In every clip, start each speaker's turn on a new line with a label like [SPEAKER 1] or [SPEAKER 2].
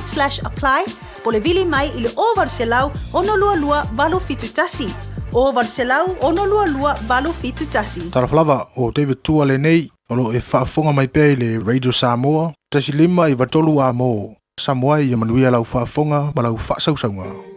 [SPEAKER 1] forward slash apply po o le vili mai i le 0800 622 871. 0800 622 871.
[SPEAKER 2] Talofa lava, o David Tua lenei, o lo o e faafofoga mai pea i le Radio Samoa, 1 5 9 3 amo. Samoa ia manuia lau faafofoga ma lau faasausauga.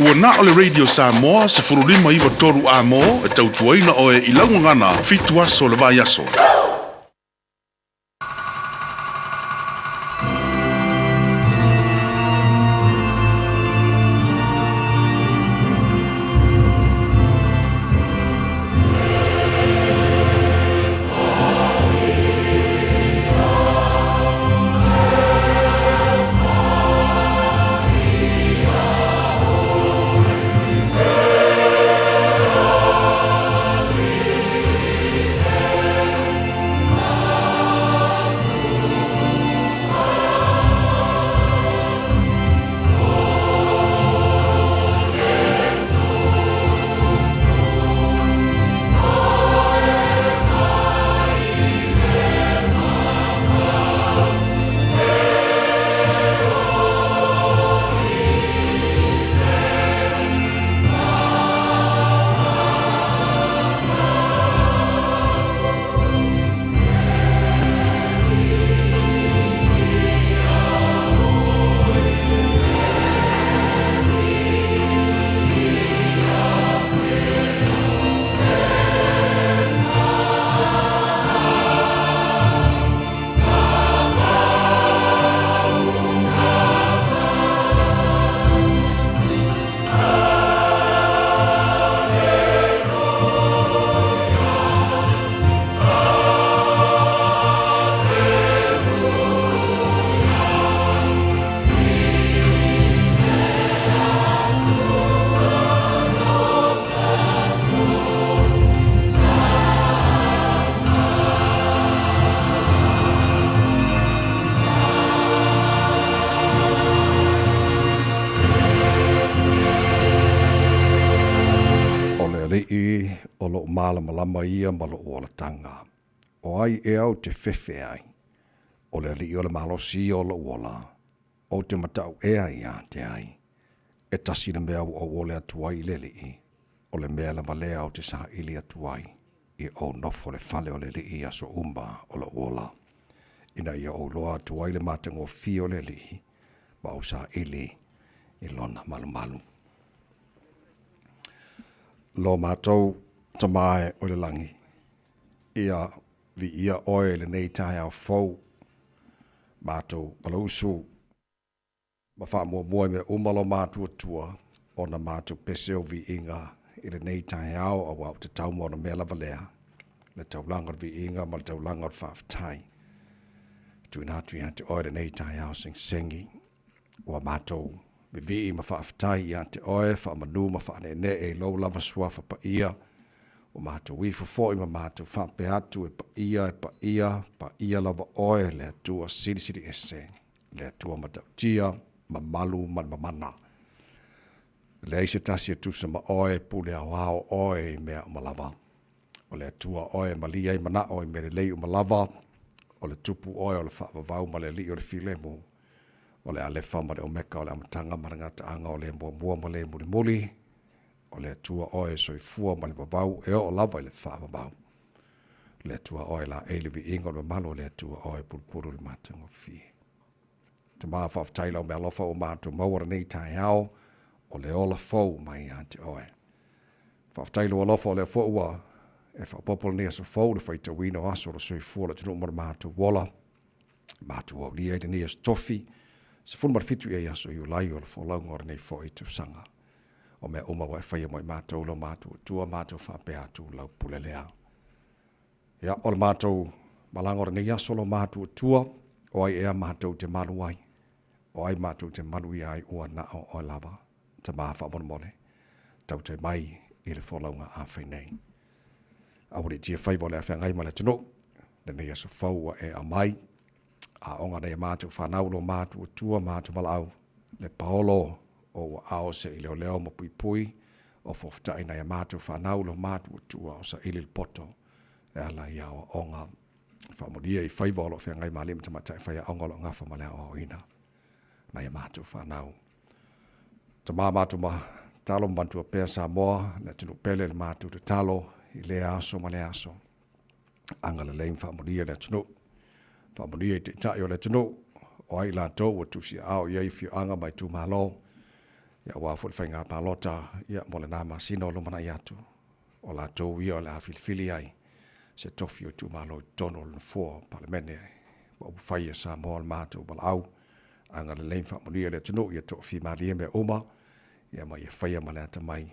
[SPEAKER 3] Ua na o le Radio Samoa 15 9 3 amo e tautuaina oe i laugagana 7 aso le vai aso.
[SPEAKER 4] O lou malamalama ia ma lou olataga. O ai ea ou te fefe ai? O le Alii o le malosi ia o lou ola. Ou te mataʻu ea ia te ai? E tasi le mea ua ou ole atu ai i le Alii, o le mea lava lea ou te saili atu ai, ia ou nofo i le fale o le Alii i aso uma o lou ola, ina ia ou iloa atu ai le matagofie o le Alii ma ou saili i lona malumalu. Lo matou Tama e o i le lagi, ia viia oe i lenei taeao fou, matou alausu ma faamuamua i mea uma lo matuatua ona matou pese o viiga i lenei taeao aua ua tatau ma ona mea lava lea, le taulaga o le viiga ma le taulaga o le faafetai. Tuuina atu ia te oe lenei taeao segisegi, ua matou vivii ma faafetai ia te oe, faamanu ma faaneenee i lou lava suafa paia, ua matou ifo foi ma matou faapea atu, e paia, e paia, paia lava oe le Atua Silisili Ese, le Atua matautia, mamalu ma le mamana. E leai se tasi e tusa ma oe, pule aoao oe i mea uma lava. O le Atua oe e malie ai manao i mea lelei uma lava, o le Tupu oe o le faavavau ma le Alii o le filemu, o le Alefa ma le Omeka, o le Amataga ma le Gataaga, o le Muamua ma le Mulimuli, o le Atua oe e soifua ma le vavau e oo lava i le faavavau. O le Atua oe e laei le viiga o le mamalu, o le Atua oe e pulupulu le matagofie. Tama, faafetai lau meaalofa ua matou maua lenei taeao, o le ola fou mai ia te oe. Faafetai lou alofa o lea foi ua e faaopoopo lenei aso fou, le faitauina o aso o le soifua o le atunuu ma le matou ola. Matou aulia ai lenei aso tofi, 17 i ai aso Iulai o le folauga o lenei foi tausaga. O mea uma ua e faia mo i matou lo matou Atua, matou faapea atu lau pule lea. Ia, o le matou malaga o lenei aso lo matou Atua, o ai ea matou te malu ai? O ai matou te maluia ai ua na o oe lava, Tama faamolemole, tautai mai i le folauga a fai nei. Aua ne i tia faiva o le afeagai ma le atunuu, lenei aso fou ua e aumai, aoga nei a matou fanau lo matou Atua matou valaau, le paolo o ua ao se i leoleo ma puipui o fofotaʻi nai a matou fanau lo matou Atua o saili le poto e ala i aoaoga. Faamanuia i faiva o lo o feagai ma alii ma tamaitai faiaoga o lo o gafa ma le aoaoina nai a matou fanau. Tama matou ma talo ma manatua pea Samoa, le atunuu pele le matou tatalo i lea aso ma lea aso. Agalelei ma faamanuia le atunuu. Faamanuia i taitai o le atunuu, o ai latou ua tusiaao i ai afioaga ma itumalo, ia aua foi le faiga palota ia mo lena masina o lumanai atu. O latou ia o le a filifili ai se tofi o itumalo i totonu o le Nofoa o Palemene ua upufai a Samoa o le matou valaau. Agalelei ma faamanuia le atunuu ia toafimalie mea uma ia ma ia faia ma le atamai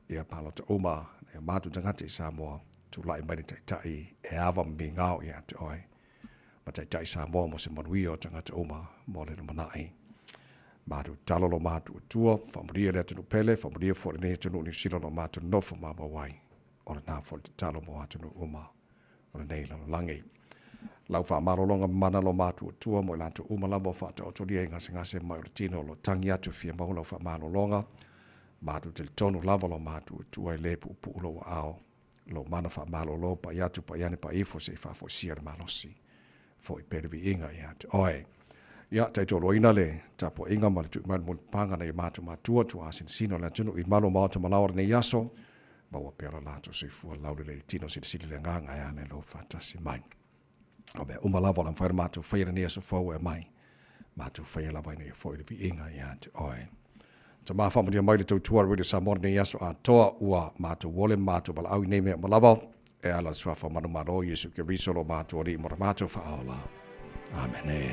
[SPEAKER 4] ia palota uma nai o matou tagata i Samoa, tulai mai le Taitai e ava ma migao ia te oe, ma taitai Samoa mo se manuia o tagata uma mo le lumanai. Matou tatalo lo matou Atua, faamanuia le atunuu pele, faamanuia foi lenei atunuu Niu Sila o lo matou nonofo maumau ai. O lena foi le tatalo mo atunuu uma o lenei lalolagi. Lau faamalologa mamana lo matou Atua mo i latou uma lava o faataotolia i gasegase mai o le tino o lo tagi atu e fia maua lau faamalologa. Matou talitonu lava lo matou Atua e le puupuu lou aao, lou mana faamalolo pai atu pai ane pai ifo se i faafoisia le malosi. Foi pea le viiga ia te oe. Ia, taitoaluaina le tapuaiga ma le tui mai le mulipapaga nai o matou matua, tuaasinasina o le atunuu i malu o maota ma laoa lenei aso, maua pea lo latou soifua laulelei i le tino silisili le agaga e ala i lou faatasi mai. O mea uma lava o le a mafai ona matou faia lenei aso fou e aumai, matou faia lava ina ia foi le viiga ia te oe. Tama faamanuia mai le tautua a le Radio Samoa lenei aso atoa ua matou ole ma matou valaau i nei mea uma lava e ala i le suafa manumalo o Iesu Keriso lo matou Alii ma lo matou Faaola. Amene.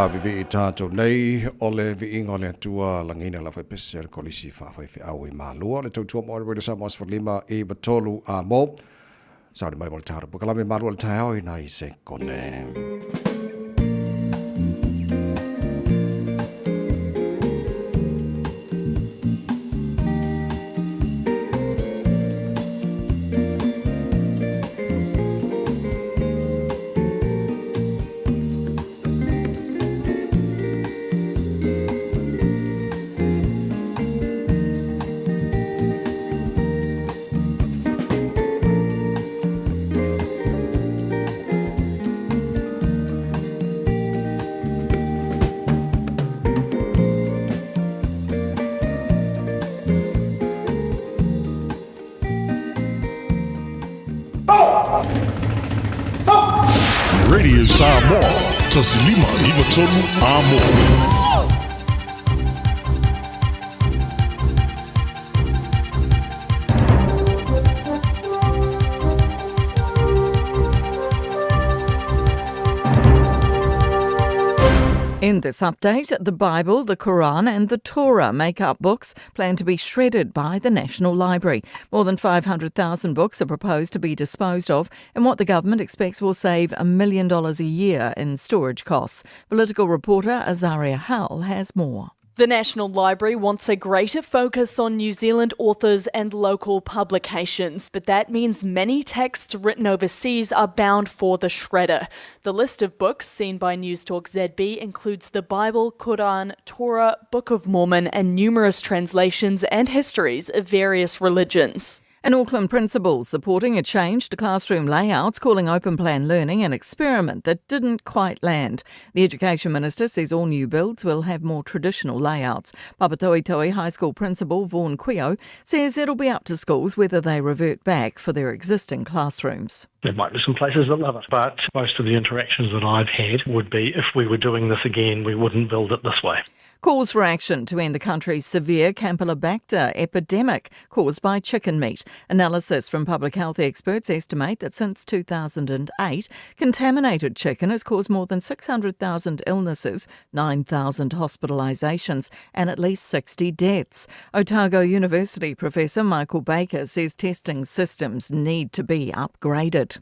[SPEAKER 4] Vivii tatou nei o le viiga o le Atua lagiina lau faipese o le Kolisi Faafaifeau i Malua o le tautua mo le Radio Samoa 15 i 3 a mo sauni mai mo le tatou polokalame Malua le taeao i nai sekone.
[SPEAKER 3] Radio Samoa, 1593 Amo.
[SPEAKER 5] In this update, the Bible, the Quran, and the Torah make up books planned to be shredded by the National Library. More than 500,000 books are proposed to be disposed of, and what the government expects will save a million dollars a year in storage costs. Political reporter Azaria Howell has more.
[SPEAKER 6] The National Library wants a greater focus on New Zealand authors and local publications, but that means many texts written overseas are bound for the shredder. The list of books seen by Newstalk ZB includes the Bible, Quran, Torah, Book of Mormon, and numerous translations and histories of various religions.
[SPEAKER 5] An Auckland principal supporting a change to classroom layouts, calling open plan learning an experiment that didn't quite land. The Education Minister says all new builds will have more traditional layouts. Papatoetoe High School principal Vaughan Quio says it'll be up to schools whether they revert back for their existing classrooms.
[SPEAKER 7] There might be some places that love it, but most of the interactions that I've had would be if we were doing this again, we wouldn't build it this way.
[SPEAKER 5] Calls for action to end the country's severe Campylobacter epidemic caused by chicken meat. Analysis from public health experts estimate that since 2008, contaminated chicken has caused more than 600,000 illnesses, 9,000 hospitalisations, and at least 60 deaths. Otago University Professor Michael Baker says testing systems need to be upgraded.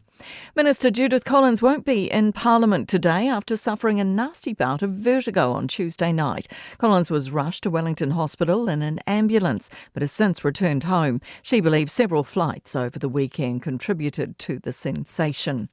[SPEAKER 5] Minister Judith Collins won't be in Parliament today after suffering a nasty bout of vertigo on Tuesday night. Collins was rushed to Wellington Hospital in an ambulance, but has since returned home. She believes several flights over the weekend contributed to the sensation.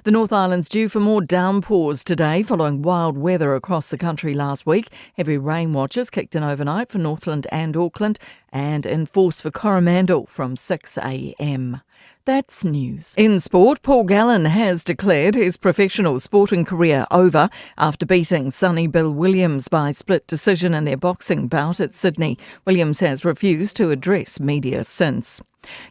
[SPEAKER 5] The North Island's due for more downpours today following wild weather across the country last week. Heavy rain watches kicked in overnight for Northland and Auckland and in force for Coromandel from 6 a.m. That's news. In sport, Paul Gallen has declared his professional sporting career over after beating Sonny Bill Williams by split decision in their boxing bout at Sydney. Williams has refused to address media since.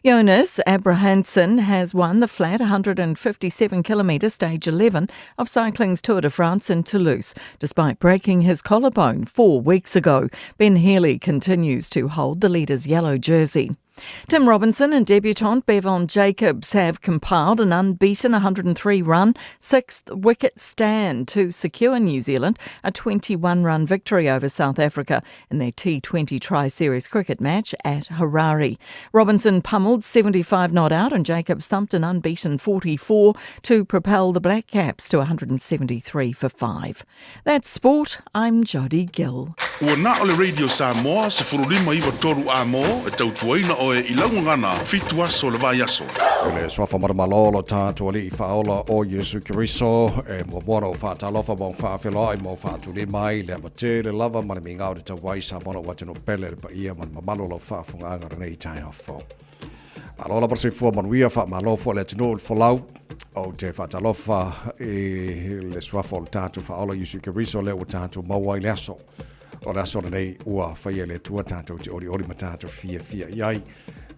[SPEAKER 5] Jonas Abrahamsen has won the flat 157 kilometre stage 11 of cycling's Tour de France in Toulouse, despite breaking his collarbone 4 weeks ago. Ben Healy continues to hold the leader's yellow jersey. Tim Robinson and debutant Bevon Jacobs have compiled an unbeaten 103-run sixth wicket stand to secure New Zealand a 21-run victory over South Africa in their T20 Tri-Series cricket match at Harare. Robinson pummeled 75 not out and Jacobs thumped an unbeaten 44 to propel the Black Caps to 173 for 5. That's sport. I'm Jodie Gill.
[SPEAKER 3] Ua na o le Radio Samoa 1593 Amo e tautuaina oe i lau gagana fitu aso o le vaiaso.
[SPEAKER 4] I le suafa manumalo o lo tatou Alii Faaola o Iesu Keriso, e muamua ona ou faatalofa ma ou faafeiloai ma ou faatulima ai le ava tele lava ma le migao i te tau ai Samoa lou atunuu pele le paia ma le mamalu o lau faafofogaaga i lenei taeao fou. Malo lava le soifua manuia, faamalo foi le atunuu i le folau. Ou te faatalofa i le suafa o le tatou Faaola Iesu Keriso lea ua tatou maua ai le aso. O le aso lenei ua faia e le Atua tatou te olioli ma tatou fiafia i ai.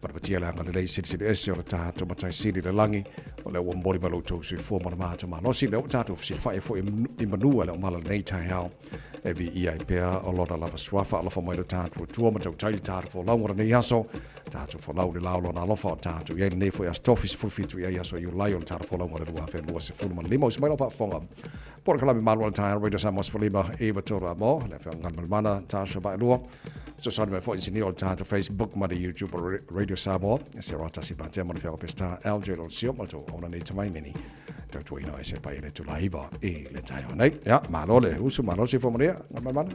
[SPEAKER 4] Patapatia le agalelei silisili ese o le tatou Matai Sili i le lagi, o lea ua momoli mai lo outou soifua ma le matou malosi, lea ua tatou fesilafai ai foi i manu a le omala lenei taeao. E viia ai pea o lona lava suafa, alofa mai lo tatou Atua ma tautai le tatou folauga o lenei aso. Tatou folau i le la o Lona alofa o tatou i ai lenei foi Aso Tofi 17 i ai aso Iulai o le Tala Folauga o le 2025. Usu mai lau faafofoga. Polokalame malu o le taeao Radio Samoa 15 i 3 amo. Le afioga Galumalemana Tasha Vaelua. Fesoasoani mai foi inisinia o le tatou Facebook ma le YouTube o Radio Samoa. Se roa tasi patea ma le afioga Peseta LJ Lolosio ma le tou ona nei tamai mini. Tautuaina ai se pai le tulaiva i le taeao nei. Ia, malo le usu, malo se fo maria, Galumalemana.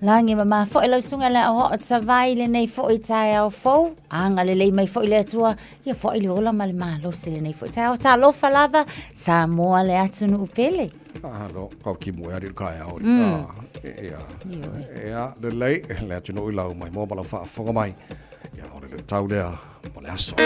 [SPEAKER 8] Lagi ma mafoe lau susuga le aoao o Savai lenei foi taeao fou. Agalelei mai foi le Atua, ia foai le ola ma le malosi lenei foi taeao. Talofa lava, Samoa le atunuu pele.
[SPEAKER 4] Alo, kau ki moe ari kai ao. Mm. Ia. Ia, lelei, le atunuu i lau mai mo ma lau faafofoga mai. Ia, o le le tau lea mo le aso.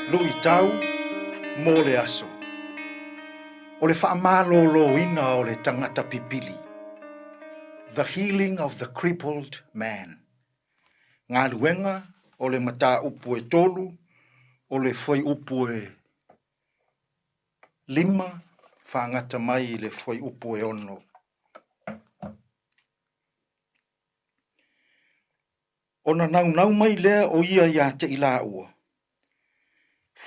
[SPEAKER 9] Luitau mo le aso. O le faamaloloina o le tagata pipili. The healing of the crippled man. Galuega o le mataupu e tolu o le fuaiupu e 5 faagata mai i le fuaiupu e 6. Ona naunau mai lea o ia iā te i lāua.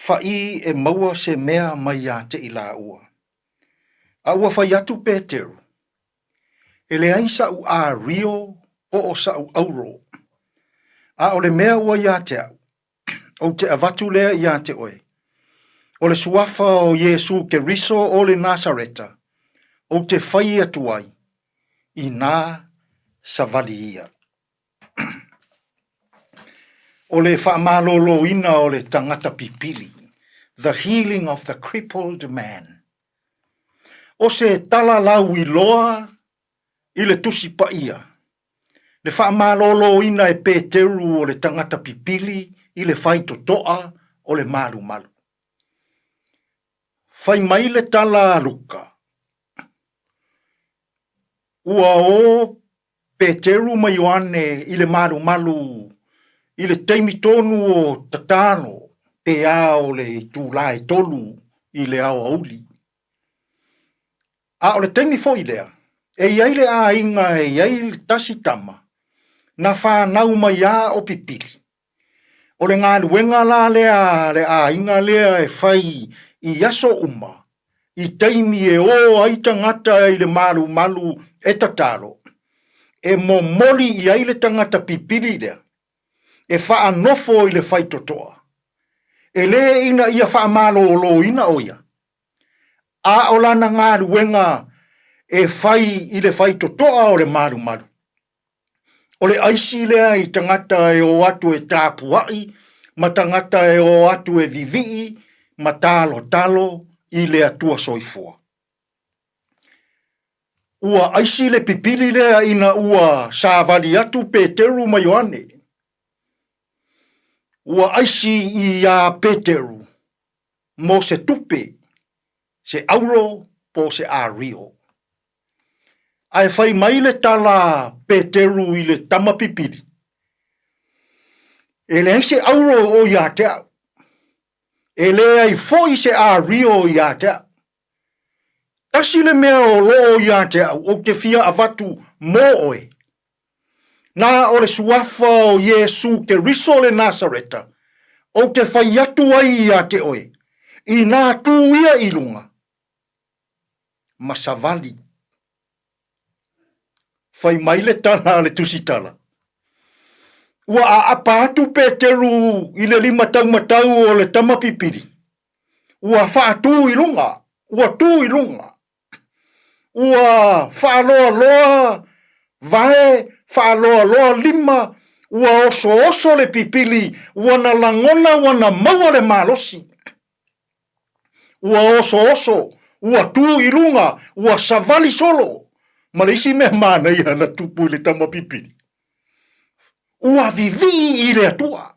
[SPEAKER 9] Whai e maua se mea mai iā te i lāua. A ua fai atu Peteru, E leai sa'u ārio po o sa'u auro, a o le mea ua iā te au, ou te avatu lea iā te oe, o le suafa o Iesū Keriso o le Nasareta, ou te fai atu ai, inā savali ia. O le faamaloloina o le tagata pipili, the healing of the crippled man. O se tala lauiloa i le Tusi Paia, le faamaloloina e Peteru o le tagata pipili i le faitotoa o le malumalu. Fai mai le tala a Luka, Ua o Peteru ma Ioane i le malumalu i le taimi tonu o tatalo pe a o le itulā e tolu i le aoauli. A o le taimi foi lea, e i ai le aiga e i ai le tasi tama na fanau mai a o pipili. O le galuega la lea a le aiga lea e fai i aso uma, i taimi e o ai tagata i le malumalu e tatalo, e momoli i ai le tagata pipili lea, e faanofo i le faitotoa. E lē ina ia faamaloloina ʻo ia, a o lana galuega e fai i le faitotoa o le malumalu. O le aisi lea i tagata e o atu e tapuai ma tagata e o atu e vivii ma talotalo i le Atua Soifua. Ua aisi le pipili lea ina ua savali atu Peteru ma Ioane. Ua aisi iā Peteru mo se tupe, se auro po se ario. Ae fai mai le tala a Peteru i le tama pipili, E leai se auro o ia te au, e leai foi se ario ia te au. Tasi le mea o loo ia te au, ou te fia avatu mō oe. Na o le suafa o Iesū Keriso le Nasareta, ou te fai atu ai ia te oe, inā tū ia i lunga, ma savali. Fai mai le tala a le tusitala. Ua aapa atu Peteru i le limataumatau o le tama pipili. Ua faatū i luga, ua tū i luga. Ua faaloaloa vae, faaloaloa lima, ua osooso le pipili, ua na lagona ua na maua le malosi. Ua osooso, ua tu i luga, ua savali solo. Ma le isi mea manaia na tupu i le tama pipili, ua vivii i le Atua.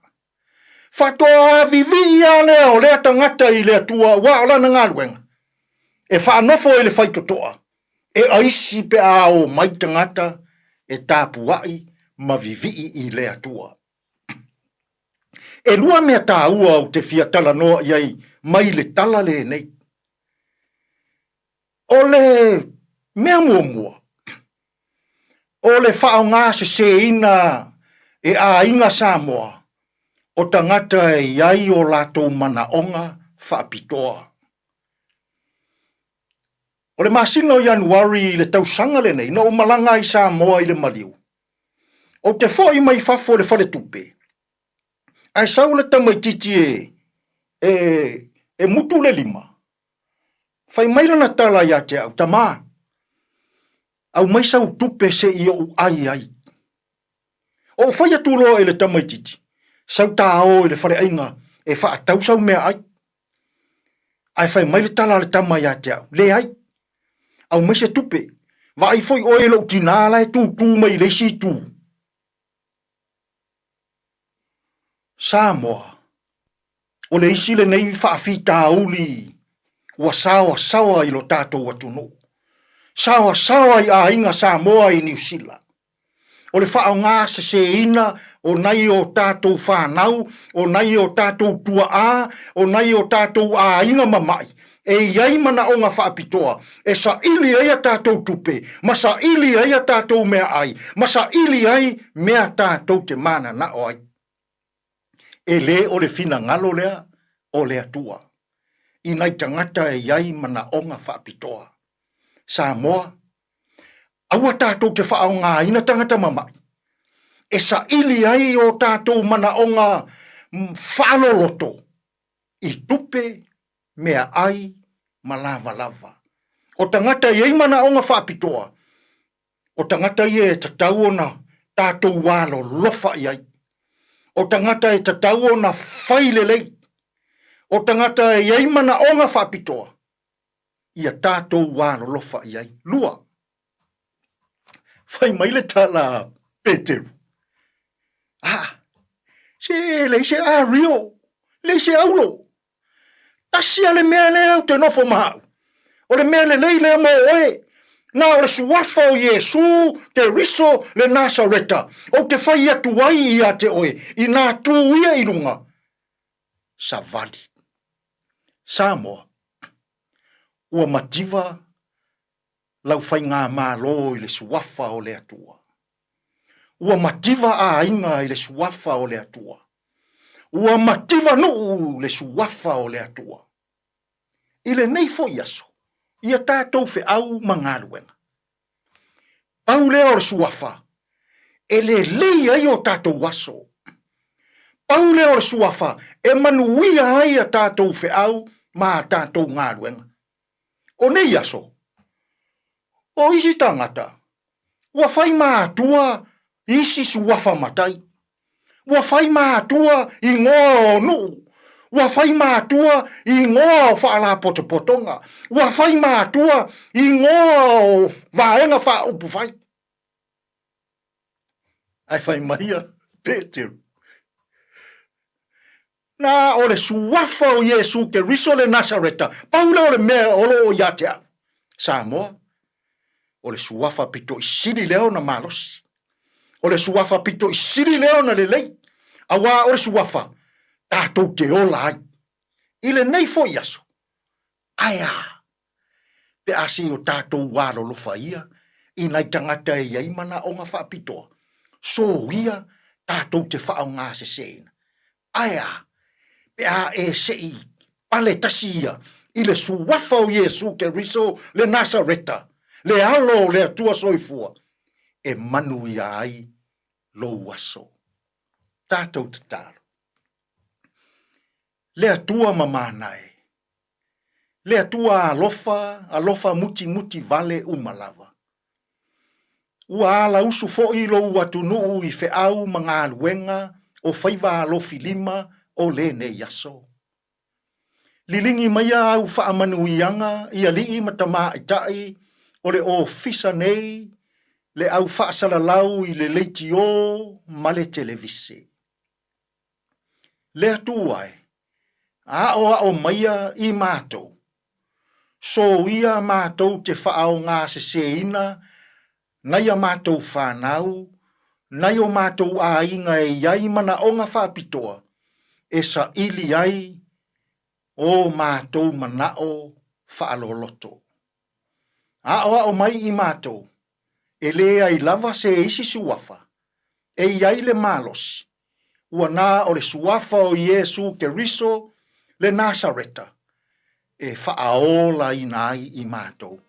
[SPEAKER 9] Faatoa vivii lava lea o lea tagata i le Atua aua o lana galuega, e faanofo i le faitotoa, e aisi pe a o mai tagata e tapuai ma vivii i le Atua. E lua mea taua ou te fia talanoa i ai mai le tala lenei. O le mea muamua, o le faaaogaseseina e aiga Samoa o tagata e i ai o latou manaoga faapitoa. O le masina o Ianuari i le tausaga lenei na ou malaga ai i Samoa i le maliu, ou te foi mai fafo i le faletupe, ae sau le tamaitiiti e mutu le lima, Fai mai lana tala ia te au, Tamā, aumai sau tupe se i ou ai ai. Ou fai atu loa i le tamaitiiti, Sau tā o i le faleaiga e faatau sau meaai. Ae fai mai le tala a le tama ia te au, Leai, aumai se tupe, vaai foi oe i lou tinā la e tūtū mai i le isi itu. Samoa, o le isi lenei faafitauli ua saoasaoa i lo tatou atunuu, saoasaoa i aiga Samoa i Niu Sila. O le faaaoga seseina o nai o tatou fanau, o nai o tatou tuaa, o nai o tatou aiga mama'i e i ai manaoga faapitoa e saili ai a tatou tupe ma saili ai a tatou meaai ma saili ai mea tatou te mananao ai. E le o le finagalo lea o le Atua i nai tagata e i ai manaoga faapitoa. Samoa, aua tatou te faaaogaina tagata mama'i e saili ai o tatou manaoga faaloloto i tupe, meaai ma lavalava. O tagata e i ai manaoga faapitoa, o tagata ia e tatau ona tatou alolofa i ai. O tagata e tatau ona fai lelei. O tagata e i ai manaoga faapitoa, ia tatou alolofa i ai. Lua, fai mai le tala a Peteru, Ah, se e leai se ario, leai se aulo. Tasi a le mea lea ou te nofo ma au. O le mea lelei lea mo oe. Na o le suafa o Iesu Keriso le Nasareta, ou te fai atu ai ia te oe, inā tū ia i luga, savali. Samoa, ua mativa lau faigamalo i le suafa o le Atua. Ua mativa aiga i le suafa o le Atua. Ua mativa nuu le suafa o le Atua. I lenei foi aso, ia tatou feau ma galuega. Pau lea o le suafa e lelei ai o tatou aso. Pau lea o le suafa e manuia ai a tatou feau ma a tatou galuega. O nei aso, o isi tagata, ua fai matua isi suafa matai, ua fai matua igoa o nuu, ua fai matua igoa o faalapotopotoga, ua fai matua igoa o vaega faaupufai. Ae fai mai a Peteru, Na o le suafa o Iesu Keriso le Nasareta, pau lea o le mea o lo o ia te au. Samoa, o le suafa pito i sili lea ona malosi. O le suafa pito i sili lea ona lelei. Auā o le suafa, tatou te ola ai. I lenei foi aso, ae a? Pe a sei o tatou alolofa ia i nai tagata e i ai manaoga faapitoa, soia tatou te faaaogaseseina. Ae a? Pe a e se i pale tasi ia i le suafa o Iesu Keriso le Nasareta, le Alo o le Atua Soifua, e manuia ai lou aso. Tatou tatalo. Le Atua mamana e. Le Atua alofa, alofa mutimuti vale uma lava. Ua alausu foi lou atunuu i feau ma galuega o faiva alofilima o lenei aso. Liligi maia au faamanuiaga i alii ma tamaitai o le ofisa nei, le au faasalalau i le leitiō ma le televise. Le Atua e, aoao maia i matou, soia matou te faaaogaseseina nai a matou fanau, nai o matou aiga e i ai manaoga faapitoa e saili ai o matou manao faaloloto. Aoao mai i matou, e leai lava se isi suafa e i ai le malosi, ua na o le suafa o Iesu Keriso le Nasareta e faaolaina ai i matou.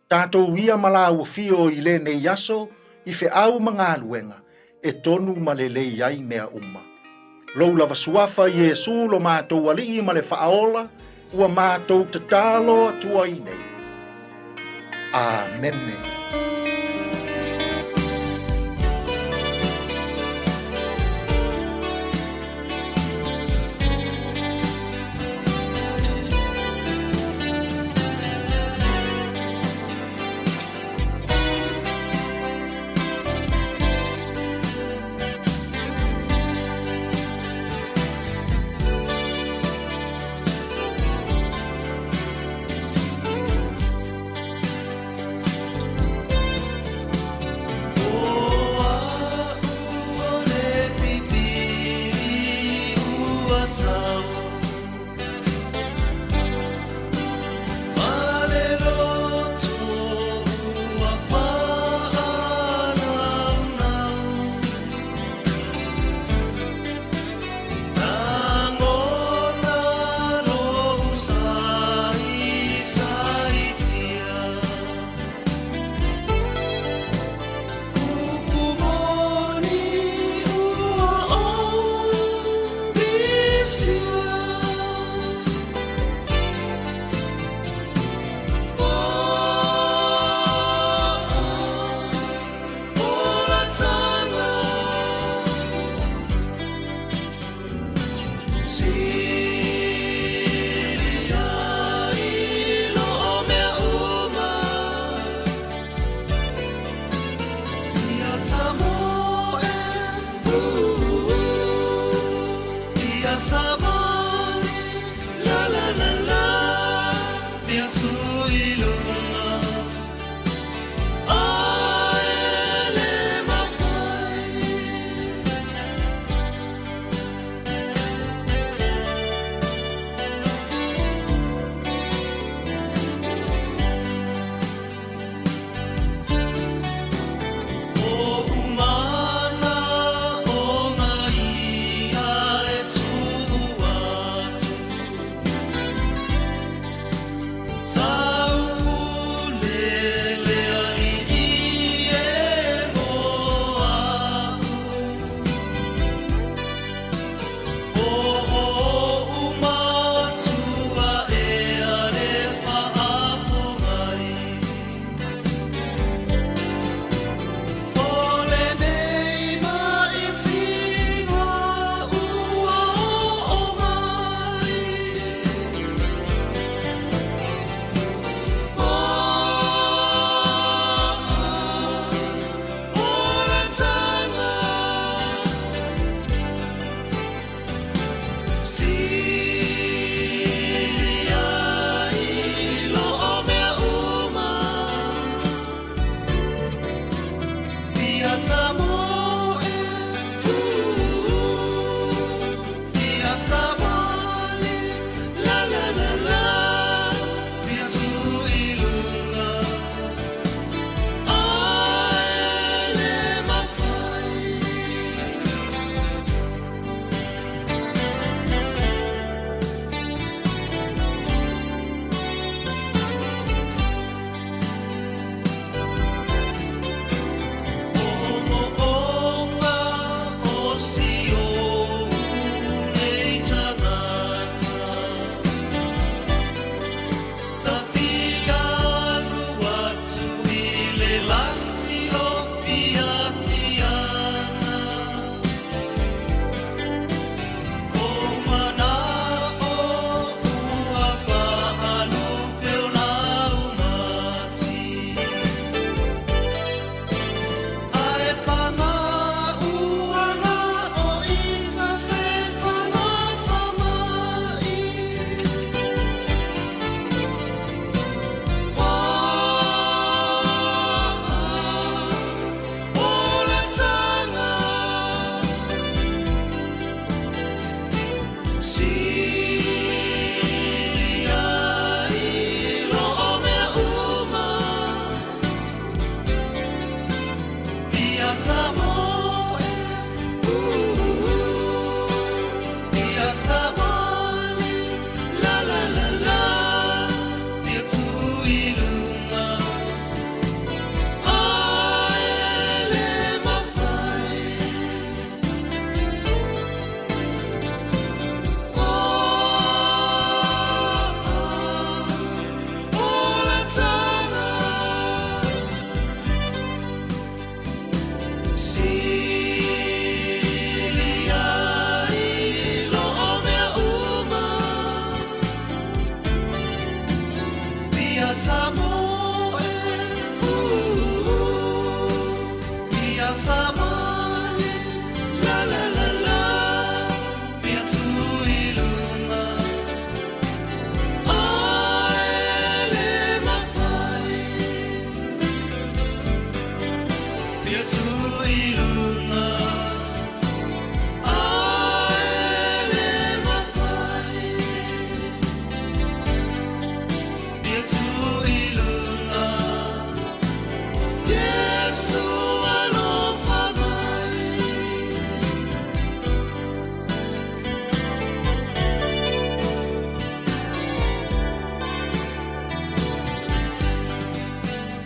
[SPEAKER 9] Tatou ia ma laua fio i lenei aso i feau ma galuega e tonu ma lelei ai mea uma. Lou lava suafa Iesu lo matou Alii ma le Faaola ua matou tatalo atu ai nei. Amene.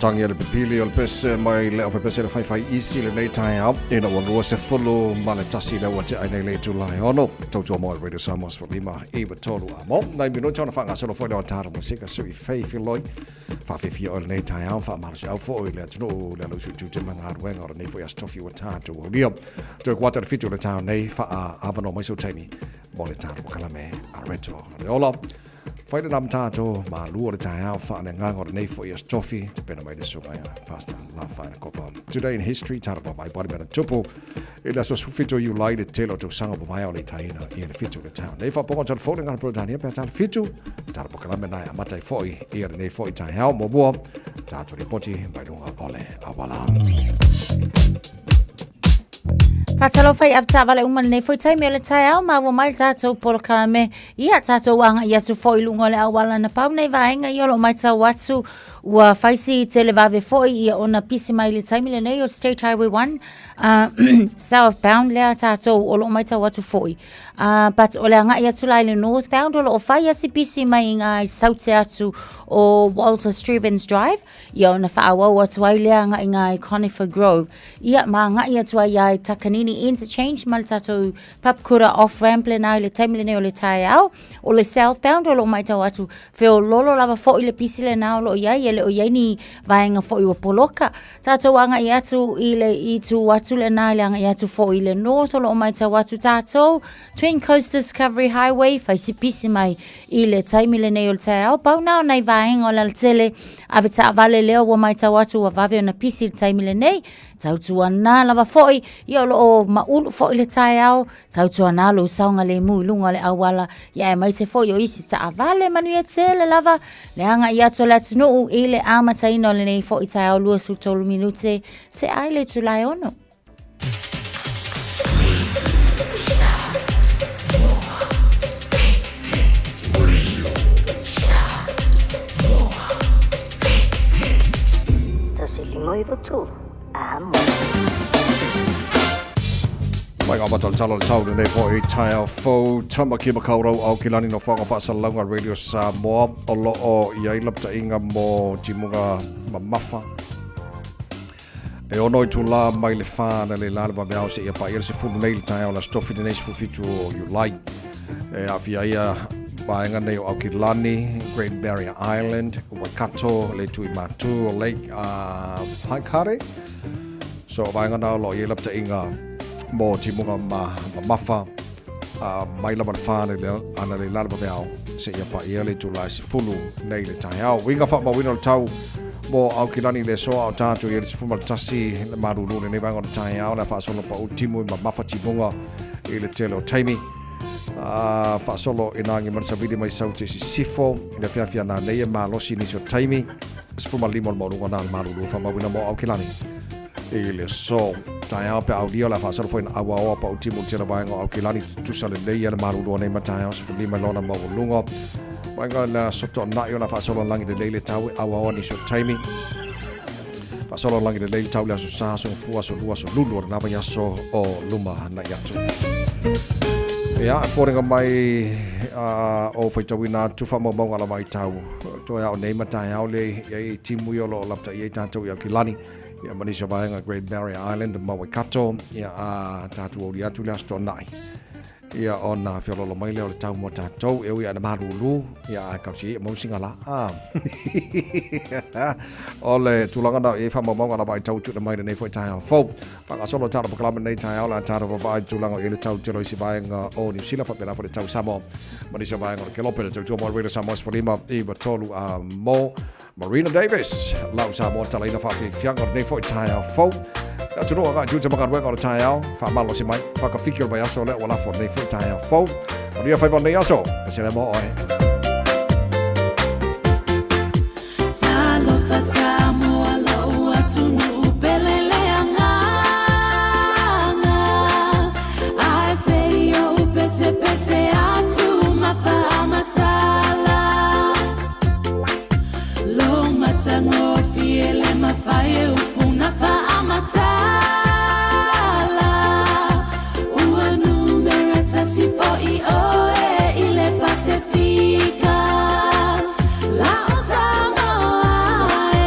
[SPEAKER 4] Matagi a le pipili o le pese mai le aufai pese le faifai isi lenei taeao ina ua 21 lea ua tea ai nei le itula e 6. Tautua mo Radio Samoa 15 9 3 a mo. Nai minute ona faagasolo foi lea o tatou musika sui fei filoi. Faafefia o lenei taeao faamalosiau foi le atunuu le alausu i tiute ma galuega o lenei foi aso tofi ua tatou aulia. Toe kuata le 7 o le taeao nei faaavanoa mai sou taimi mo le tatou polokalame a Reto Le Ola. Fai lena ma tatou malu o le taeao faaleagaga o lenei foi aso tofi tapena mai le susuga ia Pastor Lafaina Kopa. Today in History, tatou vaavaai po o a ni mea na tupu i le aso 17 o Iulai le tele o tausaga ua mavae a o le i taina ia le 7 o le taeao nei. Faapoga o telefoni ngana Peretania pe a tala 7, tatou polokalame na e amata ai foi ia lenei foi taeao. Muamua, tatou lipoti mai luga o le auala.
[SPEAKER 8] Faatalofa i avetaavale uma lenei foi taimi o le taeao ma ua mai le tatou polokalame ia tatou agai atu foi i luga o le auala na pau nei vaega ia o lo o matau atu ua fai si televave foi ia ona pisi mai le taimi lenei o State Highway 1 southbound lea tatou o lo o matau atu foi but o le agai atu la i le northbound o lo o fai a si pisi mai i saute atu o Walter Strevens Drive Ia ona faaauau atu ai lea agai i i Conifer Grove. Ia ma agai atu ai i Takanini Interchange ma le tatou Papakura off ramp lena i le taimi lenei o le taeao. O le southbound o lo o matau atu feololo lava foi le pisi lena o lo o i ai, e le o i ai ni vaega foi ua poloka. Tatou agai atu i le itu atu lena i le agai atu foi i le north o lo o matau atu tatou Twin Coast Discovery Highway, fai si pisi mai i le taimi lenei o le taeao. Pau na o nai vaega o le alatele ave taavale lea ua matau atu ua vave ona pisi i le taimi lenei. Tautuana lava foi, ia o lo o maulu foi le taeao, tautuana lou saogalemu i luga o le auala, ia aemaise foi o isi taavale manuia tele lava le agai atu o le atunuu i le amataina o lenei foi taeao 23 minute tea ai le itula e 6.
[SPEAKER 4] Mai ngā matalatala o le tau lenei foi taeao fou Tamaki Makaurau Aokelani no whanga whaasalauga Radio Samoa o loo i ai lapatainga mo timuga mamafa E 6 itulā mai le 4 analeila le vaveao seia paia le 10 nei le taeao o le Aso Tofi lenei 17 o Iulai. E aafia ai ia vaega nei o Aukilani, Great Barrier Island, Waikato, le itu i Matū o Lake Waikare. So o vaega na o lo o i ai lapataiga mo timuga ma mamafa mai lava le 4 analeila le vaveao seia paia le itula e 10 nei le taeao. Uiga faamauina o le tau mo Aukilani i le aso a o tatou i ai le 11 le malulu lenei vaega o le taeao le a faasolo pau timu i mamafa timuga i le tele o taimi. Faasolo i nā ma le savili mai saute i sisifo i le afiafi a nanei e malosi nisi o taimi 15 o le maualuga na le malulu faamauina mo Aukilani i le aso taeao pe aulia o le a faasolo foi na auaoa pau timu i le tele vaega o Aukilani tutusa lelei ia le malulu o nei ma taeao 15 i lona maualuga vaega le aso toanai o le a faasolo lagi lelei le tau e auaoa nisi o taimi faasolo lagi lelei le tau le aso sa aso gafua aso lua aso lulu o lena vaiaso o luma na'i atu. Ia, e foliga mai o faitauina atu faamaumauga lava i tau toe ao nei ma taeao le i ai timu i o lo o lapataia i tatou i Aukilani ia ma nisi o vaega Great Barrier Island ma Waikato ia a tatou auli atu le aso toanai ia ona feololo mai lea o le tau mo tatou e ui ana malulu ia ae tausi ia mau singa la a o le tulaga na e faamaumauga lava i tau tuuina mai lenei foi taeao fou faagasolo tatou polokalame lenei taeao le a tatou vaavaai tulaga o i ai le tau tele o isi vaega o Niu Sila faapena foi le tau Samoa ma nisi o vaega o le Kelope le tautua mo le Radio Samoa 15 9 3 a mo Marina Davis, lau Samoa talaina faafiafiaga o lenei foi taeao fou. Le atunuu agai tiute ma galuega o le taeao, faamalosi mai, whakawhiki o le vaiaso lea ua lafo o lenei foi taeao fou. Manuia faiva o lenei aso, pese lea mo oe.
[SPEAKER 10] Talofa Samoa lou atunuu pele le agaga Ae se i ou pesepese atu ma faamatala Lo matagofie le mafai e upu na faamatala Ua numera tasi foi oe i le Pasefika La o Samoa e.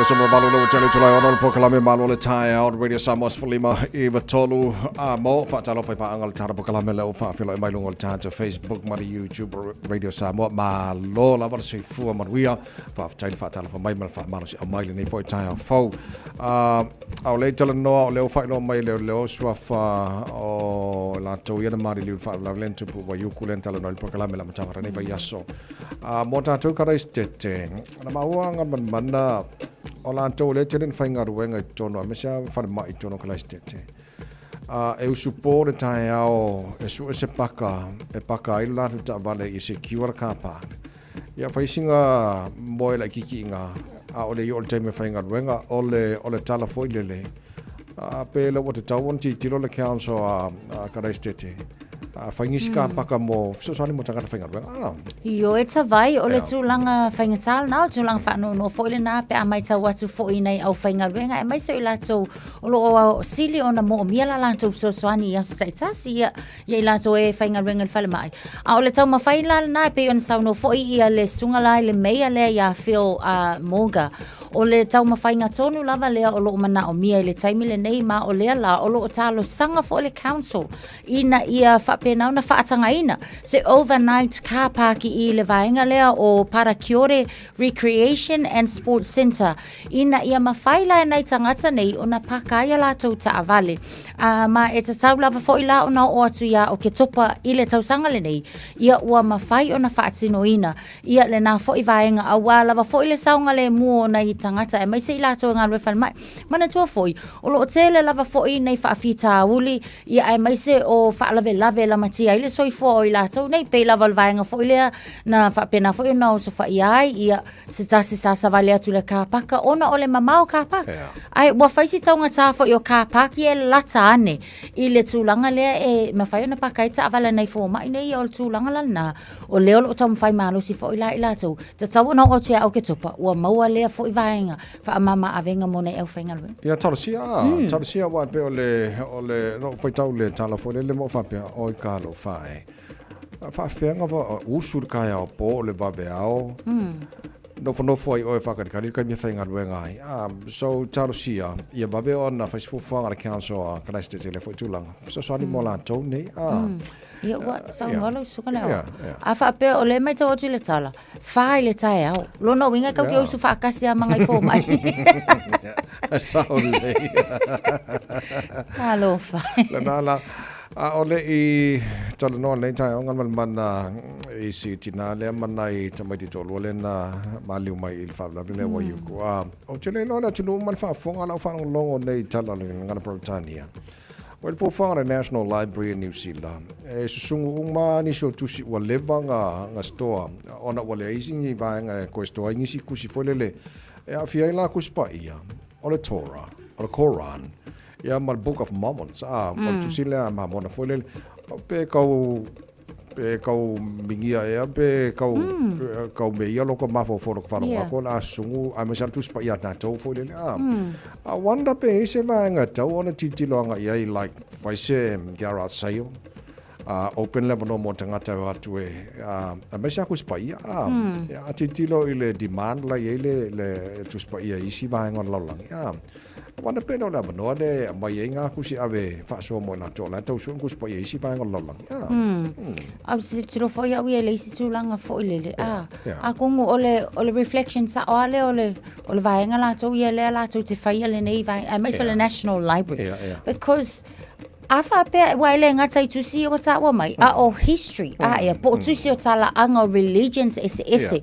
[SPEAKER 4] 98 le ua tele itula e ono le polokalame malo le taeao Radio Samoa 15 9 3 a mo faatalofa i paaga le tala polokalame lea ua faafeiloai mai luga o le tatou Facebook ma le YouTube Radio Samoa. Malo lava le soifua manuia. Faafetai le faatalofa mai ma le faamalosiau mai lenei foi taeao fou. A o lea i talanoa o lea ua faailoa mai e leoleo suafa o latou ia na maliliu i le faalavelave lea na tupu i Waiuku lea na talanoa i le polokalame i le amataga o lenei vaiaso. A mo tatou Karaisitete, na maua aga manamana o latou lea e tele ina faigaluega i totonu aemaise lava falemai i totonu o Karaisitete. A e usupo le taeao e sue se paka e paka ai le latou taavale i secure le car park. Ia fai sina moe laitiiti i ina, a o le i oo i le taimi e faigaluega, o le, o le tala foi lele, a pe le ua tatau ona tilotilo le council a, a Karaisitete, a fai nisi kapaka mo fesoasoani mo tagata faigaluega. A.
[SPEAKER 8] Ioe Tavai, o le tulaga faigata lena, o le tulaga faanoanoa foi lena pe a matau atu foi i nai aufaigaluega aemaise o i latou o lo o sili ona moomia la latou fesoasoani i aso taitasi, ia, ia i latou e faigaluega i le falemai. A o le taumafai la lena e pei ona saunoa foi ia le susuga la i le meia lea ia Phil Morga, o le taumafaiga tonu lava lea o lo o manaomia i le taimi lenei ma o lea la o lo o talosaga foi le council ina ia faapena ona faatagaina se overnight car park i le vaega lea o Parakiore Recreation and Sports Centre ina ia mafai la e nai tagata nei ona paka ai a latou taavale. Ma e tatau lava foi la ona oo atu ia Oketopa i le tausaga lenei, ia ua mafai ona faatinoina ia lena foi vaega aua lava foi le saogalemu o nai tagata aemaise i latou e galulue falemai. Manatua foi, o lo o tele lava foi nei faafitauli ia aemaise o faalavelave e lamatia ai le soifua o i latou nei, pei lava o le vaega foi lea na faapena foi ona osofaia ai ia se tasi sa savali atu i le car paka ona o le mamao o car park. Ae ua fai si taugata foi o car park ia e lalata ane i le tulaga lea e mafai ona paka ai taavale a nai fomai nei, ia o le tulaga la lena, o lea o lo o taumafai malosi foi la i latou, tatau ona oo atu ia Oketopa ua maua lea foi vaega faamama avega mo nai aufaigaluega.
[SPEAKER 4] Ia talosia, talosia aua e pei o le, o le, na ou faitau i le tala foi lele ma ou faapea, oi talofa e. Faafefea ona usu i le taeao po o le vaveao, nofonofo ai oe e faakalikali le taimi e faigaluega ai. So talosia ia vave ona fai se fuafuaga a le council a Karaisitete i lea foi tulaga. Fesoasoani mo latou nei.
[SPEAKER 8] Ia ua saunoa lau susuga Leaoa. A faapea o lea e matau atu i le tala, fa i le taeao. Lona uiga e tau te usu faatasi lava ma nai fomai.
[SPEAKER 4] Sao lelei.
[SPEAKER 8] Talofa.
[SPEAKER 4] Lena la, a o le i talanoa lenei taeao Galumalemana i si tina lea ma nai tamaiti toalua lea na maliu mai i le faalavelave lea Waiuku. A, ou te le iloa le atunuu ma le faafofoga a lau faalogologo nei i tala o le gagana Peretania. O le fuafuaga a le National Library i Niu Sila, e susugu uma nisi o tusi ua leva na stoa ona ua leai isi ni vaega e toe stoa ai nisi tusi foi lele e aafia ai la Tusi Paia, o le Torah, o le Koran, ia ma le Book of Mormons, a, o le tusi lea a Mamona foi lele, pe kau Pe kau mingia ea, pe kau, mm. kau me ia loko mafaufau loko whanau yeah. o le a susugu, aemaise a le Tusi Paia a tatou foi lele. A, a wonder pe i se vaega tau ona tilotilo agai ai, like, fai se garage sale, open le avanoa mo tagata e o atu e, aemaise a Tusi Paia, a, a tilotilo i le demand la i ai le, le Tusi Paia i isi vaega o le lalolagi, a, Wonder pēnei o le avanoa lea e aumai ai ngā kusi ave faasoa mo i latou o la e tau sue kusi paia i isi vaega o le lalolagi. Ah.
[SPEAKER 8] A o tiro foi au ia i le isi tulaga foi lele. Ah, atonu o le, o le reflection sao lava lea o le, o le vaega latou ia lea latou te faia lenei vaega, aemaise o le National Library. Because a faapea, aua e le gata i tusi ia ua taua mai, a o history, a ia, po o tusi o talaaga o religions eseese.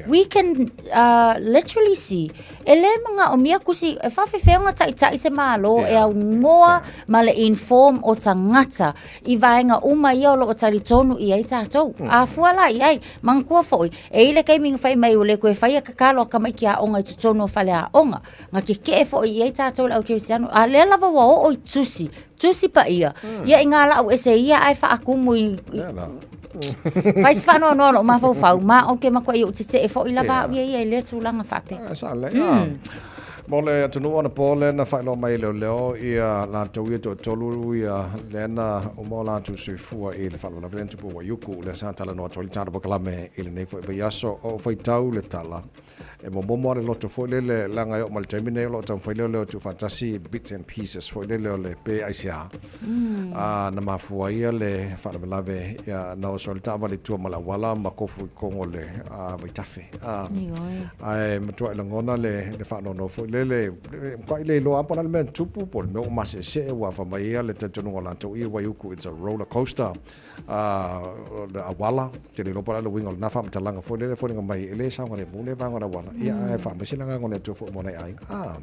[SPEAKER 8] We can literally see, e le manaomia kusi, e faafefea ona taitai se Malo e aunoa ma le inform o tagata i vaega uma ia o lo o talitonu i ai tatou. A fua la i ai, manatua foi, e i ai le taimi na fai mai ua le toe faia tatalo a tamaiti aoga i totonu o faleaoga. Na keke'e foi i ai tatou le au kerisiano, a lea lava ua oo i tusi, tusi paia, ia i ngā la'u ese ia ae faakumu i, fai se faanoanoa o lo'u mafaufau, ma ou te matuai ou tete'e foi lava au ia ia i lea tulaga faapea.
[SPEAKER 4] Ah, sa lelei. Mo le atunuu anapo lea na faailoa mai e leoleo ia latou ia toatolu ia lea na uma o latou soifua i le faalavelave lea na tupu i Waiuku lea sa talanoa atu ai le tatou polokalame i lenei foi vaiaso o faitau le tala. E momomo lava le loto foi lele leaga e oo mai le taimi nei o lo o taumafai leoleo e tuufaatasi bits and pieces foi lele o le pe aisea na mafua ai le faalavelave na oso ai le taavale i tua ma le auala ma kofu i kogo o le vaitafe. Ae matuai lagona le faanoanoa foi lele, matuai le iloa lava po o le a le mea na tupu po o le mea ua maseesee aua fai mai le talitonuga o latou i Waiuku it's a roller coaster. o le auala, ou te le iloa po o le a le uiga o lena faamatalaga foi lele e foliga mai e le saogalemu lea vaega o le auala, ia ae faamaise le agaga o le Atua foi mo nai aiga. Ah.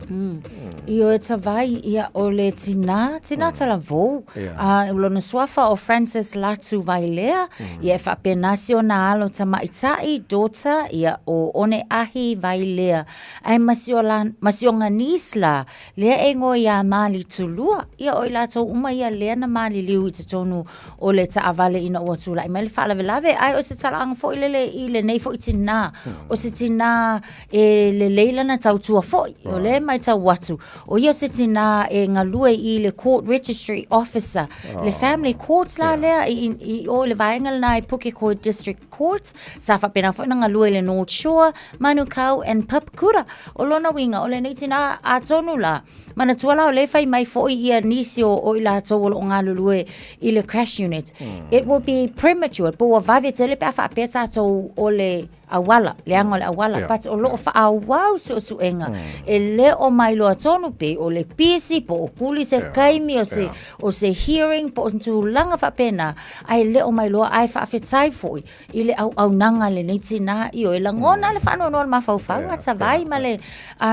[SPEAKER 8] Ioe Tavai, ia o le tinā, tinā talavou, a o lona suafa o Francis Latu Vailea, ia e faapena si ona alo tamaitai, daughter, ia o Oneahi Vailea, ae ma si o ma si ona niece la, lea e igoa ia Malitulua, ia o i latou uma ia lea na maliliu i totonu o le taavale ina ua tulai mai le faalavelave. Ae o se talaaga foi lele i lenei foi tinā, o se tinā e lelei lana tautua foi. O lea e matau atu, o ia se tinā e galue i le Court Registry Officer, le Family Court la lea i o i le vaega lena i Pukekohe District Court. Sa faapena foi ona galue i le North Shore, Manukau and Papakura. O lona uiga, o lenei tinā atonu la, Manatua la o lea e fai mai foi ia nisi o, o i latou o lo o galulue i le crash unit. It will be premature, po ua vave tele pe a faapea tatou o le auala, leaga o le auala, but o lo o faaauau suesuega. E le o mailoa tonu pe o le pisi, po o kuli se taimi o se, o se hearing, po o se tulaga faapena, ae le o mailoa, ae faafetai foi i le auaunaga a lenei tinā, ioe, lagona le faanoanoa o le mafaufau, a Tavai ma le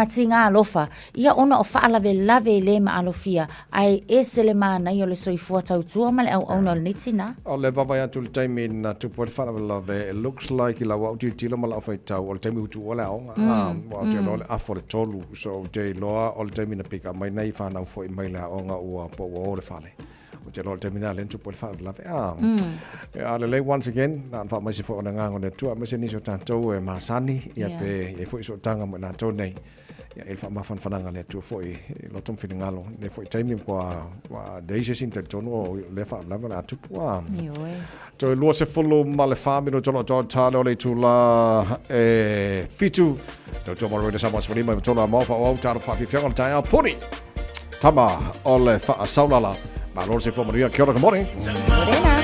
[SPEAKER 8] tiga alofa, ia ona o faalavelave e le maalofia, ae ese le manaia o le soifua tautua ma le auauna o lenei tinā.
[SPEAKER 4] O le vaavaai atu i le taimi na tupu ai le faalavelave, it looks like i lau au tilotilo ma lau faitau, o le taimi ua tuua le aoga, aua ou te iloa o le afa o le 3, so ou te iloa o le taimi na pick up mai nai fanau foi mai le aoga ua po ua o le fale. Ou te iloa o le taimi lena lea na tupu ai le faalavelave. A lelei once again, na ona faamaise foi o le agaga o le Atua, aemaise nisi o tatou e masani, ia pe i ai foi sootaga mo i latou nei, ia i le faamafanafanaga a le Atua foi i loto ma finagalo. I lenei foi taimi ua leai se isi na talitonu o lea faalavelave o le a tupu.
[SPEAKER 8] Ioe.
[SPEAKER 4] Toe 24 minute o lo o toa tale o le itula e 7. Tautua mai Radio Samoa 15 i tolu a maua whaoau talo whawhiwhianga o le taeao puni. Tama o le whaasaulala. Malo le soifua manuia. Kia ora, good morning.
[SPEAKER 8] Morena.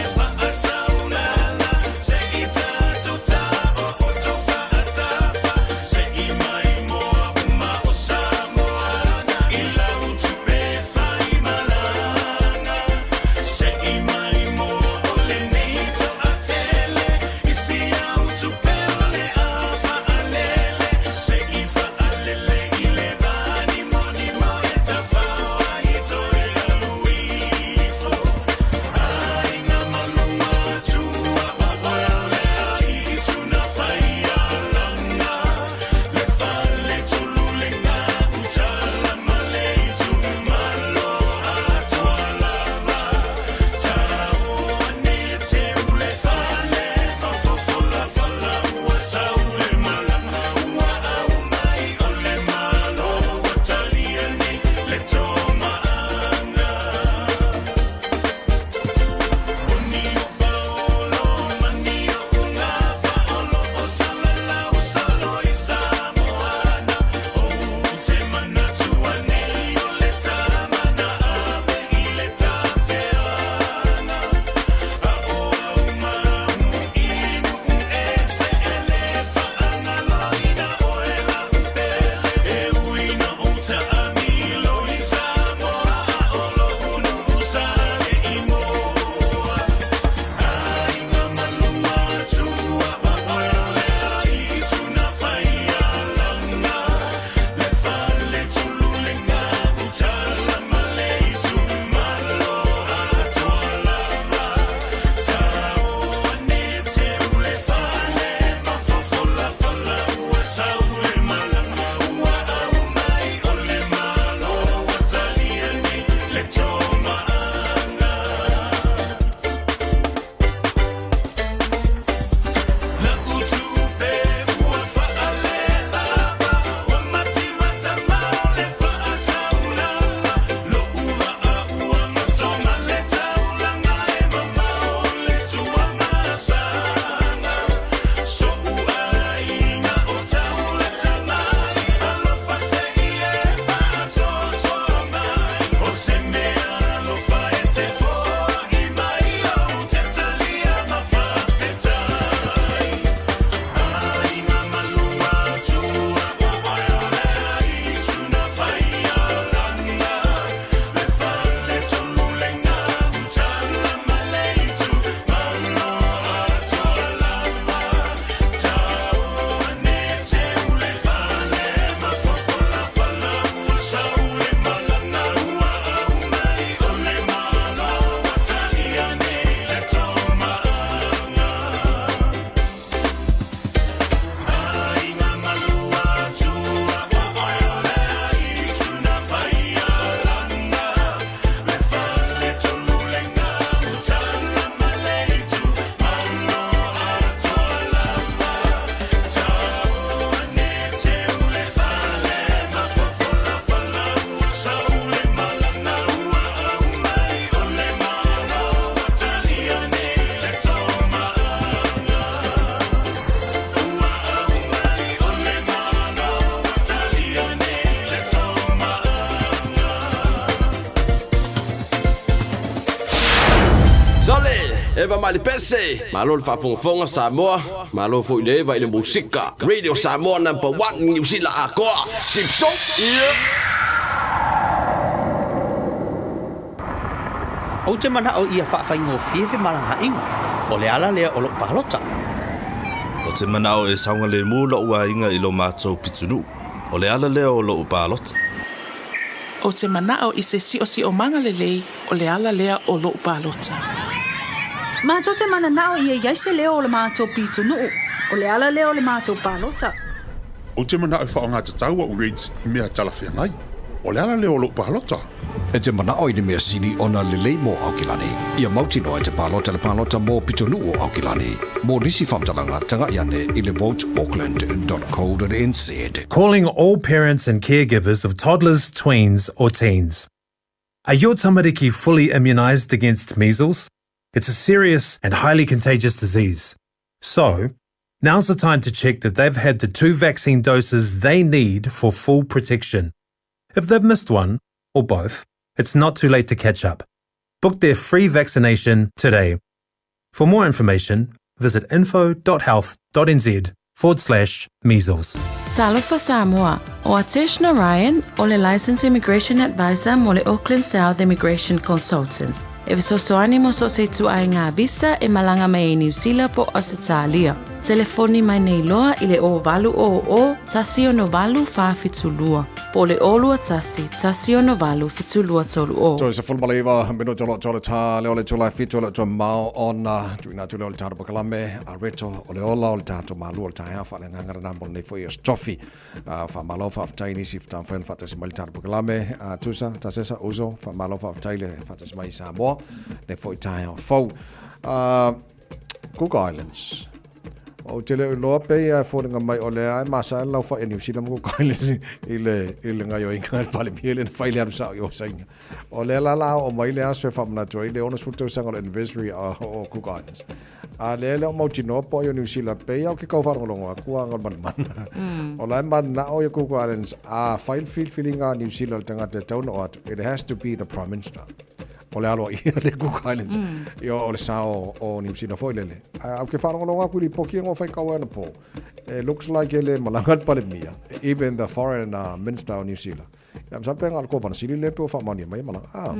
[SPEAKER 11] Eva mai le pese. Malo le faafogafoga Samoa, malo foi le Eva i le musika. Radio Samoa number one Niu Sila atoa. Sipso! Yeah!
[SPEAKER 12] Ou te mana'o ia fa'afaigofie femalagaaiga, o le ala lea o lo'u palota.
[SPEAKER 13] Ou te mana'o e saogalemu lo'u aiga i lo matou pitonuu, o le ala lea o lo'u palota.
[SPEAKER 14] Ou te mana'o i se si'osi'omaga lelei, o le ala lea o lo'u palota.
[SPEAKER 1] Matou te manana'o ia i ai se leo o le matou pitonuu, o le ala lea o le matou palota.
[SPEAKER 3] Ou te mana'o e fa'aoga tatau a'u rates i mea talafeagai. O le ala lea o lo'u palota.
[SPEAKER 4] E te mana'o i ni mea sili ona lelei mo Aukilani. Ia mautinoa e te palota i le palota mo pitonuu o Aukilani. Mo nisi faamatalaga, taga'i ane i le voteauckland.co.nz.
[SPEAKER 15] Calling all parents and caregivers of toddlers, tweens, or teens. Are your tamariki fully immunised against measles? It's a serious and highly contagious disease. So, now's the time to check that they've had the two vaccine doses they need for full protection. If they've missed one, or both, it's not too late to catch up. Book their free vaccination today. For more information, visit info.health.nz forward slash measles.
[SPEAKER 10] Talofa Samoa, ʻO Atesh Narayan, o le Licensed Immigration Advisor mo le Auckland South Immigration Consultants. E fesoasoani mo so o se ituaiga visa e malaga mai ai Niu Sila po o Ausetalia. Telefoni mai nei loa i le 0800 168 472 po o le 021 168 7230.
[SPEAKER 4] Toe 19 minute o lo o toe le tā lea o le itula e fitu o le toe mao ona tuuina atu lea o le tatou pakalame a Reto o le ola o le tatou malua o le taeao faaleagaga lena mo lenei foi aso tofi. Faamalo faafetai i nisi fatamafai ona faatasi mai le tatou pakalame a Tusa, Tasesa, Uso, faamalo faafetai le faatasi mai i Samoa lenei foi taeao fou. Cook Islands. Ou te le o iloa pe ia e foliga mai o lea e masae le laufai a Niu Sila ma Cook Islands i le, i le gaioiga a le Palemia lea na fai le alu sao i o Saina. O lea la la oo mai le aso e faamanatu ai le 60 tausaga o le anniversary o Cook Islands. A lea le o mautinoa po ai o Niu Sila pei au ke kau faalogologo atu a ngol manamana. O la e manao ia Cook Islands a fai le filifiliga a Niu Sila le tagata e tau na o atu, it has to be the Prime Minister. O le aloaia le Cook Islands. Ia o le sao o Niu Sila foi lele. A au ke faalogologo atu i lipoti e ngō whai kau ana pō. It looks like e le malaga le Palemia, even the foreign minister o Niu Sila. Ia masalo pe na o le Kovana Sili lea pe ua faamaonia mai e malaga. Ah.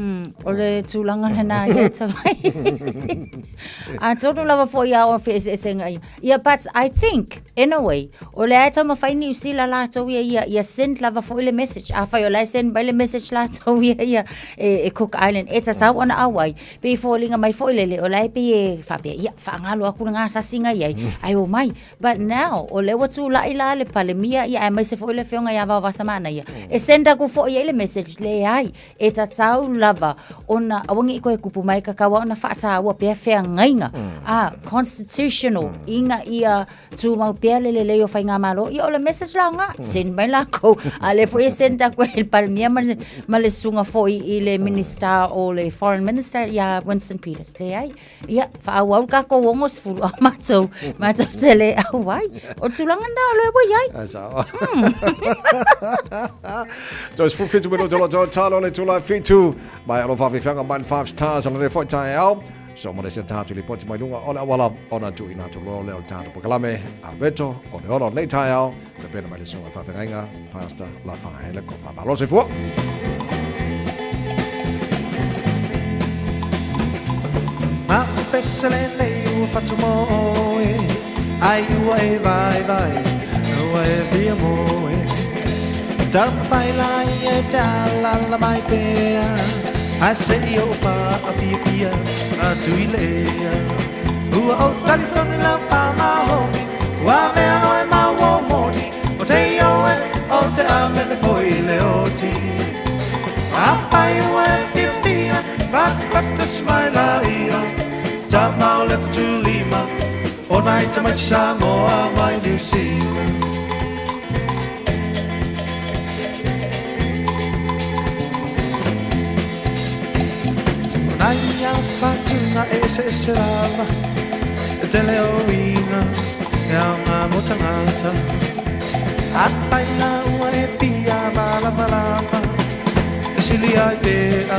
[SPEAKER 8] O le tulaga lena ia e mai. Atonu lava foi a o feeseesega ia. Ia, but I think, in a way, o lea e taumafai Niu Sila latou ia ia, ia send lava foi le message. Afai o la e send mai le message latou ia ia e, e Cook Island, e tatau ona auai. Pei e foliga mai foi lele, o la e pei e faapea, ia, faagalo aku le gasasiga i ai, ae omai. But now, o lea ua tulai la le Palemia, ia aemaise foi le afioga ia Vaovasamanaia, e send aku foi i ai le message, leai, e tatau lava ona aua ne i toe kupu mai, tatau lava ona faataua pea feagaiga, a, constitutional, ina ia tumau pea le lelei o faigamalo. Ia o le message la lena, send mai lakou, a o lea foi e send aku e le Palemia ma le, ma le susuga foi i le Minister o le Foreign Minister ia Winston Peters. Leai. Ia, faaauau le tatou 60 a matou, matou te le auai. O le tulaga lena o lea ua i ai.
[SPEAKER 4] Ai sao. Toe 17 minute o lo toe talo le tula fitu. Mai alo whawhiwhanga mai le 5 stars o le foi tae au. So mo le se tātu lipoti mai lunga o le awala o na tui nā tū leo le tātu pakalame a Reto o le ora o nei tae au. Te pena mai le sunga whawhiwhanga Pastor La Whahele ko Pāpā Lose Fua.
[SPEAKER 16] Ma o pese lenei ua fatu mo oe, Ai ua e vaivai, ua e fia moe. Taumafai la ia e te alaala mai pea, Ae se i ou faapiapia atu i le ea. Ua ou talitonu lau pāmahoni, Ua avea oe ma ua moni, O te ioe, o te amene foi i le oti. Afai ua e fiafia, Fatafata mai laia, Tama o le Fetulima, O nai tamaiti Samoa mai Niu Sila. O nai au whatunga e eseese lava, E tele o uiga, e aoga mo tagata. Afai la ua e fia malamalama, E sili ai pea,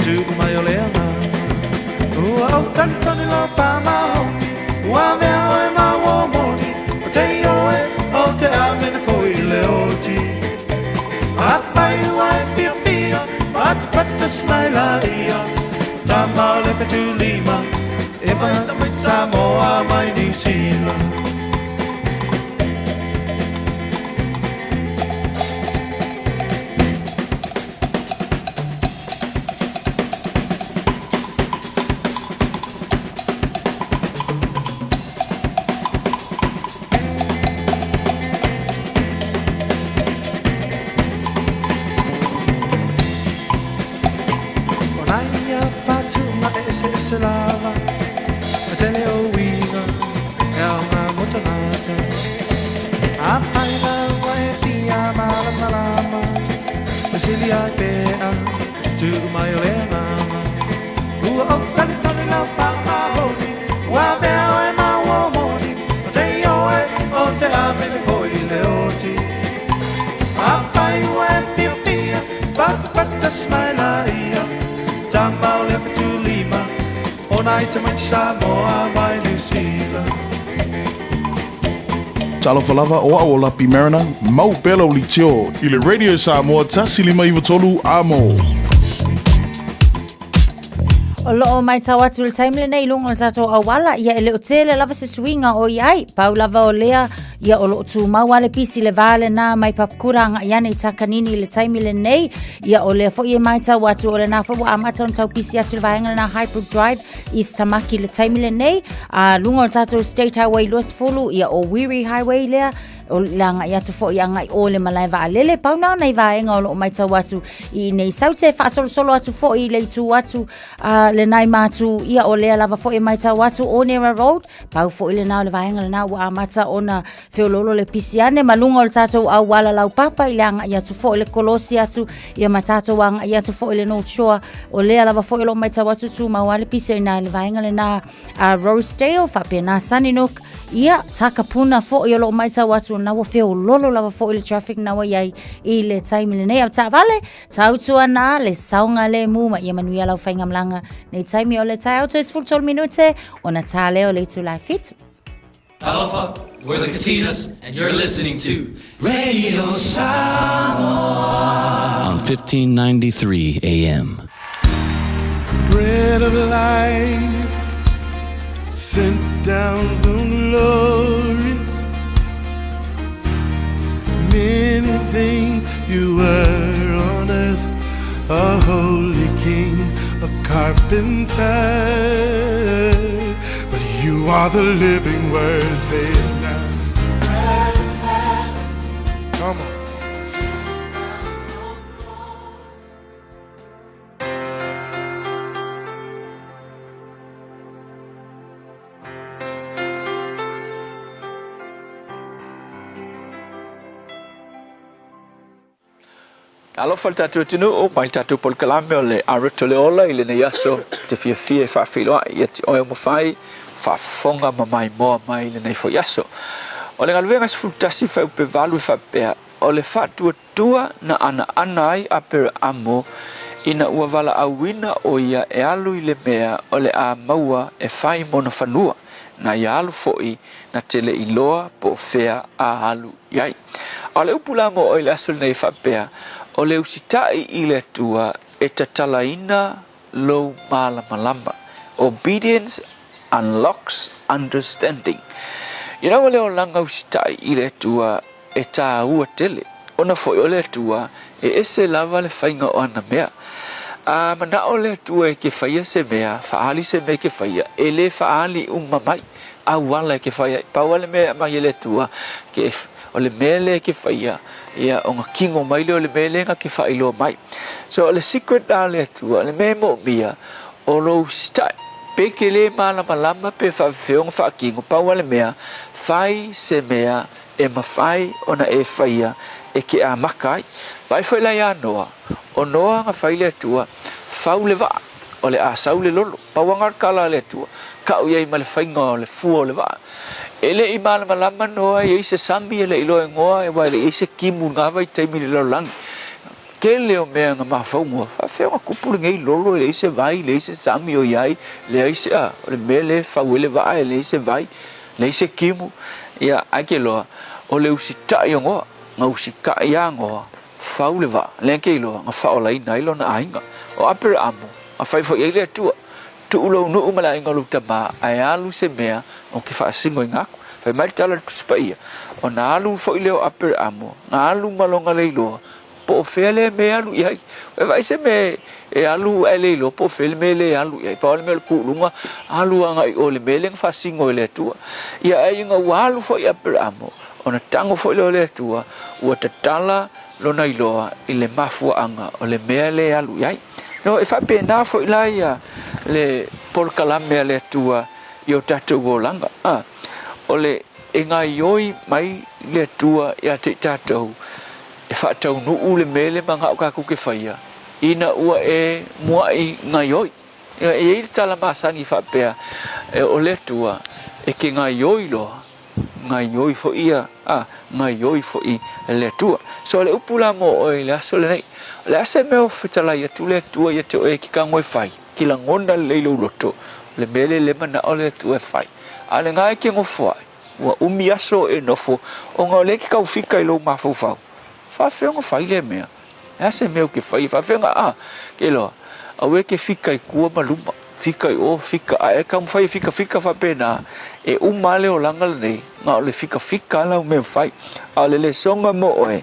[SPEAKER 16] tuu mai o le agaga. Ua ou talitonu lau faamaoni, ua avea oe ma uo moni, O te ioe, o te amene foi i le oti. Afai ua e fiafia, patapata mai laia, Tama o le fetulima, e mai Samoa mai Niu Sila. O nai ia fatuga eseese lava, E tele o uiga, e aoga mo tagata. Afai la ua e fia malamalama, Fesili ai pea, tuu mai o le agaga. Ua ou talitonu i lau faamaoni, Ua avea oe ma uo moni, O te ioe, o te amene foi i le oti. Afai ua e fiafia, patapata mai laia, Tama o le fetulima, O nai tamaiti Samoa mai Niu Sila.
[SPEAKER 3] Talofa lava, o au o Lapi Mariner, mau pea lau leitio i le Radio Samoa 105 3 Amo.
[SPEAKER 8] O loo maitau atu i le taimi lenei i luga o le tatou auala, ia e le o tele lava se suiga o i ai. Pau lava o lea, ia o loo tumau lava le pisi le va lena mai Papakura agai ane i Takanini i le taimi lenei. Ia o lea foi e maitau atu o lena foi ua amata ona tau pisi atu le vaega lena Highbrook Drive East Tamaki i le taimi lenei. A luga o le tatou State Highway 20, ia o Wiri Highway lea, o le agai atu foi agai o le malae vaalele. Pau na o nai vaega o loo maitau atu i nei saute faasolosolo atu foi i le itu atu a lenai matu ia o lea lava foi e maitau atu Onera Road pau foi lena o le vaega lena ua amata ona feoloolo le pisi ane ma luga o le tatou auala laupapa i le agai atu foi le kolosi atu ia ma tatou agai atu foi le North Shore o lea lava foi o loo maitau atu tumau lava le pisi i ina i le vaega lena a Rosedale faapena Sunnynook ia Takapuna foi o loo maitau atu na ua feololo lava foi le traffic na ua iai i le taimi lenei au taavale tautuana le saogalemu ma ia manuia lau faigamalaga nei taimi o le taeao toe 13 minute ona tā lea o le itula e 7.
[SPEAKER 17] Talofa, we're the Katinas, and you're listening to Radio Samoa
[SPEAKER 18] on 1593 AM.
[SPEAKER 19] Bread of life sent down from glory. Many things you were on earth, a holy king, a carpenter. But you are the living word, say it now. Come on.
[SPEAKER 20] Talofa le tatou atunuu mai le tatou polokalame o le Aroto le Ola i lenei aso te fiafia e faafeiloai ia te oe o mafai faafofoga ma maimoa mai i lenei foi aso. O le galuega 11 fuaiupu 8 e faapea, o le faatuatua na anaana ai Aperaamo ina ua valaauina ʻo ia e alu i le mea o le a maua e fai mona fanua, na ia alu foi na te le iloa po o fea a alu i ai. A o le upu la mo ʻoe i le aso lenei e faapea, o le usitai i le Atua e tatalaina lou malamalama. Obedience unlocks understanding. Ina ua le olaga usitai i le Atua e tāua tele, ona foi o le Atua e ese lava le faiga o ana mea. A manaʻo le Atua e ke faia se mea, faaali se mea e ke faia, e lē faaali uma mai auala e ke fai ai. Pau lava le mea e aumai e le Atua, ke, o le mea lea e ke faia, ia ona kino mai lea o le mea lea na ke faailoa mai. So o le secret a le Atua, o le mea e moomia, o lou usitai. Pe ke lē malamalama pe faafefea ona faakino, pau lava le mea, fai se mea e mafai ona e faia e ke amata ai. Vaai foi la iā Noa, o Noa na fai le Atua, fau le vaa, o le a sau le lolo. Pau lava na o le tala a le Atua, kau i ai ma le faiga o le fua o le vaa. E le i malamalama Noa e i ai se sami, e le i iloa e Noa, aua e le i i ai se timu i na vaitaimi i le lalolagi. tele o mea na mafaumua, faafefea ona tupu lenei lolo e leai se vai, leai se sami o i ai, leai se, a, o le mea lea e fau ai le vaa e leai se vai, leai se timu, ia, ae ke iloa, o le usitai o Noa, na usitai lava Noa, fau le vaa, lea ke iloa, na faaolaina ai lona aiga. O Aperamo, na fai foi i ai le Atua, Tuu lou nuu ma le aiga o lou tama, ae alu se mea ou te faasinoina aku. Fai mai le tala a le Tusi Paia, Ona alu foi lea o Aperamo, na alu ma lona leiloa, po o fea lea mea e alu i ai. Ua vaai se mea e alu ae le iloa po o fea le mea lea e alu i ai. Pau le mea o le kuluga, alu agai i o i le mea lea na faasino e le Atua. Ia ae ina ua alu foi Aperamo, ona tago foi lea o le Atua, ua tatala lona iloa i le mafuaaga o le mea lea e alu i ai. No, e faapena foi la ia le polokalame a le Atua i o tatou olaga. A, o le e gaioi mai le Atua ia te i tatou e faataunuu le mea lea manao tatou te faia, ina ua e muai gaioi. E i ai le tala masani faapea, o le Atua e te gaioi loa, gaioi foi ia, a, gaioi foi le Atua. So o le upu la mo oe i le aso lenei, o le a se mea o fetalai atu le Atua ia te oe e te tago e fai, ki lagona lelei lou loto, o le mea lea le manao le Atua e fai. A o lena e te nofo ai, ua umi aso o e nofo, ona o lea e te tau fika i lou mafaufau, faafefea ona fai lea mea? E a se mea ou te faia? Faafefea ona, a, ke iloa, aua e te fika i tua ma luma, fika i o, fika, a e taumafai e fikafika faapena, e uma lava le olaga lenei, na o le fikafika lava lau mea e fai. A o le lesoga mo oe,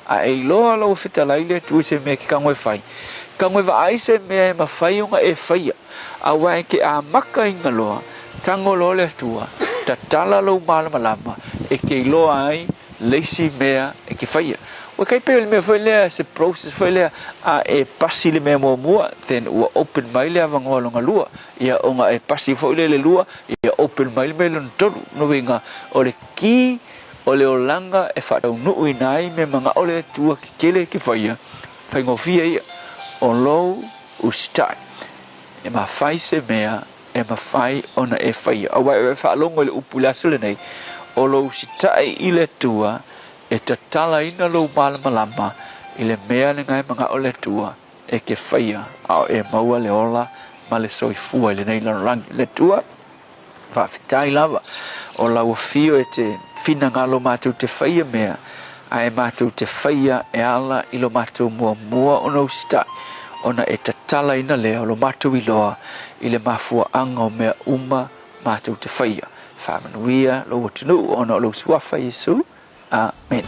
[SPEAKER 20] a e iloa lau fetalai le Atua i se mea e te tago e fai, tago e vaai se mea e mafai ona e faia, aua e te amataina loa, tago loa le Atua, tatala lou malamalama e te iloa ai le isi mea e te faia. Ua tai pei o le mea foi lea, se process foi lea, a e pasi le mea muamua, then ua open mai le avanoa lona lua. Ia, ona e pasi foi lea i le lua, ia open mai le mea lona tolu. Lona uiga, o le ki o le olaga e faataunuuina ai mea manao le Atua tetele e te faia, faigofie ia, o lou usitai. E mafai se mea e mafai ona e faia. Aua e faalogo i le upu i le aso lenei, o lou usitai i le Atua e tatalaina lou malamalama i le mea lena e manao le Atua e te faia, a o e maua le ola ma le soifua i lenei lalolagi. Le Atua, faafetai lava o lau afio e te finagalo matou te faia mea, ae matou te faia e ala i lo matou muamua ona usitai, ona e tatalaina lea o lo matou iloa i le mafuaaga o mea uma matou te faia. Faamanuia lou atunuu ona o lou Suafa Iesu. Amene.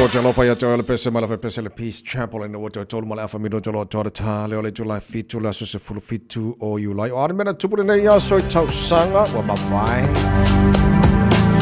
[SPEAKER 4] Matou te alofa ia te oe o le pese mai le pese le Peace Chapel ina ua toe tolu ma le afa minute o loa toa le tā lea o le itula e fitu le aso 17 o Iulai. O a ni mea na tupu lenei aso i tausaga ua mavae?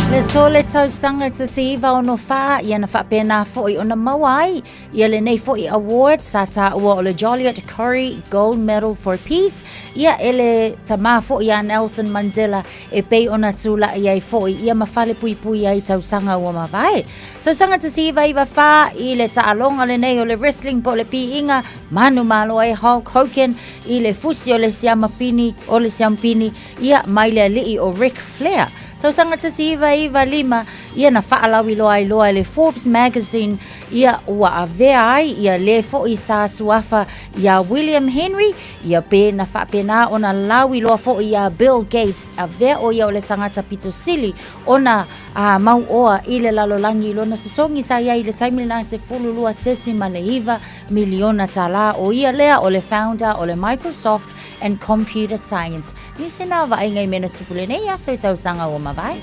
[SPEAKER 8] Le so le tausaga 1964 ia na faapena foi ona maua ai ia lenei foi award sa taua o le Joliot Curie Gold Medal for Peace ia e le tamā foi a Nelson Mandela e pei ona tula'i ai foi ia ma falepuipui ai tausaga ua mavae. Tausaga 1994 i le taaloga lenei o le wrestling po o le piiga manumalo ai Hulk Hogan i le fusi o le siamapini o le siampini ia mai le alii o Ric Flair. Tausaga 1995 ia na faalauiloa ai loa e le Forbes Magazine ia ua avea ai ia le foi sa suafa iā William Henry Ia pe na faapena ona lauiloa foi iā Bill Gates, avea ʻo ia o le tagata pito sili ona a mauoa i le lalolagi i lona totogi sa i ai i le taimi lena 12.9 miliona tālā. ʻO ia lea o le founder o le Microsoft and Computer Science. Nisi na vaaiga i mea na tupu lenei aso i tausaga ua mavae.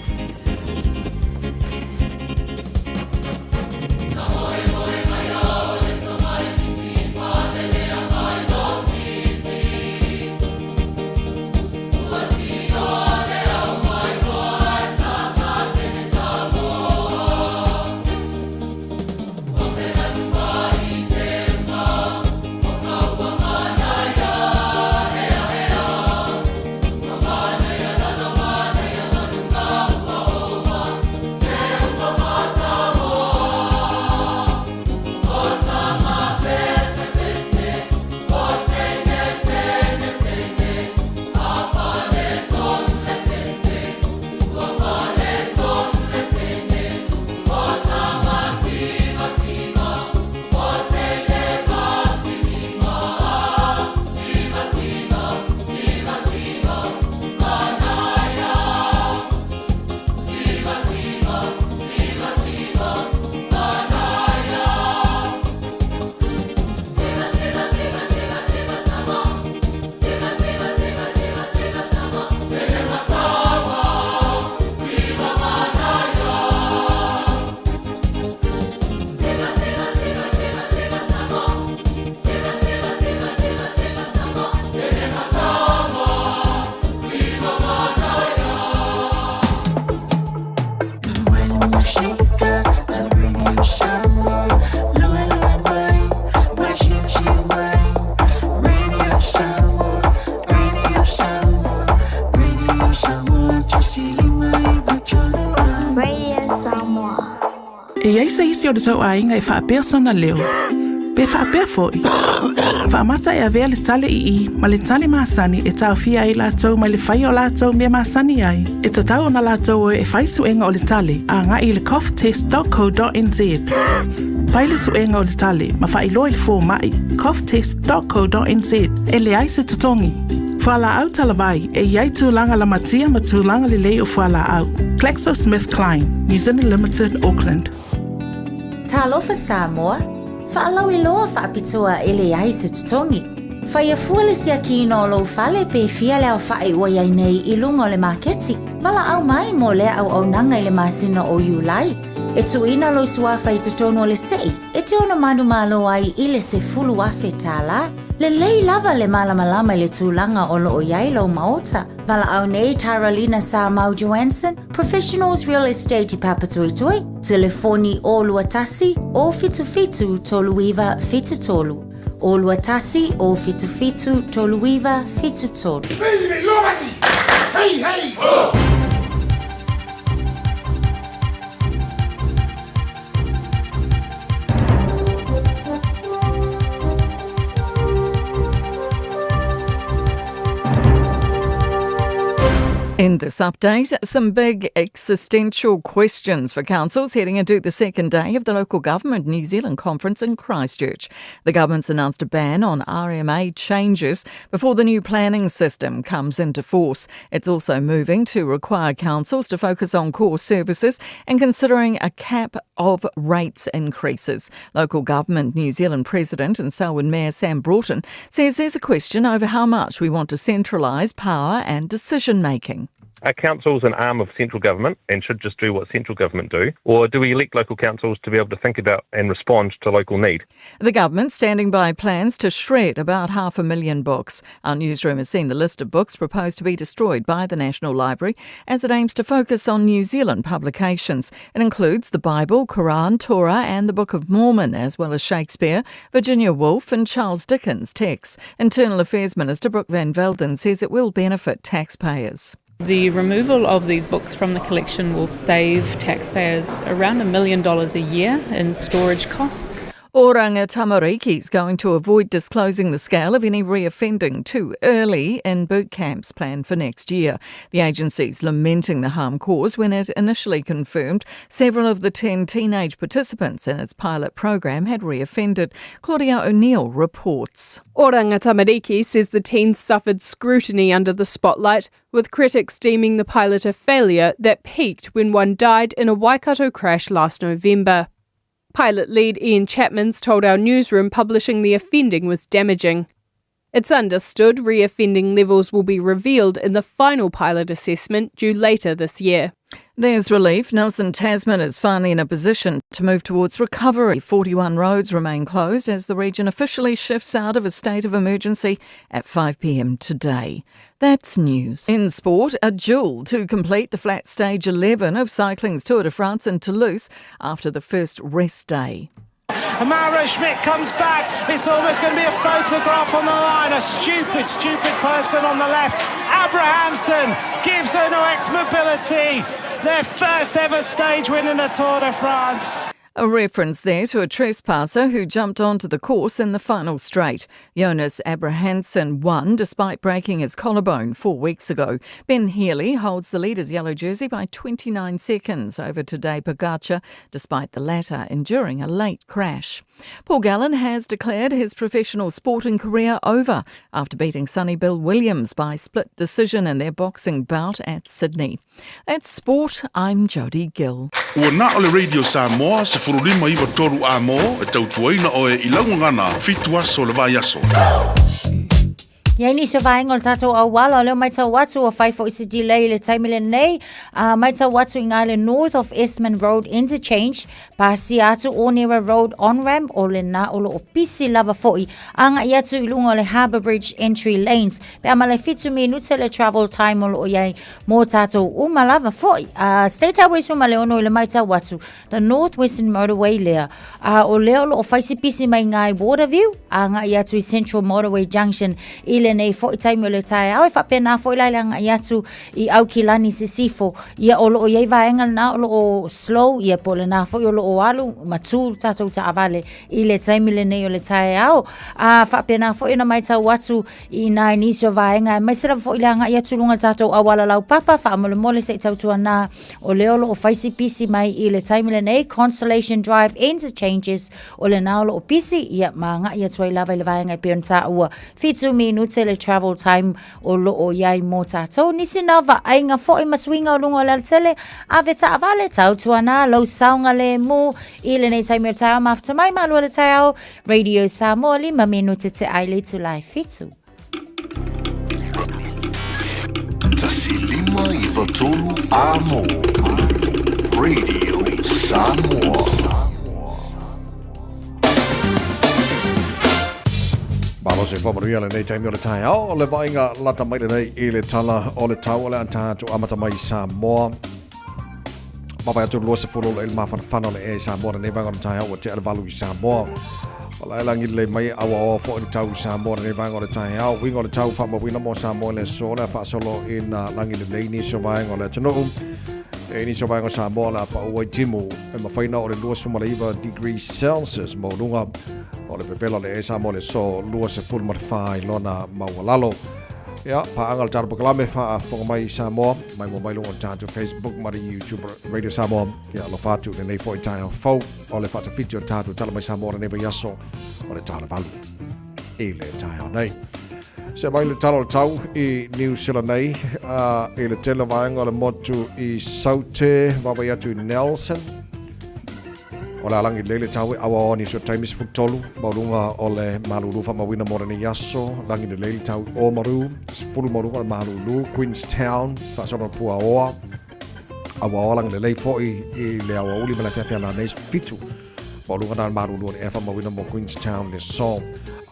[SPEAKER 14] E i ai se isi o le tou aiga e faapea sona leo, pe faapea foi, faamata e avea le tale ii ma le tale masani e taofia ai latou mai le faia o latou mea masani ai, e tatau ona latou o e fai suega o le tale agai i le coughtest.co.nz. Fai le suega o le tale ma faailoa i le fomai, coughtest.co.nz, e leai se totogi. Fualaau talavai, e i ai tulaga lamatia ma tulaga lelei o fualaau. GlaxoSmithKline, New Zealand Limited, Auckland.
[SPEAKER 8] Talofa Samoa, Faalauiloa faapitoa e leai se totogi. Faia fua le siakiina o lou fale pe fia le aofa'i ua i ai nei i luga o le maketi. Valaau mai mo lea auaunaga i le masina o Iulai. E tuuina lou suafa i totonu o le se'i e te ono manumalo ai i le $10,000. Lelei lava le malamalama i le tulaga o lo o i ai lou maota. Valaau nei Tara Lina Samau Johansson, Professionals Real Estate i Papatoetoe, telefoni 021 077 3973. 021 077 3973.
[SPEAKER 19] Hey, hey, ho!
[SPEAKER 5] In this update, some big existential questions for councils heading into the second day of the Local Government New Zealand Conference in Christchurch. The government's announced a ban on RMA changes before the new planning system comes into force. It's also moving to require councils to focus on core services and considering a cap of rates increases. Local Government New Zealand President and Selwyn Mayor Sam Broughton says there's a question over how much we want to centralise power and decision making.
[SPEAKER 21] Are councils an arm of central government and should just do what central government do? Or do we elect local councils to be able to think about and respond to local need?
[SPEAKER 5] The government standing by plans to shred about 500,000 books. Our newsroom has seen the list of books proposed to be destroyed by the National Library as it aims to focus on New Zealand publications. It includes the Bible, Quran, Torah, and the Book of Mormon, as well as Shakespeare, Virginia Woolf, and Charles Dickens texts. Internal Affairs Minister Brooke Van Velden says it will benefit taxpayers.
[SPEAKER 22] The removal of these books from the collection will save taxpayers around $1 million a year in storage costs.
[SPEAKER 5] Oranga Tamariki is going to avoid disclosing the scale of any reoffending too early in boot camps planned for next year. The agency's lamenting the harm caused when it initially confirmed several of the 10 teenage participants in its pilot program had reoffended. Claudia O'Neill reports.
[SPEAKER 23] Oranga Tamariki says the teens suffered scrutiny under the spotlight, with critics deeming the pilot a failure that peaked when one died in a Waikato crash last November. Pilot lead Ian Chapman's told our newsroom publishing the offending was damaging. It's understood reoffending levels will be revealed in the final pilot assessment due later this year.
[SPEAKER 5] There's relief. Nelson Tasman is finally in a position to move towards recovery. 41 roads remain closed as the region officially shifts out of a state of emergency at 5 p.m. today. That's news. In sport, a duel to complete the flat stage 11 of cycling's Tour de France in Toulouse after the first rest day.
[SPEAKER 24] Mauro Schmidt comes back. It's almost going to be a photograph on the line. A stupid, stupid person on the left. Abrahamsen gives Uno-X Mobility their first ever stage win in the Tour de France.
[SPEAKER 5] A reference there to a trespasser who jumped onto the course in the final straight. Jonas Abrahamsen won despite breaking his collarbone 4 weeks ago. Ben Healy holds the leader's yellow jersey by 29 seconds over Tadej Pogacar, despite the latter enduring a late crash. Paul Gallen has declared his professional sporting career over after beating Sonny Bill Williams by split decision in their boxing bout at Sydney. That's sport. I'm Jodie Gill.
[SPEAKER 3] Ua na o le Radio Samoa 1593 amo e tautuaina oe i lau gagana 7 aso o le vaiaso.
[SPEAKER 8] I ai nisi o vaega o le tatou auala, o lea ua matau atu ua fai foi se delay i le taimi lenei. Matau atu i ngā le North of Esmond Road Interchange, pasia atu Onera Road on-ramp o lena o lo o pisi lava foi agai atu i luga o le Harbour Bridge entry lanes. Pe a ma le 7 minute le travel time o lo o i ai mo tatou uma lava foi. State Highway 16 i le matau atu, the North Western Motorway lea. O lea o lo o fai si pisi mai ngā i Waterview, agai atu i Central Motorway Junction i lenei foi taimi o le taeao e faapena foi la i le agai atu i Aukilani Sisifo. Ia o lo o i ai vaega lena o lo o slow, ia po o lena foi o lo o alu ma tū tatou taavale i le taimi lenei o le taeao. Faapena foi ona matau atu i nai nisi o vaega aemaise lava foi le agai atu i luga o le tatou auala laupapa faamolemole se i tautuana o lea o lo o fai si pisi mai i le taimi lenei Constellation Drive interchanges o lena o lo o pisi ia ma agai atu ai lava i le vaega e pei ona taua 7 minute le travel time o lo o i ai mo tatou. Nisi na vaaiga foi ma suiga o luga o le alatele ave taavale tautuana lou saogalemu i lenei taimi o le taeao mafuta mai malua le taeao Radio Samoa 5 minute te ai le itula e 7.
[SPEAKER 3] 1593 Amo. Radio Samoa.
[SPEAKER 4] Malo se whamanuia lenei taimi o le taeao, o le vaaiga lata mai lenei i le tala o le tau o le a tatou amata mai i Samoa. Vaavaai atu 20 o le mafanafana o le ea i Samoa lenei vaega o le taeao ua tea le 8 i Samoa. O la e lagi lelei mai auaoa foi le tau i Samoa lenei vaega o le taeao. Uiga o le tau faamauina mo Samoa i le aso o le a faasolo ina lagi lelei nisi o vaega o le atunuu. E nisi o vaega o Samoa o le a paʻu ai timu e mafai ona oo i le 29 degrees Celsius maualuga o le pepela o le ea i Samoa i le aso 24 i lona maualalo. Ia, paaga le tatou polokalame faafofoga mai i Samoa, mai mo mai luga o le tatou Facebook ma le YouTube Radio Samoa. Ia, alofa atu lenei foi taeao fou o le faatafiti o le tatou tala mai Samoa lenei vaiaso o le tala 8 i le taeao nei. Se mai le tala o le tau i New Zealand nei, i le tele o vaega o le motu i Saute, vaavaai atu i Nelson. O le a lagi lelei le tau e aoaoa nisi o taimi 13 maualuga o le malulu faamauina mo lenei aso. Lagi lelei le tau i Oamaru, 10 maualuga o le malulu, Queenstown, faasolo i Puaoa, aoaoa lagi lelei foi i le aoauli ma le afiafi a nanei, 7 maualuga na le malulu o le ea faamauina mo Queenstown le aso.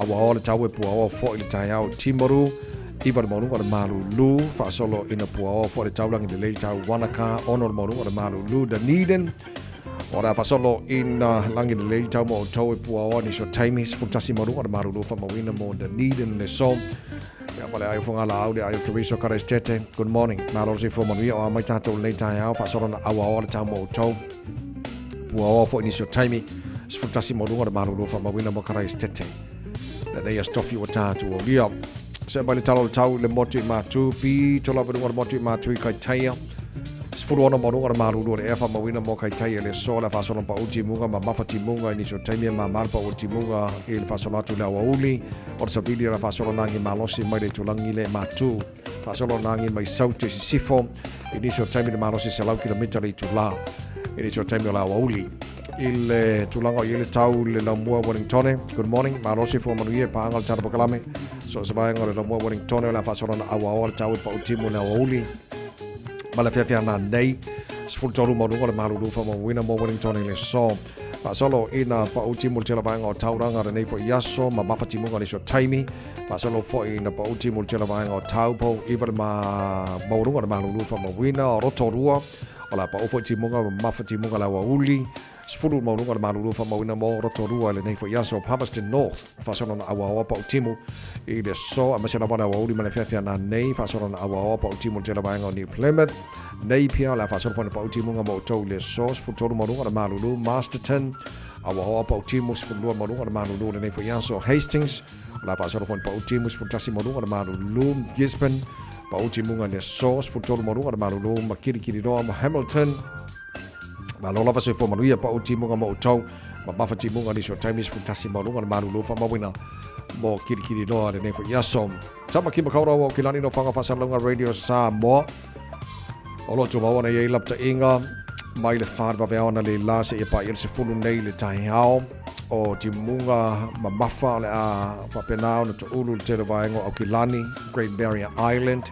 [SPEAKER 4] Aoaoa le tau e Puaoa foi i le taeao i Timaru, 9 le maualuga o le malulu, faasolo ina Puaoa foi le tau lagi lelei le tau Wanaka, 6 le maualuga o le malulu, Dunedin, O le a faasolo ina lagi lelei le tau mo outou e Puaoa nisi o taimi, 11 maualuga o le malulu faamauina mo Dunedin le aso. Ia ma le ai o Fogaalaau le ai o Keriso Karaisitete. Good morning. Malo le soifua manuia o a mai tatou i lenei taeao faasolo na auaoa le tau mo outou. Puaoa foi nisi o taimi, 11 maualuga o le malulu faamauina mo Karaisitete. Lenei aso tofi ua tatou aulia. Se mai le tala o le tau i le motu i Matu, pito lava i luga o le motu i Matu i Kaitaia. 16 maualuga o le malulu o le ea faamauina mo Kaitaia i le aso, le faasolo pau timuga ma mafa timuga i nisi o taimi e māmā le pau o le timuga i le faasolo atu i le aoauli o le savili o le faasolo nagi malosi mai le itulagi le Matu. Faasolo nagi mai Saute i Sisifo i nisi o taimi le malosi 100 kilomita le itula i nisi o taimi o le aoauli. I le tulaga o i ai le tau i le laumua Wellingtone. Good morning, malosi fua manuia e paaga o le tala pakalame. So o se vaega o le laumua Wellingtone o le a faasolo na auaoa le tau e pau timu i le aoauli. Ma le afiafi ana nei, 13 maualuga o le malulu faamauina mo Wellington i le aso. Faasolo ina pau timu le tele vaega o Tauranga lenei foi aso ma mafa timuga nisi o taimi. Faasolo foi ina pau timu le tele vaega o Taupo, 9 le maualuga o le malulu faamauina o Rotorua. O le a pau foi timuga ma mafa timuga le aoauli. 10 maualuga o le malulu faamauina mo Rotorua i lenei foi aso. Palmerston North, faasolo na auaoa pautimu i le aso, aemaise lava le aoauli ma le afiafi ana nei, faasolo na auaoa pautimu i le tele vaega o New Plymouth. Napier, o le a faasolo foi na pautimuga mo outou i le aso. 13 maualuga o le malulu Masterton, auaoa pautimu 12 maualuga o le malulu i lenei foi aso. Hastings, o le a faasolo foi na pautimu 11 maualuga o le malulu Gisborne, pautimuga i le aso 13 maualuga o le malulu ma Kirikiriroa ma Hamilton. Malo lava soifua manuia pau timuga mo outou ma mafa timuga nisi o taimi 11 maualuga le malulu faamauina mo Kirikiriroa lenei foi aso. Tama ki Makaurau o Kilani no Whanga Whasalauga Radio Samoa. O lo tumau ana iai laptainga mai le whāre waweao ana le la se ia pa ia le sefulu nei le taeao o timuga ma mafa o le a whapena ona to'ulu le tele vaenga o Aukilani, Great Barrier Island,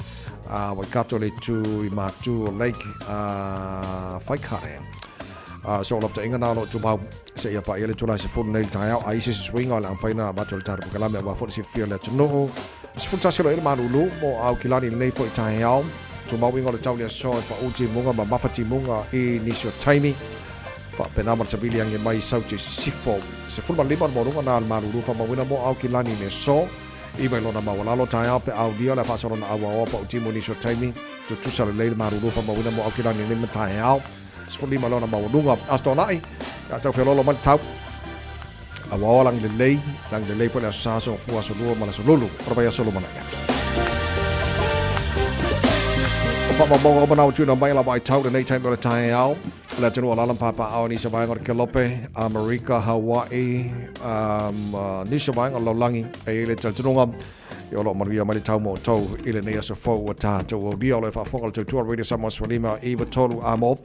[SPEAKER 4] a Waikato le itu i Matu o Lake a Whaikare. A so laptainga na o lo tumau se ia pa ia le tula se fulu nei le taeao a i se suiga o le amfaina a matou le tatou pokalame aua foi le silafia o le atunuu. 11 o lo ele malulu mo Aukilani lenei foi taeao. Tumau inga o le tau le aso e pau timuga ma mafa timuga i nisi o taimi. Faapena ma le savili ange mai Saute Sisifo. 15 o le maualuga na le malulu faamauina mo Aukilani le aso. Iva i lona maualalo taeao pe aulia o le a faasolo na auaoa pau timu i nisi o taimi. Tutusa lelei le malulu faamauina mo Aukilani lenei taeao. 15 lona maualuga. Aso Toonai, ia tau feoloolo mai le tau. Auaoa lagi lelei, lagi lelei foi le aso sa, aso gafua, aso lua ma le aso lulu. O le vaiaso lumanai atu. O faamaumauga uma na ua tuuina mai lava ai tau lenei taimi o le taeao. Le atunuu o alaala ma papaaao i nisi o vaega o le Kelope, Amerika, Hawaii, nisi o vaega o le lalolagi e i ai le talitonuga. Ia o lo o manuia mai le tau mo outou i lenei aso fou ua tatou aulia. O lo o e faafofoga le tautua Radio Samoa 15 9 3 a mo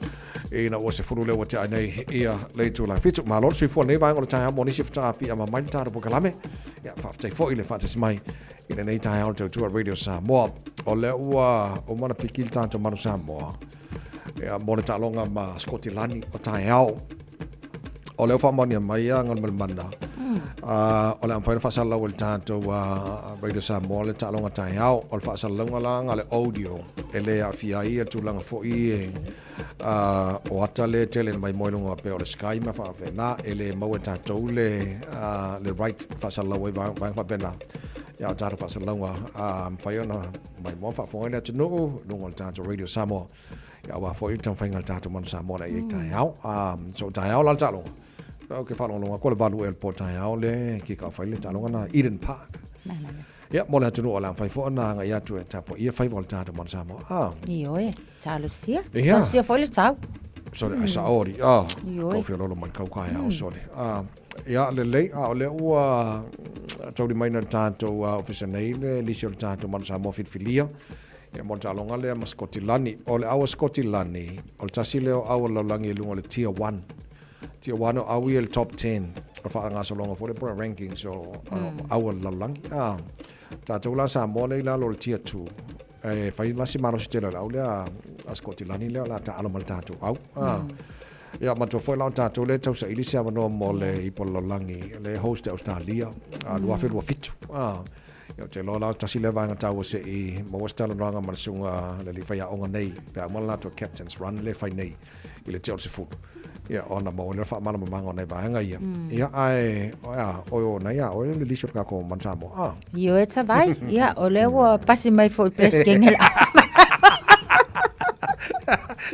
[SPEAKER 4] ina ua 10 lea ua tea ai nei ia le itula 7. Malo le soifua lenei vaega o le taeao mo nisi faatoa pia ma mai le tatou polokalame. Ia faafetai foi le faatasi mai i lenei taeao le tautua Radio Samoa. O lea ua uma ona piki le tatou Manu Samoa. Ia mo le taaloga ma Skotilani o taeao. O lea ua faamaonia mai ia Galumalemana. O le a mafai ona faasalalau e le tatou Radio Samoa le taaloga taeao. O le faasalalauga la na o le audio e le aafia ai ia tulaga foi e o ata lea e tele na maimoa i luga pei o le Sky ma faapena. E le maua e tatou le right e faasalalau ai vaega faapena. Ia o tatou faasalalauga a mafai ona maimoa faafofoga ai le atunuu i luga o le tatou Radio Samoa. Ia aua foi le taumafaiga a le tatou Manu Samoa lea i ai taeao. So taeao la le taaloga. Ou ke faalogologo atu o le 8 ea o le po taeao le kika off ai le taaloga na Eden Park. Ia mo le atunuu o le a mafai foi ona agai atu e tapuaia faiva o le tatou Manu Samoa. Ah.
[SPEAKER 8] Ioe, talosia. Ia. Talosia foi le tau.
[SPEAKER 4] Sorry, ai sa ori. Ah. Ioe. Kau fiololo mai kau kai ao, sorry. Ah. Ia, lelei, a o lea ua taulimaina le tatou ofisa nei le lisi o le tatou Manu Samoa filifilia. Ia mo le taaloga lea ma Sikotilani. O le aua Sikotilani, o le tasi lea o aua lalolagi i luga o le Tier 1. Tier 1 o au ia i le top 10 o le faagasologa foi lea po o le rankings o au a le lalolagi. Tatou la Samoa lea i lalo o le tier 2, e fai la si malosi tele o le au lea a Sikotilani lea o le a taalo ma le tatou au. Ia manatua foi la o tatou lea e tausaili se avanoa mo le Ipu o le Lalolagi lea e host e Ausetalia 2027. Ia ou te iloa la tasi lea vaega taua se i maua se talanoaga ma le susuga le alii faiaoga nei pe a uma le latou captain's run lea e fai nei i le tea o le 10. Ia ona maua lea o le faamalamalamaga o nai vaega ia. Ia ae o a o na ia oe le lisi o le tatou Manu Samoa. Ah.
[SPEAKER 8] Ioe Tavai, ia o lea ua pasi mai foi Peresetene le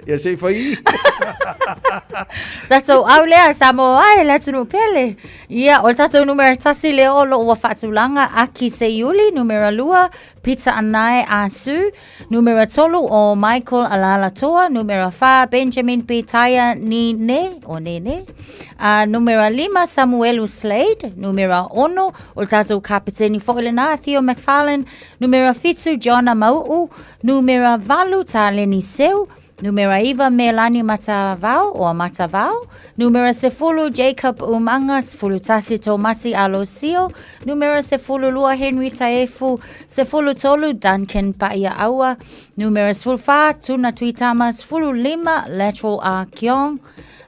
[SPEAKER 4] Ia se i fai.
[SPEAKER 8] Tatou au lea Samoa ai le atunuu pele. Ia, o le tatou numera 1 lea o lo o ua faatulaga Aki Seiuli, numera 2 Peter Anae Asu, numera 3 o Michael Alaalatoa, numera 4 Benjamin Pitaia Nine, o Nene, numera 5 Samuelu Slade, numera 6 o le tatou kapeteni foi lena Theo McFarlane, numera 7 Jonah Mau'u, numera 8 Taleni Seu, Numera 9, Melani Matavao o Matavao. Numera 10, Jacob Umaga. 11, Tomasi Alosio. Numera 12, Henry Taefu. 13, Duncan Pa'ia'aua. Numera 14, Tuna Tuitama. 15, Lateral Ah Kiong.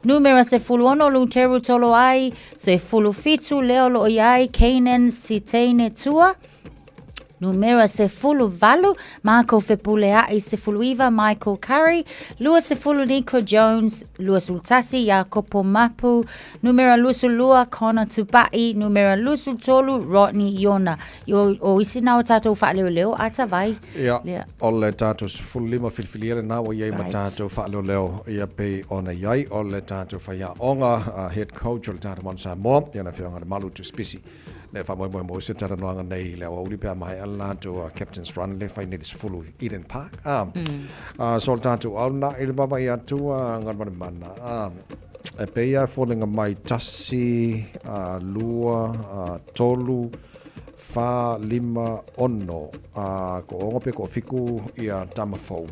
[SPEAKER 8] Numera 16, Luteru Toloai. 17, Leo Lo'iai, Kanan Siteine Tua. Numera 18, Marco Fepulea'i, 19, Michael Curry, 20, Nico Jones, 21, Iakopo Mapu, numera 22, Connor Tupa'i, numera 23, Rodney Iona. O, o isi na o tātou faaleoleo a Tavai.
[SPEAKER 4] Ia, yeah. o le tātou 15 filifilia lena ua i ai ma tātou faaleoleo ia pei ona i ai o le tātou faiaoga head coach o le tātou Manu Samoa, ia le Afioga i le Malu Tusipisi. Le faamoemoe mo se talanoaga nei i le aoauli pe a maea le latou Captain's Run le fai nei le 10 i Eden Park. So le tatou au lena i le vaavaai atu Galumalemana. E pei lava e foliga mai tasi, lua, tolu, fa, lima, ono, ko ono pe ko fiku ia tama fou.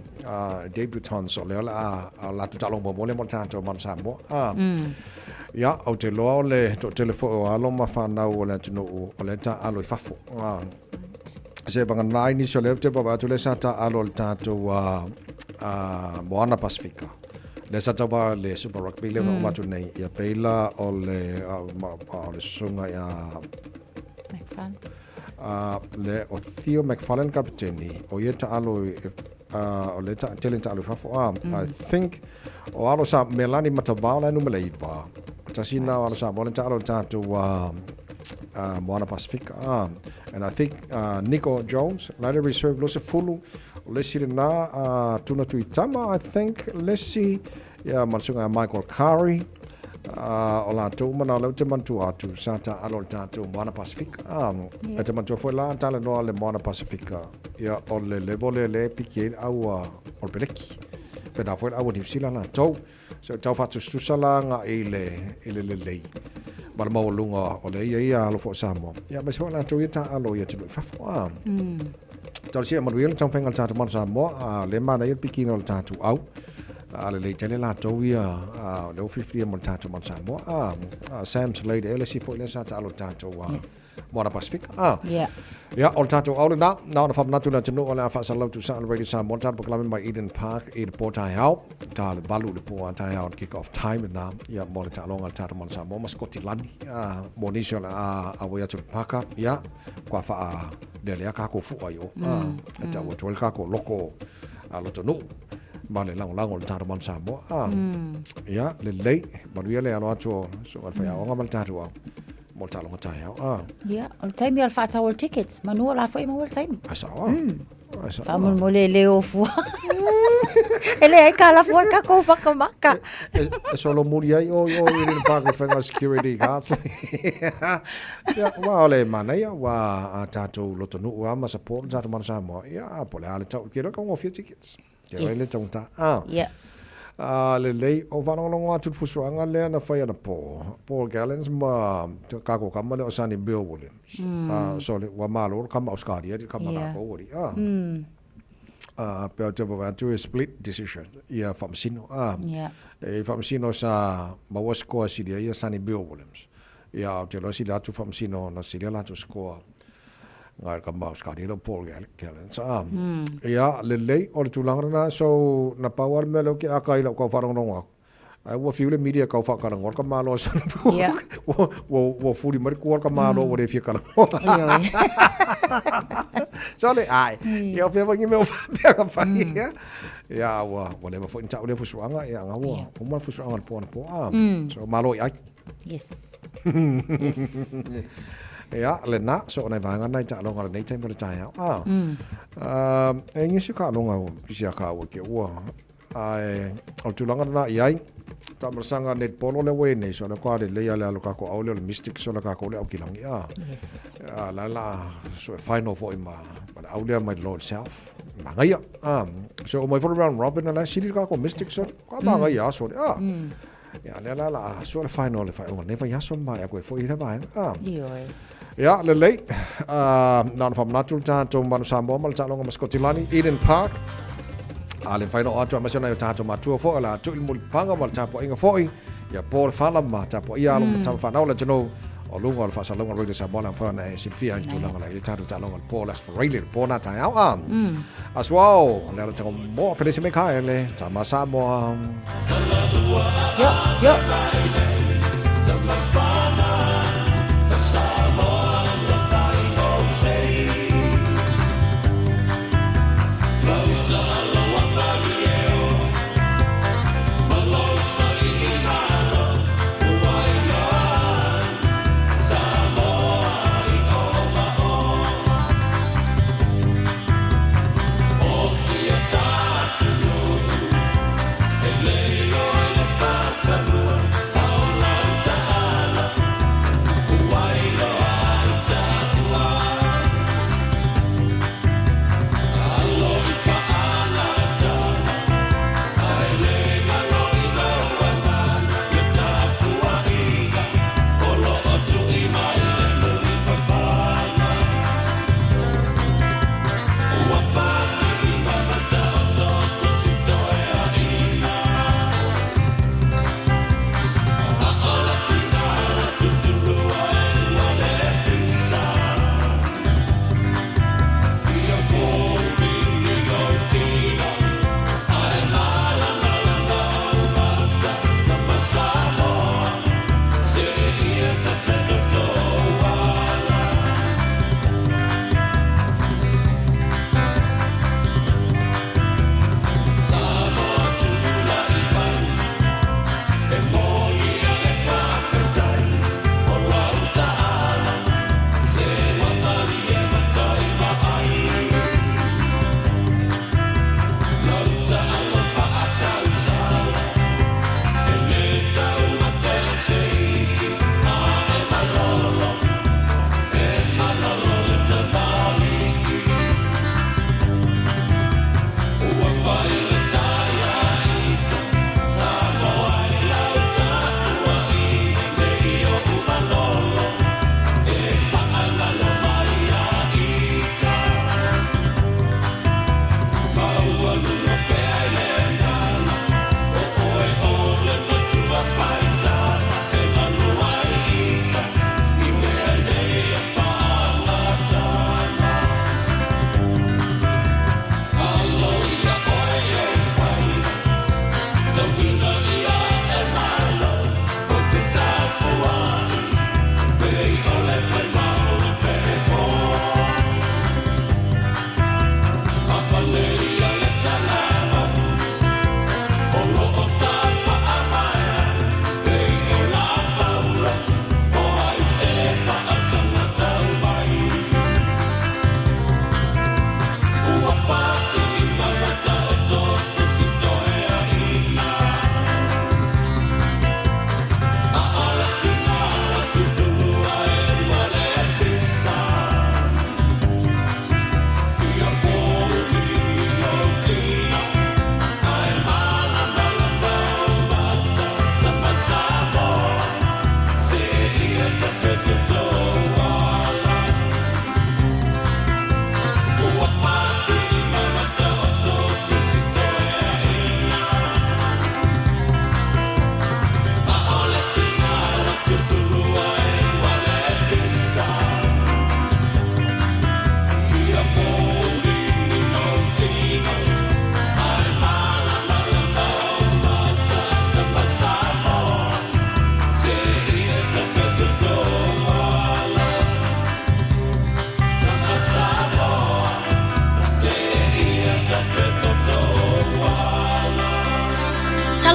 [SPEAKER 4] Debutants o lea o le a latou taaloga muamua lea mo le tatou Manu Samoa. Ia, ou te iloa o le toatele foi o alo ma fanau o le atunuu o lea e taaalo i fafo. Se vagana ai nisi o lea ou te vaavaai atu lea sa taaalo i le tatou Moana Pasifika. Lea sa tauva le Super Rugby lea ua uma atu nei. Ia pei la o le o le susuga ia
[SPEAKER 8] McFarlane.
[SPEAKER 4] Le o Theo McFarlane kapiteni, o ia e taaalo i o lea e tele ina taaalo i fafo. I think O alo sa Melani Matavao la e numera 9. Tasi na o alo Samoa le taalo le tatou Moana Pasifika. And I think Nico Jones la le reserve lo se fulu. O le isi lena Tuna Tuitama I think le isi ia ma le susuga ia Michael Curry. O latou uma na o lea ou te manatua atu sa taalo le tatou Moana Pasifika. E te manatua foi la talanoa le Moana Pasifika. Ia o le level lea lea e piki ai le au o le peleki. Pēnā foi le au a Niu Sila latou. So tau faatusatusa la agai i le, i le lelei ma le maualuga o le ia ia alo foi o Samoa. Ia aemaise foi latou ia taaalo i atunuu i fafo. A. Talosia ia manuia le taumafaiga a le tatou Manu Samoa, a lea e manaia le pikiina o le tatou au. A lelei tele latou ia, a lea ua filifilia mo le tatou Manu Samoa. A, Sam Slade ea le isi foi lea sa taaalo i le tatou Moana Pasifika. A.
[SPEAKER 8] Yeah.
[SPEAKER 4] Ia, o le tatou au lena, na ona faamanatu i le atunuu o le a faasalalau tuusaa le Radio Samoa, le tatou polokalame mai Eden Park i le po taeao, ta le 8 i le po a taeao le kick off time lena, ia, mo le taaloga a le tatou Manu Samoa ma Sikotilani, a, mo nisi o le a auai atu i le paka, ia, kua faalealea kākou fua i o, a, e tau atu ai le kākou loko a lotonuu ma le lagolago i le tatou Manu Samoa, a, ia, lelei, manuia le alo atu o susuga i le faiaoga ma le tatou au. Mo le taaloga taeao, a.
[SPEAKER 8] Ia, o le taimi o le faatau o le tickets, manu o la foi e maua le taimi.
[SPEAKER 4] Ai sao a. Ai sao a.
[SPEAKER 8] Faamolemole e le o fua. E leai ka lafua le tatou makamaka.
[SPEAKER 4] E solomuli ai oi oi i le park e whainga security guards. Ia, ua o le manaia, ua a tatou lotonuu a ma support le tatou Manu Samoa. Ia, a po o le a le tau, ke loa ka ungofia tickets. Ke yes. le taugata. Ah.
[SPEAKER 8] Yeah.
[SPEAKER 4] Ah, lelei, o faalogologo atu le fusuaga lea na fai anapo, Paul Gallens ma kākou kama lea o Sonny Bill Williams. Ah, so le, ua malo le kama Australia, le kama yeah. kākou ali. Ah. Pe ou te vaavaai atu e split decision ia Faamasino. E i Faamasino sa maua score sili ai ia Sonny Bill Williams. Ia ou te iloa sili atu Faamasino na sili a latou score ngai le tama Ausetalia lea o Paul Gallen. Ia lelei o le tulaga lena so na pau lava le mea lea ou te aka ai i lau tau faalogologo atu Ae ua fiu le media e tau faatalanoa le tamaloa sana ua, ua, ua fuli mai le tua o le tamaloa ua le fia talanoa. So le ai, ia o fea foi ni mea o faapea na fai ia. Ia ua, ua leva foi na tau lea fusuaga, ia nga ua uma le fusuaga o le po anapo. Ah, so malo i ai.
[SPEAKER 8] Yes. Yes.
[SPEAKER 4] Ia, lena, so o nai vaega na i taaloga o lenei taimi o le taeao. Ah, e nisi o taaloga isi a kāua ke ua Ae o le tulaga lena i ai, taamalasaga netball lea ua i ai nei, so lea kwa lelei a le alo kākou au lea o le Mystic, so le kākou le Aukilagi, a.
[SPEAKER 8] Yes.
[SPEAKER 4] A la la, so e final foi ma le au lea mai le Lord South. Magaia. A, so o mai foi le round robin la sili le kākou Mystic, so kwa magaia aso le, a. Ia, lea la la, so le final le whaionga nei vai aso mai a koe foi i le vaega. A.
[SPEAKER 8] Ioe.
[SPEAKER 4] Ia, lelei. Na ona faamanatu le tatou Manu Samoa ma le taaloga ma Sikotilani, Eden Park. A le mafai ona oo atu aemaise nai o tatou matua foi o le a tui le mulipapaga ma le tapuaiga foi. Ia po le fala ma tapuaia alo ma tama fanau le atunuu o luga o le faasalalauga o Radio Samoa le mafai ona e silafia i le tulaga la i le tatou taaloga le po le Aso Faraile le po na taeao. A Aso ao, le ala tango moa Felesi Mikaele, tama Samoa.
[SPEAKER 8] Yo, yo.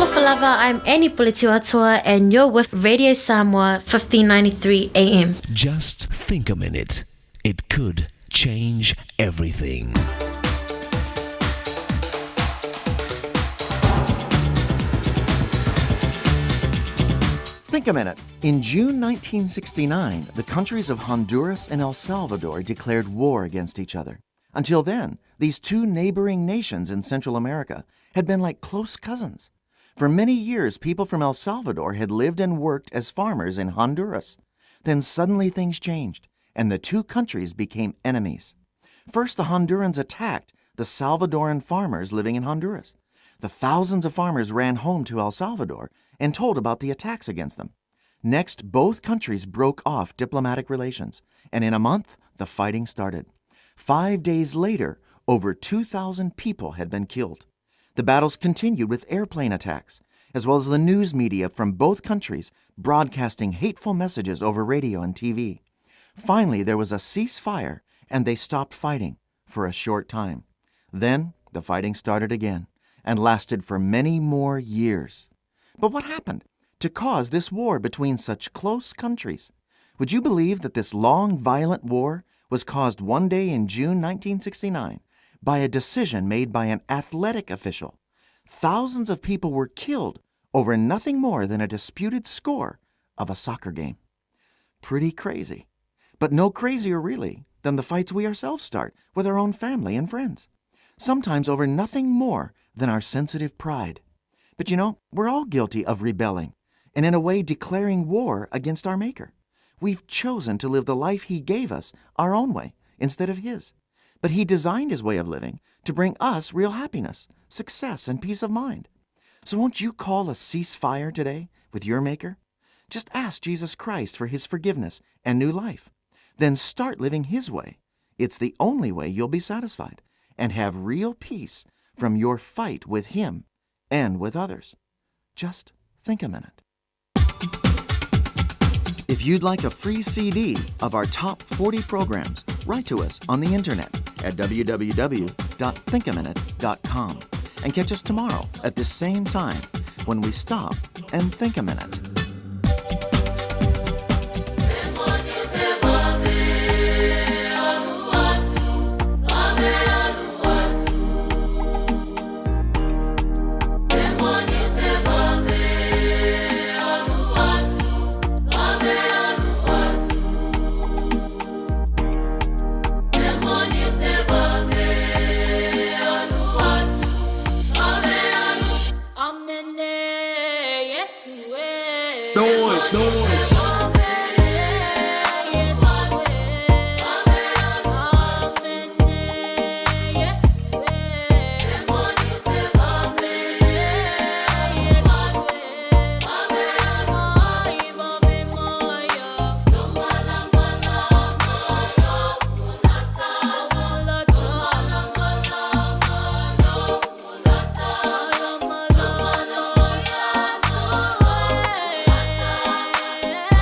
[SPEAKER 2] Talofa lava, I'm Annie Puletiwatua and you're with Radio Samoa 1593 AM.
[SPEAKER 6] Just think a minute. It could change everything.
[SPEAKER 7] Think a minute. In June 1969, the countries of Honduras and El Salvador declared war against each other. Until then, these two neighboring nations in Central America had been like close cousins. For many years, people from El Salvador had lived and worked as farmers in Honduras. Then suddenly things changed, and the two countries became enemies. First, the Hondurans attacked the Salvadoran farmers living in Honduras. The thousands of farmers ran home to El Salvador and told about the attacks against them. Next, both countries broke off diplomatic relations, and in a month, the fighting started. Five days later, over 2,000 people had been killed. The battles continued with airplane attacks, as well as the news media from both countries broadcasting hateful messages over radio and TV. Finally, there was a ceasefire, and they stopped fighting for a short time. Then the fighting started again and lasted for many more years. But what happened to cause this war between such close countries? Would you believe that this long, violent war was caused one day in June 1969 by a decision made by an athletic official? Thousands of people were killed over nothing more than a disputed score of a soccer game. Pretty crazy. But no crazier, really, than the fights we ourselves start with our own family and friends. Sometimes over nothing more than our sensitive pride. But you know, we're all guilty of rebelling and, in a way, declaring war against our Maker. We've chosen to live the life He gave us our own way instead of His. But He designed His way of living to bring us real happiness, success, and peace of mind. So won't you call a ceasefire today with your Maker? Just ask Jesus Christ for His forgiveness and new life. Then start living His way. It's the only way you'll be satisfied and have real peace from your fight with Him and with others. Just think a minute. If you'd like a free CD of our top 40 programs, write to us on the internet at www.thinkaminute.com and catch us tomorrow at this same time when we stop and think a minute.
[SPEAKER 9] Noise, noise.
[SPEAKER 25] Yeah.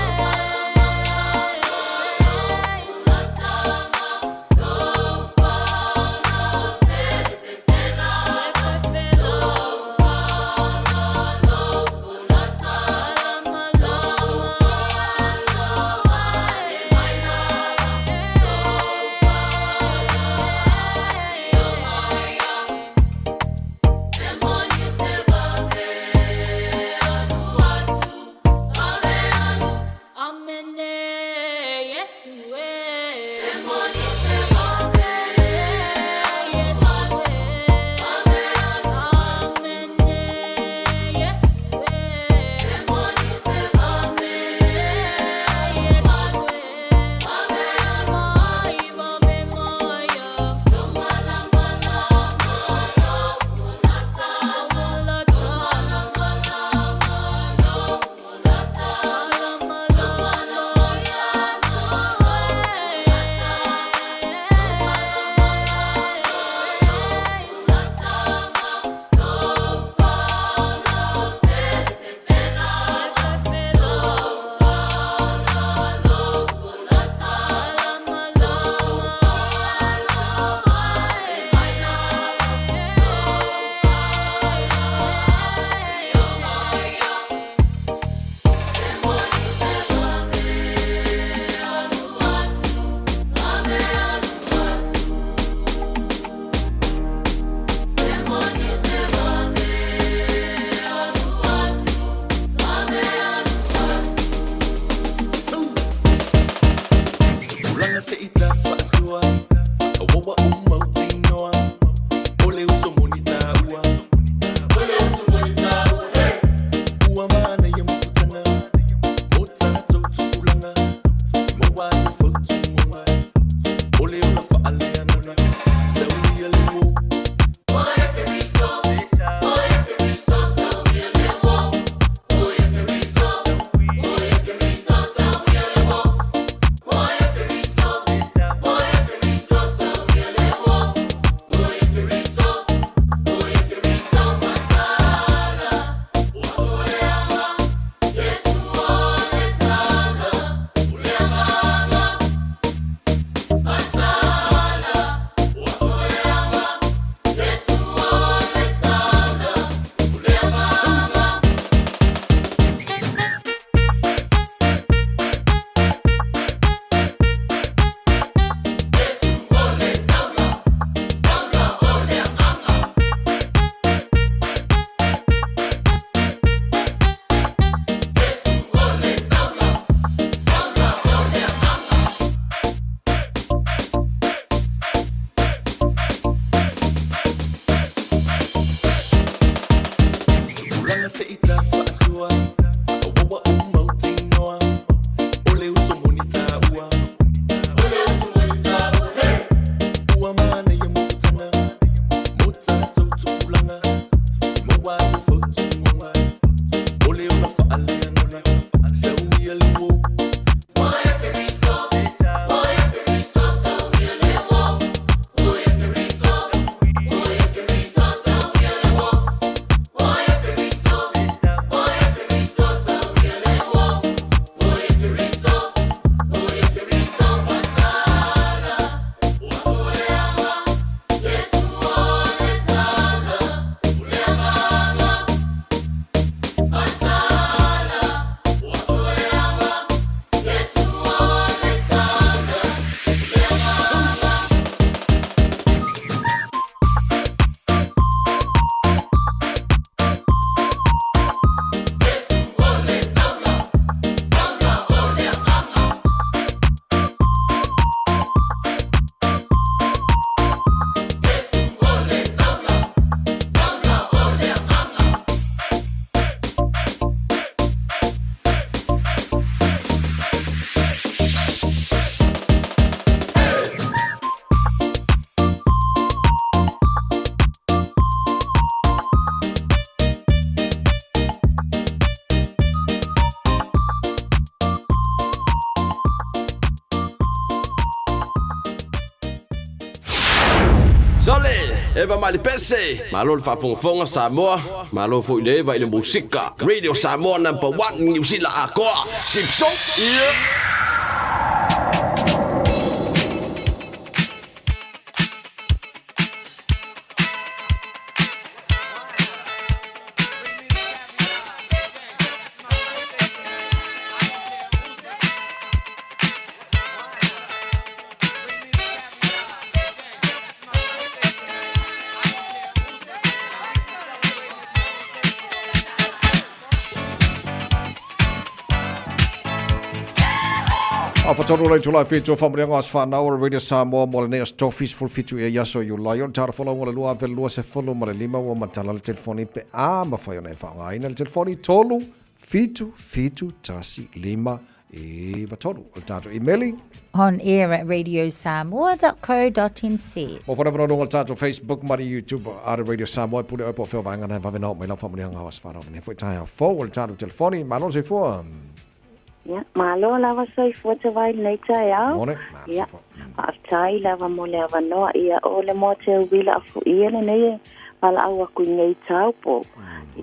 [SPEAKER 1] Sole, Eva Malipese, malo le faafogafoga Samoa, malo foi le Eva i le musika. Radio Samoa number 1 Niu Sila akoa. Sipso, yeah.
[SPEAKER 4] Afatolu le itula e fitu o faamanuiaga o aso fanau o le Radio Samoa mo lenei aso tofi 17 ea i aso Iulai o le tala folau o le 2025 ua matala le telefoni pe a mafai ona e faaaogaina le telefoni 3 7 7 1 5 9 3 o le tatou imeli
[SPEAKER 8] On air at radiosamoa.co.nz.
[SPEAKER 4] Mo whana whana o le tatou Facebook ma le YouTube a le Radio Samoa e pule oe po o fea vaega na e vave na oo mai lau faamanuiaga o aso fanau lenei foi taeao fou o le tatou telefoni. Malo le soifua.
[SPEAKER 11] Ia, malo lava soifua Tavai i lenei taeao.
[SPEAKER 4] Mone.
[SPEAKER 11] Ia, faafetai lava mo le avanoa. Ia, o le moa te uila afuia lenei e valaau aku i nei taupo.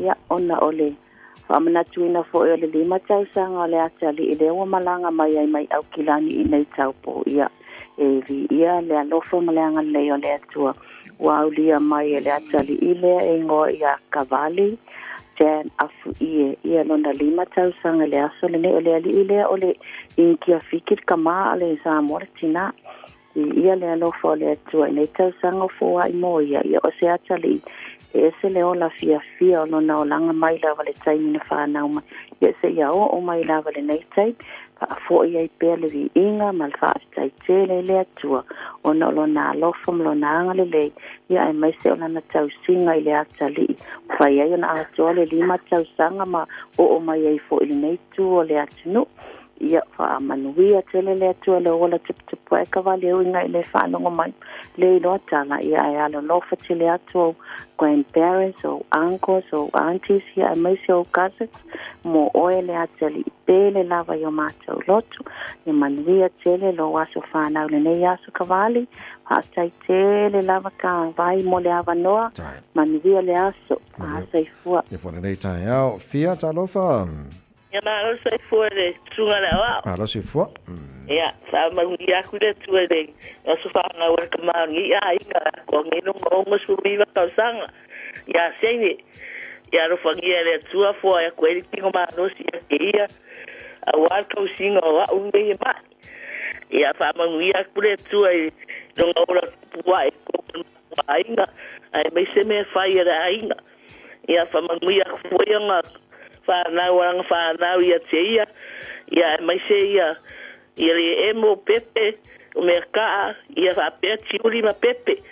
[SPEAKER 11] Ia, ona o le faamanatuina foi o le lima tausaga o le atalii lea ua malaga mai ai mai Aukilani i nei taupo. Ia, e viia le alofa ma le agalelei o le Atua ua aulia mai e le atalii lea e igoa ia Kavali Jan Afuie ia lona lima tausaga i le aso lenei. O le alii lea o le Inikia Fiki le tama a le Samoa le tina. Viia le alofa o le Atua i nei tausaga o foai mo ia, ia o se atalii e ese le ola fiafia o lona olaga mai lava le taimi na fanau mai, ia seia oo mai lava lenei taimi, faafo'i ai pea le viiga ma le faafetai tele i le Atua ona o lona alofa ma lona agalelei, ia aemaise o lana tausiga i le atalii, ua fai ai ona atoa le lima tausaga ma oo mai ai foi i lenei itu o le atunuu. Ia faamanuia tele le Atua i lou ola tuputupu ae ka vale uiga i le faalogo mai le iloa tala, ia ae alolofa tele atu ou grandparents, ou uncles, ou aunties, ia aemaise ou cousins mo oe le atalii pele lava i o matou loto. Ia manuia tele lou aso fanau lenei aso Kavali. Faafetai tele lava ka vai mo le avanoa. Manuia le aso. Soifua.
[SPEAKER 4] Ia foi lenei taeao. Fia talofa.
[SPEAKER 12] Ia malo soifua le susuga le aoao.
[SPEAKER 4] Malo soifua.
[SPEAKER 12] Ia, faamanuia aku le Atua i le aso fanau a le tama o lenei aiga atoa nei lona 69 tausaga ia Seine. Ia alofagia e le Atua foai atu ai le tino malosi ia te ia aua le tausiga o a'u nei e ma'i. Ia faamanuia atu le Atua i lona ola tupu ae i totonu o le aiga aemaise mea fai a le aiga. Ia faamanuia atu foi ana whanau anga whanau ia te ia, ia aemaise ia ia le emo pepe o mea kaa, ia faapea tiuli ma pepe.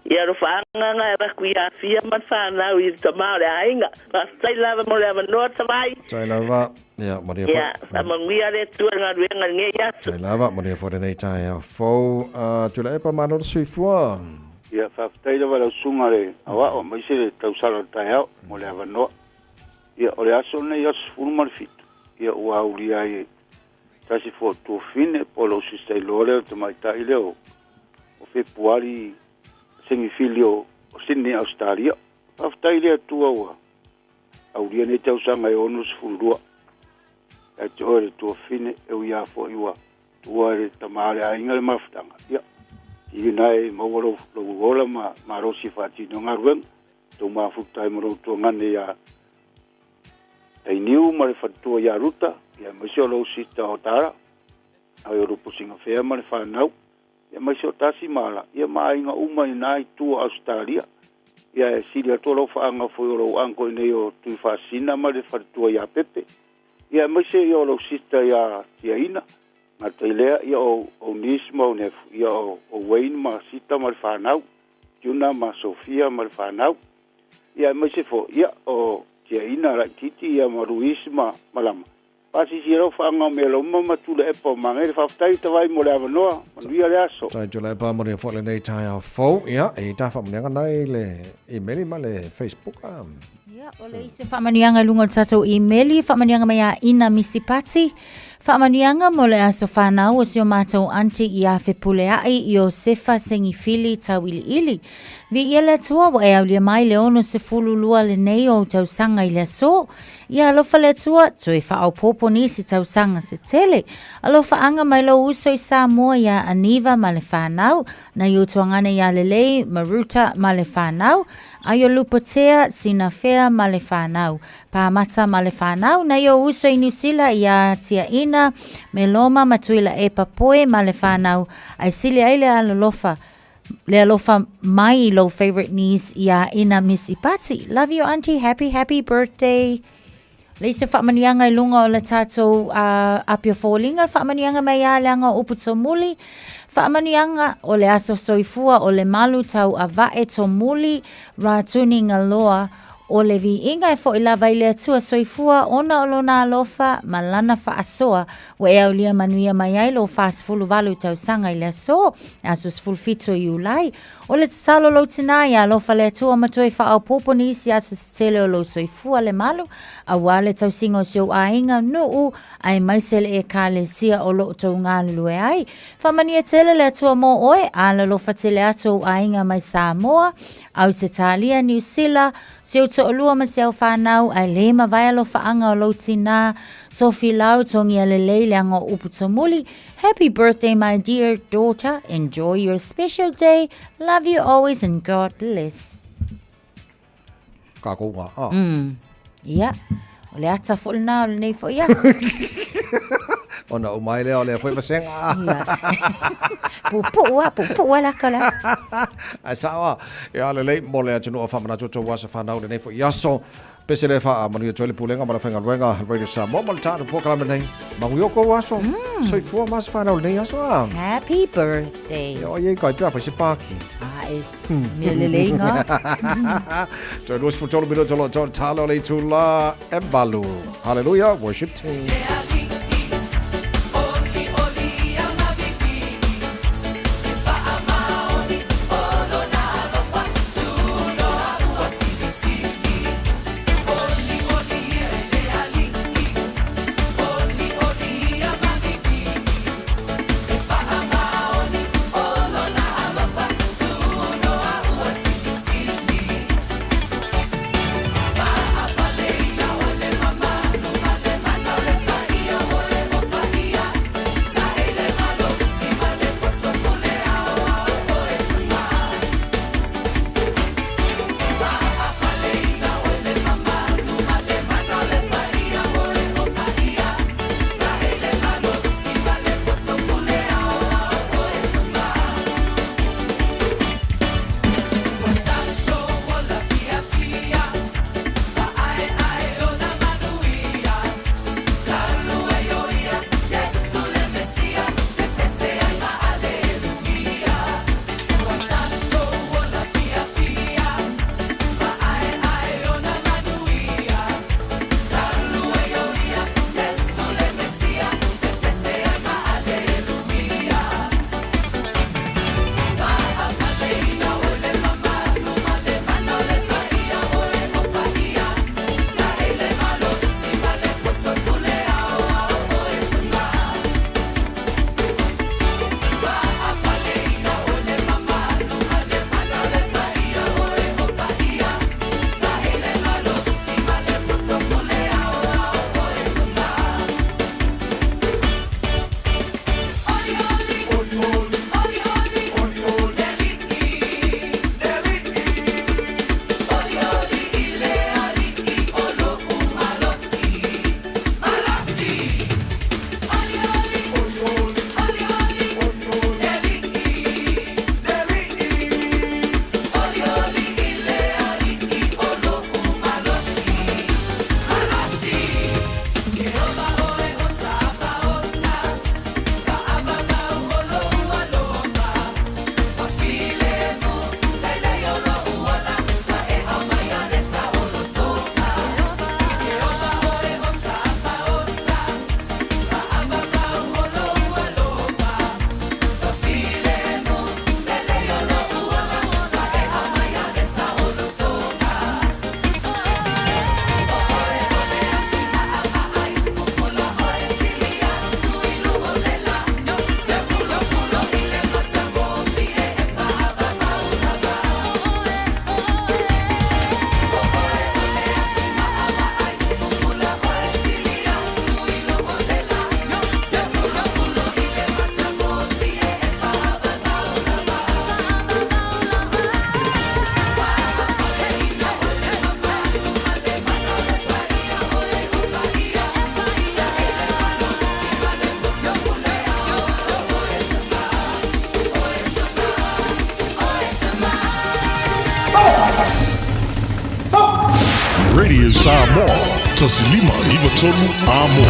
[SPEAKER 12] Ia alofaaga na e avatu ia Afia ma le fanau i le tama o le aiga. Faafetai lava mo le avanoa Tavai.
[SPEAKER 4] Tai lava. Ia, manuia foi.
[SPEAKER 12] Ia, faamanuia le Atua i le galuega i lenei aso.
[SPEAKER 4] Tai lava, manuia foi lenei taeao fou. Tuilaepa malo le soifua.
[SPEAKER 10] Ia, faafetai lava i lau susuga le aoao aemaise le tausala o le taeao mo le avanoa. Ia, o le aso lenei aso 17, ia ua aulia ai e tasi foi o tuafafine po o lou sister in law lea o le tamaitai lea o Fepuari Sengifili o Sydney, Ausetalia. Faafetai i le Atua ua aulia nei tausaga e 62. Ia te oe le tuafafine, e ui lava foi ua tuua e le tama o le aiga le mafutaga, ia, sili na e maua lou, lou ola ma malosi e faatino galuega. Tou mafuta ai ma lou tuagane ia Tainiu ma le faletua ia Ruta, ia aemaise o lou sita o Tara, ai o Lupu Singafea ma le fanau, ia aemaise o Tasi ma Ala, ia ma aiga uma i na itu o Ausetalia. Ia e sili atu lou faaga foi o lou uncle i nei o Tuifaasisina ma le faletua ia Pepe. Ia aemaise ia o lou sister ia Tiaina, Gatailea, ia o, o niece ma o nephew, ia o, o Wayne ma Sita ma le fanau, Juna ma Sofia ma le fanau. Ia aemaise foi, ia o Tiaina laitiiti ia ma Luis ma Malama. Paasisi e lou faaga o mea loma ma Tuilaepa o Magele. Faafetai Tavai mo le avanoa. Manuia le aso.
[SPEAKER 4] Tai Tuilaepa manuia foi lenei taeao fou. Ia, e ta faamanuiaga na i le email ma le Facebook.
[SPEAKER 8] Ia, o le isi o faamanuiaga i luga o le tatou email, faamanuiaga mai a Ina Misipati, faamanuiaga mo le aso fanau o si o matou aunty ia Fepuleai Iosefa Sengifili Tauiliili. Viia le Atua ua e aulia mai le 62 lenei o ou tausaga i le aso. Ia alofa le Atua, toe faaopoopo nisi tausaga se tele. Alofaaga mai lou uso i Samoa iā Aniva ma le whanau, nai ou tuagane iā Lelei, Maruta ma le whanau, ai o Lupotea, Sinafea ma le whanau, Pamata ma le whanau, nai ou uso i Niu Sila iā Tiaina, Meloma ma Tuilaepa Poe ma le whanau, ae sili ai le alolofa Le alofa mai i lou favorite niece iā Ina Miss Ipati. Love you auntie, happy happy birthday. Le isi o faamanuiaga i luga o le tatou api o foliga, le faamanuiaga mai ia leaga o upu tomuli, faamanuiaga o le aso soifua o le malu tau avae tomuli ratuni ngaloa o le viiga e foʻi lava i le Atua soifua ona o lona alofa ma lana faasoa ua e aulia manuia mai ai lou 48 tausaga i le aso, aso 17 o Iulai. O le tatalo lou tinā ia alofa le Atua ma toe faaopoopo nisi aso se tele o lou soifua le malu auā le tausiga o si ou aiga, nuu, aemaise le Ekalesia o lo o tou galulue ai. Faamanuia tele le Atua mō oe, alolofa tele atu ou aiga mai Samoa, Ausetalia, Niu Sila, si ou toalua ma si au whanau, ae le mavae alofaaga o lou tinā, Sophie Lau, togia lelei leaga o upu tomuli. Happy birthday my dear daughter, enjoy your special day, love you always and God bless.
[SPEAKER 4] Kākou ngā, ah.
[SPEAKER 8] Ia, o le ata foi lena o lenei foi aso.
[SPEAKER 4] Ona o mai lea o lea foi vasega.
[SPEAKER 8] Ia. Puupuu a, puupuu a laka o le aso.
[SPEAKER 4] Ae sao a, ia lelei mo le atunuu o faamanatu tou aso fanau lenei foi aso. Pese le faamanuia atu ai le Pulega ma le Faigaluega Radio Samoa ma le tatou polokalame nei. Manuia o kou aso. Soifua ma aso fanau lenei aso a.
[SPEAKER 8] Happy birthday.
[SPEAKER 4] Ia oi ei kai pea fai se pāki.
[SPEAKER 8] Ae, mea lelei ngā.
[SPEAKER 4] Toe 23 minuta o lo tau talo le itula e valu. Hallelujah, worship team.
[SPEAKER 3] Samoa, 1593 Amo.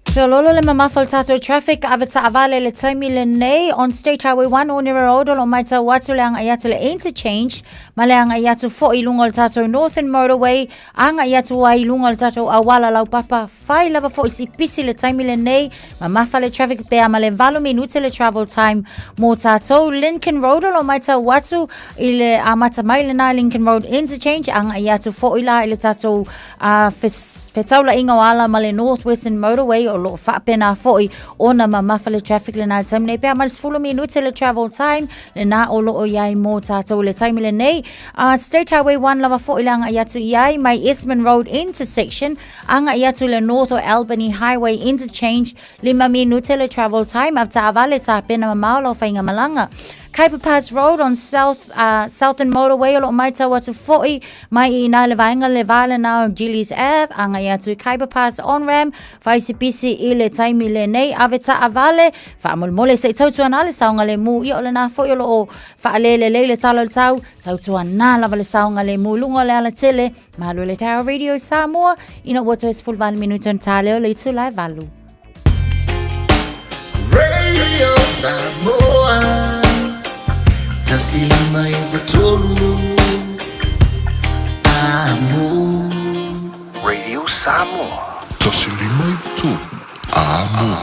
[SPEAKER 8] Feololo le mamafa o le tatou traffic ave taavale i le taimi lenei on State Highway 1 Onera Road o lo o matau atu le agai atu le interchange ma le agai atu foi i luga o le tatou Northern Motorway agai atu ai i luga o le tatou auala laupapa fai lava foi si pisi le taimi lenei mamafa le traffic pe a ma le 8 minute le travel time mo tatou Lincoln Road o lo o matau atu i le amata mai lena Lincoln Road interchange agai atu foi la i le tatou a fetaulaiga o ala ma le North Western Motorway o lo o faapena foi ona mamafa le traffic lena i le taimi nei pe a ma le 10 minute le travel time lena o lo o i ai mō tātou i le taimi lenei. State Highway 1 lava foi le agai atu i ai mai Esmond Road intersection agai atu i le North o Albany Highway interchange 5 minute le travel time a taavale tapena mamao lau faigamalaga. Kuiper Pass Road on South, Southern Motorway o lo o matau atu foi mai i ina le vaega le va lena o Gillies Ave agai atu i Kuiper Pass on-ramp fai se pisi i le taimi lenei ave taavale faamolemole se i tautuana le saogalemu ia o lena foi o lo o faalelelei le tala o le tau tautuana lava le saogalemu i luga o le alatele Malo le Tower Radio Samoa ina ua toe 18 minute ona tā lea o le itula e 8.
[SPEAKER 13] Radio Samoa 153 Amo
[SPEAKER 6] Radio Samoa
[SPEAKER 3] 153 Amo.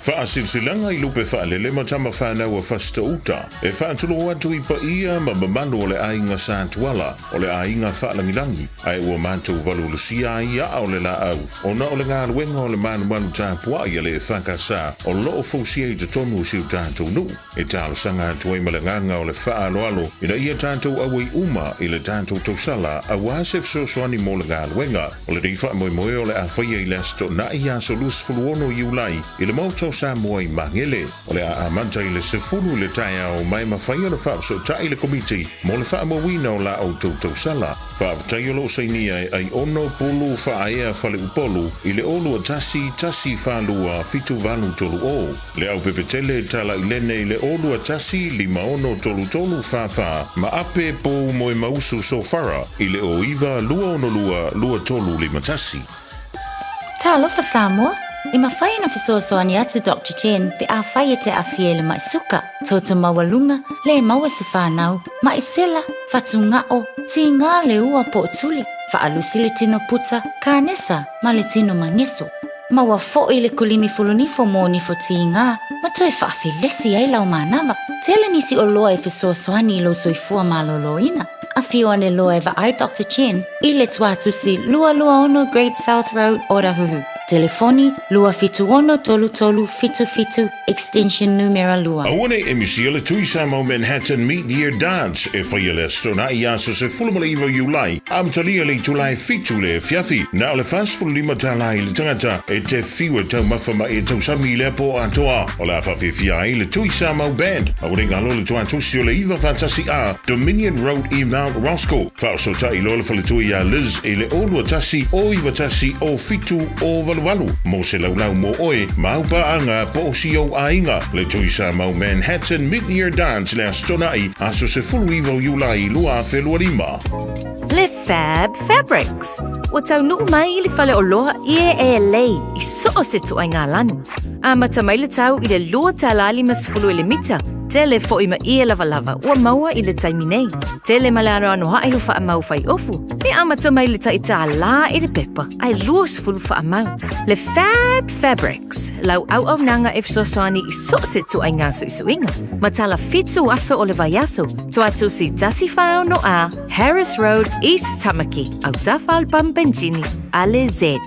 [SPEAKER 15] Faasilasilaga i lupe faalele ma tama fanau a Fasitoo-uta e faatulou atu i paia ma mamalu o le aiga Sa Tuala, o le aiga faalagilagi, ae ua matou valuvalusia ai aa o le laau ona o le galuega o le malumalu tapuai a le EFKS o lo o fausia i totonu o si o tatou nuu. E talosaga atu ai ma le agaga o le faaaloalo ina ia tatou auai uma i le tatou tausala aua se fesoasoani mo le galuega. O lenei faamoemoe o le a faia i le Aso Toonai aso 26 Iulai i le Maota o Samoa i Magele. O le a amata i le 10 i le taeao ma e mafai ona faafesootai le Komiti mo le faamauina o la outou tausala. Faafetai o lo o sainia e Aiono Pulu Faaea Faleupolu i le 0 21 1 4 2 7 8 3 0. Le Aupepetele Talailene i le 0 2 1 5 6 3 3 4 4 ma Ape Pou Moemausu Sofara i le 0 9 2 6 2 2 3 5 1.
[SPEAKER 8] Talofa Samoa! E mafai ona fesoasoani atu Doctor Chen pe afai e te aafia i le mai suka, toto maualuga, le maua se fanau, mai sela, fatugao, tiga le ua po o tuli, faalusi le tino puta, kanesa ma le tino mageso. Maua foi le kulimi fulunifo mo nifo tiga ma toe faafelesi ai lau manava. Tele nisi oloa e fesoasoani i lou soifua malōlōina. Afio ane loa e vaai Doctor Chen i le Tuatusi 226 Great South Road, Otahuhu. Telefoni, 276 3377, extension numera 2.
[SPEAKER 15] Aua ne i misia le Tui Samoa Manhattan Meet Year Dance e faia le Aso Toonai aso 19 Iulai, amatalia i le itula e 7 i le afiafi. Na o le $45 tala i le tagata e te fiu e taumafa ma e tausami i lea po atoa. O le a faafiafia ai le Tui Samoa Band. Aua ne i galo le Tuatusi o le 9 faatasi A, Dominion Road i Mount Roskill. Faafesootai loa le faletua iā Liz i le 0 2 1 0 9 1 0 7 0 8 8 mo se laulau mo oe ma au paaga po o si ou aiga. Le Tui Samoa Manhattan Mid-Year Dance le Aso Toonai, aso 19 o Iulai 2025.
[SPEAKER 16] Le Fab Fabrics. Ua taunuu mai i le faleoloa ie e lei i so o se ituaiga lanu. Amata mai le tau i le $2.50 i le mita, tele foi ma ie lavalava ua maua i le taimi nei. Tele ma le anoanoai o faamau fai ofu, e amata mai le tai $1 i le pepa ae 20 faamau. Le Fab Fabrics, lau auaunaga e fesoasoani i so o se ituaiga suisuiga. Matala 7 aso o le vaiaso, Tuatusi 146 A, Harris Road, East Tamaki, autafa o le pamu penisini a le Z.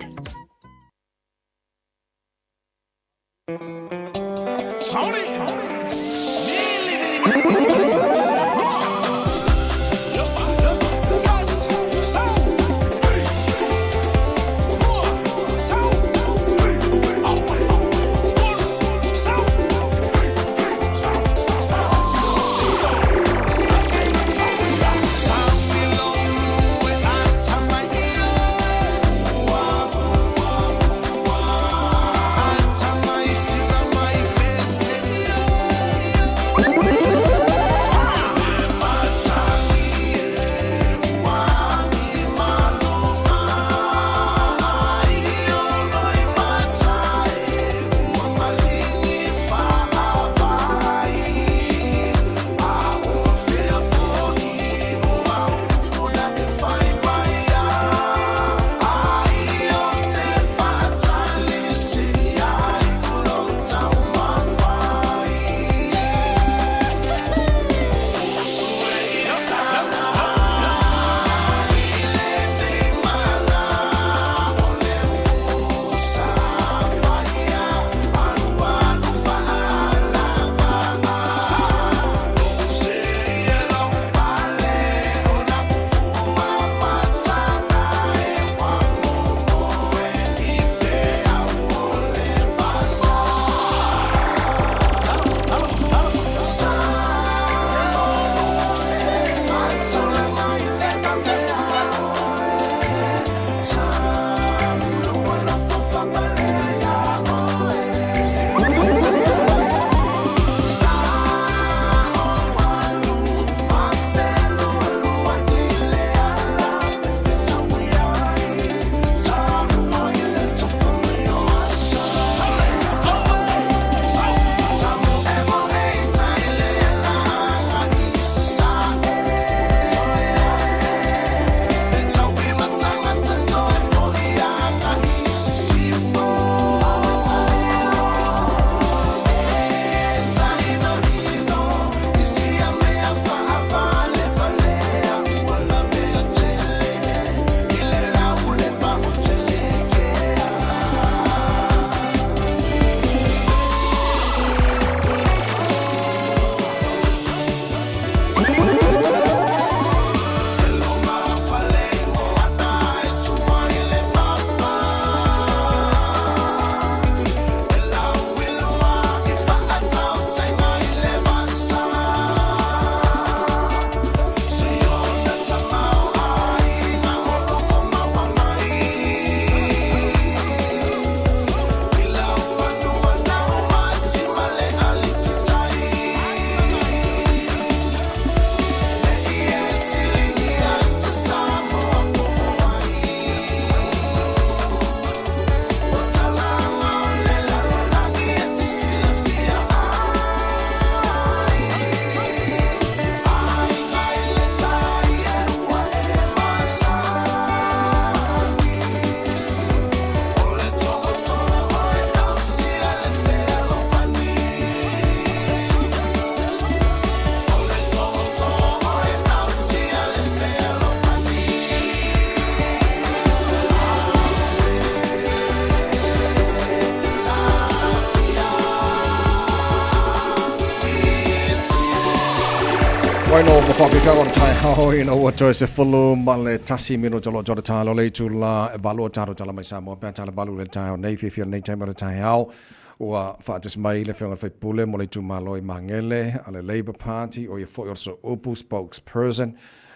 [SPEAKER 4] Faapika o le taeao ina ua toe 11 minute o lo o tolo talo le itula e valu o talo tala mai Samoa pe a tala valu le taeao nei fiafia nei taimi o le taeao ua faatasi mai le afioga i le faipule mo le itumalo i Magele a le Labour Party o ia foi o le Sooupu spokesperson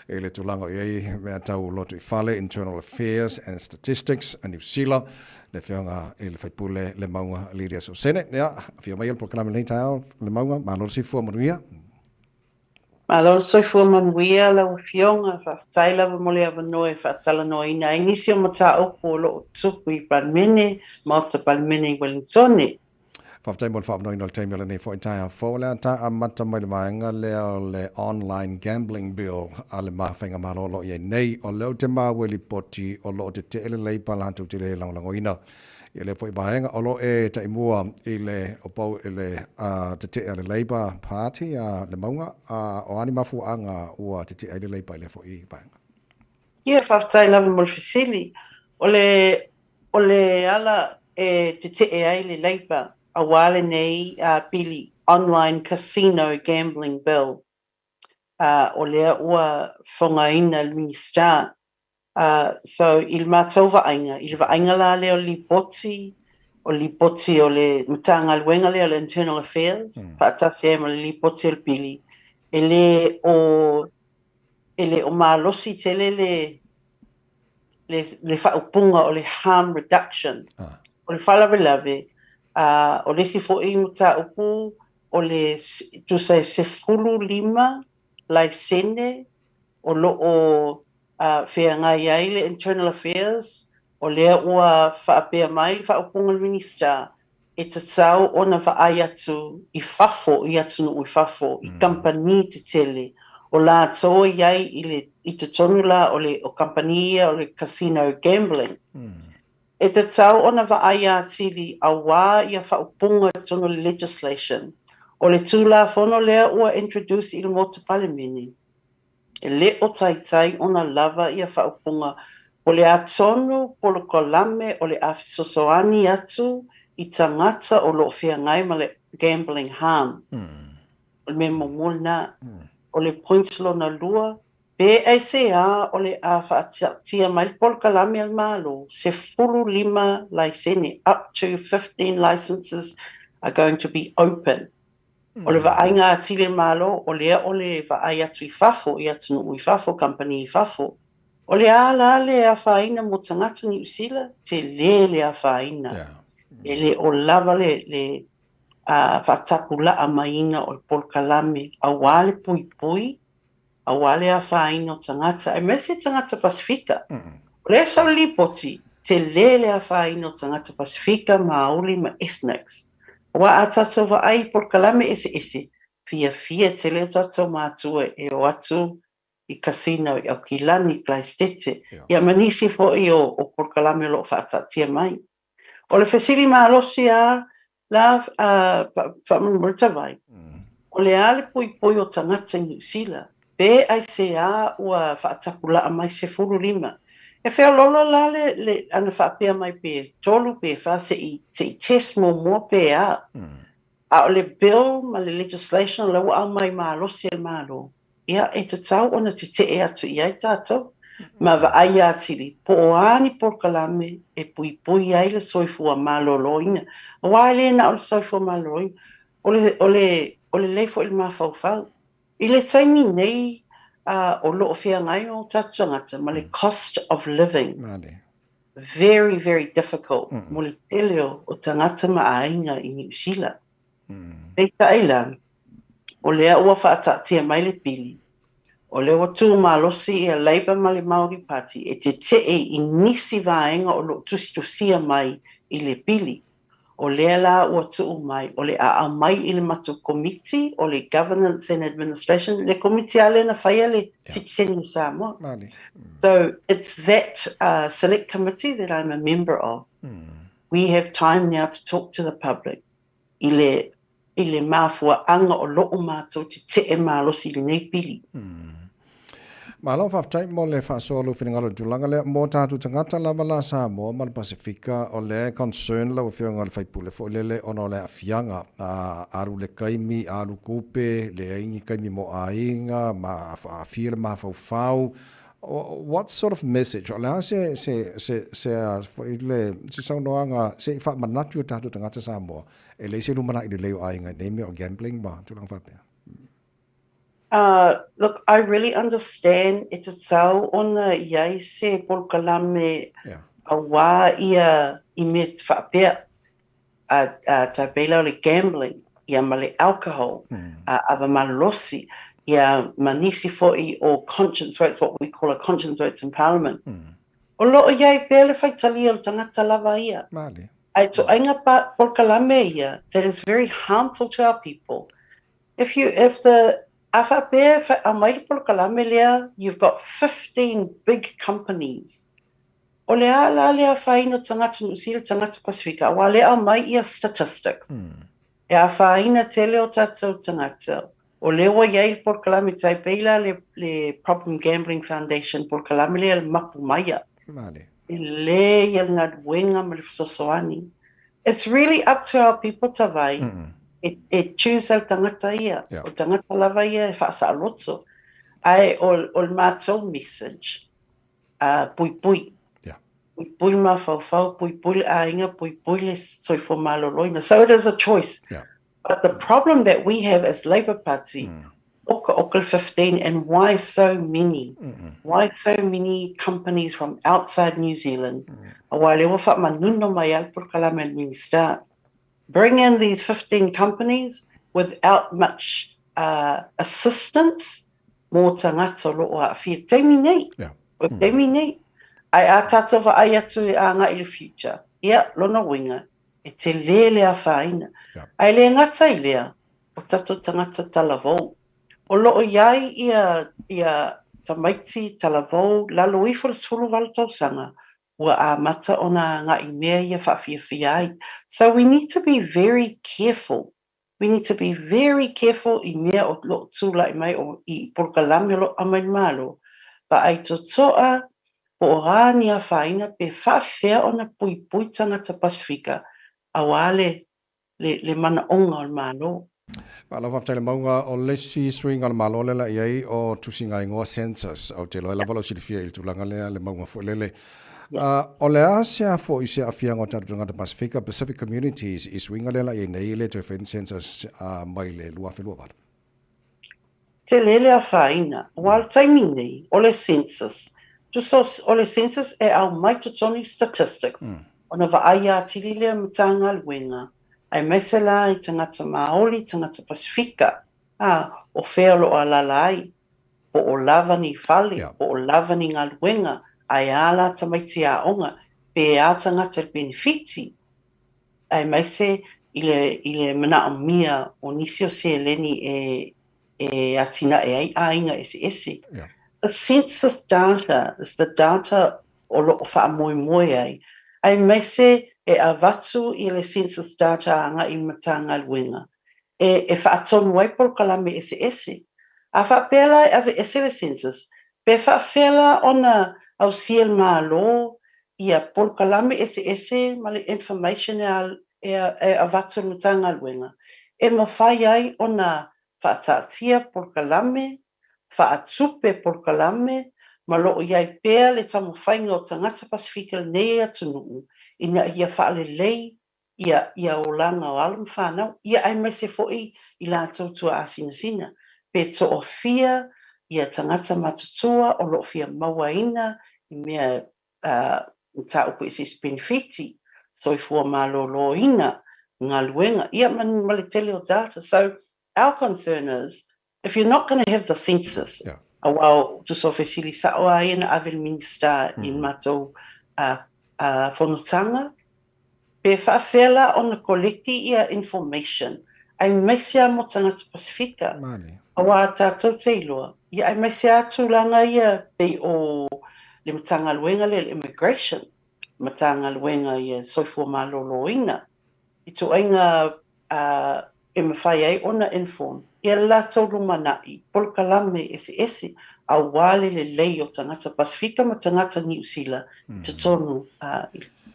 [SPEAKER 4] i le tulaga o i ai mea tau lotu i fale Internal Affairs and Statistics a Niu Sila le afioga i le faipule Lemauga Lydia Sosene. Ia, afio mai i le polokalame lenei taeao Lemauga, malo le soifua manuia.
[SPEAKER 14] Malo le soifua manuia lau Afioga, faafetai lava mo le avanoa e faatalanoaina ai nisi o mataupu o lo o tupu i Palemene, Maota Palemene i Wellingtone.
[SPEAKER 4] Faafetai mo le faaavanoaina o le taimi o lenei foi taeao fou. O le a ta amata mai le vaega lea o le Online Gambling Bill a le Faigamalo o lo o i ai nei. O lea ou te maua i lipoti o lo o tetee le Labour latou te le lagolagoina i lea foi vaega. O lo o e taimua i le opou i le tetee a le Labour Party a Lemauga, o a ni mafuaaga ua tetee ai le Labour i lea foi vaega?
[SPEAKER 14] Ia, faafetai lava mo le fesili. O le O le ala e tetee ai le Labour auā lenei pili Online Casino Gambling Bill, o lea ua fogaina e le Minisita. So i le matou vaaiga, i le vaaiga la lea o le lipoti, o le lipoti o le Matagaluega lea o le Internal Affairs, faatasi ai ma le lipoti o le pili, e le o, e le o malosi tele le le, le faaupuga o le harm reduction. Ah. O le faalavelave, o le isi foi mataupu o le tusa e 15 laisene o lo o feagai ai le Internal Affairs, o lea ua faapea mai le faaupuga a le Minisita, e tatau ona vaai atu i fafo, i atunuu i fafo, i kamupani tetele, o latou e i ai i le, i totonu la o le, o kamupani ia o le casino gambling. E tatau ona vaai atili auā ia faaupuga i totonu o le legislation. O le Tulafono lea ua introduce i le Maota Palemene, E le o taitai ona lava ia faaupuga po le a tonu polokalame o le a fesoasoani atu i tagata o lo o feagai ma le gambling harm. O le mea muamua lena. O le point lona lua, pe aisea o le a faataatia mai le polokalame a le Malo, 15 laisene, up to 15 licences are going to be open. O le vaaiga atili a le Malo, o lea o le vaai atu i fafo, i atunuu i fafo, kamupani i fafo. O le a la le afaina mo tagata Niu Sila? Tele le afaina. E le o lava le, le faatapulaa maiina o le polokalame auā le puipui, auā le afaina o tagata, aemaise tagata Pasifika. O lea sau le lipoti, tele le afaina o tagata Pasifika, Māori ma ethnics. Aua a tatou vaai i polokalame eseese, fiafia tele o tatou mātua e o atu i casino i Aukilani, Kalaesetete, ia ma nisi foi o o polokalame o lo o faataatia mai. O le fesili malosi a la faamolemole Tavai, o le a le poipoi o tagata i Niu Sila? Pe aisea ua faatapulaa mai 15? E feoloolo la le, le ana faapea mai pe tolu pe fa se'i, se'i test muamua pe a. A o le bill ma le legislation o la ua aumai malosi e le Malo, ia e tatau ona tetee atu i ai tatou ma vaai atili po o a ni polokalame e puipui ai le soifua maloloina. Aua e le na o le soifua maloloina, o le, o le, o lelei foi le mafaufau. I le taimi nei, o lo o feagai o tatou tagata ma le cost of living. Very, very difficult mo le tele o tagata ma aiga i Niu Sila. Peitai la, o lea ua faataatia mai le pili, o lea ua tū malosi ia Labour ma le Māori Party e tetee i nisi vaega o lo o tusitusia mai i le pili. O lea la ua tuu mai, o le a aumai i le matou komiti o le Governance and Administration, le komiti lava lea na faia le sitiseni o Samoa. So it's that select committee that I'm a member of. We have time now to talk to the public i le i le mafuaaga o loo matou tetee malosi i lenei pili.
[SPEAKER 4] Malo faafetai mo le faasoa o lou finagalo i le tulaga lea. Mo tatou tagata lava la Samoa ma le Pasefika, o lea e concern lau Afioga i le sui usufono foi lele ona o le aafiaga, a alu le taimi, alu tupe, leai ni taimi mo aiga, ma aafia le mafaufau. What sort of message, o le a se, se, se, se a foi le, se saunoaga se i faamanatu i o tatou tagata Samoa, e leai se lumanai lelei o aiga i nei mea o gambling ma tulaga faapea?
[SPEAKER 14] Uh, look, I really understand e tatau ona i ai se polokalame yeah. auā ia i mea faapea a, a tai pei la o le gambling ia ma le alcohol mm. a ava malolosi ia ma nisi fo'i o conscience votes, what we call a conscience votes in parliament. Mm. O loo i ai pea le faitalia o le tagata lava ia.
[SPEAKER 4] Male.
[SPEAKER 14] Ae toaiga polokalame ia that is very harmful to our people. If you, if the, a faapea e aumai le polokalame lea, you've got 15 big companies. O le a la le afaina o tagata Niu Sila, tagata Pasifika, aua lea aumai ia statistics. E afaina tele o tatou tagata. O lea ua i ai le polokalame tai pei la le, le Problem Gambling Foundation polokalame lea le mapu maia.
[SPEAKER 4] Male.
[SPEAKER 14] E le ia le galuega ma le fesoasoani. It's really up to our people Tavai e, e choose ai le tagata ia. Yeah. O le tagata lava ia e faasaoloto. Ae o, o le matou message, uh, puipui.
[SPEAKER 4] Yeah.
[SPEAKER 14] Puipui le mafaufau, puipui le aiga, puipui le soifua maloloina. So it is a choice.
[SPEAKER 4] Yeah.
[SPEAKER 14] But the problem that we have as Labour Party, mm. oka oka 15, and why so many? Mm -mm. Why so many companies from outside New Zealand? Mm. Aua lea ua faamanino mai ai le polokalame a le Minista. Bring in these 15 companies without much uh, assistance mō tagata o loo aafia. Taimi nei.
[SPEAKER 4] Yeah.
[SPEAKER 14] O taimi nei. Ae a tātou vaai atu e āngai i le future. Ia, lona uiga, e telē le afaina.
[SPEAKER 4] Yeah.
[SPEAKER 14] Ae le gata i lea, o tatou tagata talavou. O loo i ai ia, ia tamaiti talavou lalo ifo le 18 tausaga, ua amata ona agai mea ia faafiafia ai. So we need to be very careful. We need to be very careful i mea o loo tula'i mai o i polokalame o loo aumai le Malo, vaai toto'a po o a ni afaina pe faafefea ona puipui tagata Pasifika auā le le le manaoga o le Malo.
[SPEAKER 4] Malo faafetai le mauga o le isi suiga o le Malo lea la i ai o tusiga igoa census. Ou te iloa lava lou silafia i le tulaga lea le mauga foi lele. O le a se a foi se aafiaga o tatou tagata Pasifika, Pacific Communities, i suiga lea la i ai nei e le toe fai ni census mai le 2028?
[SPEAKER 14] Tele le afaina, aua o le taimi nei, o le census, tusa o le census e aumai totonu i statistics, ona vaai atili lea Matagaluega, aemaise la i tagata Māori, tagata Pasifika, ā, o fea o lo o alaala ai, po o lava ni fale, po o lava ni galuega, ae a la tamaiti aoga, pe a tagata i le penefiti, aemaise i le, i le manaomia o nisi o seleni e, e atinae ai aiga eseese.
[SPEAKER 4] Yeah.
[SPEAKER 14] The census data is the data o loo faamoemoe ai, aemaise e avatu i le census data agai i Matagaluega e, e faatonu ai polokalame eseese. A faapea la e aveese le census, pe faafefea la ona ausia e le Malo ia polokalame eseese ma le information e, e, e avatu e le Matagaluega e mafai ai ona faataatia polokalame, faatupe polokalame ma loo i ai pea le taumafaiga o tagata Pasifika i lenei atunuu ina ia faalelei ia ia olaga o alo ma fanau, ia aemaise foi i latou tuaasinasina, pe toafia ia tagata matutua o loo fia mauaina i mea mataupu eseese penefiti, soifua maloloina, galuega, ia ma ma le tele o data. So our concern is if you're not going to have the census,
[SPEAKER 4] yeah.
[SPEAKER 14] aua o tusa o fesili sa'o a ia na ave le Minista mm. i matou uh, uh, fonotaga, pe faafefea la ona kolekti ia information, aemaise a mo tagata Pasifika.
[SPEAKER 4] Male.
[SPEAKER 14] Aua tatou te iloa, ia aemaise a tulaga ia pei o le Matagaluega lea le immigration, Matagaluega ia soifua maloloina, i ituaiga uh, e mafai ai ona inform ia le latou lumanai, polokalame eseese, Auā le lelei o tagata Pasifika ma tagata Niu Sila i totonu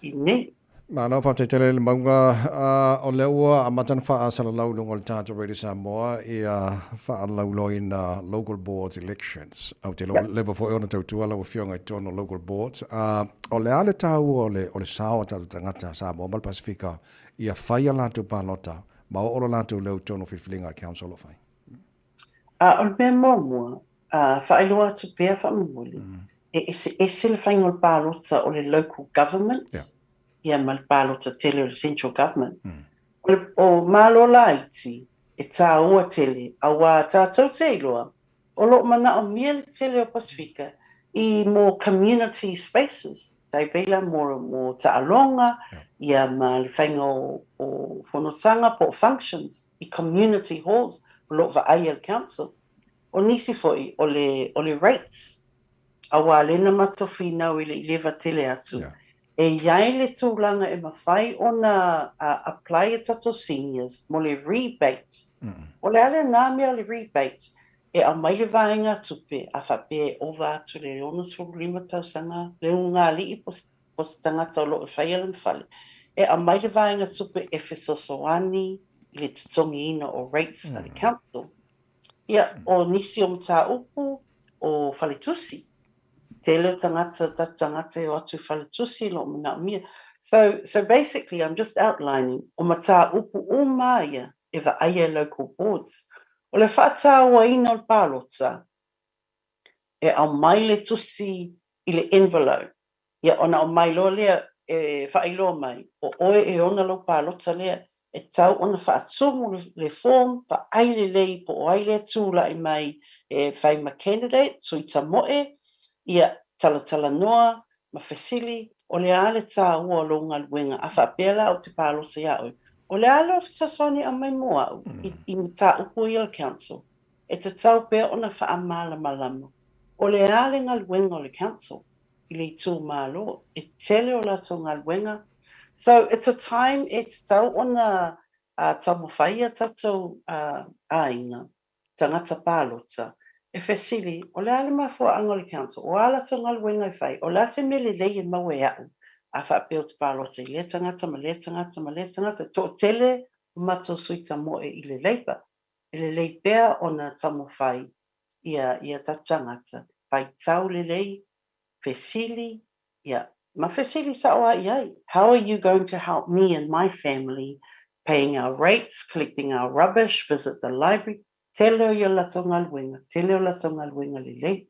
[SPEAKER 14] i nei.
[SPEAKER 4] Malo, faafetai tele i le mauga. O lea ua amata ona faasalalau i luga o le tatou Radio Samoa ia faalauiloaina Local Boards Elections. Ou te iloa ua leva foi ona tautua lau Afioga i totonu o Local Boards. O le a le taua o le sao a tatou tagata Samoa ma le Pasifika ia fai a latou palota ma oo lo latou leo i totonu o filifiliga a le Council o lo o fai?
[SPEAKER 14] A o le mea muamua, faailoa atu pea faamolemole, e eseese le faiga o le palota o le local government ia ma le palota tele o le central government. O le o Malo laiti e tāua tele auā tātou te iloa o lo o manaomia le tele o Pasifika i mō community spaces, tai pei la mō mō taaloga ia ma le faiga o o fonotaga po o functions i community halls o lo o vaaia e le council. O nisi foi o le o le rates auā lea na matou finau i le i leva tele atu e iai le tulaga e mafai ona apply e tatou seniors mo le rebate. O le a lenā mea o le rebate? E aumai le vaega tupe a faapea e ova atu le 65 tausaga le ugāli'i po po se tagata o lo o faia lana fale, e aumai le vaega tupe e fesoasoani i le totogiina o rates a le council. Ia, o nisi o mataupu o faletusi, tele o tagata, tatou tagata e o atu i faletusi o lo o manaomia. So, so basically I'm just outlining o mataupu uma ia e vaaia e local boards. O le faatauaina o le palota, e aumai le tusi i le envelope, Ia, ona aumai loa lea e faailoa mai, o oe e ona lou palota lea, e tatau ona faatumu le form, vaai lelei po o ai lea tulai mai e fai ma candidate, sui tamoe, ia, talatalanoa ma fesili, o le a le tāua o lou galuega, a faapea la ou te palota iā oe, o le a lou fesoasoani e aumai mo au i mataupu ia o le council, e tatau pea ona faamalamalama, o le a le galuega o le council. i le itumalo, e tele o latou galuega. So it's a time e tatau ona taumafai a tatou aiga, tagata palota, e fesili, o le a le mafuaaga o le council, o a latou galuega e fai, o le a se mea lelei e maua e a'u, a faapea ou te palota i lea tagata ma lea tagata ma lea tagata, e toatele o matou sui tamoe i le Labour, e lelei pea ona taumafai ia ia tatou tagata, faitau lelei, fesili, ia, ma fesili sao a i ai, how are you going to help me and my family paying our rates, collecting our rubbish, visit the library, tele o ia latou galuega, tele o latou galuega lelei.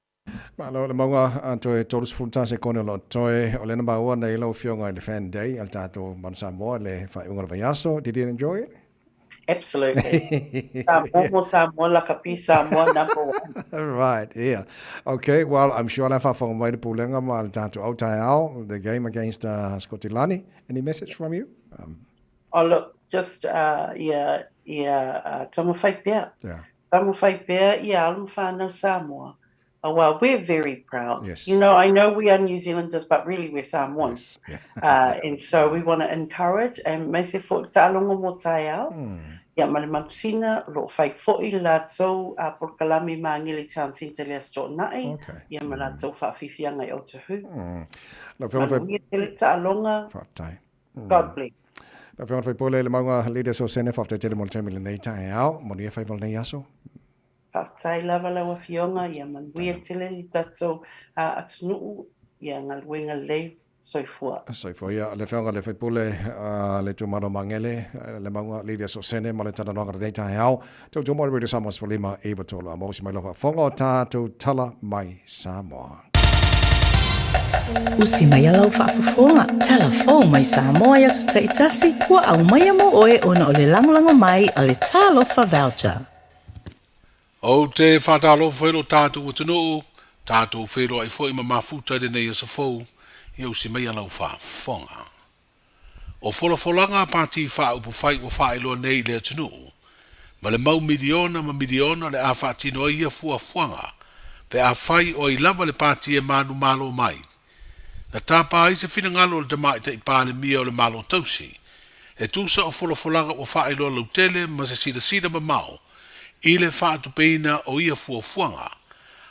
[SPEAKER 4] Malo le mauga a toe 31 sekone o lo o toe o lena maua nei lau afioga i le Fan Day a le tatou Manu Samoa i le faaiuga o le vaiaso. Did you enjoy it?
[SPEAKER 14] Absolutely. Samoa mo Samoa, lakapi Samoa number one.
[SPEAKER 4] Right, yeah. Okay, well, I'm sure la faafofoga mai le pulega ma le tatou au taeao, the game against Scotilani. Any message from you?
[SPEAKER 14] Oh, look, just uh, ia, ia uh, taumafai pea. Yeah. Taumafai pea ia alo ma whānau Samoa. Aua, we're very proud.
[SPEAKER 4] Yes.
[SPEAKER 14] You know, I know we are New Zealanders, but really we're Samoans.
[SPEAKER 4] Yes. Yeah.
[SPEAKER 14] And so we want to encourage and me se fo'i taaloga mo taeao. Ia ma le Manusina, o lo o fai fo'i le latou polokalame i Māngere Town Centre i le Aso Toonai,
[SPEAKER 4] Okay.
[SPEAKER 14] ia ma latou faafiafiaga i Otahuhu.
[SPEAKER 4] Lau Afioga i le Fai-
[SPEAKER 14] Manuia tele taaloga.
[SPEAKER 4] Faafetai.
[SPEAKER 14] God bless.
[SPEAKER 4] Lau Afioga i le Faipule, le mauga Lydia Sosene, faafetai tele mo le taimi i lenei taeao. Manuia faiva o lenei aso.
[SPEAKER 14] Faafetai lava lau Afioga, ia manuia tele le tatou atunuu, ia galuega lelei, soifua.
[SPEAKER 4] Soifua. Ia, le Afioga i le Faipule, le itumalo o Magele, le mauga Lydia Sosene ma le talanoaga i lenei taeao. Tautua mo le Radio Samoa 15 93 a maua si mai lau faafofoga o tatou tala mai Samoa.
[SPEAKER 17] Usi mai a lau faafofoga, tala fou mai Samoa i aso taitasi, ua aumaia mo oe ona o le lagolago mai a le Talofa Voucher.
[SPEAKER 3] Ou te faatalofa i lo tatou atunuu, tatou feiloai foi ma mafuta i lenei aso fou, ia usi mai a lau faafofoga. O folafolaga a Pati Faaupufai ua faailoa nei i le atunuu, ma le mau miliona ma miliona le a faatino ai ia fuafuaga, pe afai o ai lava le pati e manumalo mai. Na tapa ai se finagalo o le Tamaitai Palemia o le Malo Tausi, e tusa o folafolaga ua faailoa lautele ma se silasila mamao i le faatupeina o ia fuafuaga,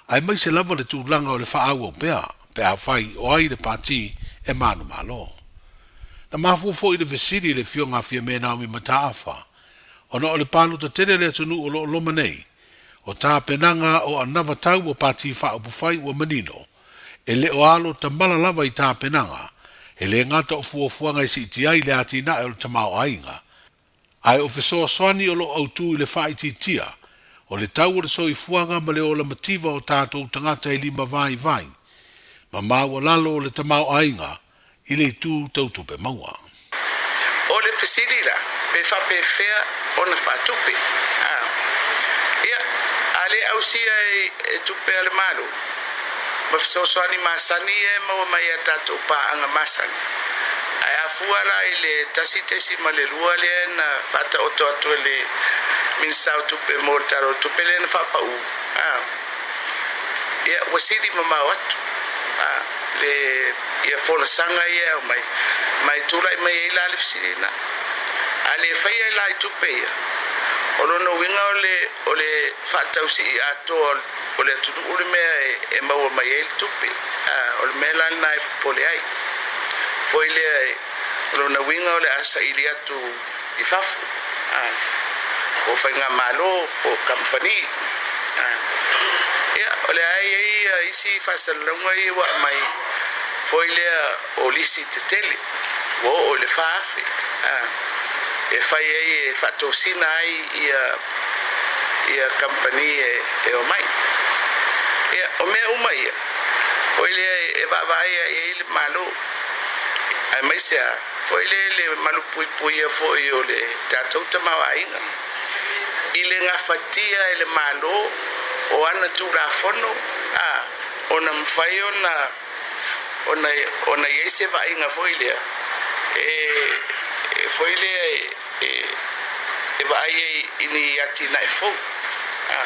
[SPEAKER 3] aemaise lava le tulaga o le faaauau pea pe afai o ai le pati e manumalo. Na mafua foi le fesili i le Afioga a Fiame Naomi Mataafa, ona o le palota tele a le atunuu o lo o loma nei, o tapenaga o anava tau o pati faaupufai ua manino, e le o alo tamala lava i tapenaga, e le gata o fuafuaga e siitia ai le atinae o le tamaoaiga, ae o fesoasoani o lo o autū i le faaitiitia o le tau o le soifuaga ma le ola mativa o tatou tagata e limavaivai ma maualalo o le tamaoaiga i le itu tau tupe maua.
[SPEAKER 18] O le fesili la, pe faapefea ona faatupe? A. Ia, a le ausia e tupe a le Malo ma fesoasoani masani ia e maua mai i a tatou paaga masani, ae a fua la i le 1.2 lea na faataoto atu e le Minisita o Tupe mo le Tala o le Tupe lea na faapau, a. Ia, ua sili mamao atu, a, le, ia folasaga ia e aumai, ma e tulai mai ai la le fesili lena. A le faia la i tupe ia, o lona uiga o le, o le faatausii atoa o le atunuu le mea e, e maua mai ai le tupe. A, o le mea la lena e popole ai. Foi lea, o lona uiga o le a saili atu i fafo, a, po o faigamalo, po o kamupani. A, ia, o le a i ai isi faasalalauga ia ua aumai foi lea o lisi tetele, ua oo i le 4,000, a, e fai ai e faatosina ai ia ia kamupani e, e omai. Ia, o mea uma ia, foi lea e vaavaai i ai le Malo, aemaise a foi lea le malupuipuia foi o le tatou tamaoaiga i le gafatia e le Malo o ana Tulafono, a, ona mafai ona, ona, ona i ai se vaaiga foi lea e, e foi lea e, e, e vaai ai i ni atinae fou, a,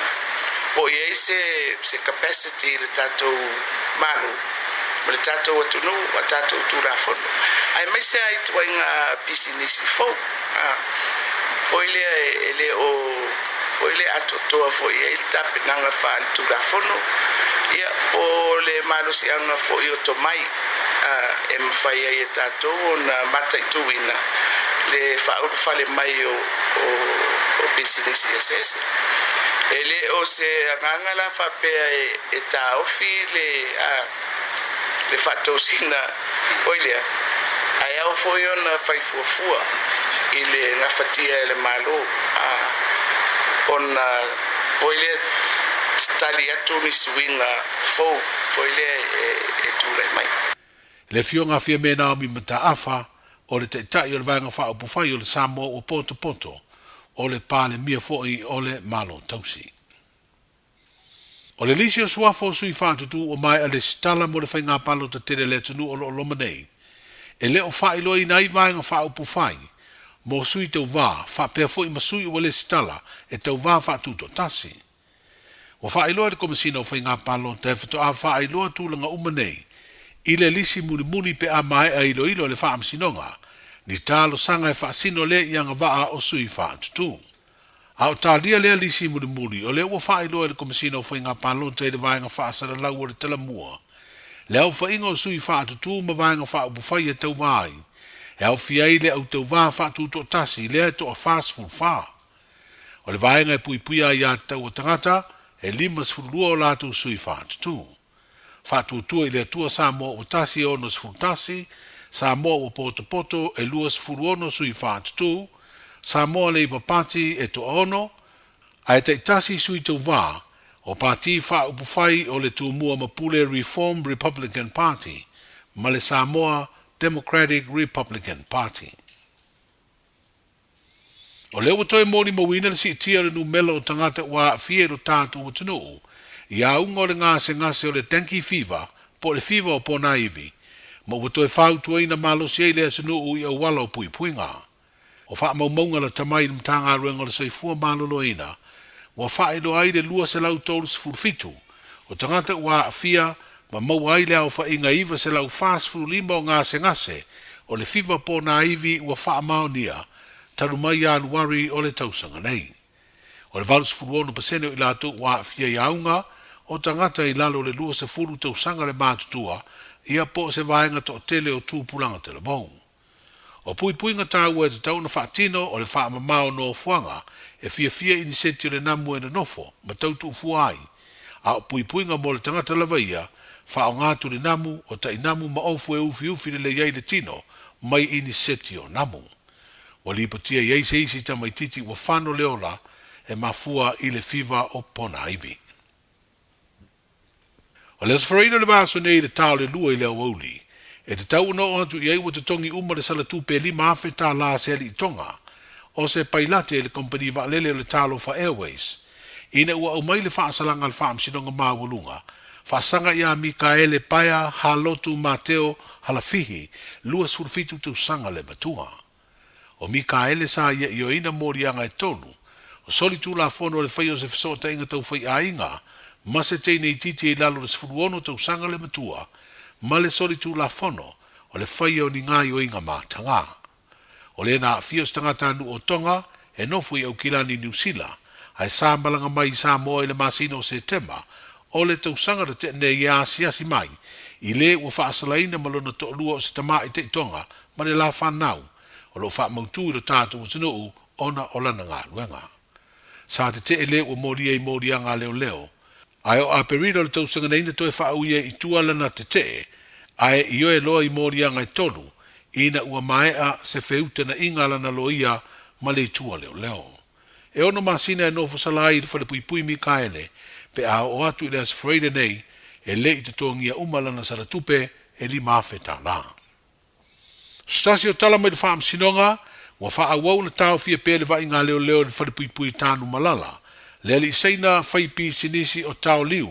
[SPEAKER 18] po o i ai se, se capacity i le tatou Malo ma le tatou atunuu, a tatou Tulafono, aemaise lava i ituaiga pisinisi fou, a, foi lea e le o foi lea atoatoa foi i ai le tapenaga faale-Tulafono, ia, po o le malosiaga foi o tomai, a, e mafai ai e tatou ona mataituina le faaulufale mai o, o, o pisinisi eseese. E le o se agaga la faapea e, e taofi le, a, le faatosina foi lea, ae ao foi ona fai fuafua i le gafatia e le Malo, a, ona foi lea tali atu ni suiga fou foi lea e, e tulai mai.
[SPEAKER 3] Le Afioga a Fiame Naomi Mataafa, o le Taitai o le Vaega Faaupufai o le Samoa ua potopoto, o le Palemia foi o le Malo Tausi. O le lisi o suafa o sui faatutū ua maea lesitala mo le faiga palota tele a le atunuu o lo o loma nei, e le o faailoaina ai vaega faaupufai mo sui tauvā faapea foi ma sui ua lesitala e tauvā faatutoatasi. Ua faailoa e le Komesina o Faiga Palota e faatoa faailoa tulaga uma nei i le lisi mulimuli pe a maea iloilo e le Faamasinoga ni talosaga e faasino lea i agavaa o sui faatutū. A o talia lea lisi mulimuli, o lea ua faailoa e le Komesina o Faiga Palota i le Vaega Faasalalau o le Talamua le aofaiga o sui faatutū ma vaega faaupufai e tauva ai, e aofia ai le au tauvā faatutoatasi lea e toa 44. O le vaega e puipuia ai aiatatau a tagata, e 52 o latou sui faatutū. Faatuatua i le Atua Samoa ua tasi e 61, Samoa ua potopoto e 26 sui faatutū, Samoa Labour Party e toaono, ae taitasi sui tauvā o Pati Faaupufai o le Tumua ma Pule Reform Republican Party ma le Samoa Democratic Republican Party. O lea ua toe molimauina le siitia o le numela o tagata ua aafia i lo tatou atunuu i auga o le gasegase o le dengue fever po o le fiva o ponaivi, ma ua toe fautuaina malosi ai le atunuu i auala o puipuiga. O faamaumauga lata mai i le Matagaluega o le Soifua Maloloina ua faailoa ai le 237 o tagata ua aafia ma maua ai le aofaiga 945 o gasegase o le fiva ponaivi ua faamaonia talu mai Ianuari o le tausaga nei. O le 86% o i latou ua aafia i auga o tagata i lalo o le 20 tausaga le matutua, ia po o se vaega toatele o tupulaga talavou. O puipuiga taua e tatau ona faatino o le faamama o nofoaga e fiafia iniseti o le namu e nonofo ma tau tuufua ai, a o puipuiga mo le tagata lava ia, faaaoga atu le namu, o tainamu ma ofu e ufiufi lelei ai le tino mai iniseti o namu. Ua lipotia i ai se isi tamaititi ua fano le ola e mafua i le fiva o pona ivi. O le Aso Faraile o le vaiaso nei i le ta o le 2 i le aoauli, e tatau ona oo atu i ai ua totogi uma le sala tupe e $5,000 a se alii Tonga o se pailate i le kompeni vaalele o le Talofa Airways ina ua aumai le faasalaga a le Faamasinoga Maualuga faasaga ia Mikaele Paea Halotu Mateo Halafihi, 27 tausaga le matua. O Mikaele sa ia ioeina moliaga e tolu, o solitulafono o le faia o se fesootaiga tau faiaiga ma se teine itiiti i lalo o le 16 tausaga le matua, ma le solitulafono o le faia o ni gaoioiga mataga. O lena aafia o se tagatanuu o Tonga e nofo i Aukilani, Niu Sila, ae sa malaga mai i Samoa i le masina o Setema o le tausaga na tea nei e asiasi mai i le ua faasalaina ma lona toalua o se tamaitai Tonga ma le la fanau o lo o faamautu i lo tatou atunuu ona o lana galuega. Sa tetee le ua molia i moliaga a leoleo, ae o Aperila o le tausaga nei na toe faaui ai i tua lana tetee, ae ioe loa i moliaga e tolu ina ua maea se feutanaiga a lana loia ma le itu a leoleo. E ono masina e nofo sala ai i le falepuipui Mikaele pe a oo atu i le Aso Faraile nei e le i totogia uma lana sala tupe e $5,000. Se tasi o tala mai le Faamasinoga, ua faaauau ona taofia pea le vaaiga a leoleo i le falepuipui Tanumalala, le alii Saina fai pisinisi o Tao Liu,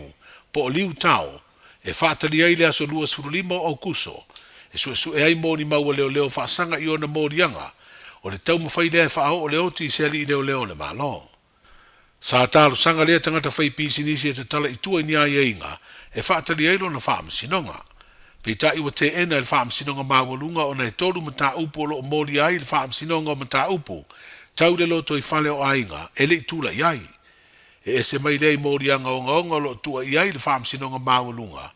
[SPEAKER 3] po o Liu Tao, e faatali ai le aso 25 o Aukuso, e suesue ai molimau a leoleo faasaga i ona moliaga, o le taumafai lea e faaoo le oti i se alii leoleo o le Malo. Sa talosaga lea tagata fai pisinisi e tatala i tua i ni aiaiga e faatali ai lona faamasinoga. Peitai ua teena e le Faamasinoga Maualuga ona e tolu mataupu o lo o molia ai le Faamasinoga o Mataupu Tau le Lotoifale o Aiga e le i tulai ai. E ese mai lea i moliaga ogaoga o lo o tua i ai le Faamasinoga Maualuga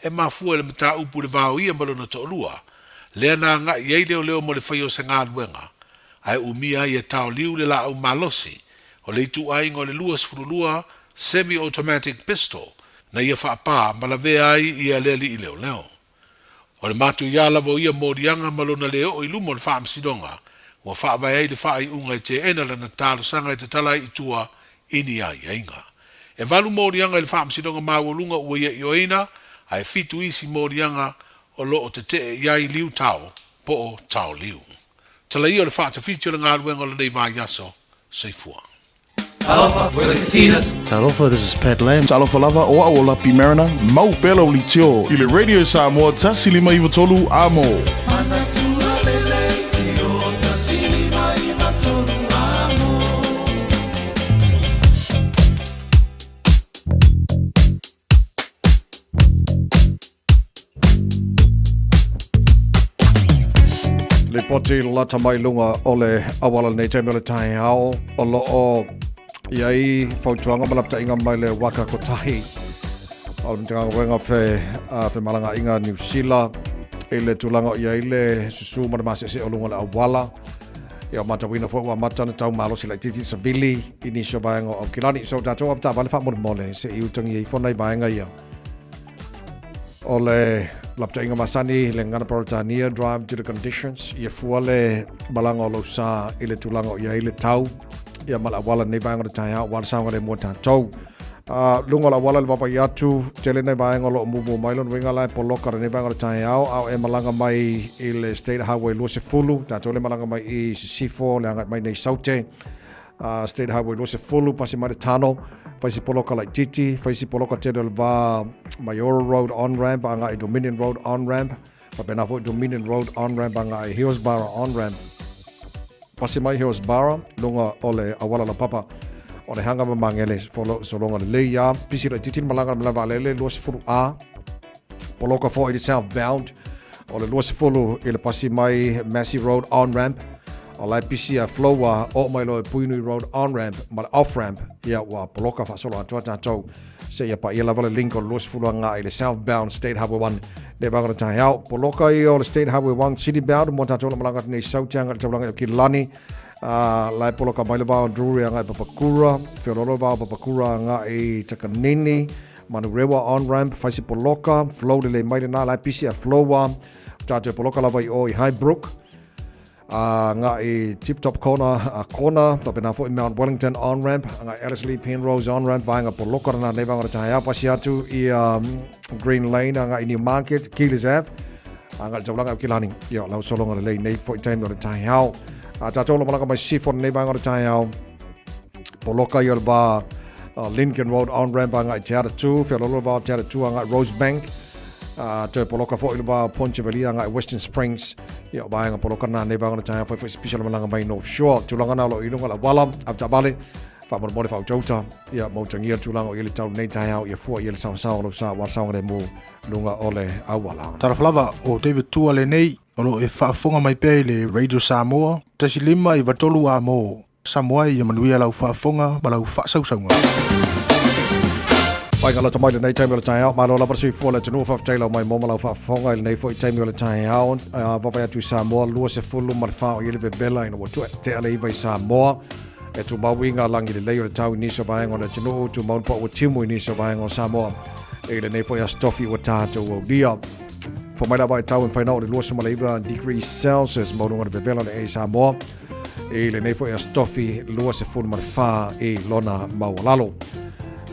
[SPEAKER 3] e mafua i le mataupu i le vaoia ma lona toalua, lea na agai i ai leoleo mo le faia o se galuega ae umia ai e taoliu le laau malosi o le ituaiga o le 22 semi-automatic pistol na ia faapā ma lavea ai ia le alii leoleo. O le matuiā lava o ia moliaga ma lona le oo i luma o le faamasinoga ua faavae ai le faaiuga e teena lana talosaga e tatala ai i tua i ni aiaiga. E valu moliaga i le faamasinoga maualuga ua ia ioeina, ae fitu isi moliaga o lo o tetee i ai Liu Tao po o Tao Liu. Talaia o le faatafiti o le galuega o lenei vaiaso. Soifua.
[SPEAKER 9] Talofa, we're the Katinas.
[SPEAKER 19] Talofa, this is Pat Lam.
[SPEAKER 20] Talofa lava, o au o Lapi Mariner, mau pea lau litio i le Radio Samoa 153 Amo.
[SPEAKER 4] Lipoti lata mai lunga o le auala nei taimi o le taeao o lo o i ai fautuaga ma lapataiga mai le waka kotahi o le Matagaluega o Femalagaaiga Niu Sila i le tulaga o i ai le susu ma le maseese o luga o le auala. Ia, matauina foi ua amata ona tau malosi laitiiti savili i nisi o vaega o Aukilani. So tatou avetaavale faamolemole se i utagia ifo nai vaega ia. O le lapataiga masani le gagana Peretania drive due to conditions ia fua le malaga o lou sa i le tulaga o i ai le tau ia ma le auala nei vaega o le taeao aua le saogalemu o tatou. Luga o le auala le vaavaai atu, tele nai vaega o lo o mumu mai lona uiga la e poloka lenei vaega o le taeao a o e malaga mai i le State Highway 20, tatou le malaga mai i Sisifo le agai mai nei Saute. State Highway 20, pasi mai le Tano, fai si poloka laititi, fai si poloka tele o le va Maiora Road on-ramp agai Dominion Road on-ramp, faapena foi Dominion Road on-ramp agai Hillsborough on-ramp. Pasi mai Hillsborough, luga o le auala laupapa o le hanga ma Magele, sologa lelei ia, pisi laititi le malaga le malae vaalele 20A, poloka foi i le southbound o le 20 i le pasi mai Massey Road on-ramp, o la e pisi a flow a oo mai loa i Puhinui Road on-ramp ma le off-ramp, ia ua poloka faasolo atoa tatou. Seia paia lava le Lincoln 20 agai i le southbound State Highway 1 le vaega o le taeao. Poloka ia o le State Highway 1 City bound mo tatou na malaga atu nei South agai i le taulaga i Aukilani. La e poloka mai le va o Drury agai i Papakura, Feololo le va o Papakura agai i Takanini, Manurewa on ramp, fai se poloka, flow lelei mai lena, la e pisi a flow a. Tatou e poloka lava i o i Highbrook. Agai Tip Top Corner a Kona, faapena foi Mount Wellington on ramp, agai Ellerslie Penrose on ramp, vaega poloka lena nei vaega o le taeao, pasi atu i Green Lane agai Newmarket, Keeler's Ave, agai le taulaga o Kilani. Ia, lau sologa lelei nei foi taimi o le taeao. A tatou lo malaga mai Sifo nei vaega o le taeao, poloka ia o le va Lincoln Road on ramp agai Te Atatū, Feololo le va o Te Atatū agai Rosebank, Toe poloka foi le va o Pontevedra agai Western Springs. Ia, o vaega poloka na nei vaega o le taeao fai foi se pisa o le malaga mai North Shore. Tulaga na o lo o i luga o le auala, avetaavale, faamolemole faautauta, ia mautagia le tulaga o i ai le tau lenei taeao, ia fua i ai le saosaoa o lou sa aua le saogalemu luga o le auala.
[SPEAKER 20] Talofa lava, o David Tua lenei, o lo o e faafofoga mai pea i le Radio Samoa, 1 5 93 A mo Samoa ia manuia lau faafofoga ma lau faasausauga.
[SPEAKER 4] Whainga lata mai lenei taimi o le taeao. Malo lava le soifua le atunuu, faafetai lau mai mo ma lau faafofoga i lenei foi taimi o le taeao. Vaavaai atu i Samoa, 24 o i ai le vevela ina ua tea le 9 i Samoa. E tumau i ngā langi lelei o le tau i nisi o vaega o le atunuu, tumau le pau ua timu i nisi o vaega o Samoa. I lenei foi aso tofi ua tatou aulia. Fua mai lava i tau e mafai na o le 29 degrees Celsius maualuga o le vevela o le ea i Samoa. I lenei foi aso tofi 24 i lona maualalo.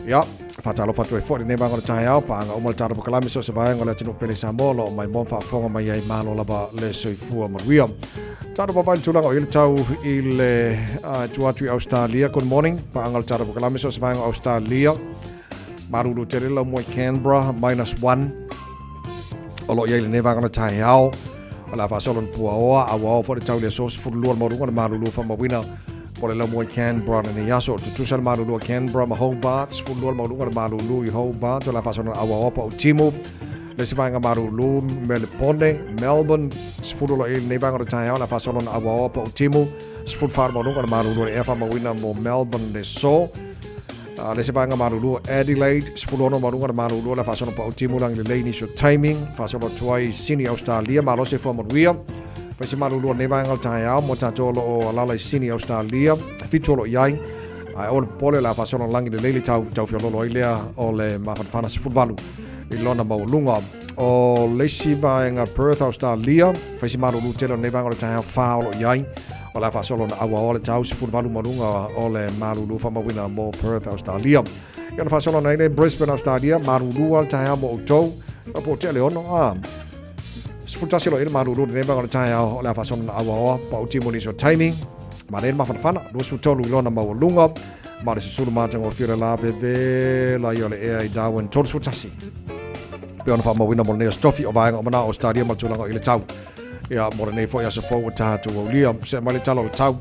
[SPEAKER 4] Ia, faatalofa atu ai foi lenei vaega o le taeao, paaga uma le tatou polokalame so o se vaega o le atunuu pele Samoa o lo o maimoa ma faafofoga mai ai malo lava le soifua manuia. Tatou vaavaai i le tulaga o i ai le tau i le tua atu i Australia. Good morning. Paaga le tatou polokalame so o se vaega o Australia. Malulu tele lau moe Canberra, -1. O lo o i ai lenei vaega o le taeao. O le a faasolo ni puaoa, auao foi le tau i le aso 12 le maualuga le malulu faamauina mo le laumua i Canberra lenei aso. Tutusa le malulu a Canberra ma Hobart, 12 le maualuga le malulu i Hobart. O le a faasolo na auaoa pa o timu. Le isi vaega malulu, Melepone, Melbourne, 10 lo i lenei vaega o le taeao. O le a faasolo na auaoa pa o timu. 14 le maualuga le malulu o le ea faamauina mo Melbourne le so. Le isi vaega malulu Adelaide, 16 maualuga le malulu o le a faasolo pau timu lagi lelei nisi o taimi. Faasolo atu ai Sydney, Australia, malosi e fua manuia. Fai se malulu o lenei vaega o le taeao mo tatou o lo o alala i Sydney, Australia. 7 o lo o i ai. Ae o le popole o le a faasolo lagi lelei le tau, tau fiololo ai lea o le mafanafana 18 i lona maualuga. O le isi vaega Perth, Australia, fai se malulu tele o lenei vaega o le taeao 4 o lo o i ai. O le a faasolo na auaoa le tau 18 maualuga o le malulu faamauina mo Perth, Australia. Ia ona faasolo na ai Brisbane, Australia, malulu a le taeao mo outou. Po o tea le 6, a. 11 lo i le malulu lenei vaega o le taeao o le a faasolo na auaoa pa uti mo nisi o taimi. Ma le mafanafana, 23 i lona maualuga. Ma le susulu matagofie o le la vevela i o le ea i Darwin, 31. Pe ona faamauina mo lenei aso tofi o vaega o mana o Australia ma le tulaga i le tau. Ia, mo lenei foi aso fou ua tatou aulia. See mai le tala o le tau.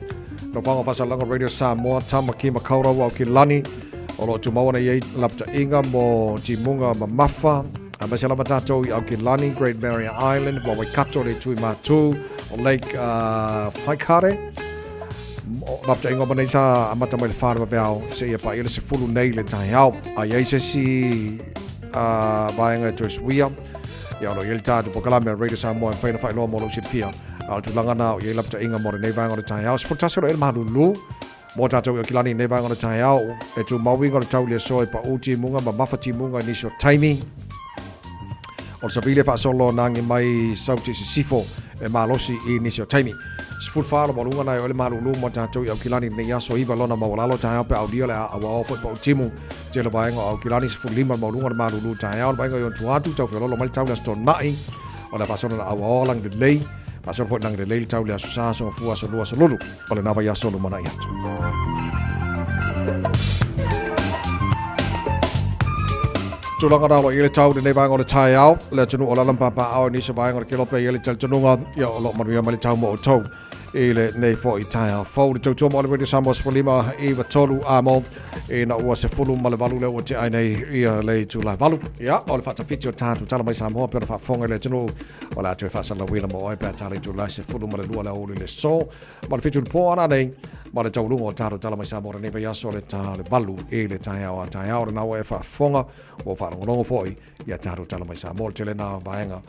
[SPEAKER 4] Nofoaga o Faasalalaga Radio Samoa, Tamaki Makaurau Aukilani. O lo o tumau ana i ai lapataiga mo timuga mamafa. Aemaise lava tatou i Aukilani, Great Barrier Island, ma Waikato le itu i Matū, o Lake Waikare. Lapataiga o manei sa amata mai le 4 le vaveao seia paia le 10 nei le taeao. A i ai se isi vaega e toe suia, Ia, o lo o i ai le tatou polokalame a Radio Samoa e mafai ona faailoa mo lou silafia. A o le tulaga na o i ai lapataiga mo lenei vaega o le taeao. 11 o lo o i ai le malulu mo tatou i Aukilani i lenei vaega o le taeao. E tumau uiga o le tau i le aso e paʻu timuga ma mafa timuga i nisi o taimi. O le savili e faasolo nagi mai Sauti i sisifo e malosi i nisi o taimi. 14 le maualuga na e o le malulu mo tatou i Aukilani i lenei aso 9 lona maualalo taeao pe aulia le a auao foi paʻu timu. Tele vaega o Aukilani 15 le maualuga o le malulu taeao le vaega i ona tua atu tau feololo mai le tau le Aso Toonai o le a faasolo na auaoa lagi lelei faasolo foi lagi lelei le tau le Aso Sa Aso Gafua Aso Lua Aso Lulu o lena vaiaso lumanai atu. Tulaga na o lo o i ai le tau lenei vaega o le taeao, le atunuu o lala ma papaaao i nisi o vaega o le kelope i ai le talitonuga, ia o lo o manuia mai le tau mo outou. I lenei foʻi taeao fou le tautua mo le Radio Samoa 15 i 3 a mo ina ua 18 lea ua tea ai nei ia le itula e 8. Ia, o le faatafiti o tatou tala mai Samoa pe ona faafofoga i le atunuu o le a toe faasalalauina mo oe pe a tala itula e 12 le aoauli le so ma le 7 i le po ana nei ma le tauluga o tatou tala mai Samoa lenei vaiaso le ta le 8 i le taeao a taeao lena ua e faafofoga ua faalogologo foi ia tatou tala mai Samoa le tele na vaega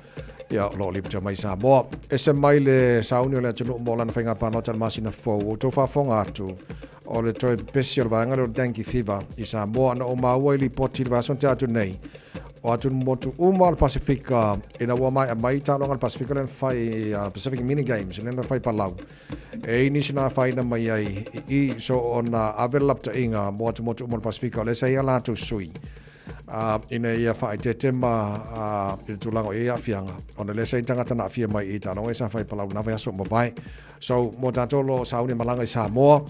[SPEAKER 4] Ia, o lo o lipoti mai Samoa. Ese mai le sauni o le atunuu mo lana faiga palota i le masina fou, ua outou faafofoga atu, o le toe pepesi o le vaega lea o le Dengue Fever i Samoa. Na ou maua i lipoti i le vaiaso na tea atu nei, o atunuu motu uma o le Pasefika, ina ua maea mai taaloga a le Pasefika lea na fai, Pacific Mini Games lea na fai i Palau, e i nisi na afaina mai ai i i, so ona ave le lapataiga mo atumotu uma o le Pasefika, o lea sa i ai a latou sui. Ina ia faaeteete ma i le tulaga o i ai aafiaga, ona lea sa i tagata na aafia mai i taaloga ia sa fai i Palau na vaiaso ua mavae. So, mo tatou o lo o sauni malaga i Samoa,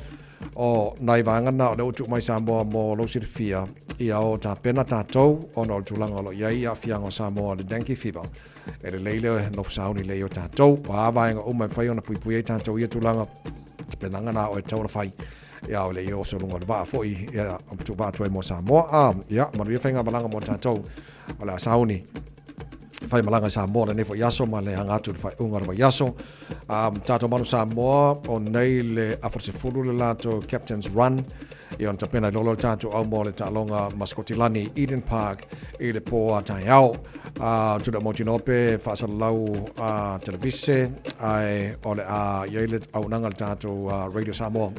[SPEAKER 4] o nai vaega na o lea ua tuu mai Samoa mo lou silafia, ia o tapena tatou ona o le tulaga o lo o i ai aafiaga o Samoa le dengue fever. E lelei le nofo sauni lelei o tatou. O a vaega uma e mafai ona puipui ai tatou i ia tulaga, tapenaga na o e tatau ona fai. Ia, o le i oso luga o le vaa foi, ia, o vaa atu ai mo Samoa. A, ia, manuia faigamalaga mo tatou. O le a sauni fai malaga i Samoa lenei foi aso ma le aga atu i le faaiuga o le vaiaso. Tatou Manu Samoa, o nei le afa 10 le latou Captain's Run. Ia ona tapena i lolo le tatou au mo le taaloga ma Sikotilani i Eden Park i le pō a taeao. Tula mautinoa pe faasalalau televise, ae o le a i ai le auaunaga a le tatou Radio Samoa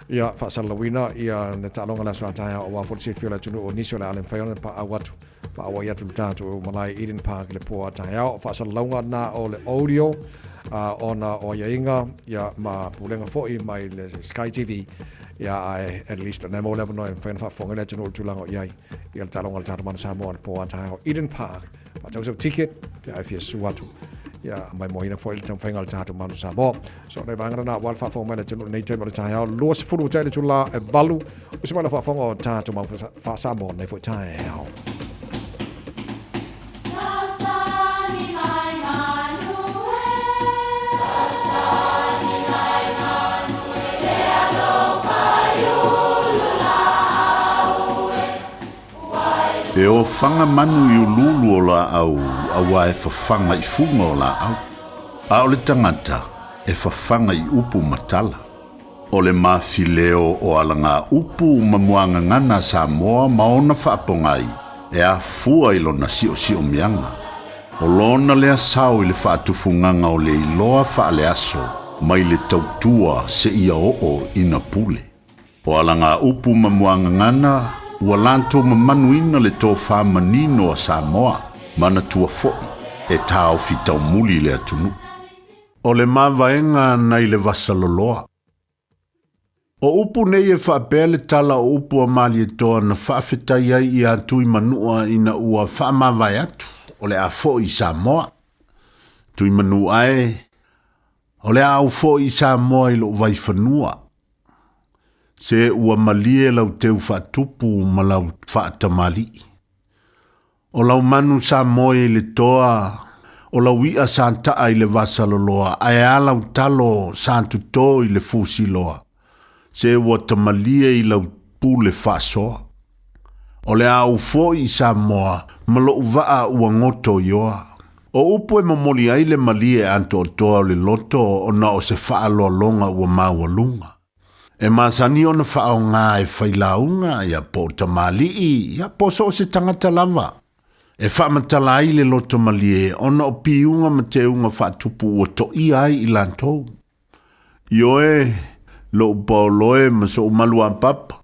[SPEAKER 4] ia faasalalauina ia le taaloga le aso a taeao aua foi le silafia o le atunuu o nisi o le a le mafai ona paau atu paauai atu le tatou malae Eden Park i le pō a taeao. Faasalalauga na o le audio ona o aiaiga ia ma pulega foi mai le Sky TV ia ae at least o lena e maua le avanoa e mafai ona faafofoga ai le atunuu i le tulaga o i ai ia le taaloga a le tatou Manu Samoa i le pō a taeao Eden Park. Faatau sau ticket pe a e fia su atu ia maimoaina foi le taumafaiga a le tatou Manu Samoa. So nei vaega lena aua le faafofoga mai le atunuu lenei taimi o le taeao 20 ua tea i le itula e 8 usi mai lau faafofoga o tatou Manu Faa-Samoa lenei foi taeao.
[SPEAKER 15] E ofaga manu i uluulu o laau auā e fafaga i fuga o laau, a o le tagata e fafaga i upu ma tala. O le mafileo o alaga upu ma muagagana a Samoa ma ona faapogai e afua i lona siosiomiaga. O lona lea sao i le faatufugaga o le iloa faaleaso mai le tautua seia oo ina pule. O alaga upu ma muagagana ua latou mamanuina le tofa manino a Samoa, manatua foi e taofi taumuli le atunuu. O le mavaega nai le vasaloloa. O upu nei e faapea le tala o upu a Malietoa na faafetai ai iā Tuimanua ina ua faamavae atu o le a foi i Samoa. Tuimanua e, o le a ou foi i Samoa i lou vaifanua. Se ua malie lau teu faatupu ma lau faatamalii. O lau manu sa moe i le toa, o lau i'a sa ta'a i le vasaloloa, ae a lau talo sa totō i le fusiloa. Se ua tamalie i lau pule faasoa. O le a ou foi i Samoa ma lo'u vaa ua goto ioa. O upu e momoli ai le malie atoatoa o le loto ona o se faaaloaloga ua maualuga. E masani ona faaaoga e failauga, ia po o tamalii, ia po o so o se tagata lava. E faamatala ai le loto malie ona o piuga ma teuga faatupu ua toia ai i latou. Ioe, lo'u paoloe ma so'u maluapapa,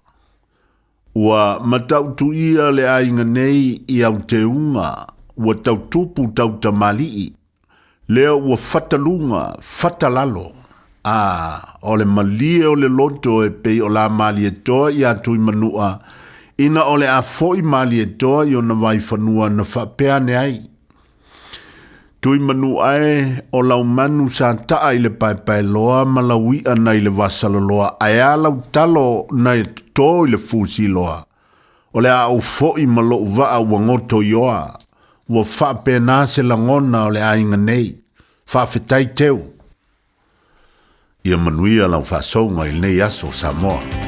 [SPEAKER 15] ua matautuia le aiga nei i au teuga ua tautupu tautamalii, lea ua fataluga, fatalalo, a o le malie o le loto e pei o la Malietoa iā Tuimanua, ina o le a fo'i Malietoa i ona vaifanua na faapea ane ai. Tuimanua e, o lau manu sa taa i le paepaeloa ma lau i'a nai le vasaloloa ae a lau talo nai toto i le fusiloa. O le a ou fo'i ma lo'u vaa ua goto ioa. Ua faapena se lagona o le aiga nei. Faafetai Teu. Ia manuia lau faasouga i lenei aso Samoa.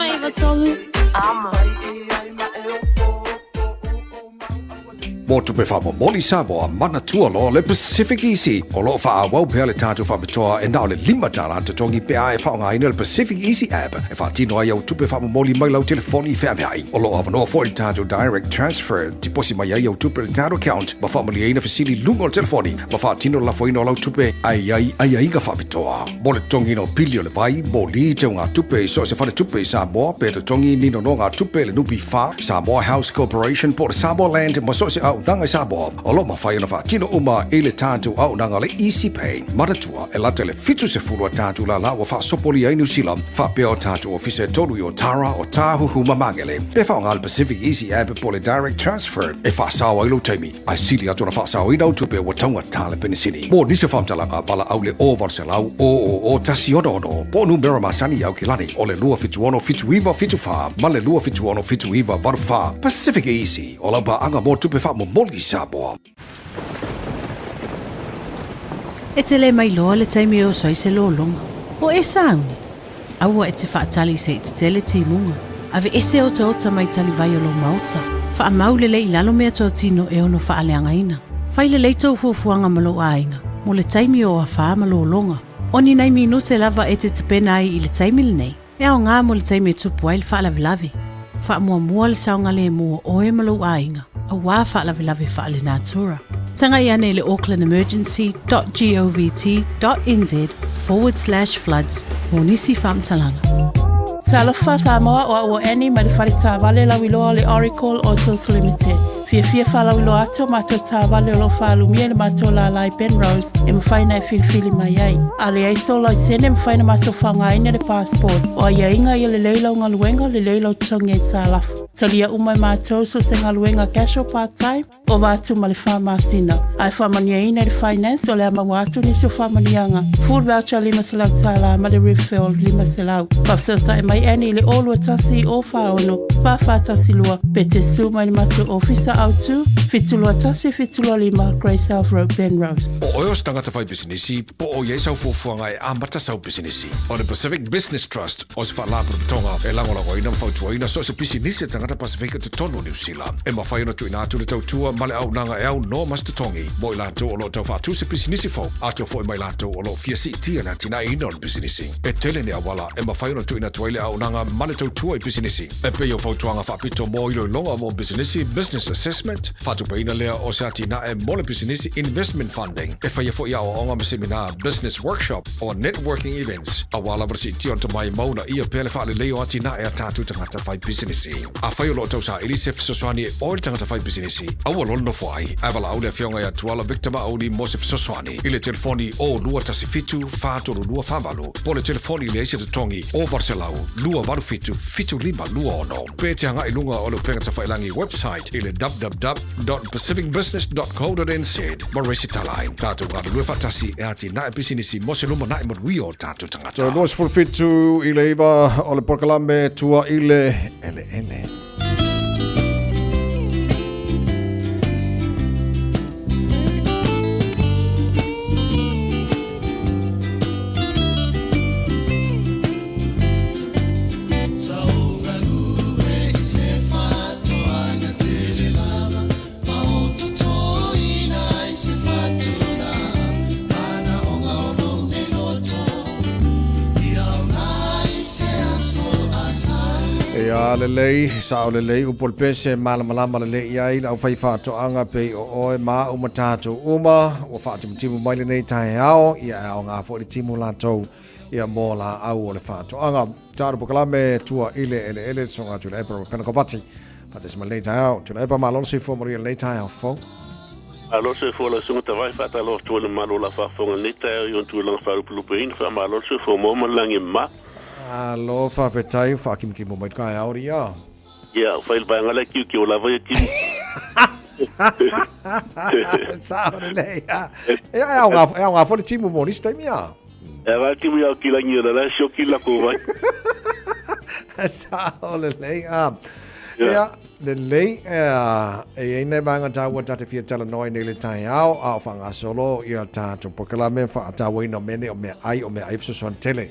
[SPEAKER 19] 5 93.
[SPEAKER 4] Mo tupe faamomoli Samoa, manatua loa le Pacific Easy. O loo faaauau pea le tatou faapitoa e na o le $5 totogi pe a e faaaogaina le Pacific Easy app e faatino ai au tupe faamomoli mai lau telefoni feaveai. O loo avanoa foi le tatou Direct Transfer, tiposi mai ai au tupe i le tatou account ma faamalieina fesili i luga o le telefoni ma faatino le lafoina o lau tupe ae i ai aiaiga faapitoa. Mo le totogiina o pili o le vai, moli, teugatupe i so o se faletupe i Samoa pe totogi ni nonogatupe i le NPF, Samoa House Corporation po o le Samoa Land ma so o se auaunaga i Samoa, o lo o mafai ona faatino uma i le tatou auaunaga o le Easy Pay. Manatua, e lata i le 70 a tatou lala ua faasopolia ai Niu Sila, faapea o tatou ofisa e tolu i Otara, Otāhuhu ma Magele. Pe faaaoga le Pacific Easy App po o le Direct Transfer e faasao ai lou taimi, ae sili atu ona faasaoina au tupe ua taugata le penisini. Mo nisi o faamatalaga, valaau le 0800 000 166 po o numera masani i Aukilani o le 276 7974 ma le 276 7984. Pacific Easy, o lau paaga mo tupe faamomoli i Samoa.
[SPEAKER 17] E te le mailoa le taimi e oso ai se lologa. O e sauni? Aua e te faatali se i tetele timuga. Aveese otaota mai talivai o lou maota. Faamau lelei i lalo mea totino e ono faaleagaina. Fai lelei tou fuafuaga ma lou aiga mo le taimi o afa ma lologa. O ni nai minute lava e te tapena ai i le taimi lenei, e aoga mo le taimi e tupu ai le faalavelave. Faamuamua le saogalemu o oe ma lou aiga auā faalavelave faalenatura. Tagai ane i le aucklandemergency dot govt dot nz forward slash floods mo nisi faamatalaga.
[SPEAKER 21] Talofa Samoa, o au o Annie mai le fale taavale lauiloa o le Oracle Autos Limited. Fiafia faalauiloa atu o matou taavale o lo o faalumia i le matou lālā i Penrose e mafai ona e filifili mai ai. A leai sou laisene, e mafai ona matou faaaogaina le passport. O aiaiga ia lelei lau galuega, lelei lau totogi aitalafu. Talia uma e matou so o se galuega casual part time, ova atu ma le fa masina. Ae faamanuiaina i le finance o le a maua atu nisi o faamanuiaga, food voucher $500 ma le refill $500. Faafesootai mai Annie i le 021 046 4412 pe te su mai le matou ofisa autu 721 725 Grey South Road, Penrose.
[SPEAKER 4] O oe o se tagata fai pisinisi, po o i ai sau fuafuaga e amata sau pisinisi. O le Pacific Business Trust o se faalapotopotoga e lagolagoina ma fautuaina so o se pisinisi a tagata Pasefika i totonu o Niu Sila. E mafai ona tuuina atu le tautua ma le auaunaga e aunoa ma se totogi mo i latou o lo o tau faatu se pisinisi fou, atoa foi ma i latou o lo o fia siitia le atinaeina o le pisinisi. E tele ni auala e mafai ona tuuina atu ai le auaunaga ma le tautua i pisinisi, e pei o fautuaga faapito mo iloiloga mo pisinisi, business assessment, faatupeina lea o se atinae mo le pisinisi, investment funding, e faia foi aoaoga ma semina, business workshop, or networking events, aua lava le siitia o le tomai mau ina ia pea le faalelei o atinae a tatou tagata fai pisinisi. Afai o lo o tausaili se fesoasoani e oe le tagata fai pisinisi, aua loa le nofo ai, ae valaau le Afioga ia Tuala Victor Mauli mo se fesoasoani i le telefoni 0217 432 48 po o le telefoni leai se totogi 0800 287 7526 pe te agai i luga o le upega tafailangi website i le www.pacificbusiness.co.nz ma resitala ai. Tatou galulue faatasi e atinae pisinisi mo se lumanai manuia o tatou tagata. So, 27 i le 9 o le polokalame Tua i le Eleele. Ia lelei, sao lelei, upu o le pese, malamalama lelei i ai le aufaifaatoaga pei o oe ma au ma tatou uma, ua faatimutimu mai lenei taeao, ia e aoga foi le timu latou ia mo laau o le faatoaga. Tatou polokalame tua i le eleele, le soga Tuilaepa Robert Penakopati. Faatasi mai lenei taeao. Tuilaepa, malo le soifua manuia lenei taeao fou.
[SPEAKER 22] Malo le soifua lau Susuga Tavai, faatalofa atu ai le malo o la faafofoga i lenei taeao i ona tulaga faalupelupeina, faamalo le soifua maua ma le lagi e mama.
[SPEAKER 4] Malo faafetai, ua faakimukimua mai le taeao alii.
[SPEAKER 22] Ia, fai le vaega lea kiukiu lava ia timu.
[SPEAKER 4] Sao lelei. E aoga foi le timu mo nisi taimi a.
[SPEAKER 22] E aoga le timu ia kilangi o la sioki la ko vai.
[SPEAKER 4] Sao lelei. Ia, lelei, e i ai nai vaega taua ta te fia talanoa ai nei le taeao, a o faagasolo ia tatou polokalame faatauaina o mea nei o meaai, o meaai fesoasoani tele.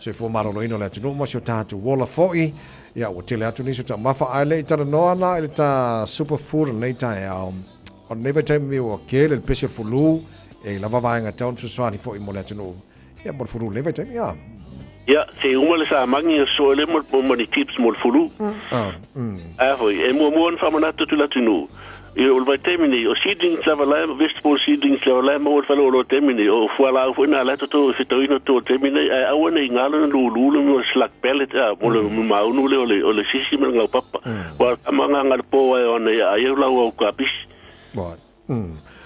[SPEAKER 4] Soifua maloloina o le atunuu ma si o tatou ola foi. Ia, ua tele atu nisi o taumafa ae le i talanoa la i le ta superfood o lenei taeao. O lenei vaitaimi ua tele le pesi o le fulu, e i lava vaega e tatau ona fesoasoani foi mo le atunuu. Ia, mo le fulu i lenei vaitaimi, ia.
[SPEAKER 22] Ia, se i uma le samagi ona soe lea ma ni tips mo le fulu. A foi, e muamua ona faamanatu atu i le atunuu, i o le vaitaimi nei, o seedlings lava la e, vegetable seedlings lava la e maua i le faleoloa i le taimi nei, o fualaau foi na la e toto e fetauina toto i le taimi nei, ae aua ne i galo ona lulu le mea o le slug pellet, a, mo le maunu lea o le sisi ma le gaupapa. Aua o le tama agaga le po ae o ana ia ai au lau au kapisi.
[SPEAKER 4] Right.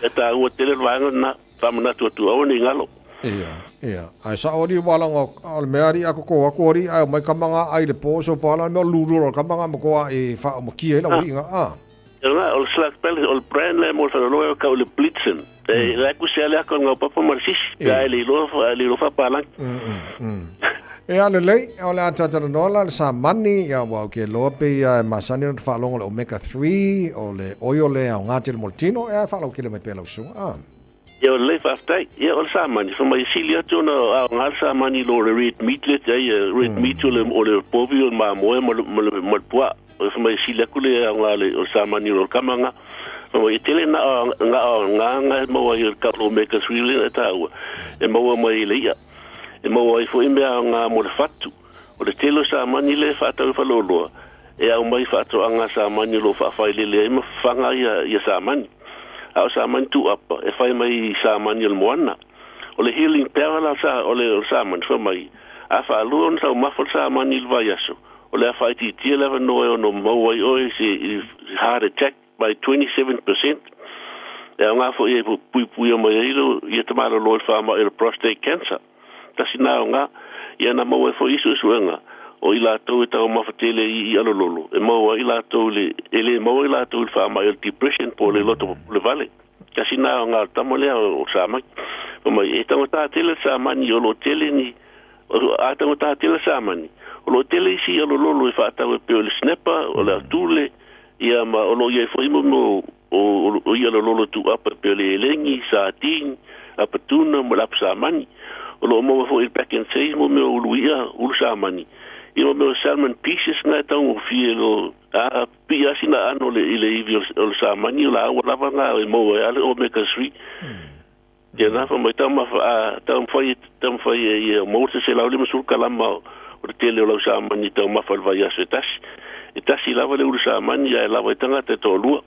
[SPEAKER 22] E taua tele le vaega lena, faamanatu atu aua ne i galo.
[SPEAKER 4] Ia, ia. Ae sao alii ua laga o le mea alii a koko atu alii ae omai kama nga ai le po so pa la mea o lulu o le kama nga ma ko a e fa o makia i la alii nga a.
[SPEAKER 22] Ia nga o le slug pellet o le brand le mo le faleoloa e kau le Blitzen. E la ku se ale ako ngau papa ma le sisi pe ai le iloa le iloa fapalangi.
[SPEAKER 4] E a lelei, o le a talanoa la le samani, ia ua ke loa pe ia e masani ona faalogo le omega 3, o le oil le aoga tele mo le tino, e a faalautele mai pea lau susuga. A.
[SPEAKER 22] Ia o lelei faafetai. Ia o le samani, fai mai e sili atu ona aoga le samani i lo le red meat lea te ai, red meat o le o le povi o le mamoe ma le ma le ma le puaa. Fai mai e sili atu le aoga o le samani i lo le kamaga. Fai mai e tele na aoga nga e maua ai o le kau omega 3 lea e taua, e maua mai i le i'a. E maua ai foi mea aoga mo le fatu. O le tele o samani lea e faatau i faleoloa, e aumai faatoaga a samani o lo o faafailele ai ma fafaga ia samani. A o samani tuuapa, e fai mai i samani o le moana. O le healing power la o le samani, fai mai, a faalua ona taumafa le samani i le vaiaso, o le a faaitiitia le avanoa e ono maua ai oe i se heart attack by 27%. E aoga foi e puipuia mai ai lo ia te malolo i le faamai o le prostate cancer. Tasi na aoga, ia na maua ai foi isi suesuega o i latou e taumafa tele i i'a lololo, e maua ai latou le, e le maua ai latou i le faamai o le depression po o le loto le vale. Tasi na aoga o le tama lea o Samani. Fai mai, e taugata tele le samani o lo o tele ni, a taugata tele le samani, o lo o tele isi i'a lololo e faatau e pei o le snapper, o le atule, ia ma o lo o i ai foi mo mea o i'a lololo tuuapa e pei o le elegi, sardine, apatuna ma le apasamani. O lo o maua foi i le pack and save mo mea o ulu i'a, ulu samani, ia ma mea o salmon pieces na e taugofie lo a pipii lava sina aano i le ivi o le samani, o la ua lava na e maua ai lava le omega 3. Ia na fai mai taumafai taumafai e ia maua se 150 kalama o le tele o lau samani taumafa i le vaiaso e tasi. E tasi lava le ulu samani ae lava ai tagata e toalua.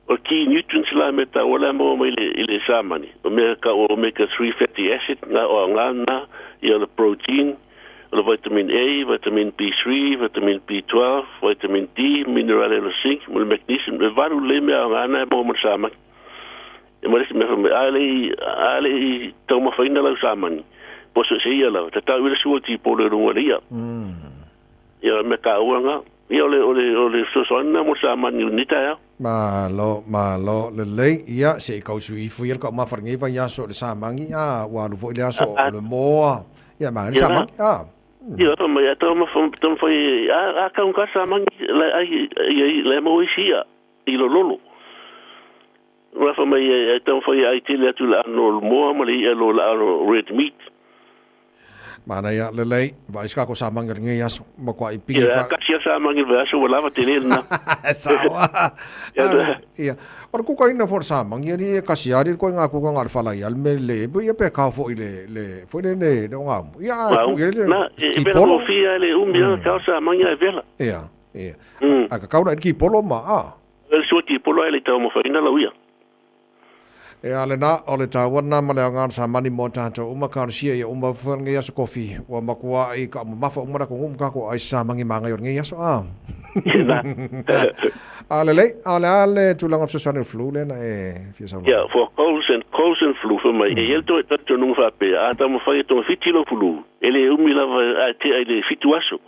[SPEAKER 22] O le key nutrients la mea taua la e maua mai i le samani, o mea tau o omega 3 fatty acid, nga o aoga na, ia o le protein, o le vitamin A, vitamin B3, vitamin B12, vitamin D, minerale o le zinc ma le magnesium. E valu lelei mea aoga na e maua mai le samani. E ma le isi mea fai mai, a le i, a le i taumafaina lau samani, po o so o se ia lava, tatau i le sua o le tipolo i luga o le ia. Ia, mea taua na. Ia, o le, o le, o le fesoasoani na mo le samani o lenei taeao.
[SPEAKER 4] Malo, malo, lelei, ia, se i kausu ifo ia le taumafa i lenei vaiaso i le samani, a, ua alu foi le aso o le moa, ia, manaia le samani, a.
[SPEAKER 22] Ia, fai mai, a taumafa, taumafai, a, a taugata le samani, la e ai, ia, la e maua isi ia i lololo. Ua fai mai e taumafai e ai tele atu i le ano o le moa ma le i'a lo le ano red meat.
[SPEAKER 4] Manaia lelei, vaai se kako samangi o lenei aso, makuai pigi
[SPEAKER 22] Ia, kasi a samangi o le aso ua lava tele lena.
[SPEAKER 4] Sao a. Ia, o le kukaina foi o le samangi, alii e kasi lava alii le koiga kuka na o le fala ia le mea le e ia pe kao foi le le foi le le le ogaumu. Ia, a ku ia le
[SPEAKER 22] Na, e vela
[SPEAKER 4] kipolo.
[SPEAKER 22] kofia le umi a kao samangi a e vela.
[SPEAKER 4] Ia, ia. A ka kau la i le kipolo ma, a.
[SPEAKER 22] Le sua tipolo ai le taumafaina lau ia.
[SPEAKER 4] E a lena, o le taua lena ma le aoga samani mo tatou uma kalosia ia uma foi lenei aso kofi ua matua i ka mamafa uma la ko ka ko ai samangi magai o lenei aso a. A lelei, a le a le tulaga fesoasoani o le flu lea na e fia saunoa.
[SPEAKER 22] Yeah, for colds and colds and flu fai mai, e i ai le talitonuga faapea, a taumafai e togafiti lou flu, e le umi lava ae tea i le 7 aso.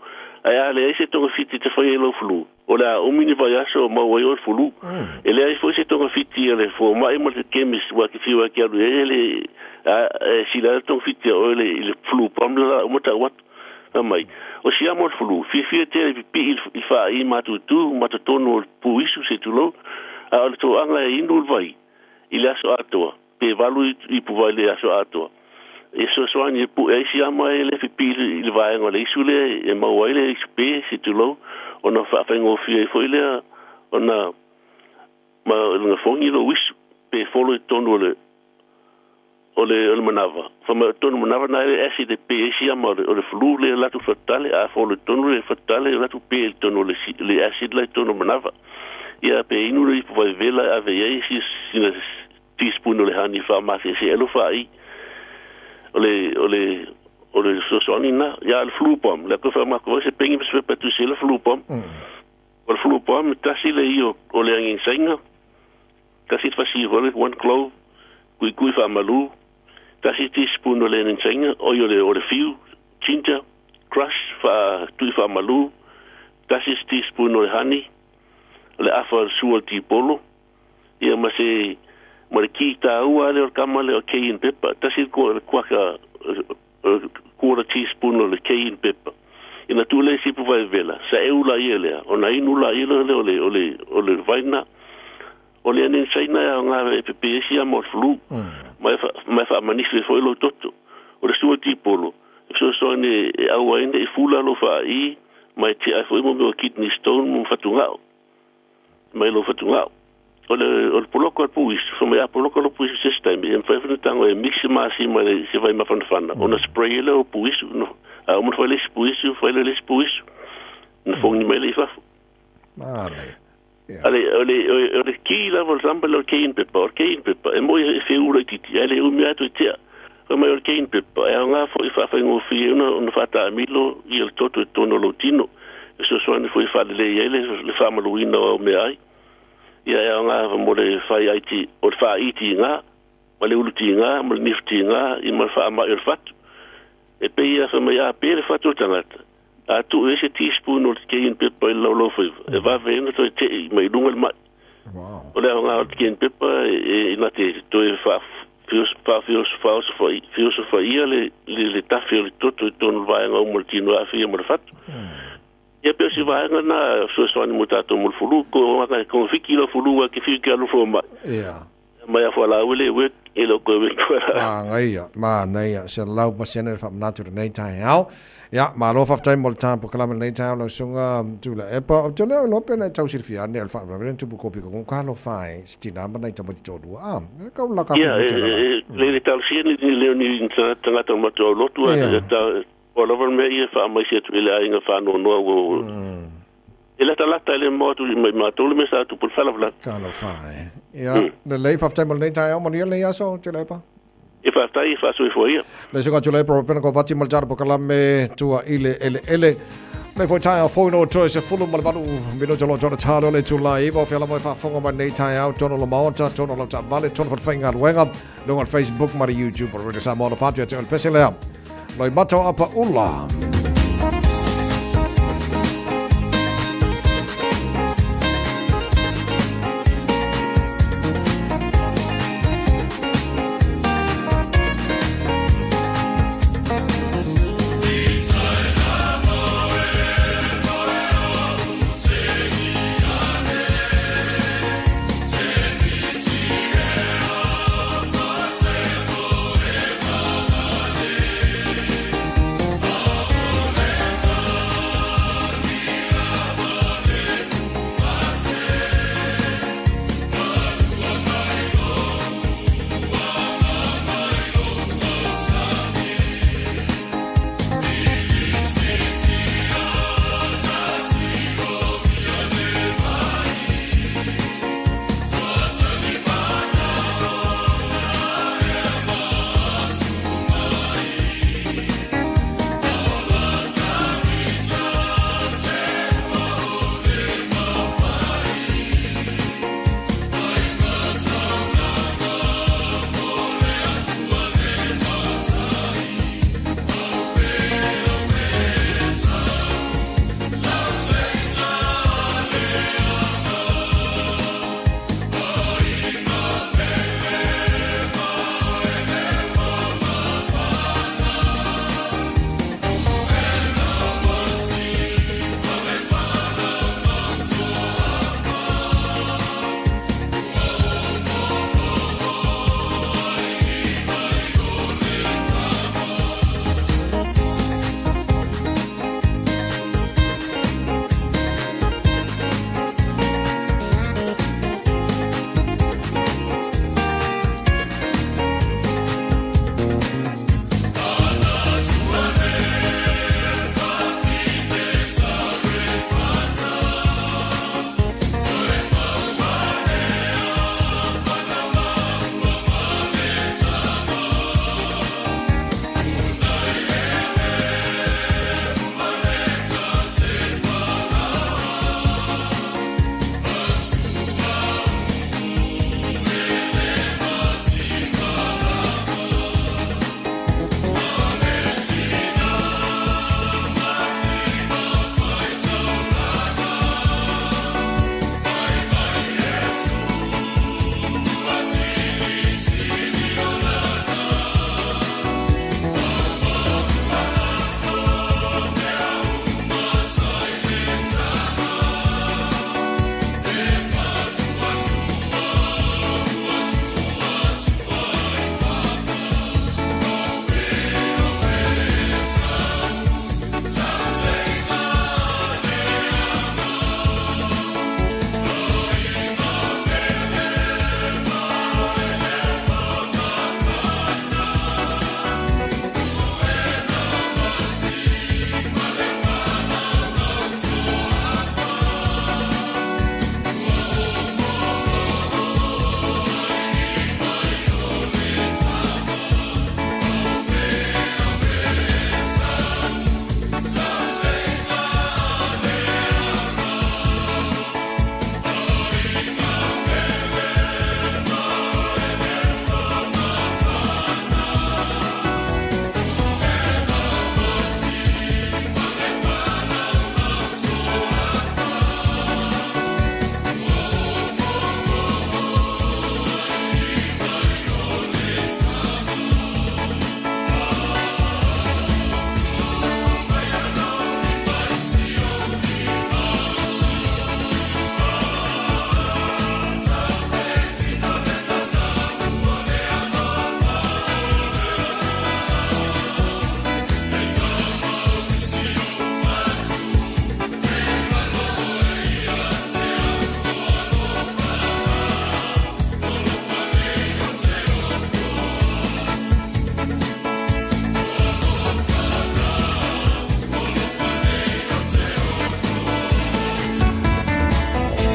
[SPEAKER 22] Ae a leai se togafiti e te fai ai lou flu, O le a umi ni vaiaso o maua ai oe le fulu. E leai foi se togafiti a le fomai ma le chemist ua ke fiu ai ke alu i ai e le a e sila ai le togafiti a oe le i le flu pump le la uma tau atu. Fai mai, o siama o le fulu, fiafia tele pipii i le faai matutu ma totonu o le puisu se tulou, a o le toaga e inu le vai i le aso atoa, pe 8 ipu vai i le aso atoa. E fesoasoani e pu'e ai siama e le pipii i le vaega o le isu lea e maua ai le isu pē se tulou ona fa'afaigofie ai fo'i lea ona ma le gafogi lou isu pe folo i totonu o le o le o le manava fa tonu manava na le acid e pe ai siama o le flu le latou fatale a folo i totonu le fatale latou pe i totonu o le acid la i totonu o manava ia pe inu le ipu vaivela ave i ai sina teaspoon o le honey fa'amase'ese'e lo fa'ai o le o le o le fesoasoani na ia le flu bomb le ko fa'amakoa se pengi ma se pepa tusi le flu bomb o le flu bomb tasi le io o le agigasaiga tasi le fasiva le one clove kuikui fa'amalū tasi teaspoon o le agigasaiga oi o le o le fiu ginger crush fa tui fa'amalū tasi teaspoon o le honey o le afa o le sua o le tipolo ia ma se ma le ki tāua le o le kama le o cayenne pepper tasi le kuaka quarter teaspoon o le cayenne pepper ina tu le sipu vai vela sa e ula ia lea ona inu la ia le o le o le o le vaina o le anen saina ya ngā e pepe esi a mo flu mai fa manifi foi lo toto o le sua tipolo e so so ne e au ai ne fula lo fa i mai te ai foi mo mo kidney stone mo fatungao mai lo fatungao o le o le poloko al puis fo mai a poloko lo puis system e mfai fana tango e mix ma si ma le se vai mafanafana ona spray le o puis no a o mo fai le puis fai le puis na fongi mai le i fafo
[SPEAKER 4] Male.
[SPEAKER 22] Ale o le o le ki la for example o cayenne pepper o cayenne pepper e mo e fe ula titi ale o mi atu tea fa mai o cayenne pepper e nga fo i fa fa ngofie ona ona fa ta milo i el toto e tono lo tino e so so ane fo i fa le le le fa maluina o me ai ia e nga mo le fai ai ti o le fa iti nga ma le ulu ti nga ma le nifu ti nga i ma le fa ma i le fatu e pe ia fa mai a pe le fatu o tangata a tu e se teaspoon o le cayenne pepper i lau lau faiva e vave ina toe te'i mai luga le ma'i o le aoga o le cayenne pepper e ina te toe faafiosofa'ia le tafe o le toto i tonu le vaega uma le tino a'afia ma le fatu ia pe o si vaega na fesoasoani mo tatou mo le fulu ko kogafiki lau fulu a ke fiu ke alofo mai mai a fualaau le work e lo koe work
[SPEAKER 4] Manaia, manaia, se lau pasene le faamanatu lenei taeao. Ia, malo faafetai mo le tapokalame lenei taeao lau susuga Tuilaepa. Ou te leo iloa pe na e tau silafia ane o le faalavelave lea na tupu kopi ka ka alofa e se tina ma nai tamaiti toalua. A, e kau la ka
[SPEAKER 22] Ia,
[SPEAKER 4] kumu tela la.
[SPEAKER 22] le le talosia ni ni leo ni tagata o matou aulotu a ta o lava le mea ia faamaisi atu i le aiga faanoanoa ua e latalata i le mo atu i mai matou le mea sa tupu le faalavelave.
[SPEAKER 4] Talofa e. Ia, lelei faafetai mo lenei taeao, manuia lenei aso, Tuilaepa.
[SPEAKER 22] E faafetai e faasoifua ia.
[SPEAKER 4] Le susuga Tuilaepa Ropena Kovati ma le tapokalame tua i le eleele. Nei foi taeao fou no toe 18 minuta lo tona talo le itula 9 o fea lava e faafofoga mai lenei taeao tonu o le maota, tonu o lau taavale, tonu o le faigaluega, luga o le Facebook ma le YouTube o le Radio Samoa alofa atu ia te oe le pese lea. Loimata o Apaula.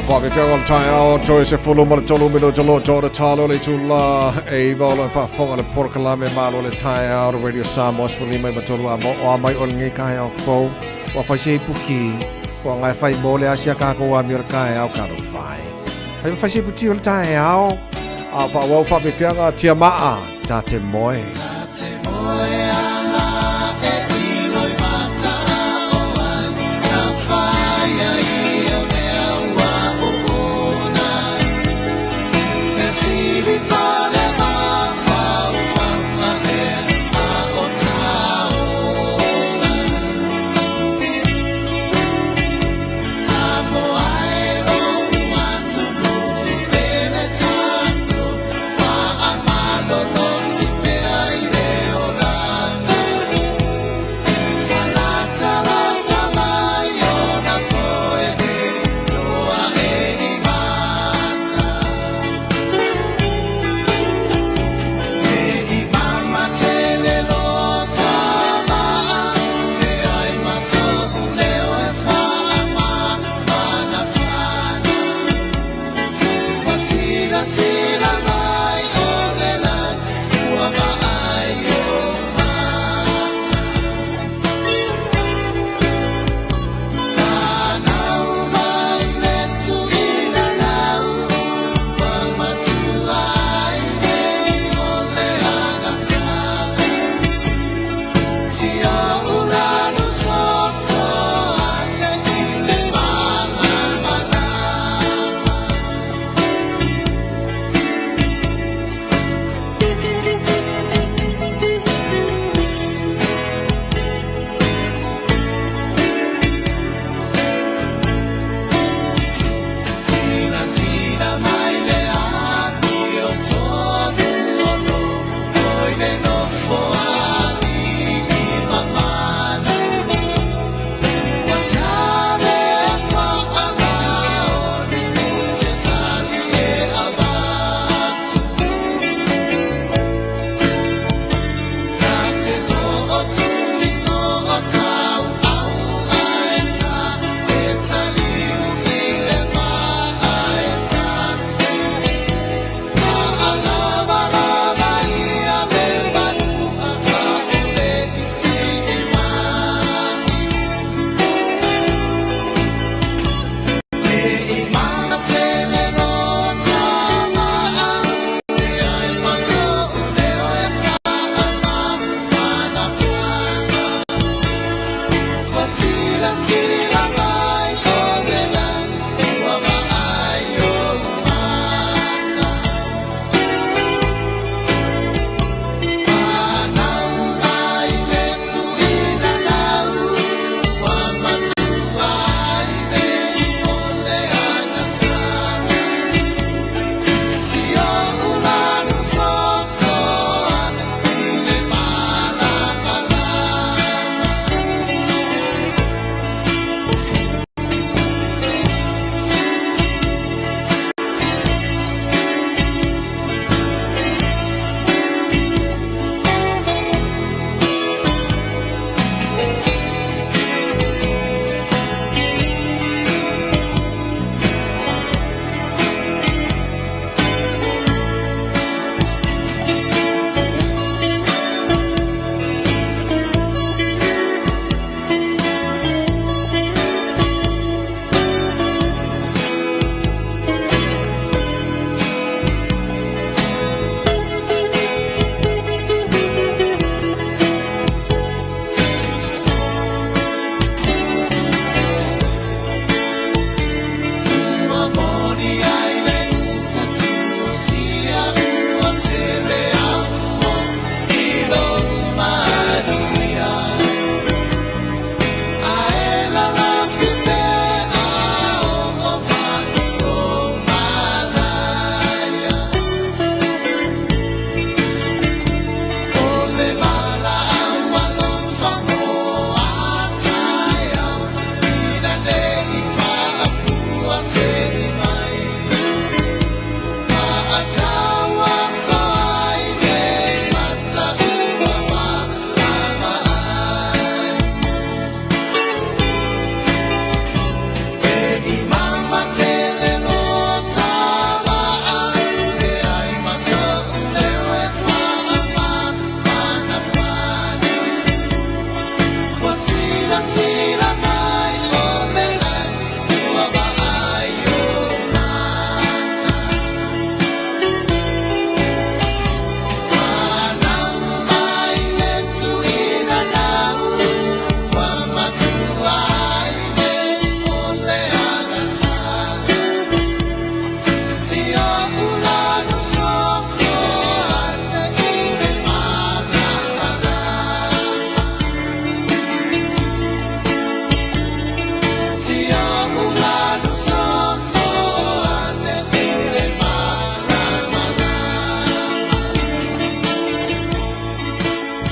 [SPEAKER 4] Faafefea o le taeao toe 13 minuta loto o le talo le itulā e 9 o lo e faafofoga le polokalame malo le taeao le Radio Samoa 15 i a mo o a mai o lenei taeao fou ua fai se ipuki ua ngai fai mo le asia kākou a mi o le taeao kalo fai. Fai ma fai se iputi o le taeao a whaawau faafefeaga tia maa tā te moe.
[SPEAKER 13] Te moe ala e ilo i mata o ai, ka whaia i a mea ua o ona. E sivi whare mawhau whaumanea a o taola. Samoa e o uatunu pere tātou, wha amalolo si pea i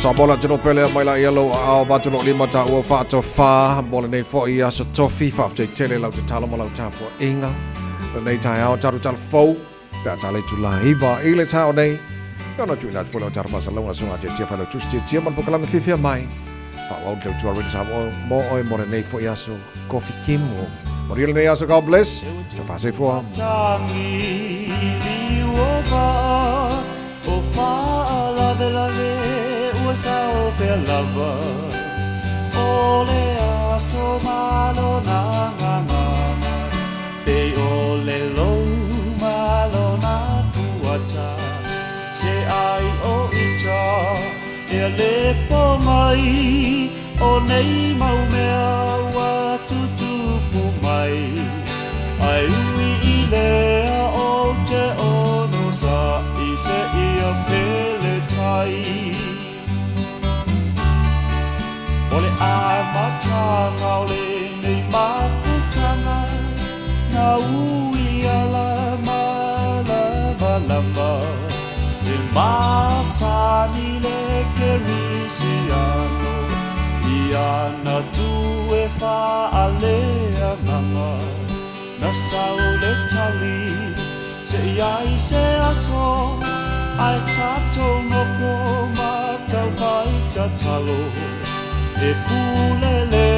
[SPEAKER 4] Samoa le atunuu pele mai la ia lou aao vatu lou lima taua faatofa mo lenei foi aso tofi. Faafetai tele lau tatalo ma lau tapuaiga lenei taeao tatou tala fou pe a tala itula 9 i le taeao nei. Ia ona tuuina atu foi lea o tatou faasalalauga susuga Tiatia Failautusi Tiatia ma le polokalame fiafia mai. Faaauau le tautua Radio Samoa mo oe mo lenei foi aso Kofi Kimo. Manuia lenei aso God bless. Tau soifua.
[SPEAKER 13] Tagi i liu o vaa o faalavelave ua sao pea lava o le aso ma lona gagana pei o le lou ma lona fuata se ai o ita e le po mai o nei mau mea ua tutupu mai ai ui i lea o te ono sa i se ia pele tai. O le amataga o lenei mafutaga na ui ala malamalama e masani le kerisiano ia na tu e faaleagaga na sau le tali se iai se aso ai tatou nofo ma taufai tatalo e pule le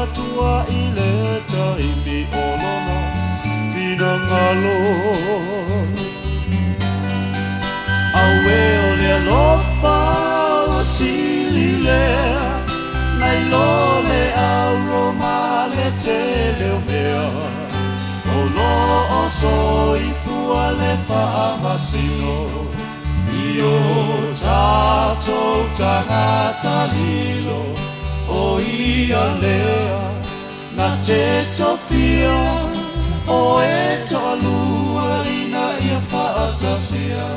[SPEAKER 13] Atua i le taimi o lona finagalo. Auē o le alofa ua sili lea nai lo le auro ma le tele o mea o loo soifua le faamasino i o tatou tagata lilo o ia lea na te tofia o e toalua ina ia faatasia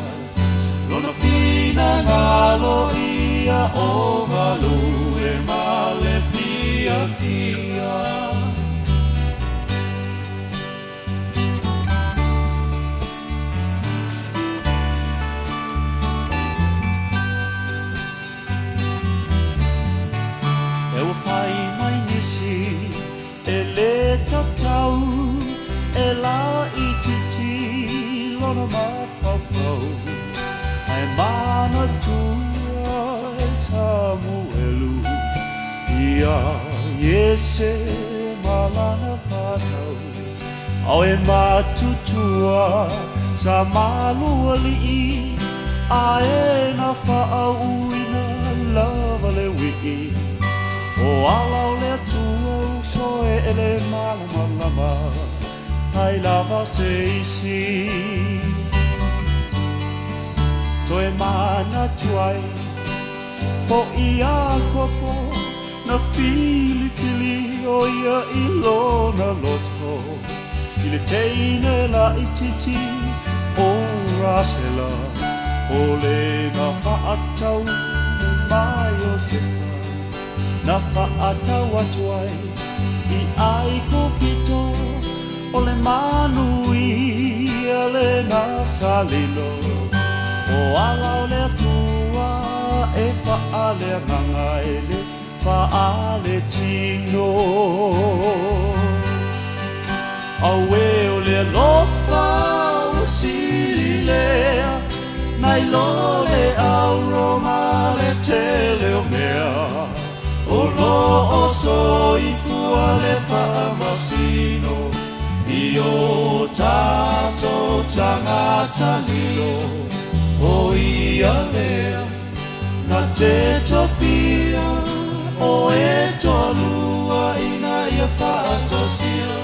[SPEAKER 13] lona finagalo ia o galue ma le fiafia. E ua fai mai nisi e lē tatau e laʻititi lona mafaufau ae manatua e Samuelu ia Iese ma lana fanau ao e matutua sa malualiʻi ae na faauuina lava le uiʻi o ala o le Atua uso e ele malamalama ai lava se isi toe manatu ai foʻi Iakopo na filifili o ia i lona loto i le teine laʻititi o Rasela o le na faatau ma Iosefa na faatau atu ai i Aikupito o le manuia lena sa lilo o ala o le Atua e faaleagaga e le faaletino. Auē o le alofa ua sili lea nai lo le auro ma le tele o mea o loo soifua le faamasino i o tatou tagata lilo o ia lea na te tofia o e toalua ina ia faatasia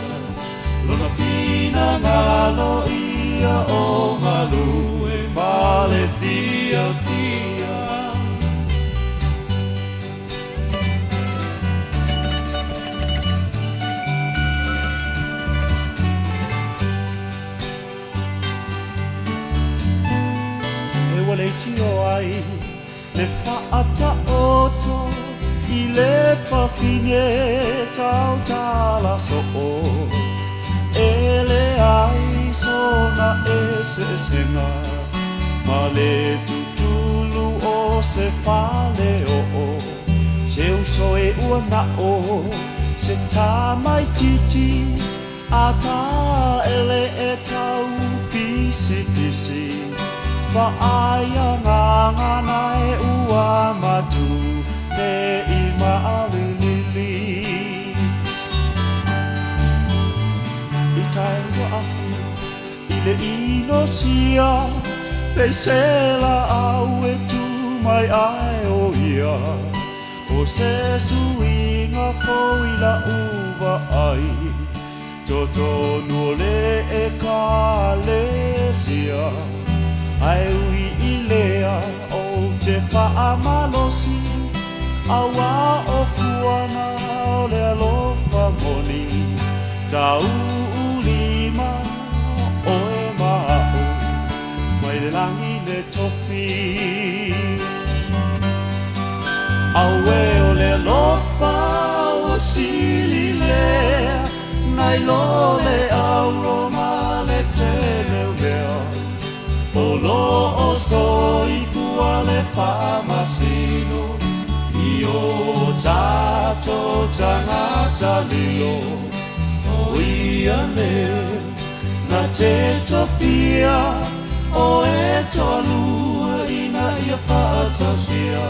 [SPEAKER 13] lona finagalo ia o galue ma le fiafia. E ua leitio ai le faataoto i le fafine tautala soo e leai sona eseesega ma le tutulu o se fale o'o Se uso e ua na'o Se tamaititi A ta'ele e tau pisipisi Va'ai agagana e ua matu Ne'i ma'alilili I tai ua afu i le inosia Pei se la'au e tu mai ae o ia O se suiga fou i la'u va'ai Totonu o le ekalesia Ae ui i lea ou te fa'amalosi Auā o fuaga o le alofa moni Tau'ulima oe ma a'u Mai le lagi le tofi Auē o le alofa ua sili lea Nai lo le auro ma le tele o mea O lo'o soifua le fa'amasino I o tatou tagata lilo O ia lea na te tofia O e toalua ina ia fa'atasia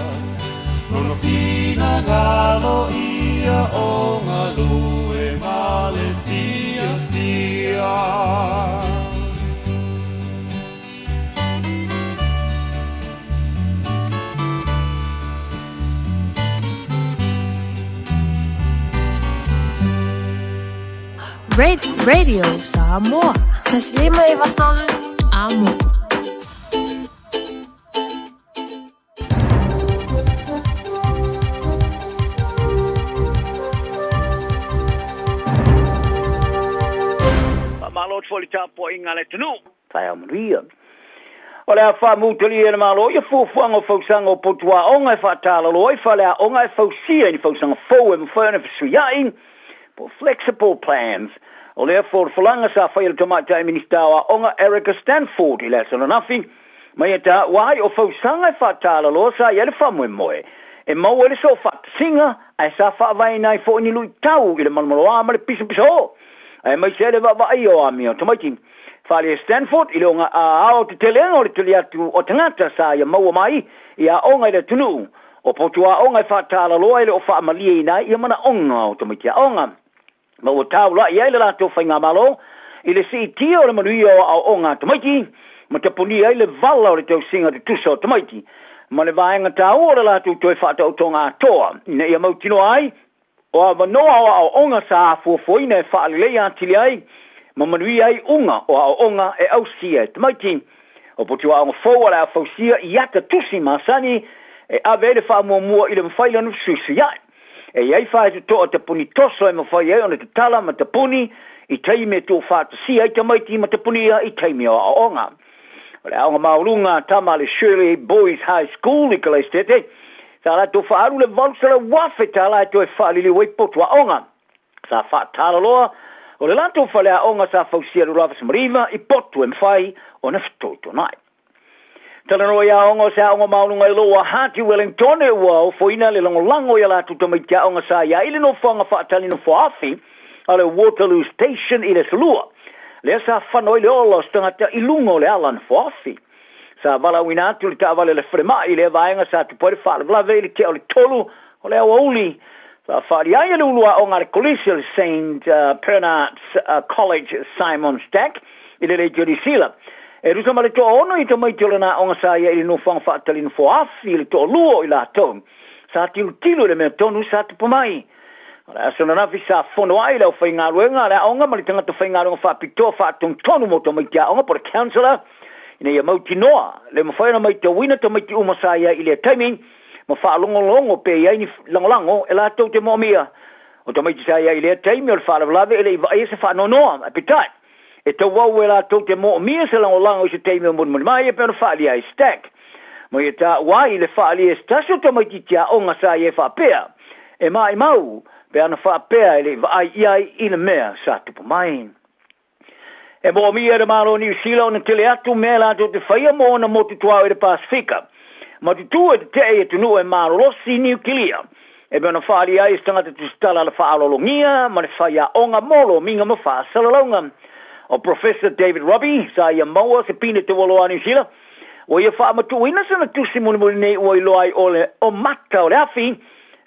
[SPEAKER 13] Lona finagalo ia o galue ma le fiafia.
[SPEAKER 5] Radio Samoa. 153 Amo.
[SPEAKER 19] Faamalo atu foi i le tapuaiga a le atunuu. Taeao manuia. O le a faamutalia e le Malo ia fuafuaga o fausaga o potuaoga e faatalaloa ai faleaoga e fausia i ni fausaga fou e mafai ona fesuiai po o flexible plans. O lea folafolaga sa faia e le Tamaitai Minisita o Aoga Erica Stanford i le aso ananafi, ma ia taua ai o fausaga e faatalaloa sa i ai le faamoemoe e maua ai le soofaatasiga ae sa faavaeina ai foi ni luitau i le malomaloā ma le pisopisoo aemaise ai le vaavaaia o amio a tamaiti. Faaalia e Stanford i le aoaotetelega o le tali atu o tagata sa ia maua mai i aoga i le atunuu o potuaoga e faatalaloa e le o faamalieina ai ia manaoga o tamaiti aoga ma ua taula'i ai le latou faigamalo i le siitia o le manuia o aoaoga a tamaiti ma tapunia ai le vala o le tausiga tutusa o tamaiti ma le vaega taua o le latou toe faataotoga atoa ina ia mautinoa ai o avanoa o aoaoga sa afuafuaina e faaleleia atili ai ma manuia ai uga o aoaoga e ausia e tamaiti. O potuaoga fou o le a fausia i ata tusi masani e ave ai le faamuamua i le mafai lona fesuisuia'i. E i ai faetotoa tapuni toso e mafai ai ona tatala ma tapuni i taimi e tuufaatasia ai tamaiti ma tapunia i taimi o aoaoga. O le aoga maualuga a tama a le Shirley Boys High School i Kalaesetete, sa latou faaalu le $800,000 tala e toe faaliliu ai potu aoga. Sa faatalaloa o le latou faleaoga sa fausia i le 2009 i potu e mafai ona fetoitona'i. Talanoa i aoga o se aoga maualuga i Lower Hutt i Wellingtone ua ofoina le lagolago i a latou tamaiti aoga sa i ai le nofoaga faatali nofoaafi a le Waterloo Station i le Aso Lua, lea sa fano ai le ola o se tagata i luga o le ala nofoaafi. Sa valaauina atu le taavale a le falemai i lea vaega sa tupu ai le faalavelave i le tea o le 3 o le aoauli. Sa faaali ai e le ulu aoga a le Kolisi o le Saint Bernard's College Simon Stack i le Leitio Niu Sila. E tusa ma le toaono i tamaiti o lana aoga sa ia i le nofoaga faatali nofoaafi i le toalua o i latou sa tilotilo i le mea tonu sa tupu mai. O le aso ananafi sa fono ai le aufaigaluega a le aoga ma le tagata faigaluega faapitoa faatonutonu mo tamaiti aoga po o le counselor ina ia mautinoa le mafai ona maitauina tamaiti uma sa i ai i lea taimi ma faalogologo pe i ai ni lagolago e latou te moomia. O tamaiti sa i ai i lea taimi o le faalavelave e le i vaaia se faanoanoa, ae peitai, e tauau e latou te moomia se lagolago i se taimi o mulimuli mai e pei ona faaalia ai Stack. Ma ia taua ai le faaalia e se tasi o tamaitiiti aoga sa i ai faapea, e maimau pe ana faapea e le i vaai i ai i le mea sa tupu mai. E moomia e le Malo o Niu Sila ona tele atu mea latou te faia mo ona motu tuaoi i le Pasefika. Ma tutū e tete'e i atunuu e malolosi niukilia. E pei ona faaalia ai e se tagata tusitala le faaaloalogia ma le faiaoga mo lomiga ma faasalalauga. O Professor David Robbie sa ia maua se pine taualoa a Niu Sila, ua ia faamatuuina sana tusi mulimuli nei ua iloa ai o le o mata o le afi,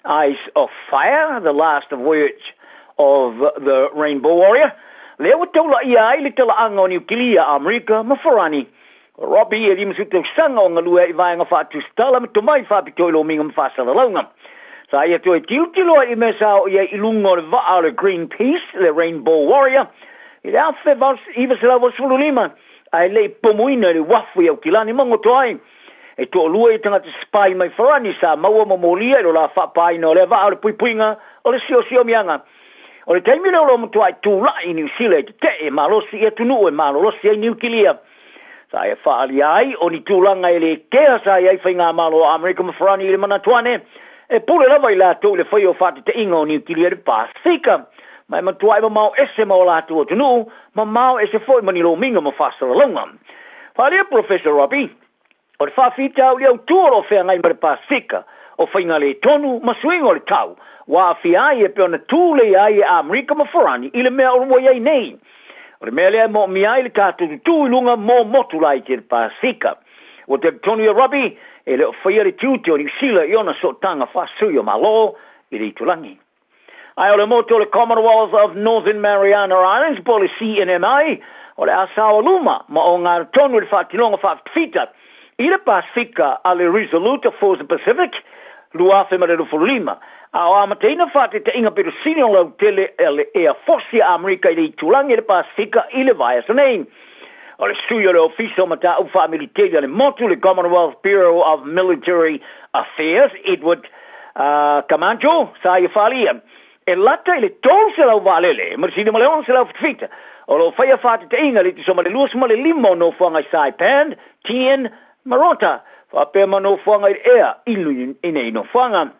[SPEAKER 19] Eyes of Fire, The Last Voyage of the Rainbow Warrior, lea ua taulaia ai le talaaga o Niukilia, Amerika ma Farani. O Robbie e 50 tausaga o galue ai i vaega faatusitala ma tomai faapitoa i lomiga ma faasalalauga. Sa ia toe tilotilo ai i mea sa oo i ai i luga o le vaa o le Greenpeace, le Rainbow Warrior, i le 1985, ae le i pomuina i le uafu i Aukilani ma goto ai. E toalua ia tagata sipai mai Farani sa maua ma molia i lo la faapaaina o lea vaa o le puipuiga o le siosiomiaga. O le taimi lea o lo o matuai tulai Niu Sila e tete'e malosi i atunuu e malolosi ai Niukilia. Sa ia faaalia ai o ni tulaga e le kea sa i ai faigamalo a Amerika ma Farani i le manatu ane e pule lava i latou i le faia o faatete'iga o Niukilia i le Pasefika. Ma e matuai mamao ese ma o latou atunuu, mamao ese foi ma ni lomiga ma faasalalauga. Faaalia Professor Robbie, O le faafitauli autū o lo o feagai ma le Pasefika, o faiga le tonu ma suiga o le tau, ua aafia ai e pei ona tuleia ai e Amerika ma Farani i le mea o ua i ai nei. O le mea lea e moomia ai le tatou tutū i luga mo motu laiti e le Pasefika. Ua talitonu ia Robbie, e le o faia le tiute o Niu Sila i ona sootaga faasui o Malo i le itulagi. Ae o le motu o le Commonwealth of Northern Mariana Islands po o le CNMI, o le a saoa luma ma ogatotonu i le faatinoga faafitafita i le Pasefika a le Resolute Force Pacific 2025, a o amataina faataitaiga pito sili ona lautele a le Air Force a Amerika i le itulagi i le Pasefika i le vaiaso nei. O le sui o le Ofisa o Mataupu Faamiliteli a le motu, le Commonwealth Bureau of Military Affairs, Edward Camacho, sa ia faaalia, e lata i le 300 vaalele ma le sili ma le 600 fitafita o lo o faia faateteiga i le tusa ma le 25 o nofoaga i Saipan, Tien, ma Rota, faapea ma nofoaga i le ea i nei nofoaga.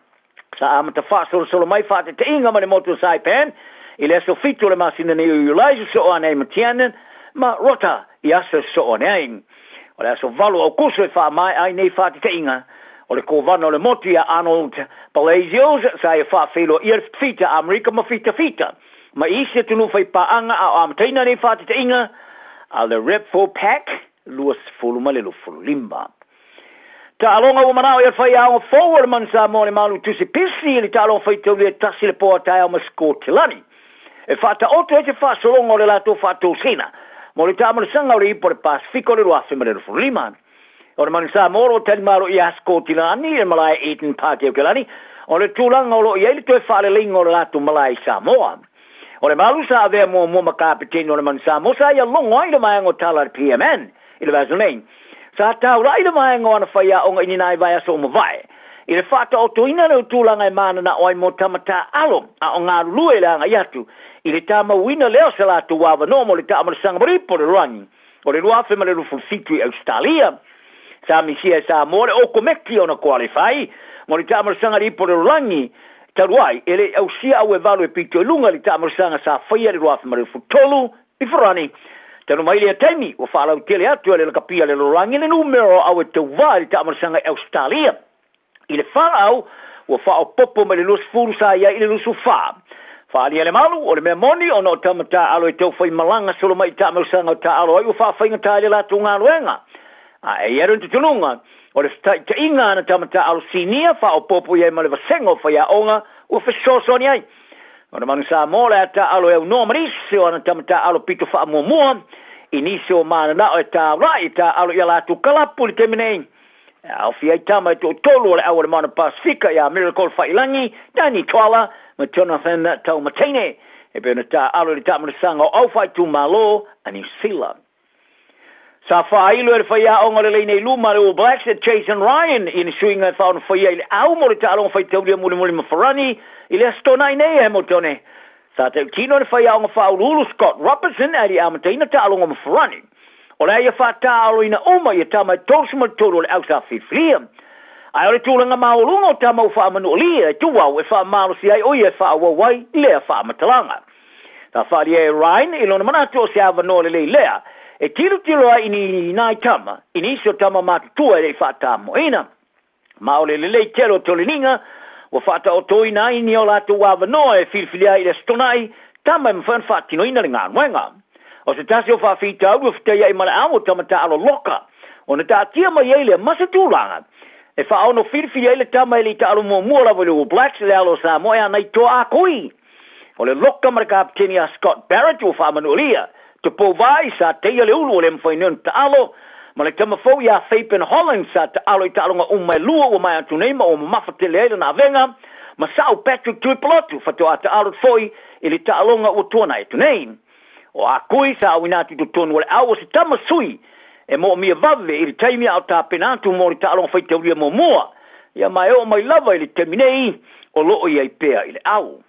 [SPEAKER 19] Sa amata faasolosolo mai faateteiga ma le motu o Saipan i le aso 7 o le masina nei o Iulai sosoo ane ai ma Tien ma Rota i aso e sosoo ane ai. O le aso 8 o Aokuso e faamaea ai nei faateteiga. O le Kovana o le Motu ia Arnold Palacios sa ia faafeiloaia le fitafita a Amerika ma fitafita ma isi atunuu faipaaga a o amataina nei faateteiga a le REPFOPAC 2025. Taaloga ua manao ia le faiaoga fou o le Manu Samoa le Malu Tusi Pisi i le taaloga faitaulia e tasi le po a taeao ma Sikotilani e faataoto ai se faasologa o le latou faatosina mo le taamalasaga o le Ipu o le Pasefika o le 2025. O le Manu Samoa o lo o talimalo ia Sikotilani i le malae Eden Park i Aukilani, o le tulaga o lo o i ai le toe faaleleiga o le latou malae i Samoa. O le malu sa avea muamua ma kapeteni o le Manu Samoa sa ia logo ai le vaega o tala a le PMN i le vaiaso nei. Sa taula'i le vaega o ana faiaoga i ni nai vaiaso ua mavae i le faataotoina lea o tulaga e mananao ai mo tama taaalo a o galulue i le agai atu i le tamauina lea o se latou avanoa mo le taamalasaga malipo o le lalolagi o le 2027 i Ausetalia. Sa misia e Samoa le okomeki ona koalefai mo le taamalasaga i le ipu o le lalolagi talu ai e le i ausia au e valu e pito i luga i le taamalasaga sa faia i le 2023 i Farani. Talu mai lea taimi, ua faalautele atu e le lakapia le lalolagi le numera o au e tauvā i le taamalasaga i Ausetalia. I le faaau, ua faaopoopo mai le 20 sa i ai i le 24. Faaalia le malu, o le mea moni, ona o tama taaalo e tau fai malaga solo mai i taamalasaga o taaalo ai ua faafaigata ai le latou galuega. A e i ai le tutunuga, o le fetaitaiga a ana tama taaalo sinia faaopoopo i ai ma le vasega o faiaoga ua fesoasoani ai. O le Manu Samoa o le a taaalo e aunoa ma nisi o ana tama taaalo pito faamuamua i nisi o mananao e taulai e taaalo i a latou kalapu i le taimi nei. E aofia ai tama e toatolu o le au o le Moana Pasefika ia Miracle Faiilagi, Danny Twala ma Jonathan Taumateine e pei ona taaalo i le taamalasaga o au faaitumalo a Niu Sila. Sa faailo e le faiaoga o le laina i luma a le All Blacks e Jason Ryan i ni suiga e faaonofaia i le au mo le taaloga faitaulia mulimuli ma Farani i le Aso Toonai nei e Hamiltone. Sa tautino le faiaoga faauluulu Scott Robertson ae le i amataina taaloga ma Farani. O le a ia faataaoloina uma ia tama e 33 o le au sa filifilia. Ae o le tulaga maualuga o tama ua faamanualia e Tuau e faamalosi ai o ia e faaauau ai lea faamatalaga. Sa faaalia e Ryan i lona manatu o se avanoa lelei lea e tilotilo ai i ni nai tama, i nisi o tama matutua e le i faatamoeina. Ma o le lelei tele o toleniga ua faataotoina ai ni o latou avanoa e filifili ai i le Aso Toonai, tama e mafai ona faatinoina le galuega. O se tasi o faafitauli ua fetaiai ma le au o tama taalo loka, ona taatia mai ai lea ma se tulaga e faaono filifili ai le tama e le i taalo muamua lava i le All Blacks le alo o Samoa e ana i toa akoi. O le loka ma le kapeteni a Scott Barrett ua faamanualia, Tupou Vai sa teia le ulu o le mafai nei ona taalo, ma le tama fou iā Fabian Holland sa taalo i taaloga uma e lua ua maea atu nei ma ua mamafa tele ai lana avega, ma Sa'u Patrick Tuipulotu faatoa taalo foi i le taaloga ua tuanai atu nei. O Akui sa auina atu i totonu o le au o se tama sui e moomia vave i le taimi a o tapena atu mo le taaloga faitaulia muamua, ia ma e oo mai lava i le taimi nei o lo o i ai pea i le au.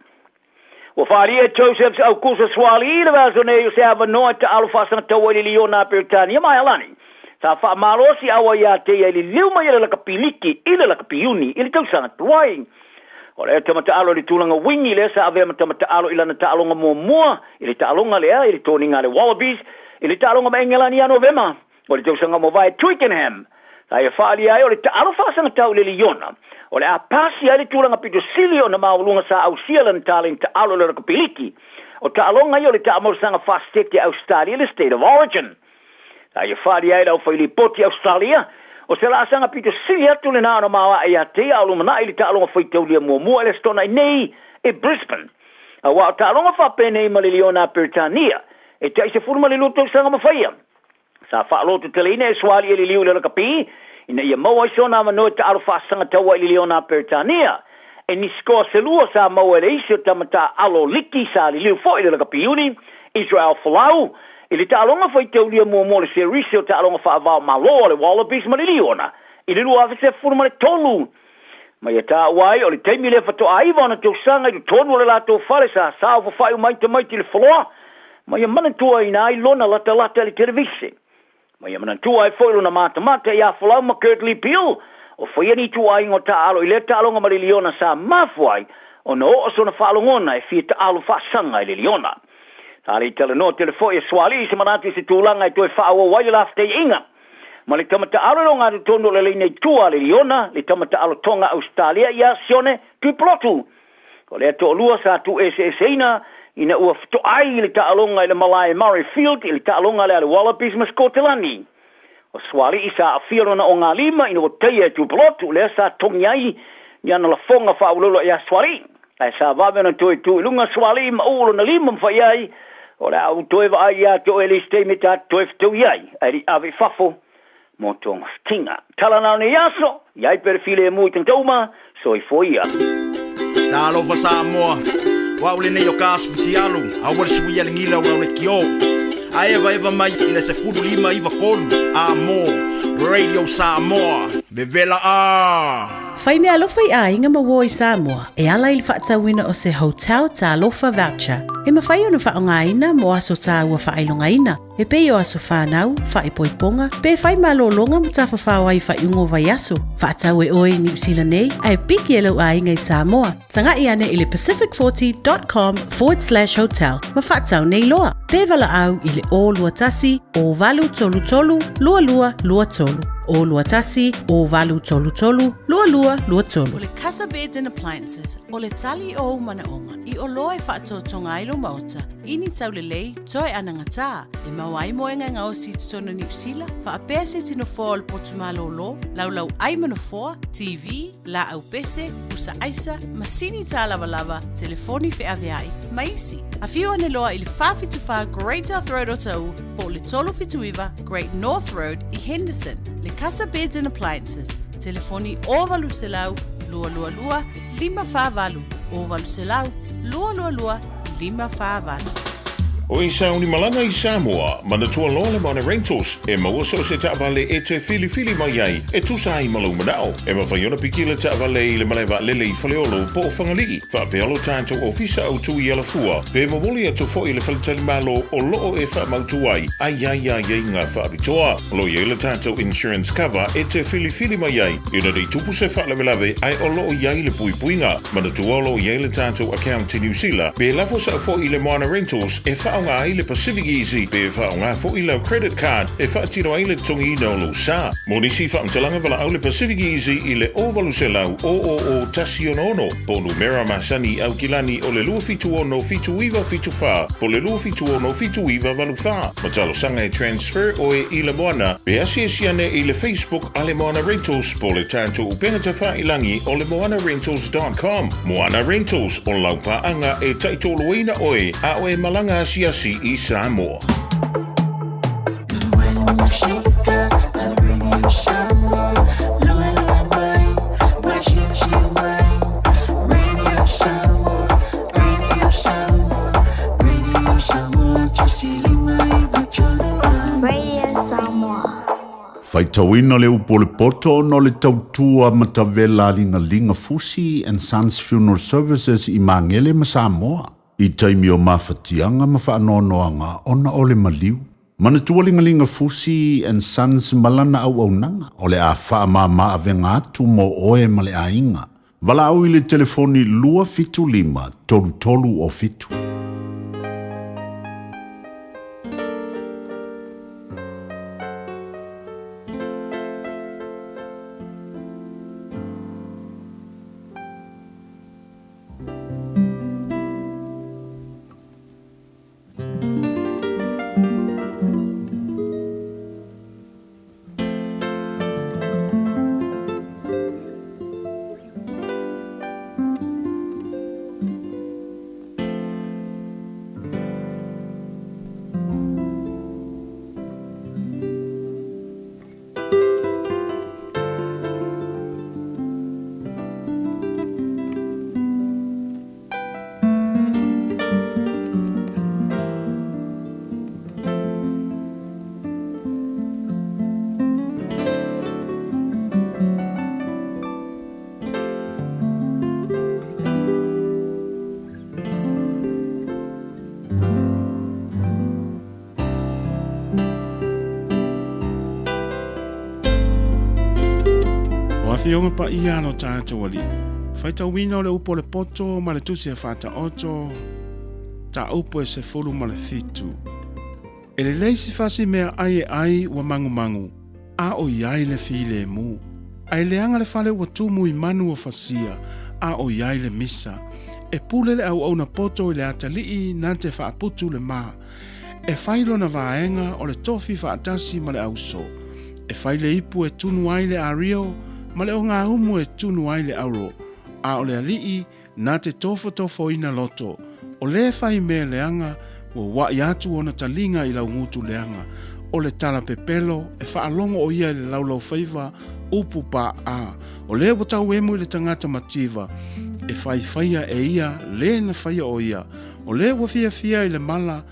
[SPEAKER 19] Ua faaalia e Josephs Aukusa Sualii le vaiaso nei o se avanoa e taalo faasagataua i le Liona a Peretania ma Ailani. Sa faamalosi aua ia te ia i le liliu mai e le lakapi liki i le lakapi iuni i le tausaga tuai. O le tama taalo i le tulaga wingi lea sa avea ma tama taalo i lana taaloga muamua i le taaloga lea i le toniga a le Wallabies i le taaloga ma Engelani ia Novema o le tausaga mavae Twickenham. Sa ia faaalia ai o le taalo faasagatau i le Liona o le a pasia ai le tulaga pito sili ona maualuga sa ausia lana taleni taalo i le lakapi liki. O taaloga ia o le taamausaga faasetete a Ausetalia le State of Origin. Sa ia faaalia ai le aufailipoti Australia, o se laasaga pito sili atu lena ona maoae ia te ia a o lumanai i le taaloga faitaulia muamua i le Aso Toonai nei i Brisbane. Aua o taaloga faapenei ma le Liona a Peretania e tai 12 tausaga ma faia. Sa faalototeleina e Sualii e liliu i le lakapi ina ia maua ai sona avanoa e taalo faasagataua i le Liona a Peretania. E ni score se lua sa maua e le isi o tama taaalo liki sa liliu foi i le lakapi Iuni, Israel Folau, i le taaloga faitaulia muamua o le serise o taaloga faava-o-Malo a le Wallabies ma le Liona i le 2013. Ma ia taua ai o le taimi lea faatoa iva ona tausaga i totonu o le latou fale sa saofafai uma ai tamaiti i le foloa ma ia manatuaina ai lona latalata i le televise. Ma ia manatua ai foi lona matamata iā Folau ma Kurtley Beale, o faia ni ituaiga o taaalo i lea taaloga ma le Liona sa mafua ai ona oo sona faalogona e fia taalo faasaga i le Liona. Sa le i talanoa tele foi e Sualii se manatu i se tulaga e toe faaauau ai le lafetaiaiga ma le tama taalo i loga totonu o le laina i tua a le Liona, le tama taalo Tonga Ausetalia iā Sione Tuipulotu. O lea toalua sa tuueseeseina ina ua fetoai i le taaloga i le malae Murrayfield i le taaloga lea a le Wallabies ma Sikotelani. O Sualii sa aafia lona ogalima ina ua taia e Tuipulotu lea sa togi ai ni ana lafoga faauluulu ia Sualii. Ae sa vave ona toe tu i luga Sualii ma uu lona lima ma fai ai, O le a ou toe vaai ia te oe i le isi taimi ta te toe fetaui ai, ae le i ave i fafo mo togafitiga. Tala na o nei aso, i ai pea le filemu i tagata uma, soifua ia.
[SPEAKER 2] Talofa Samoa, o au lenei o ka asu fitialu, aua le suia le gila o lau lekiō. A evaeva mai i le 15 93 a mo Radio Samoa, vevela a!
[SPEAKER 17] Fai meaalofa i aiga ma uo i Samoa e ala i le faatauina o se Hotel Talofa Voucher e mafai ona faaaogaina mo aso taua faailogaina e pei o aso whānau, whaipoiponga, pe whai malōlōga ma tafawhao ai whaiuga o vaiaso. Faatau e oe i Niu Sila nei, ae piki e lou aiga i Samoa. Taga'i ane i le pacific40.com/hotel ma faatau nei loa. Pe valaau i le 021 0833 2223. 021 0833 2223.
[SPEAKER 21] O le Casa Beds and Appliances, o le tali o ou manaoga i oloa e faatotoga ai lou maota i ni taulelei toe anagatā, e maua ai moega e gaosi i totonu o Niu Sila, faapea se tino foa o le potu malōlō, laulau ai ma nofoa, TV, lāau pese, pusa aisa, masini tālavalava, telefoni feaveai, ma isi. Afio ane loa i le 474 Great South Road Otahuhu po o le 379 Great North Road i Henderson. Le Casa Beds and Appliances, telefoni 0800 222 548, 0800 222 548.
[SPEAKER 15] O e sauni malaga i Samoa, manatua loa le Mana Rentals, e maua so o se taavale e te filifili mai ai e tusa ai ma lou manao. E mafai ona piki le taavale i le malae vaalele i Faleolo po o Fagalii, faapea lo tatou ofisa autu i Alafua, pe momoli atu foi i le faletalimalo o loo e faamautu ai a i ai aiaiga faapitoa. O lo o i ai le tatou insurance cover e te filifili mai ai ina ne i tupu se faalavelave ae o lo o i ai le puipuiga. Manatua o lo o i ai le tatou account i Niu Sila, pe lafo sao foi i le Moana Rentals e faaauau. faaaoga ai le Pacific Easy pe faaaoga foi lau credit card e faatino ai le totogiina o lou sa. Mo nisi faamatalaga valaau le Pacific Easy i le 0800 000 166 po o numera masani i Aukilani o le 276 7974 po o le 276 7984. Ma talosaga e transfer oe i le Moana pe asiasi ane i le Facebook a le Moana Rentals po o le tatou upega tafailangi o le moanarentals.com. Moana Rentals, o lau paaga e taitoloina oe a o e malaga asiasi i Samoa.
[SPEAKER 1] Faitauina le upu o le poto ona o le tautua matavela a Ligaliga Fusi and Sons Funeral Services i Magele ma Samoa i taimi o mafatiaga ma faanoanoaga ona o le maliu. Manatua Ligaliga Fusi and Sons ma lana auaunaga o le a faamama avega atu mo oe ma le aiga. Valaau i le telefoni 275 33 o 7.
[SPEAKER 7] O Afioga Paia a lo tatou Alii, faitauina o le upu o le poto ma le tusi e faataoto, ta upu e 17. E lelei si fasi mea ai e ai ua mangumangu, a o i ai le filemu. Ae leaga le fale ua tumu i manu o fasia, a o i ai le misa. E pule le auauna poto i le atalii na te faaputu le ma. E fai lona vaega o le tofi faatasi ma le auso. E fai le ipu e tunu ai le ario, ma le ogaumu e tunu ai le auro, a o le alii na te tofotofoina loto. O le fai mea leaga, ua ua'i atu ona taliga i laugutu leaga. O le tala pepelo, e faalogo o ia i le laulaufaiva upu pa'a. O lea ua tauemu i le tagata mativa, e faifaia e ia le na faia o ia. O lea ua fiafia i le mala,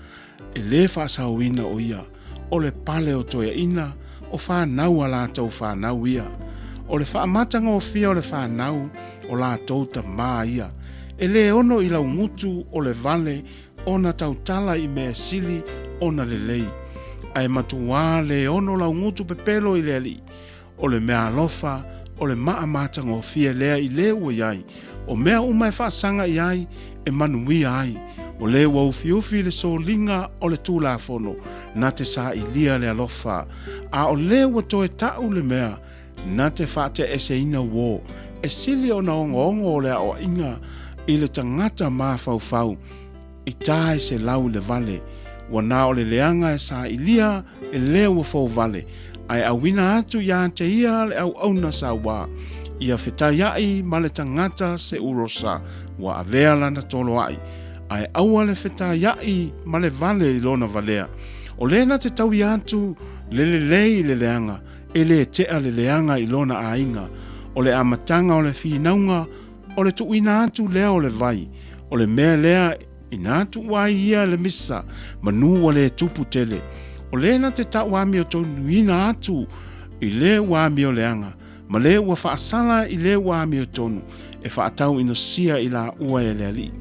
[SPEAKER 7] e lē faasaoina o ia. O le pale o toeaina, o fanau a latou fanau ia. O le faamatagofie o le fanau, o latou tamā ia. E lē ono i laugutu o le vale ona tautala i mea sili ona lelei. Ae matuā lē ono laugutu pepelo i le alii. O le mea alofa, o le maa matagofie lea i le ua i ai, o mea uma e faasaga i ai, e manuia ai. O le ua ufiufi le soliga o le Tulafono, na te sailia le alofa, a o le ua toe ta'u le mea, na te faate'eseina uo, e sili ona ogoongo o le aoaiga i le tagata mafaufau, i tā e se lau i le vale, ua na o le leaga e sailia e le ua fouvale, ae auina atu iā te ia le auauna sauā, ia fetaiaʻi ma le tagata se urosa ua avea lana toloaʻi, ae aua le fetaiaʻi ma le vale i lona valea. O lena te tauia atu le lelei i le leaga, e lē tea le leaga i lona aiga. O le amataga o le finauga, O le tuuina atu lea o le vai, o le mea lea inā tuua ai ia le misa, manu ua lē tupu tele. O lena te ta'u amiotonuina atu i le ua amioleaga, ma le ua faasala i le ua amiotonu, e faatau inosia i laua e le Alii.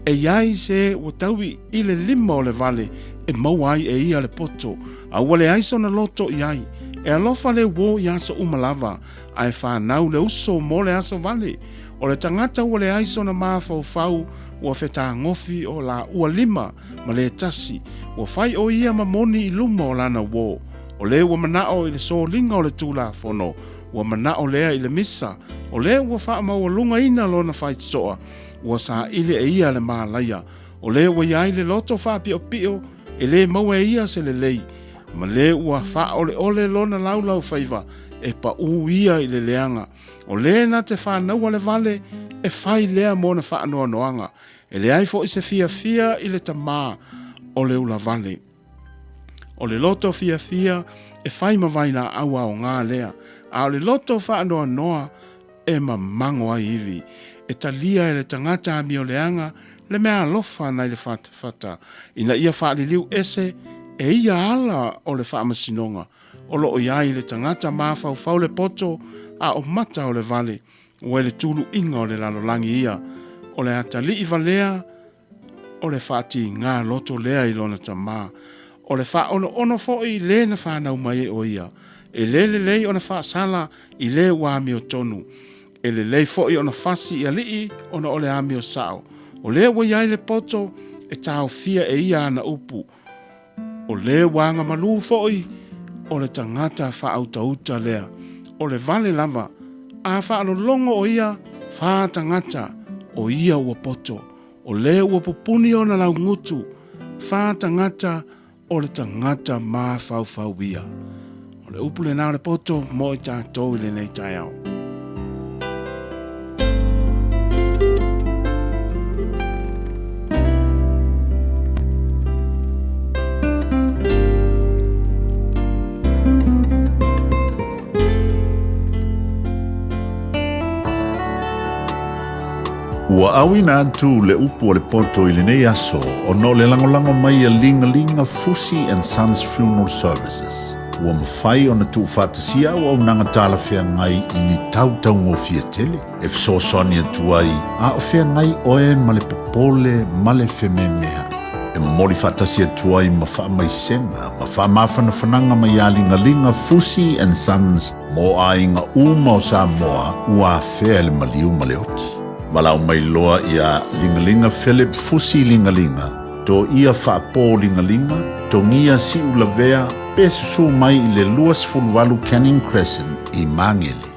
[SPEAKER 7] E i ai se ua taui i le lima o le vale e maua ai e ia le poto, a ua leai sona loto i ai. E alofa le uō i aso uma lava, Ae fanau le uso mo le aso vale. O le tagata ua leai sona mafaufau ua fetagofi o laua lima ma le tasi. Ua fai ʻo ia ma moni i luma o lana uō. ʻO lē ua manaʻo i le soliga o le Tulafono, ua manaʻo lea i le misa, ʻo lē ua faamaualugaina lona faitotoa, ua saʻili e ia le mālaia, ʻo lē ua iai le loto faapiʻopiʻo e lē maua e ia se lelei, ma lē ua faaʻoleʻole lona laulau faiva e paʻū ia i le leaga, ʻo lē na te whānaua le vale e fai lea mona faanoanoaga, e leai foʻi se fiafia i le tamā o le ulavale. O le loto fiafia e fai ma vailaau aoga lea, a o le loto faanoanoa e mamago ai ivi. E talia e le tagata amioleaga le mea alofa nai le fatafata, ina ia faaliliu ese e ia ala o le faamasinoga o lo o i ai le tagata mafaufau le poto a o mata o le vale, ua i le tuluiga o le lalolagi ia, o le atalii valea o le faatigā loto lea i lona tamā, o le faaonoono foi i lē na fanau mai ai ʻo ia. E lē lelei ona faasala i lē ua amiotonu. E lelei foi ona fasi i alii ona o le amio sao. O lē ua i ai le poto e taofia e ia ana upu. O lē ua agamalū foi o le tagata faautauta lea. O le vale lava, a faalologo ʻo ia fā tagata, o ia ua poto. O lē ua pupuni ona laugutu, fā tagata o le tagata mafaufau ia. O le upu lenā o le poto mo i tatou i lenei taeao.
[SPEAKER 1] Ua auina atu le upu o le poto i lenei aso ona o le lagolago mai a Ligalinga Fusi and Sons Funeral Services. Ua mafai ona tuufaatasia auaunaga talafeagai i ni tautaugofie tele e fesoasoani atu ai a o feagai oe ma le popole ma le fememeaʻi. E momoli faatasi atu ai ma faamaisega ma faamafanafanaga mai iā Ligaliga Fusi and Sons mo aiga uma o Samoa ua afea e le maliu ma le oti. Valaau mai loa iā Ligaliga Philip Fusi Ligaliga, Toia Faapō Ligaliga, Togia Siulavea, pe susū mai i le 28 Canning Crescent i Magele.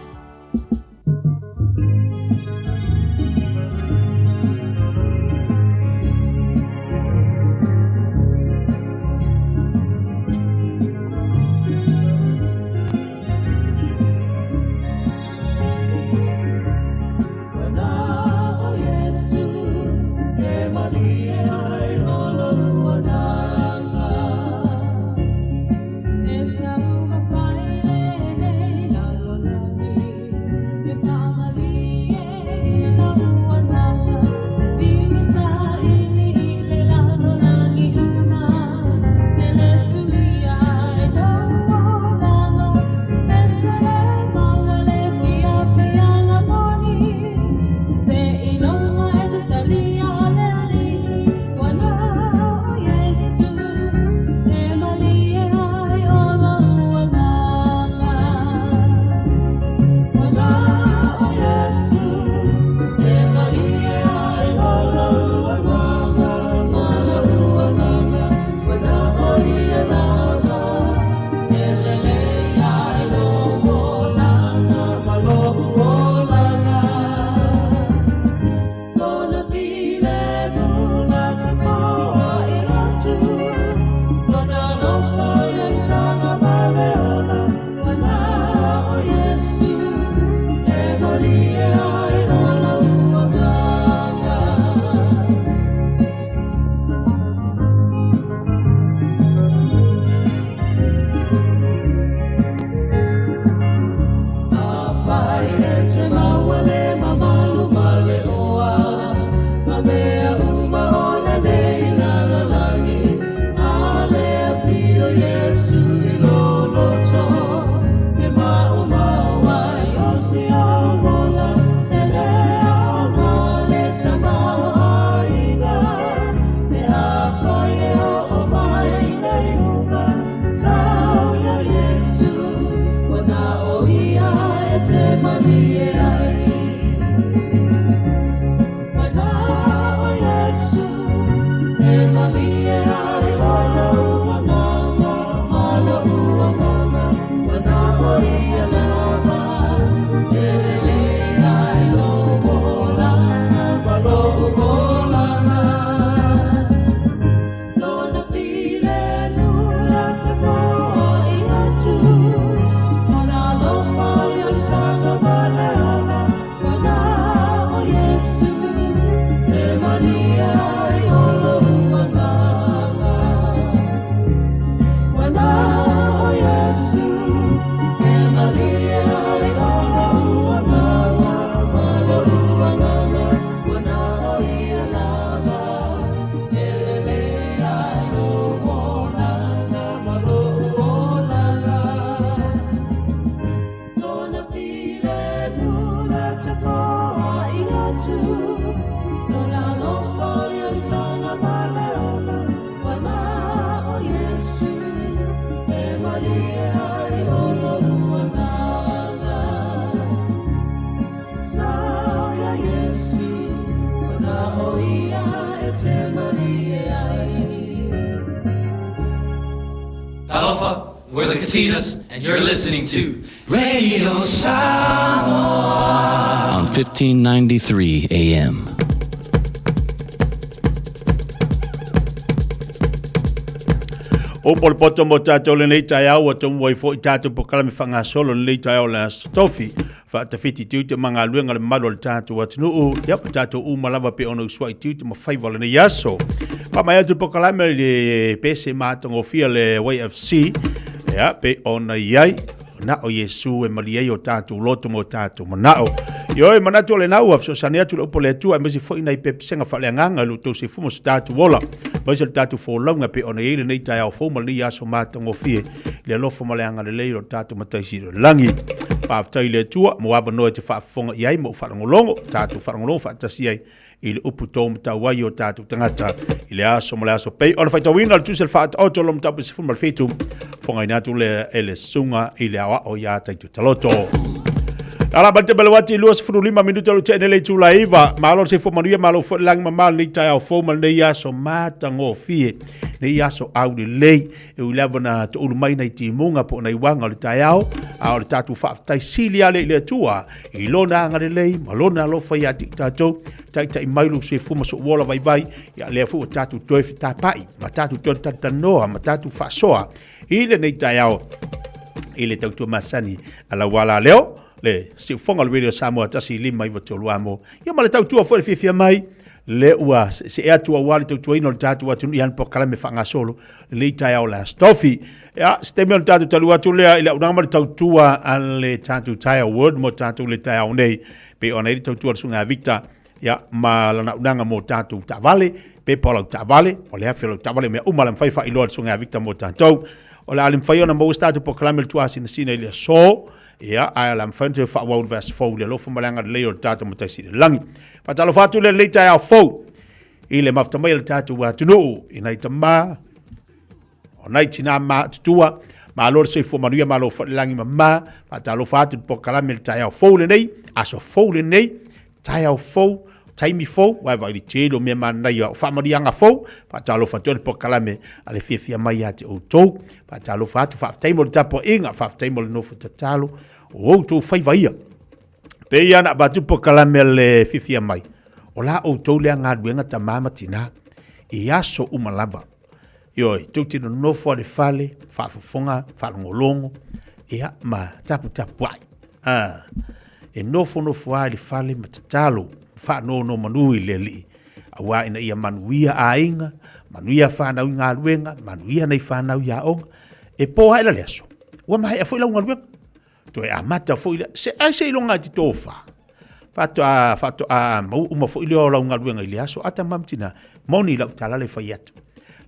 [SPEAKER 9] Talofa, we're the Katinas, and you're listening to Radio Samoa
[SPEAKER 6] on 1593 AM.
[SPEAKER 7] O pole poto mo tātou lenei taeao ua tomu ai foi tātou polokalame faagasolo lenei taeao le Aso Tofi. Faatafiti tiute ma galuega le mamalu o le tatou atunuu, ia ma tatou uma lava pe ona usuai tiute ma faiva o lenei aso. Faamai atu le polokalame i le pese matagofie a le YFC, ia pe ona i ai na o Iesu e malie ai o tatou loto ma o tatou manao. Ioe, manatu o lena ua fesoasoani atu le upu a le Atua aemaise foi nai pepesega faaleagaga i lo outou soifua ma so tatou ola, aemaise le tatou folauga e pei ona i ai lenei taeao fou ma lenei aso matagofie i le alofa ma le agalelei o lo tatou Matai Sili o le Lagi. Faafetai i le Atua mo avanoa e te faafofoga i ai ma ou faalogologo, tatou faalogologo faatasi ai i le upu tō matau ai o tatou tagata i le aso ma le aso pei ona faitauina le tusi a le faataoto o lo mataupu 17 fogaina atu lea e le susuga i le aoao iā Taito Taloto. Ala mai te belewati 25 minuta lo te nei tula iva. Malo se fo manuia malo fo langi ma nei taeao fou ma nei aso matagofie. Nei aso au lelei e ui lava na toulu mai nai timuga po o nai uaga o le taeao, a o le tatou faafetai sili lea i le Atua i Lona agalelei ma Lona alofa ia te i tatou, taitai mai lou soifua ma sou ola vaivai, ia lea foi ua tatou toe fetapai ma tatou toe talatalanoa ma tatou faasoa i lenei taeao i le tautua masani a lau ala leo le siufoga o le Radio Samoa 1 5 9 3 amo ia ma le tautua foi le fiafia mai le ua se'e atu auā le tautuaina o le tatou atunuu i ana polokalame faagasolo lenei taeao le Aso Tofi. Ia, se taimi ona tatou talu atu lea i le auaunaga ma le tautua a le tatou Tyre Word mo tatou le taeao nei, pei ona i ai le tautua a le Susuga ia Victor, ia, ma lana auaunaga mo tatou taavale, pepa o lau taavale, o le afi o lau taavale, o mea uma la mafai faailoa e le Susuga ia Victor mo tatou. O le a le mafai ona maua se tatou polokalame i le tuasinasina i le aso, ia, ae o le a mafai ona toe faaauau i le vaiaso fou i le alofa ma le agalelei o le tatou Matai Sili i le Lagi. Faatalofa atu i lenei taeao fou i le mafuta mai o le tatou atunuu i nai tama o nai tinā matutua, malo le soifua manuia, malo foi le lagi mama. Faatalofa atu i le polokalame i le taeao fou lenei, aso fou lenei, taeao fou, taimi fou, wae vai le tele o mea manaia o faamanuiaga fou. Faatalofa atu ai le polokalame a le fiafia mai ia te outou. Faatalofa atu, faafetai mo le tapuaiga, faafetai mo le nofo tatalo o outou faiva ia. Pei ia na avatu polokalame a le fiafia mai, o la outou lea galuega tama ma tinā i aso uma lava. Ioe, tou te nonofo a le fale, faafofoga, faalogologo, ia, ma taputapuai. Ah, e nofonofo lava i le fale ma tatalo, ma faanonomanu i le Alii, auā ina ia manuia aiga, manuia fanau i galuega, manuia nai fanau i aoga. E po ae la le aso, ua maea foi lau galuega. Toe amata foi lea, se ai seiloga e te tofa. Faatoa, faatoa maua uma foi lea o lau galuega i le aso. A tama ma tina, moni lau tala le fai atu.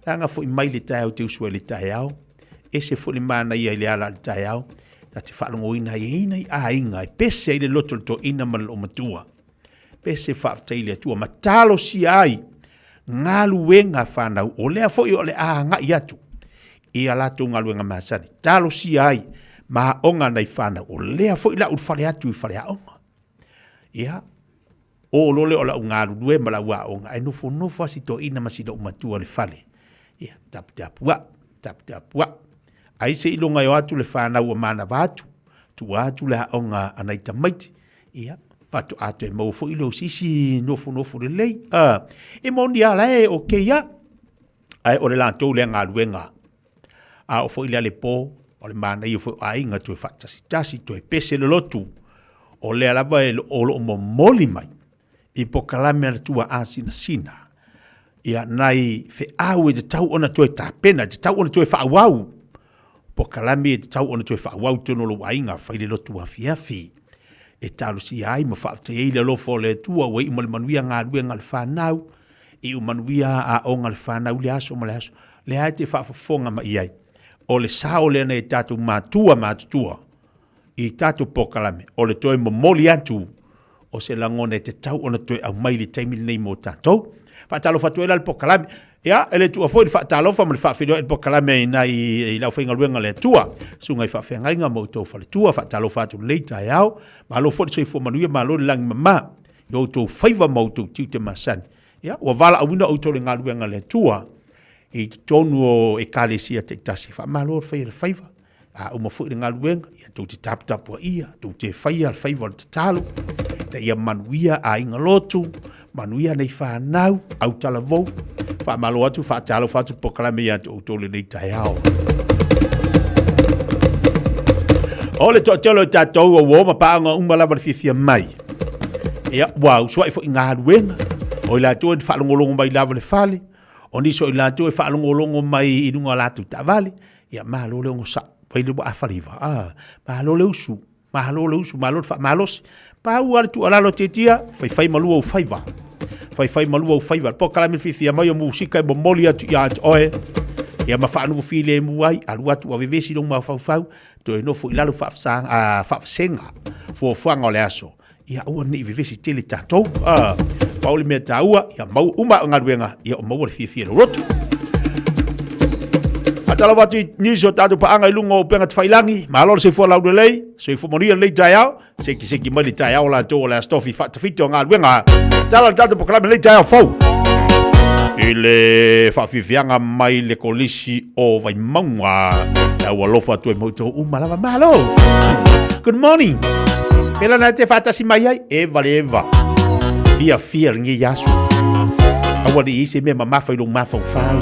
[SPEAKER 7] Leaga foi mai le taeao te usu ai le taeao, ese foi le manaia i le ala le taeao, ta te faalogoina ai e i nai aiga e pese ai le loto o le toeaina ma le loomatua. Pese faafetai i le Atua ma talosia ai galuega fanau, o lea foi o le a agai atu i a latou galuega masani, talosia ai ma aoga nai fanau, o lea foi la ulufale atu i faleaoga. Ia, o lo lea o lau galulue ma lau aoga, ae nofonofo lava si toeaina ma si loomatua i le fale. Ia, taputapuai, taputapuai. Ai seiloga e o atu le fanau ua manava atu, tua atu le aoga a nai tamaiti, Ia, faatoa toe maua foi lea o se isi nofonofo lelei. A, e moni lava la e okay lava, ae o le latou lea galuega. A oo foi lea le po, o le manaia foi o aiga toe faatasitasi, toe pese le lotu, o lea lava e, o lo o momoli mai
[SPEAKER 11] i pokalame a le tuaasinasina ia nai feau e tatau ona toe tapena, e tatau ona toe faaauau. Pokalame e tatau ona toe faaauau i totonu o lou aiga, fai le lotu afiafi e talosia ai ma faafetai ai le alofa o le Atua ua iu ma le manuia galuega a le fanau, iu manuia aoga a le fanau i le aso ma le aso. Lea e te faafofoga mai i ai, o le sao lea nai tatou matua matutua i tatou pokalame, o le toe momoli atu o se lagona e tatau ona toe aumai i le taimi lenei mo tatou. Faatalofa atu ai la le pokalame. Ia, e le tuua foi le faatalofa ma le faafeiloai i le pokalame i nai i le aufaigaluega a le Atua, susuga i faafeagaiga ma outou faletua, faatalofa atu i lenei taeao. Malo foi le soifua manuia, malo le lagi mama i outou faiva ma outou tiute masani. Ia, ua valaauina outou i le galuega a le Atua i totonu o ekalesia taitasi. Faamalo le fai o le faiva. A uma foi le galuega, ia tou te taputapuaia, tou te faia le faiva o le tatalo, ina ia manuia aiga lotu, manuia nei fanau, autalavou. Faamalo atu, faatalofa atu polokalame ia te outou lenei taeao. O le toatele o tatou o uo ma paaga uma lava le fiafia mai. Ia, ua usuai foi galuega, o i latou e faalogologo mai lava le fale, o nisi o i latou e faalogologo mai i luga o latou taavale, Ia malo le onosai, fai le waa faliva, ah, malo le usu, malo le usu, malo le faamalosi. Pau lava le tuualalo a Tiatia, faifai malua ou faiva. Faifai malua ou faiva. Le polokalame fiafia mai o musika e momoli atu ia te oe. Ia ma faanofo filemu ai, alu atu ua vevesi lou mafaufau, toe nofo i lalo faavasega, fuafuaga o le aso. Ia aua ne i vevesi tele tatou. Ah, pau le mea taua, ia maua uma au galuega, ia o maua le fiafia i lou loto. Faatalofa atu i nisi o tatou paaga i luga o upega tafailangi, malo le soifua laulelei, soifua manuia lenei taeao, sekiseki mai le taeao latou o le Aso Tofi faatafita o galuega. Tala le tatou polokalame lenei taeao fou i le faafiafiaga mai le Kolisi o Vaimauga. Le au alofa atu ai ma outou uma lava. Malo! Good morning! Pela na te whaatasi mai ai, eva le eva. Fia fia lenei aso. Aua ne i se mea mamafa i lou mafaufau.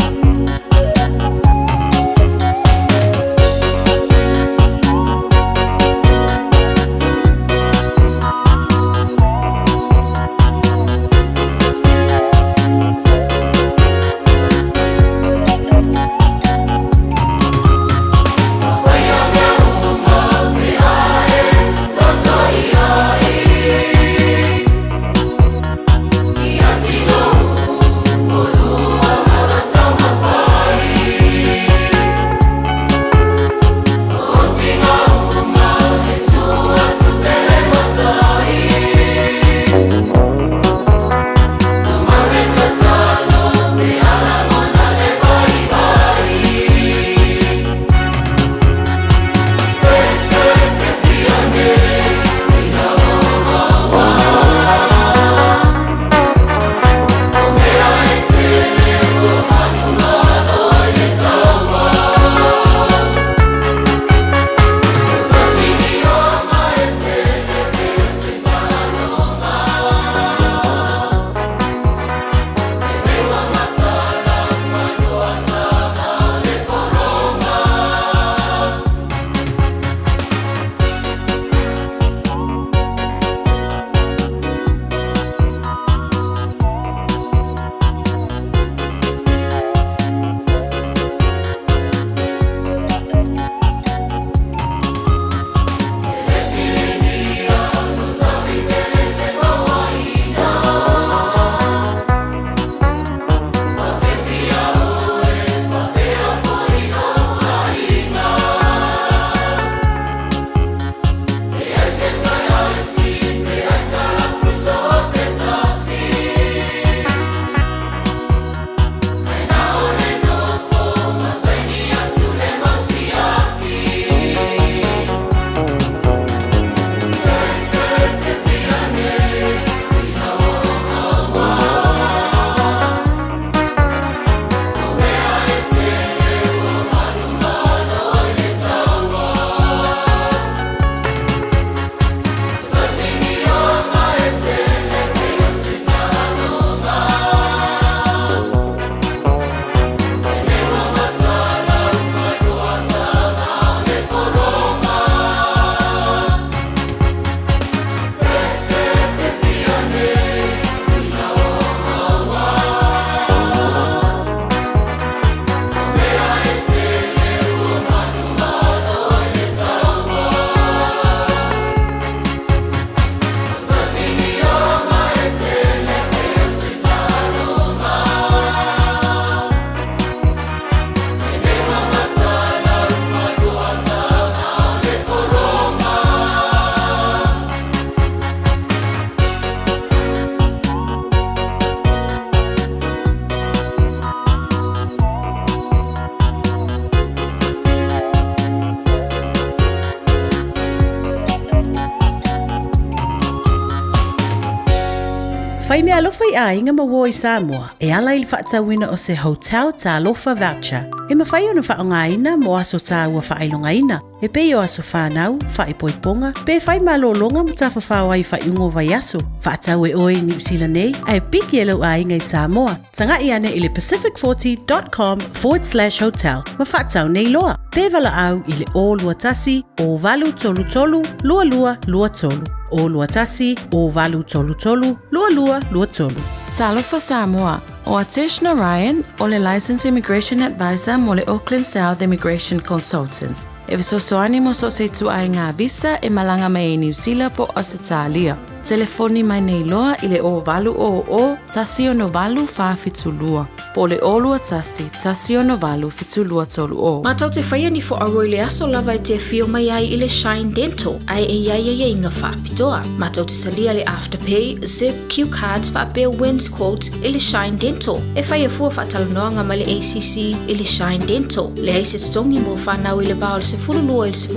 [SPEAKER 17] Fai meaalofa i aiga ma uo i Samoa e ala i le faatauina o se Hotel Talofa Voucher e mafai ona faaaogaina mo aso taua faailogaina e pei o aso fanau, faaipoipoga, pe fai malologa ma tafafao ai i faaiuga o vaiaso. Faatau e oe i Niu Sila nei ae piki e lou aiga i Samoa. Taga'i ane i le pacific40.com/hotel ma faatau nei loa. Pe valaau i le 021 0833 2223. 021 0833 2223.
[SPEAKER 5] Talofa Samoa, ʻO Atesh Narayan, o le Licensed Immigration Advisor mo le Auckland South Immigration Consultants, e fesoasoani mo so o se ituaiga visa e malaga mai ai Niu Sila po o Ausetalia. Telefoni mai nei loa i le 0800 168 472 po o le 021 168 7230.
[SPEAKER 10] Matou te faia ni foauo i le aso lava e te afio mai ai i le Shine Dental ae e i ai aiaiga faapitoa. Matou te talia le Afterpay, Zip, Cue Cards faapea Wins Quotes i le Shine Dental. E faia fua faatalanoaga ma le ACC i le Shine Dental. Leai se totogi mo fanau i le va o le 12 i le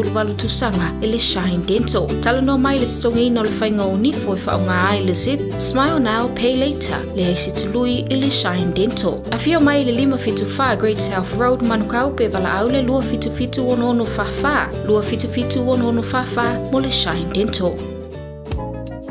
[SPEAKER 10] 18 tausaga i le Shine Dental. Talanoa mai i le totogiina o le faiga o nifo e faaaoga ai le Zip, Smile Now, Pay Later. Leai se tului i le Shine Dental. Afio mai i le 574 Great South Road, Manukau pe valaau le 277 6644, 277 6644 mo le Shine Dental.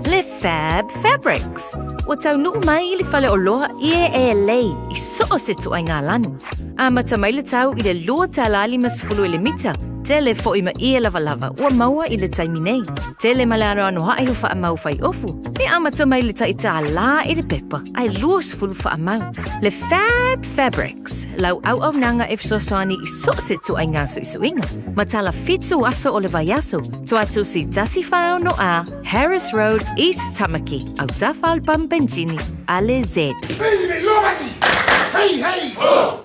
[SPEAKER 16] Le Fab Fabrics. Ua taunuu mai i le faleoloa ie e lei i so o se ituaiga lanu. Amata mai le tau i le $2.50 i le mita, tele foi ma ie lavalava ua maua i le taimi nei. Tele ma le anoanoai o faamau fai ofu, e amata mai le tai $1 i le pepa ae 20 faamau. Le Fab Fabrics, lau auaunaga e fesoasoani i so o se ituaiga suisuiga, ma tala fitu aso o le vaiaso, Tuatusi 14 A, Harris Road, East Tamaki, autafa o le pamu penisini a le Z.
[SPEAKER 12] Hey, hey, ho!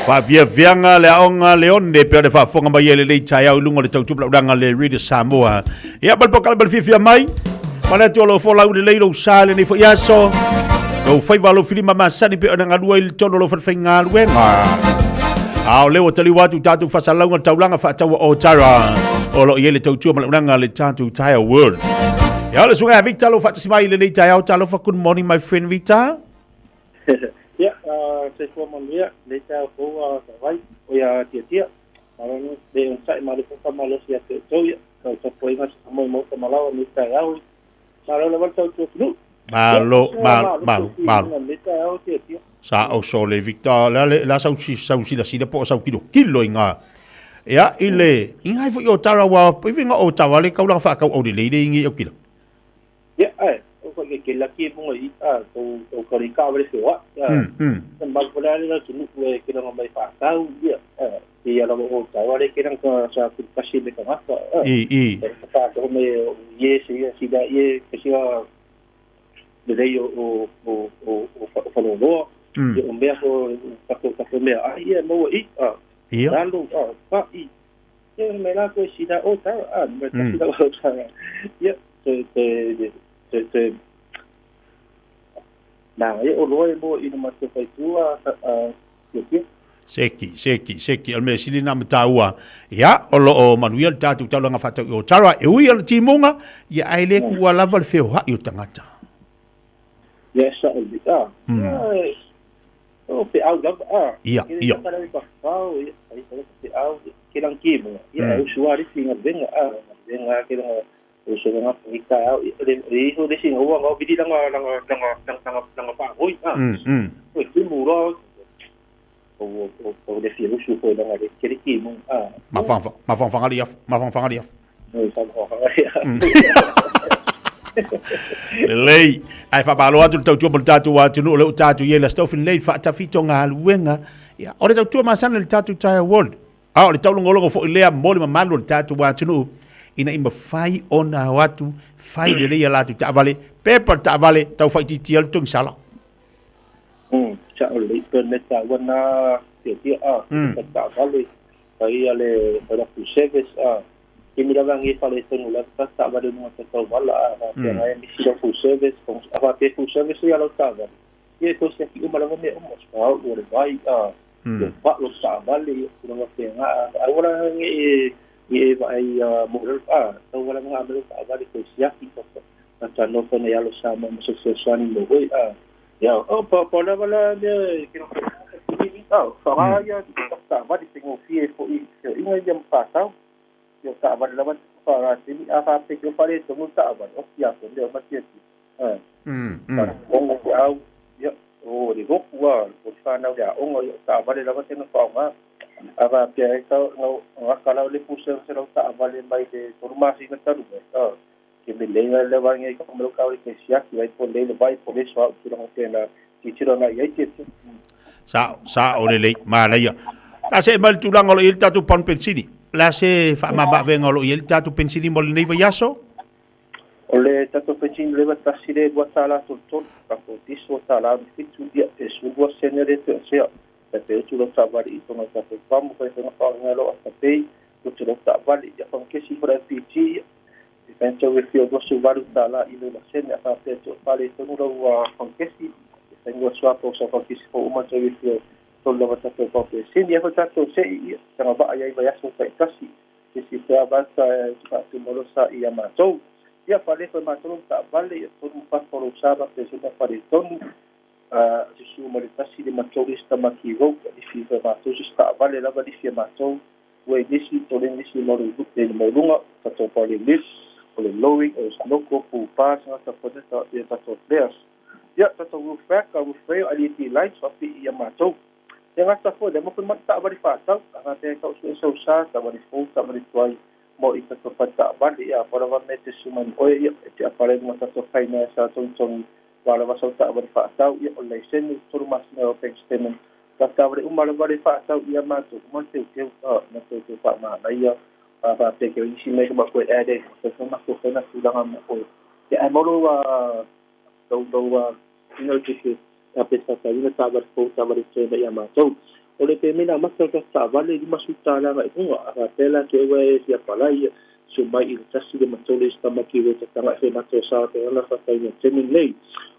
[SPEAKER 11] Faafiafiaga le aoga le one pea le faafofoga mai ai lenei taeao i luga o le tautupulaulaga le Radio Samoa. Ia, ma le pokale ma le fiafia mai. Manatu o lo o folau lelei lou sa i lenei foi aso. Lou faiva lou filima masani pe ona galua i le tonu o lou falefaigaluega. A o lea ua taliu atu tatou faasalalauga le taulaga faataua o Tara. O lo o i ai le tautua ma le auaunaga a le tatou Tire World. Ia o le susuga ia Victor lo faatasi mai i lenei taeao. Talofa, good morning my friend Victor.
[SPEAKER 8] Ia, soifua manuia, lenei taeao fou a Savai, o ia Tiatia. Malo le onosai, malo foi faamalosi ia te outou, ia, tau tapuaiga Samoa i Maota ma Laoa lenei taeao. Malo lava le tautua atunuu.
[SPEAKER 11] Malo, malo, malo, malo. Lenei taeao Tiatia. Sa o sole Victor, la le la sau sau sila sila po o sau kilo kilo inga. Ia i le inga foi o tara wa i vinga o tawa le kaulanga whaakau au le leile ingi au kila.
[SPEAKER 8] Ia, ae, o ka ke ke laki e munga i a tou tou kari ka wale se wa. Ia, mm. ma ko la le tu nu e ke langa mai fa tau ia. E ia lava o tau ale ke langa sa ku kasi me ka ngata.
[SPEAKER 11] I i.
[SPEAKER 8] E ka to me ye se ia si da ye ke si a le lei o o o o o fa lo loa. Ia o mea ko ka ko ka mea ai ia mo i a.
[SPEAKER 11] Ia.
[SPEAKER 8] Lalo a fa i. Ia me la ko si da o tau a me ta si da o tau. Ia te te te te nā e o loa e mo i ma te whaitua a kia kia.
[SPEAKER 11] Seki, seki, seki, o le mea sili na mataua. Ia, o lo o manuia le tātou taulaga whātau i Otara, e ui o le timunga, ia ai le kua lava le wheohai o tangata.
[SPEAKER 8] Ia, sa o le, ah, o pe au lava, ah.
[SPEAKER 11] Ia, ia.
[SPEAKER 8] Ke le whakao, ia, ai ka pe au, ke lang ki munga. Ia, mm. usuari singa venga, ah, venga ke lang o se nga i ka au le le iho le singa ua ngau vili langa langa langa langa langa pa hoi a o ki mu ro o o o le fi rusu ko langa le ke ki mu a
[SPEAKER 11] ma fa ma fa fa li ma fa fa li
[SPEAKER 8] no sa fa fa li
[SPEAKER 11] Lelei, ai faamalo atu le tautua mo le tatou atunuu o lea ua tatou i ai le Aso Tofi lenei faatafitogaluega. Ia, o le tautua masani le tatou Tyre World. A o le taulogologo foi lea mo le mamalu o le tatou atunuu ina ia mafai ona o atu fai lelei a latou taavale, pepa le taavale, tau faaitiitia le togisala.
[SPEAKER 8] Sa o le pe me taua na tia a ka taavale fai a le fai la full service a ke mi lava ngi fale tonu la ka taavale mo ta tau wala a va pe ngai mi si full service a va pe full service ia lo taavale ia ko se ki uma lava me uma sa o le vai a le fa lo taavale ia lo pe nga a wala ngi e va ai mo a tau wala nga me taavale ko siaki ko ta no ko ne alo sa mo so so sani mo oi a ia o pa pa la wala me ke no a fa ia ta va di singo fie fo i inga ia pa tau ia ta va la va fa ra ti a fa pe ko fa le to mo ta va o ia ko le ma ti a o o au ia o le roku a o fa na ia o ngo ta va le la va te no fa nga a va pe ka no nga ka la le pu se se lo ta va le mai le to ma si na ta ru a ke me le le va ngi ko mo ka le ke sia ki vai po le le vai po le so ki lo te na ki tiro na ia te
[SPEAKER 11] sa sa o le le ma la ia ta se mal tulaga o lo i le tatou pamu pensini la se faamamaavega o lo i ai le tatou pensini mo lenei vaiaso.
[SPEAKER 8] O le tatou pensini le va tasi le lua tālā tolu tolu tatou tiso tālā me fitu ia e sulua sene le te sea e pe utu lo tāvali i tonga tatou pamu kai whenga whaonga lo a tapei utu lo tāvali ia whankesi fora FPT ia e whenchau e whio dosu waru tālā i le sene a whapea te o pale tonu lau whankesi e whenua suapo sa whankesi fo uma tau e whio tolu lava tatou pau pensini e wha tatou se i ia tanga waa ia i vaiaso tai tasi e si whea vata e whaatumorosa i a mātou. Ia whale whai mātou ta vale ia tonu whakoro saba pe suna whare tonu susu ma le tasi le matorista maki rau li fi whai mātou sus ta vale lava li fi mātou ua i nisi tole nisi le maulunga tatou pau le lis o le lowing o snoko pu pa sanga ta fone ia tatou players ia tatou roof rack a roof rail ali ti lights wa fi ia mātou ia ngata fo le mo fi mata vale whātau a ngā te kau su e sau sa ta vale fo ta vale tuai mo i tatou pata vale ia pora va me te suman oe ia te apare mo tatou whaina sa tong wala va sau ta vale whātau ia o leiseni tolu masina o bank statement ta vale uma le vale whātau ia mātou uma te teu na te te wha mana ia pa pe ke isi me ma koe ade te ma ko whena tūranga mo koe te ai moro tau tau ino te te ta pe sa ta ina ta vale fo ta vale te ia mātou O le pemena amata o le tatou taavale e $50 agai i luga, a faapea la te ua e fia apalai, ia susu mai i le 153 le isi tamaiti ua tataga e fai matou sa pe ona faatauina i le taimi lenei.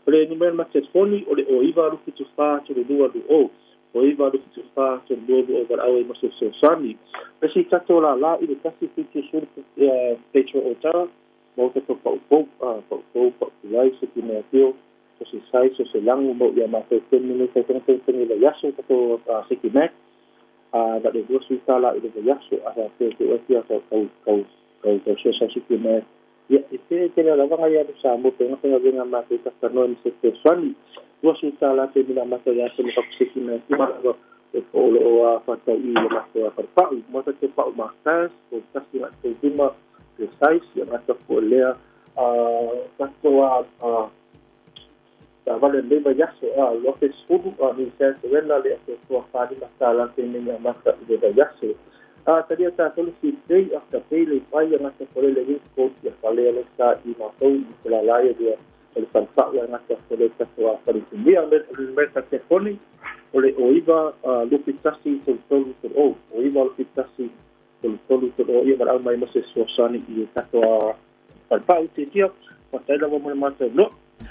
[SPEAKER 8] O le numera ma telefoni o le 09 74 32 20, 09 74 32 20 valaau ai mo se fesoasoani. O le isi tatou lala i le 170 Petro Otara, mo tatou pau fou, pau fou, pau tuai, se kime afio, so se size, so se lagu mo ia matou temi nei tausaga tausaga i vaiaso tatou City Mac a na le $20 i le vaiaso a faapea te oe fia tau tau tau tau tau sua sau City Mac ia e tele tele lava ngai alu Samoa pe nga faigaluega matou talanoa ma se fesoasoani $20 te mina amata ia te mo tatou City Mac uma lava e o lo o a whātau i le matou a wharepa'u. Mo tatou pa'u ma kas, o tasi nga tau lima le size, ia ngata fo lea a tatou a taavale lenei vaiaso a 2010 a ni sa serena le atoatoa $45 te meni amata i le vaiaso. A talia tātou le si pay after pay le pai a ngata fo le win coach ia whalea le sa i mātou i te lalaia dia o le whalepa'u a ngata fo le tatou a whaletumia me le meta telefoni o le o iva lupi tasi tolu tolu tolu o o iva lupi tasi tolu tolu tolu o ia valaau mai mo se fesoasoani i le tatou a falepau tiatia faafetai lava mo le matou loa.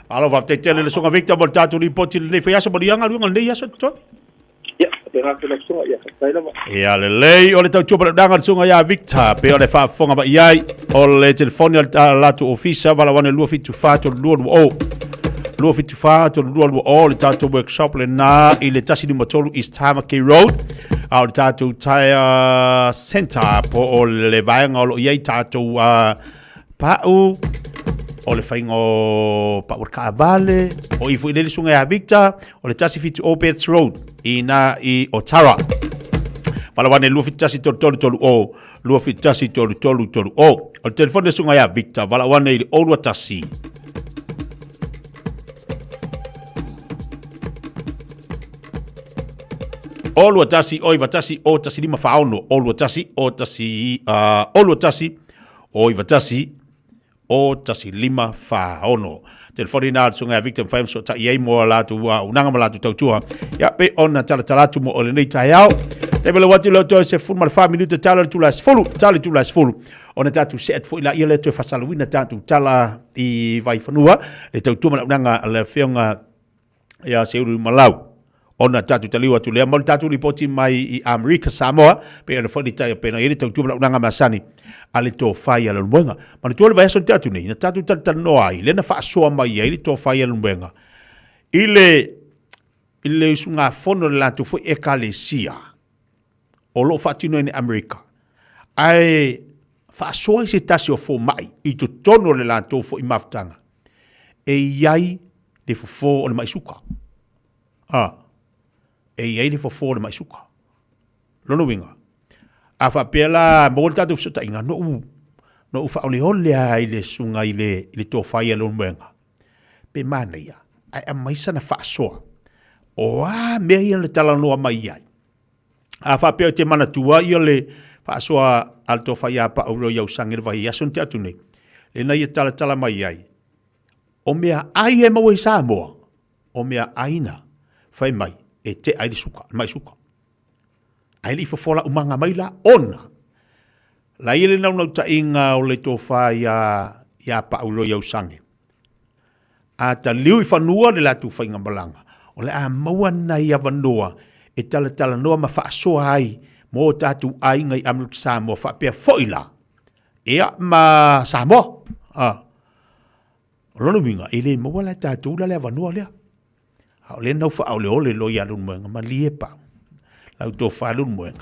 [SPEAKER 11] Malo faafetai tele le Susuga Victor mo le tatou lipoti i lenei faiaso manuia galuega lenei aso totoe.
[SPEAKER 8] Ia, faapena atu lau susuga, ia faafetai lava.
[SPEAKER 11] Ia lelei, o le tautua ma le udaga le susuga ia Victor, pe o le faafofoga mai ai, o le telefoni a le latou ofisa, 8 2 7 4 3 2 2 0. 274 3220 le tatou workshop lena i le 153 East Tamaki Road a o le tatou Tire Center po o le vaega o lo o i ai tatou pau o le faiga o pau o le kaavale o i foi le susuga ia Victor o le 170 Beds Road i na i Otara. Valawane 271 33 30 271 33 30. O le telefoni le susuga ia Victor valawane i le 021 O lua tasi, o iwa tasi, o tasi lima whaono, o lua tasi, o tasi, o lua tasi, o iwa tasi, o tasi lima whaono. Telefoni nā le susuga ia Victor mawhai ona sootai ai mo a latou auaunaga ma latou tautua. Ia, pe ona talatala atu mo o lenei taeao. Taimi lau atu leo toe 14 minuta tala le tula e 10, tala le tula e 10. Ona tatou see atu foi la ia lea toe faasalauina tatou tala i Vaifanua, le tautua ma le auaunaga a le Afioga ia Seuliumalau. Ona tatou taliu atu lea mo le tatou lipoti mai i Amerika Samoa, pei ona foi le tai o pena i le tautua ma le auaunaga masani a le tofa ia Leulumoega. Manatua le vaiaso na tea atu nei, na tatou talatalanoa ai, lea na faasoa mai ai le tofa ia Leulumoega i le i le usugafono a le latou foi Ekalesia o lo o faatinoina i Amerika, ae faasoa i se tasi o fomai i totonu o le latou foi mafutaga e i ai le fofo o le mai suka. A, e i ai le fofo o le mai suka. Lona uiga, a faapea la maua le tatou fesootaiga, na ou faaoleole lava i le susuga i le, i le tofa ia Leulumoega, pe manaia, ae aumai sana faasoa, o a mea ia na talanoa mai ai. A faapea e te manatua ia le faasoa a le tofa ia Pau i Ausage i le vaiaso na tea atu nei, lea na ia talatala mai ai, o mea ai e maua i Samoa, o mea aina fai mai e tea ai le suka, le mai suka. Ae le i fofola umaga mai la ona la ia le naunautaiga o le tofa ia ia Paulo i Ausage. A taliu i fanua le latou faigamalaga, o le a maua nai avanoa e talatalanoa ma faasoa ai mo o tatou aiga i Amerika Samoa faapea foi la ia ma Samoa. A. O lona uiga, e le maua la e tatou la le avanoa lea. A o lea nau faaoleole loa ia Leulumoega, malie Pau, lau tofa Leulumoega,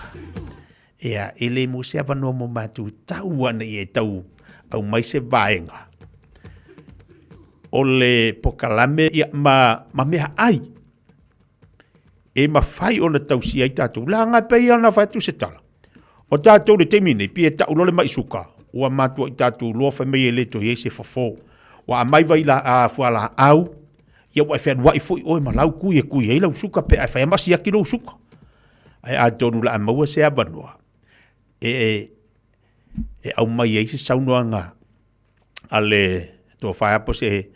[SPEAKER 11] ia, e le maua se avanoa mo matou tau ana ia e tau aumai se vaega o le pokalame ia, ma, ma mea ai e mafai ona tausia ai tatou. Leaga e pei ona fai atu se tala, o tatou i le taimi nei, pei e tau loa le mai suka, ua matuai tatou loa fai mai e le toe i ai se fofo. Ua aumai vai la, a, fualaau, ia ua e fealuai foi oe ma lau kui e kui ai lau suka pe a e fai ma siaki lou suka. Ae atonu o le a maua se avanoa e, e aumai ai se saunoaga a le tofa po se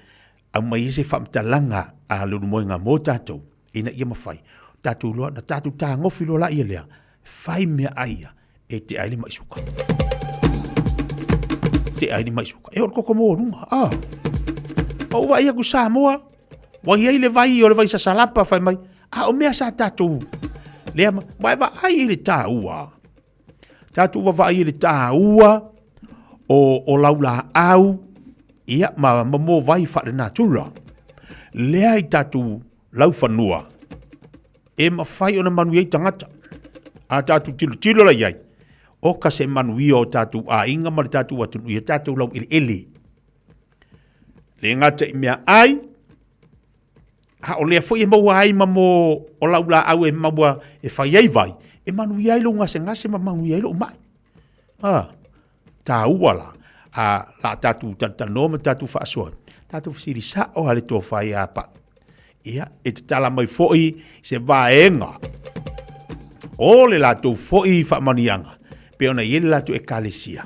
[SPEAKER 11] aumai ai se faamatalaga a Leulumoega mo tatou ina ia mafai. Tatou iloa, na tatou tagofi loa laia lea, fai meaai ia e tea ai le mai suka. Tea ai le mai suka. E o le koko maualuga. Ah. Ma ou vaai atu Samoa, ua i ai le vai o le vai sasalapa fai mai, a o mea sa tatou lea ma, ma e vaai i le taua. Tatou vaavaai i le taua o, o laulaau, ia, ma, ma mo vai faale-natura. Lea i tatou laufanua e mafai ona manuia ai tagata. A tatou tilotilo la i ai, oka se manuia o tatou aiga ma le tatou atunuu ia tatou laueleele. Le gata i meaai, a o lea foi e maua ai ma mo o laulaau e maua e fai ai vai, e manuia ai lou gasegase ma manuia ai lou mai. Ah, taua la, a la tatou talatalanoa ma tatou faasoa, tatou fesili sao a le tofa ia Pa'u. Ia, e tatala mai foi se vaega o le latou foi faamanuiaga, pei ona i ai le latou ekalesia,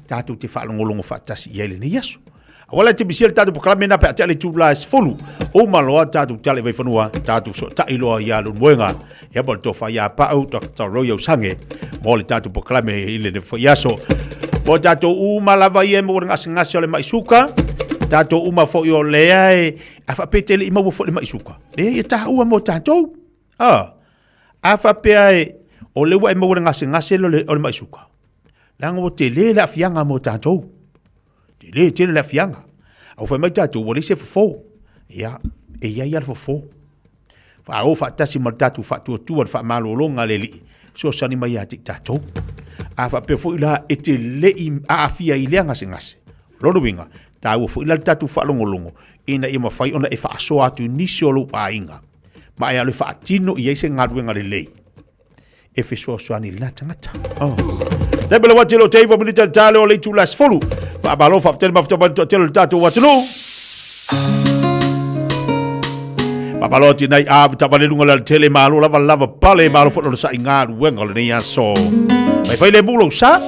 [SPEAKER 11] tatou te faalogologo faatasi i ai lenei aso. Aua la te misia le tatou polokalame na pe a tea le itula e 10. Uma loa tatou tala i Vaifanua, tatou fesootai loa ia Leulumoega. Ia po o le tofa ia Pa'u, Dr. Roy Ausange, mo le tatou polokalame i lenei foi aso. Mo tatou uma lava ia e maua le gasegase o le mai suka, tatou uma foi o lea e a faapea e te le i maua foi le mai suka, lea ia taua mo tatou. A, a faapea e o lea ua e maua le gasegase o le mai suka, leaga ua tele le aafiaga mo tatou. Tele tele le aafiaga. A ua fai mai tatou ua leai se fofo. Ia, e i ai lava le fofo. Faaoo faatasi ma le tatou faatuatua le faamalologa a le Alii, fesoasoani mai ia te i tatou. A faapea foi la e te le i aafia i lea gasegase, o lona uiga, taua foi la le tatou faalogologo ina ia mafai ona e faasoa atu i nisi o lou aiga ma e alu e faatino i ai se galuega lelei e fesoasoani i lena tagata. Oh. Taimi le wati lo te iwa minita le tale o le itula e 10. Faamalo, faafetai le mafuta mai le toatele o le tatou atunuu. Faamalo atu nei a tavale luga le tele malo lava lava pale malo foi lona sa'i galuega o lenei aso. Mai fai le mu lou sa.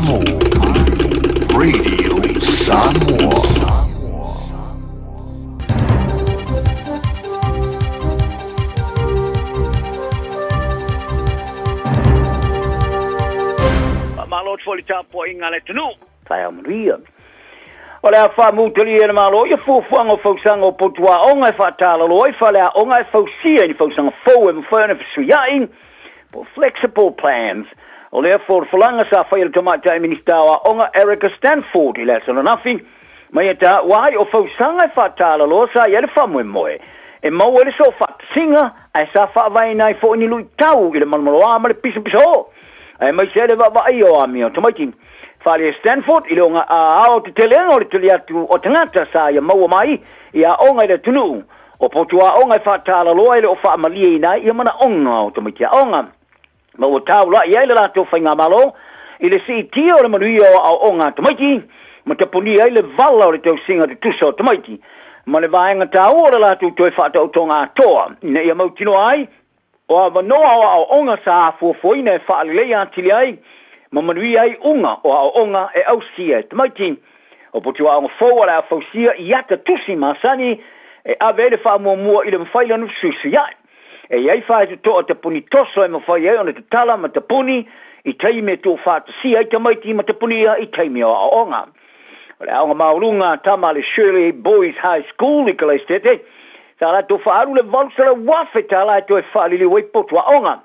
[SPEAKER 1] Amo. Radio Samoa.
[SPEAKER 19] Faamalo atu foi i le tapuaiga a le atunuu. Taeao manuia. O le a faamutalia e le Malo ia fuafuaga o fausaga o potuaoga e faatalaloa ai faleaoga e fausia i ni fausaga fou e mafai ona fesuiai po o flexible plans. O lea folafolaga sa faia e le Tamaitai Minisita o Aoga Erica Stanford i le aso ananafi, ma ia taua ai o fausaga e faatalaloa sa i ai le faamoemoe e maua ai le soo faatasiga ae sa faavaeina ai foi ni luitau i le malomaloa ma le pisopisoo aemaise ai le vaavaaia o amio a tamaiti. Faaalia e Stanford i le aoaotetelega o le tali atu o tagata sa ia maua mai i aoga i le atunuu o potuaoga e faatalaloa e le o faamalieina ai ia manaoga o tamaiti aoga ma ua taula'i ai le latou faigamalo i le siitia o le manuia o aoaoga a tamaiti ma tapunia ai le vala o le tausiga tutusa o tamaiti ma le vaega taua o le latou toe faataotoga atoa ina ia mautinoa ai O avanoa o aoaoga sa afuafuaina e faaleleia atili ai ma manuia ai uga o aoaoga e ausia e tamaiti. O potuaoga fou o le a fausia i ata tusi masani e ave ai le faamuamua i le mafai lona fesuisuia'i. E i ai faetotoa tapuni toso e mafai ai ona tatala ma tapuni i taimi e tuufaatasia ai tamaiti ma tapunia i taimi o aoaoga. O le aoga maualuga a tama a le Shirley Boys High School i Kalaisitete, sa latou faaalu le $800,000 tala e toe faaliliu ai potu aoga.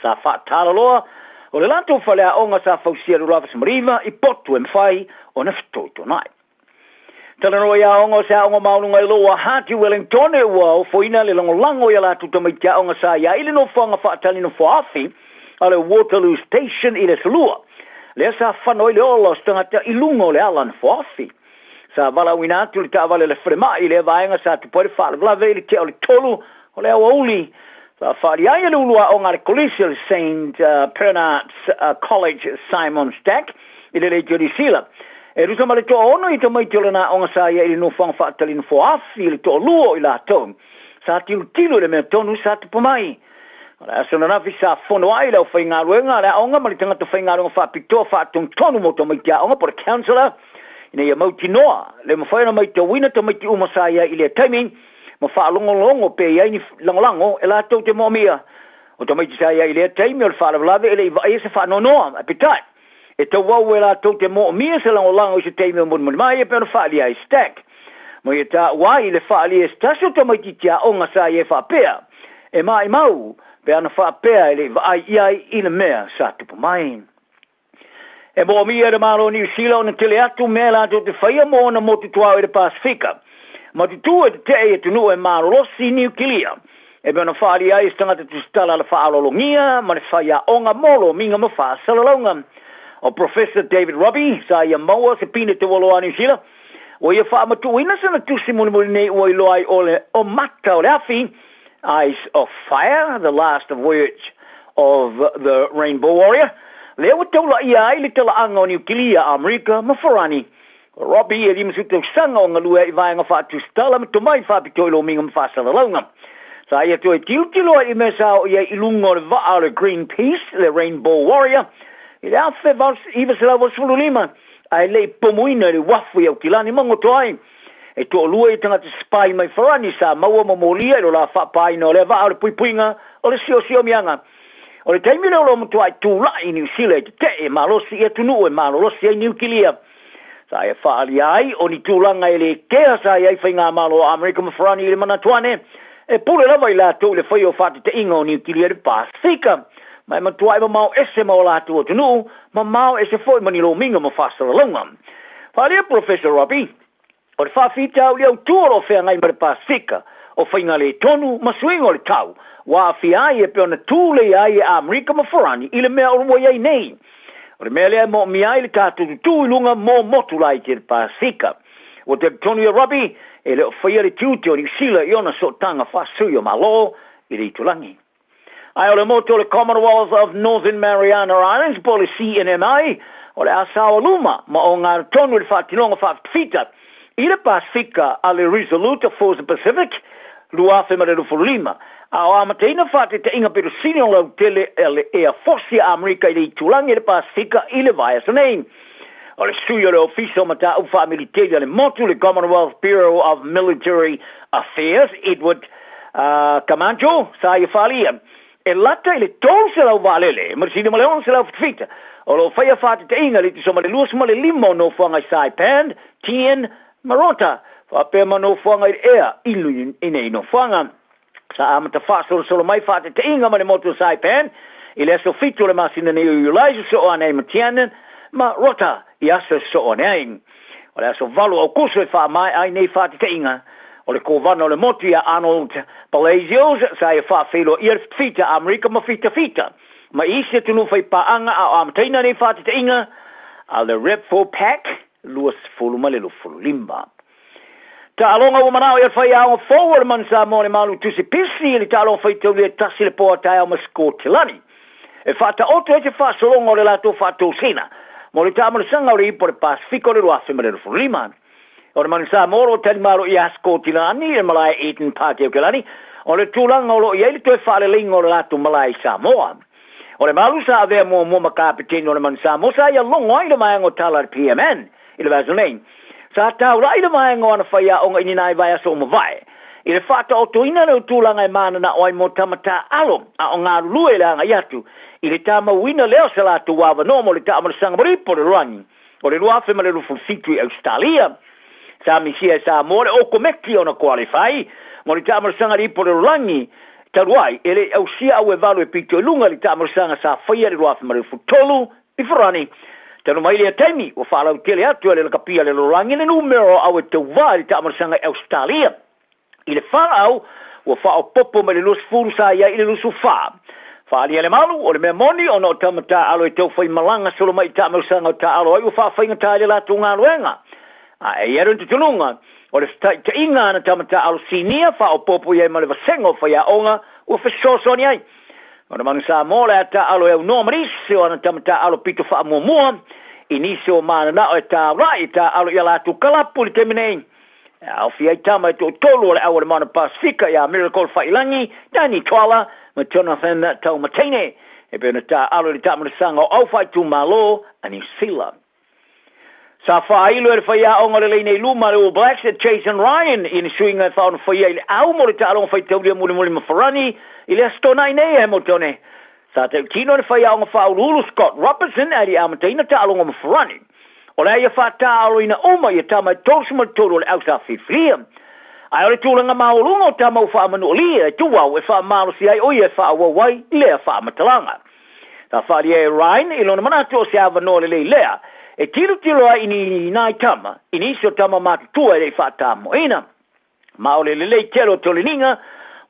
[SPEAKER 19] Sa faatalaloa o le latou faleaoga sa fausia i le 2009 i potu e mafai ona fetoitona'i. Talanoa i aoga o se aoga maualuga i Lower Hutt i Wellington ua ofoina le lagolago i a latou tamaiti aoga sa i ai le nofoaga faatali nofoaafi a le Waterloo Station i le Aso Lua, lea sa fano ai le ola o se tagata i luga o le ala nofoafi. Sa valaauina atu le taavale a le falemai i lea vaega sa tupu ai le faalavelave i le tea o le tolu o le aoauli. Sa faaali ai e le ulu aoga a le Kolisi o le Saint Bernard's College Simon Stack i le Leitio Niu Sila. E tusa ma le toaono i tamaiti o lana aoga sa ia i le nofoaga faatali nofoafi i le toalua o i latou sa tilotilo i le mea tonu sa tupu mai. O le aso ananafi sa fono ai le aufaigaluega a le aoga ma le tagata faigaluega faapitoa faatonutonu mo tamaiti aoga po o le counsellor ina ia mautinoa le mafai ona maitauina tamaiti uma sa i ai i lea taimi ma faalogologo pe i ai ni lagolago e latou te moomia. O tamaiti sa i ai i lea taimi o le faalavelave e le i vaaia se faanoanoa, ae peitai, e tauau e latou te moomia se lagolago i se taimi o mulimuli mai e pei ona faaalia ai Stack. Ma ia taua ai le faaalia e se tasi o tamaitiiti aoga sa i ai faapea, E maʻimau pe ana faapea e le i vaai i ai i le mea sa tupu mai. E moomia e le Malo o Niu Sila ona tele atu mea latou te faia mo ona motu tuaoi i le Pasefika, ma tutū e teteʻe i atunuu e malolosi niukilia, e pei ona faaalia ai e se tagata tusitala a le faaaloalogia ma le faiaoga mo lomiga ma faasalalauga. O Professor David Robbie, sa ia maua se pine taualoa a Niu Sila, ua ia faamatuuina sana tusi mulimuli nei ua iloa ai o le o mata o le afi, Eyes of Fire, The Last Voyage of the Rainbow Warrior, lea ua taulaia ai le talaaga o Niukilia, Amerika ma Farani. O Robbie e 50 tausaga o galue ai i vaega faatusitala ma tomai faapitoa i lomiga ma faasalalauga. Sa ia toe tilotilo ai i mea sa oo i ai i luga o le vaa o le Greenpeace, le Rainbow Warrior, i le 1985, ae le i pomuina i le uafu i Aukilani ma goto ai. E toalua ia tagata spy mai Farani sa maua ma molia i lo la faapaaina o lea vaa o le puipuiga o le siosiomiaga. O le taimi lea o lo o matuai tulai i Niu Sila e tetee e malosi i atunuu e malolosi ai niukilia. Sa ia faaalia ai o ni tulaga e le kea sa i ai faigamalo a Amerika ma Farani i le manatu ane e pule lava i latou i le faia o faateteiga o niukilia i le Pasefika ma e matuai mamao ese ma o latou atunuu, mamao ese foi ma ni lomiga ma faasalalauga. Faaalia Professor Robbie. O le faafitauli autu o lo o feagai ma le Pasefika, o faiga le tonu ma suiga o le tau, ua aafia ai e pei ona tuleia ai e Amerika ma Farani i le mea o ua i ai nei. O le mea lea e moomia ai le tatou tutū i luga mo motu laiti e le Pasefika. Ua talitonu ia Robbie, e le o faia le tiute o Niu Sila i ona sootaga faasui o Malo i le itulagi. Ae o le motu o le Commonwealth of Northern Mariana Islands po o le CNMI, o le a saoa luma ma ogatotonu i le faatinoga faafitafita i le Pasefika a le Resolute Force Pacific. 2025, a o amataina fa'ataitaiga pito sili ona lautele a le Ea Fosi a Amerika i le Itulagi i le Pasefika i le vaiaso nei. O le sui o le Ofisa o Mataupu Faamiliteli a le Motu, le Commonwealth Bureau of Military Affairs, Edward Camacho, sa ia faaalia, e lata i le 300 vaalele ma le sili ma le 600 fitafita o lo o faia fa'ataitaiga i le tusa ma le 25 o nofoaga i Saipan, Tien, ma Rota, faapea ma nofoaga i le ea i nei nofoaga. Sa amata faasolosolo mai faataitaiga ma le motu o Saipan i le aso 7 o le masina nei o Iulai sosoo ane ai ma Tianan ma Rota i aso e sosoo ane ai. O le aso 8 o Aukuso e faamaea ai nei faataitaiga. O le kovana o le motu ia Arnold Palacios sa ia faafeiloaia le fitafita a Amerika ma fitafita ma isi atunuu faipaaga a o amataina nei faataitaiga a le Repfopac 2025. Taaloga ua manao ia faiaoga fou o le Manu Samoa le Malu Tusi Pisi i le taaloga faitaulia e tasi le po a taeao ma Sikotilani e faataoto ai se faasologa o le latou faatosina mo le taamalasaga o le Ipu o le Pasefika o le 2025. O le Manu Samoa o lo o talimalo ia Sikotilani i le malae Eden Park i Aukilani o le tulaga o lo o i ai le toe faaleleiga o le latou malae i Samoa. O le malu sa avea muamua ma kapeteni o le Manu Samoa sa ia logo ai le vaega o tala a le PMN i le vaiaso nei. Sa taula'i le vaega o ana faiaoga i ni nai vaiaso ua mavae i le faataotoina lea o tulaga e mananao ai mo tama taaalo a o galulue i le agai atu i le tamauina lea o se latou avanoa mo le taamalasaga malipo o le lalolagi o le 2027 i Ausetalia. Sa misia e Samoa le okomeki ona koalefai mo le taamalasaga lipo o le lalolagi talu ai e le i ausia au e valu e pito i luga i le taamalasaga sa faia i le 2023 i Farani. Talu mai lea taimi, ua faalautele atu e le lakapia le lalolagi le numera o au e tauvā i le taamalasaga i Ausetalia. I le falaau, ua faaopoopo mai le 20 sa i ai i le 24. Faaalia le malu, o le mea moni, ona o tama taaalo e tau fai malaga solo mai i taamausaga o taaalo ai ua faafaigata ai le latou galuega. A e i ai lona tutunuga, o le fetaitaiga a ana tama taaalo sinia faaopoopo i ai ma le vasega o faiaoga ua fesoasoani ai. O le Manu Samoa o le a taaalo e aunoa ma nisi o ana tama taaalo pito faamuamua i nisi o mananao e taulai e taaalo i a latou kalapu i le taimi nei. E aofia ai tama e toatolu o le au o le Moana Pasefika ia Miracle Faiilagi, Danny Twala ma Jonathan Taumateine e pei ona taaalo i le taamalasaga o au faaitumalo a Niu Sila. Sa faailo e le faiaoga o le laina i luma a le All Blacks e Jason Ryan i ni suiga e faaonofaia i le au mo le taaloga faitaulia mulimuli ma Farani i le Aso Toonai nei e Hamiltone. Sa tautino le faiaoga faauluulu Scott Robertson ae le i amataina taaloga ma Farani. O le a ia faataaoloina uma ia tama e 33 o le au sa filifilia. Ae o le tulaga maualuga o tama ua faamanualia e Tuau e faamalosi ai o ia e faaauau ai lea faamatalaga. Sa faaalia e Ryan i lona manatu o se avanoa lelei lea e tilotilo ai i ni nai tama, i nisi o tama matutua e le i faatamoeina. Ma o le lelei tele o toleniga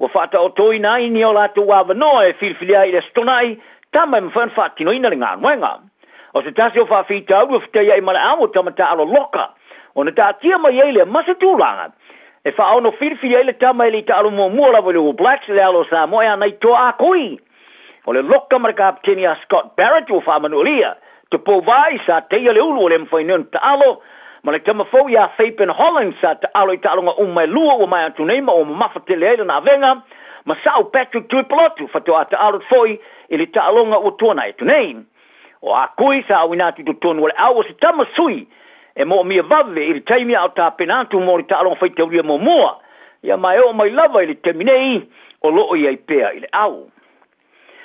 [SPEAKER 19] ua faataotoina ai ni o latou avanoa e filifili ai i le Aso Toonai, tama e mafai ona faatinoina le galuega. O se tasi o faafitauli ua fetaiai ma le amo o tama taaalo loka, ona taatia mai ai lea ma se tulaga e faaono filifili ai le tama e le i taaalo muamua lava i le All Blacks i le alo o Samoa e ana i toa akoi. O le loka ma le kapeteni a Scott Barrett ua faamanualia, Tupou Vai sa teia le ulu o le mafai nei ona taalo, ma le tama fou ia Fabian Holland sa taalo i taaloga uma e lua ua maea atu nei ma ua mamafa tele ai lana avega, ma Sa'u Patrick Tuipulotu faatoa taalo foi i le taaloga ua tuanai atu nei. O Akui sa auina atu i totonu o le au o se tama sui e moomia vave i le taimi a o tapena atu mo le taaloga faitaulia muamua, ia ma e oo mai lava i le taimi nei o lo o i ai pea i le au.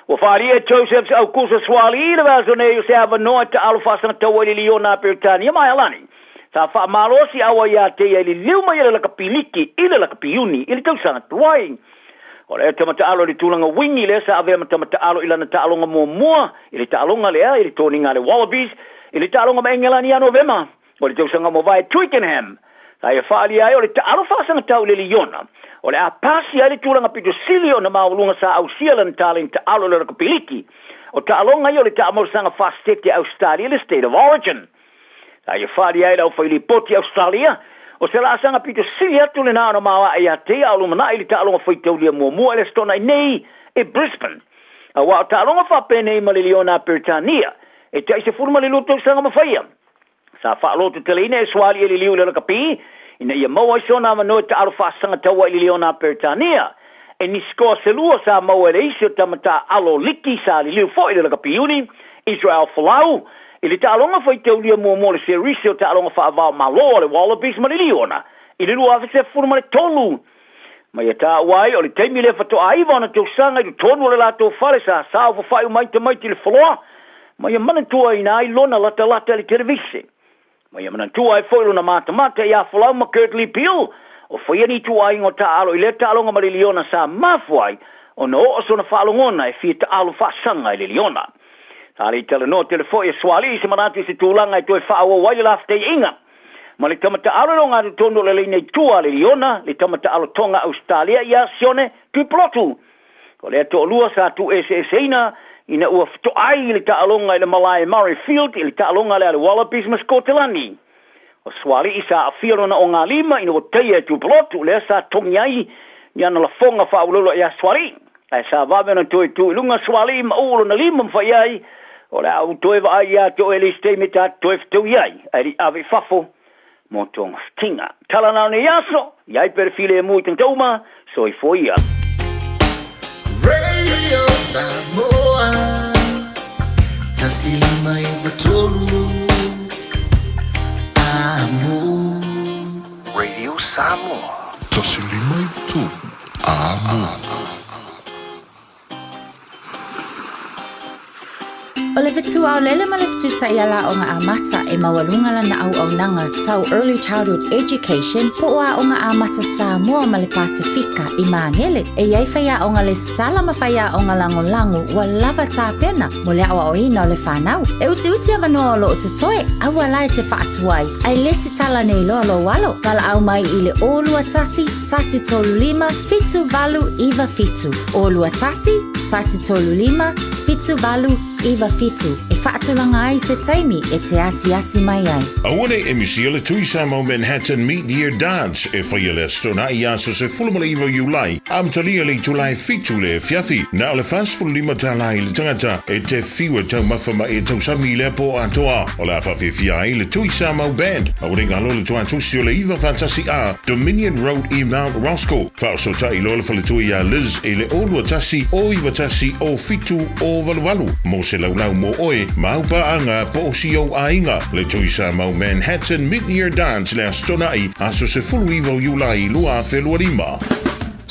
[SPEAKER 19] Ua faaalia e Josephs Aukuso Sualii le vaiaso nei o se avanoa e taalo faasagataua i le Liona a Peretania ma Ailani. Sa faamalosi aua ia te ia i le liliu mai e le lakapi liki i le lakapi iuni i le tausaga tuai. O le tama taalo i le tulaga wingi lea sa avea ma tama taalo i lana taaloga muamua i le taaloga lea i le toniga a le Wallabies i le taaloga ma Engelani ia Novema o le tausaga ua mavae Twickenham. Sa ia faaalia ai o le taalo faasagatau i le Liona o le a pasia ai le tulaga pito sili ona maualuga sa ausia lana taleni taalo i le lakapi liki. O taaloga ia o le taamausaga faasetete a Ausetalia le State of Origin. Sa ia faaalia ai le aufailipoti Ausetalia, o se laasaga pito sili atu lena ona maoae ia te ia a o lumanai i le taaloga faitaulia muamua i le Aso Toonai nei i Brisbane. Aua o taaloga faapenei ma le Liona a Peretania e tai 12 tausaga ma faia. Sa faalototeleina e Suali e liliu i le lakapi ina ia maua ai sona avanoa e taalo faasagatau ai i le liona a Peretania. E ni sikoa se lua sa maua e le isi o tama taaalo liki sa liliu foi i le lakapi iuni, Israel Folau, i le taaloga faitaulia muamua o le serise o taaloga faava-o-Malo a le Wallabies ma le Liona i le 2013. Ma ia taua ai, o le taimi lea faatoa iva ona tausaga i totonu o le latou fale sa saofafai uma ai tamaiti i le foloa, ma ia manatuaina ai lona latalata i le televise. Ma ia manatua ai foi lona matamata ia Folau ma Kurtley Beale, o faia ni ituaiga o taaalo i lea taaloga ma le liona sa mafua ai ona oo sona faalogona e fia taalo faasaga i le liona. Sa le i talanoa tele foi e Sualii se manatu i se tulaga e toe faaauau ai le laftaiaiga ma le tama taalo i logatotonu o le laina i tua a le liona, le tama taalo Tonga Ausetalia ia Sione Tuipulotu. O lea toalua sa tuueseeseina ina ua fetoai i le taaloga i le malae Murrayfield i le taaloga lea a le Wallabies ma Sikotelani. O Sualii sa aafia lona ogalima ina ua taia e Tuipulotu, lea sa togi ai ni ana lafoga faauluulu ia Sualii. Ae sa vave ona toe tu i luga Sualii ma uu lona lima ma fai ai, O le a ou toe vaai ia te oe i le isi taimi e ta te toe fetaui ai, ae le i ave i fafo mo togafitiga. Tala na o nei aso, i ai pea le filemu i tagata uma, soifua ia.
[SPEAKER 14] Radio Samoa 105 9 3 Amo.
[SPEAKER 6] Radio Samoa.
[SPEAKER 3] 105 9 3 Amo.
[SPEAKER 16] O le fetuaolele ma le fetutaiala aoga amata e maualuga lana auaunaga tau Early Childhood Education po o Aoga Amata Samoa ma le Pasefika i Magele. E i ai faiaoga lesitala ma faiaoga lagolago ua lava tapena mo le aoaoina o le fanau. E utiuti avanoa o lo o totoe, aua la e te faatuai, ae lesitala nei loa lou alo. Valaau mai i le 021 135 7897. 021 135 7897 e faatulaga ai se taimi e te asiasi mai ai.
[SPEAKER 15] Aua ne i misia le Tui Samoa Manhattan Mid-Year Dance e faia le Aso Toonai i aso 19 Iulai, amatalia le itula e fitu le afiafi. Na o le $45 tala i le tangata e te fiu e taumafa ma e tausami i lea po atoa. O le a faafiafia ai le Tui Samoa Band. Aua ne i galo le tuatusi o le 9 faatasi A, Dominion Road i Mount Roskill. Faaosootai loa le faletua iā Liz i le 0 21 o 91 o 7 o 88 mo se laulau mo oe ma au paaga po o si ou aiga. Le Tui Samoa Manhattan Mid-Year Dance le Aso Toonai, aso 19 o Iulai 2025.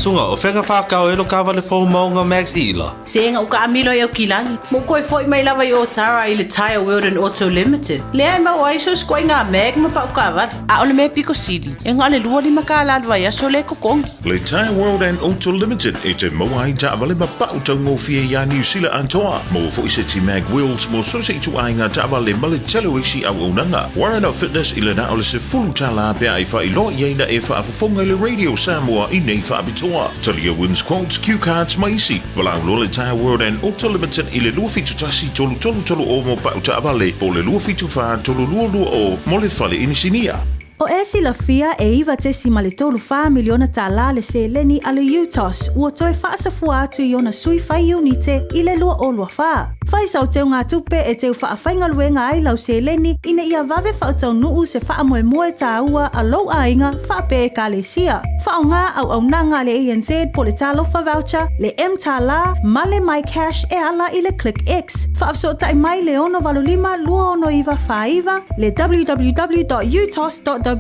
[SPEAKER 9] Suga, o fea ka whākau e lo kāwale fou maunga Max Ila?
[SPEAKER 17] Se nga uka amilo i au kilagi. Mo koe foi mai lava i Otara i le Tyre World and Auto Limited. Lea e mau ai so skoai ngā mag ma pau kāwale. A o le mea piko sili, e nga o le 25 kālā le vaiaso le kokongi.
[SPEAKER 15] Le Tyre World and Auto Limited e te maua ai taavale ma pau taugofie iā Niu Sila atoa. Maua foi se ti mag wheels mo so se ituaiga taavale ma le tele o isi auaunaga. Warren Fitness i le na o le 10 tālā pea e faailoa i ai na e faafofoga i le Radio Samoa i nei faapitoa. Talia Wins Quotes, Cue Cards ma isi. Valaau loa le Tyre World and Auto Limited i le 271 333 o mo pau taavale po o le 274 322 mo le fale inisinia.
[SPEAKER 21] O e silafia e 9.34 miliona tālā le seleni a le UTOS ua toe faasafua atu i ona sui fai iunite i le 2024. Fai sau teugatupe e teu faafaigaluega ai lau seleni ina ia vave faataunuu se faamoemoe tāua a lou aiga faapea ekalesia. Faaaoga auaunaga a le ANZ po o le Talofa Voucher, le mTālā ma le MyCash e ala i le ClickX. Faafesootai mai le 685 269 49, le www.utos.ws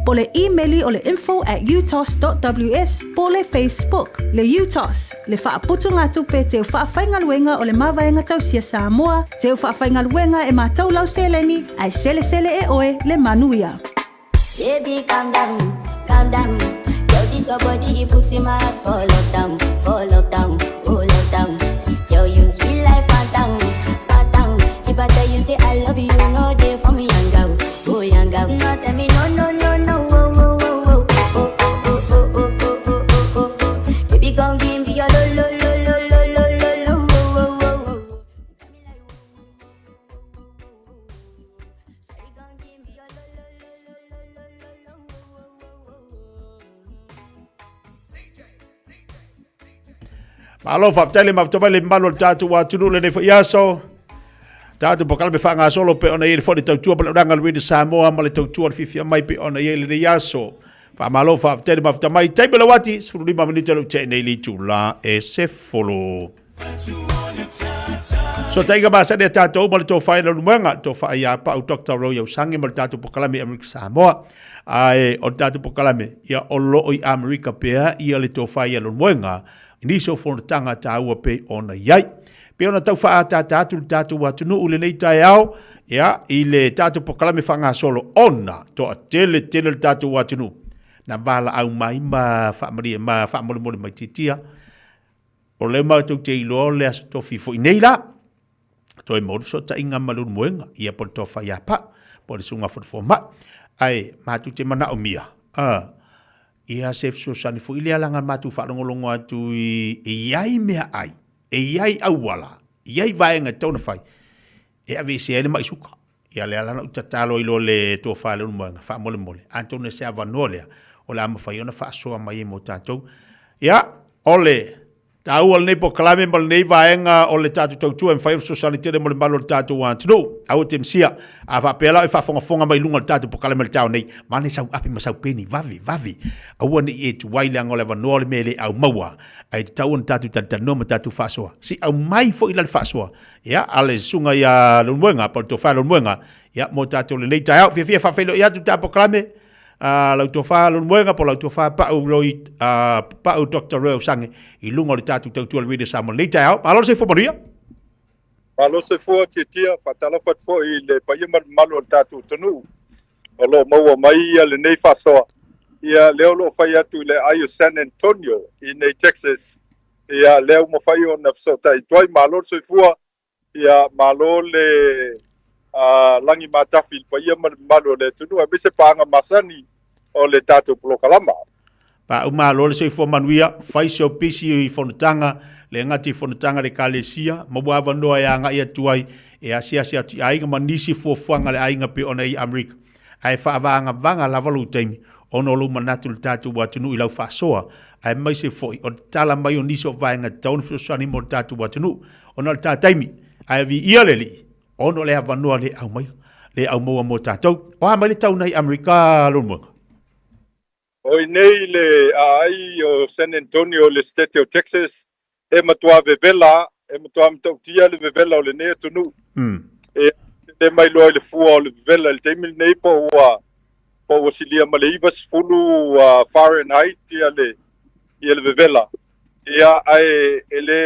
[SPEAKER 21] po o le imeli o le info@utos.ws po o le Facebook. Le UTOS, le faaputugatupe teu faafaigaluega o le Mavaega Tausia Samoa, teu faafaigaluega e matou lau seleni, ae selesele e oe le manuia.
[SPEAKER 18] Baby, calm down, calm down. Girl, this your body, it puts in my heart for lockdown, for lockdown, oh lockdown. Girl, you sweet life, phantom, phantom. If I tell you say I love you, no day for me, young girl, oh young girl. No, tell me no, no, no, no, oh, oh, oh, oh, oh, oh, oh, oh, oh, oh, oh, oh, oh, oh. Baby, come give me your lo, lo, lo, lo, lo, lo, lo, lo, oh, oh, oh, oh.
[SPEAKER 11] Malo faafetai le mafuta mai le mamalu o le tatou atunuu lenei foi aso. Tatou polokalame faagasolo pei ona i ai le foi le tautua ma le auaunaga a le Radio Samoa ma le tautua le fiafia mai pei ona i ai lenei aso. Faamalo faafetai le mafuta mai. Taimi o le uati, 15 minute o le ute nei le itula e 10. Sootaiga masani a tatou ma le tofa i le Leulumoega, le tofa ia Pau Dr. Roy Ausangi ma le tatou polokalame Amerika Samoa. Ae o le tatou polokalame, ia o loo i Amerika pea ia le tofa ia Leulumoega, i nisi o fonotaga taua pei ona i ai. Pei ona tau faaataata atu le tatou atunuu i lenei taeao, ia, i le tatou polokalame faagasolo ona toatele tele le tatou atunuu na valaau mai ma faamalie ma faamolemole mai tiatia. O lea matou te iloa o le aso tofi foi nei la, toe maua le fesootaiga ma Leulumoega, ia po o le tofa ia Pau, po o le susuga foi i le fomai. Ae matou te manaomia, a, ia se fesoasoani foi lea leaga matou faalogologo atu i, e i ai meaai, e i ai auala, e i ai vaega e tatau ona fai, e aveesea ai le mai suka. Ia lea la na ou tatalo ai loa le tofa a Leulumoega, faamolemole, atonu e se avanoa lea o le a mafai ona faasoa mai ai mo tatou. Ia, o le taua o lenei polokalame ma lenei vaega o le tatou tautua e mafai ona fesoasoani tele mo le malu o le tatou atunuu. Aua te misia, a faapea la o e faafogafoga mai i luga o le tatou polokalame i le taeao nei, mane sau api ma sau peni, vave, vave. Aua ne i e tuai leaga o le avanoa o le mea e le aumaua, ae tatau ona tatou talatalanoa ma tatou faasoa. Se i aumai foi la le faasoa Ia, a le susuga ia Leulumoega, po o le tofa Leulumoega, ia, mo tatou lenei taeao. Fiafia faafeiloai atu ta polokalame, a lau tofa Leulumoega po o lau tofa Pau Roy, Pau Dr. Roy Ausange, i luga o le tatou tautua le Radio Samoa lenei taeao. Malo le soifua manuia.
[SPEAKER 20] Malo le soifua Tiatia, faatalofa atu foi i le paia ma le mamalu o le tatou atunuu o lo o maua mai ia lenei faasoa. Ia, lea o lo o fai atu i le aai o San Antonio i nei Texas. Ia, lea ua mafai ona fesootai atu ai. Malo le soifua, ia, malo le lagi matafi i le paia ma le mamalu o le atunuu, aemaise paaga masani o le tatou polokalama.
[SPEAKER 11] Paau malo le soifua manuia, fai se opisi i fonotaga, le gata i fonotaga a le Ekalesia, maua avanoa e agai atu ai e asiasi atu i aiga ma nisi fuafuaga a le aiga pei ona i Amerika. Ae faavagavaga lava lou taimi ona o lou manatu i le tatou atunuu i lau faasoa, aemaise foi o le tala mai o nisi o vaega e tatau ona fesoasoani mo le tatou atunuu. Ona o le ta taimi, ae viia le Alii, ona o le avanoa le aumaia, le aumaua mo tatou. O a mai le tau nei Amerika Leulumoega?
[SPEAKER 20] O i nei le aai o San Antonio i le Setete o Texas, e matua vevela, e matua matautia le vevela o lenei atunuu. E le mai loa i le fua o le vevela i le taimi lenei po ua po ua silia ma le 90 Fahrenheit ia le ia le vevela. Ia ae e le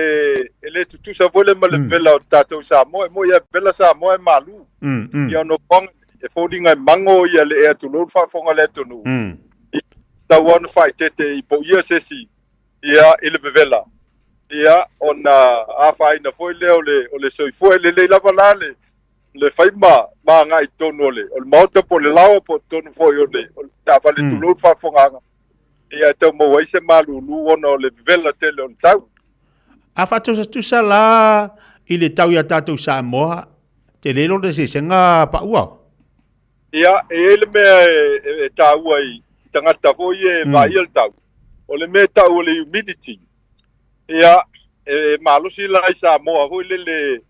[SPEAKER 20] e le tutusa foi le ma le vevela o tatou Samoa, e moi e vevela Samoa e malu. Ia ono e foliga e mago ia le ea tulou le faafofoga a le atunuu. Ia tatau lava ona faaeteete i poia se isi ia i le vevela ia ona afaina foi lea o le o le soifua. E lelei lava la le le fai ma ma agai i totonu o le o le maota po o le laoa po o totonu foi o le o le taavale tulou le faafofogaaga ia e tau maua ai se malulu ona o le vevela tele o le tau.
[SPEAKER 11] A faatusatusa la i le tau iā tatou Samoa, tele lona eseesega paua?
[SPEAKER 20] Ia, e i ai le mea e taua i tagata foi ia e vaaia le tau, o le mea e tau o le humidity. Ia, e malosi la i Samoa foi lele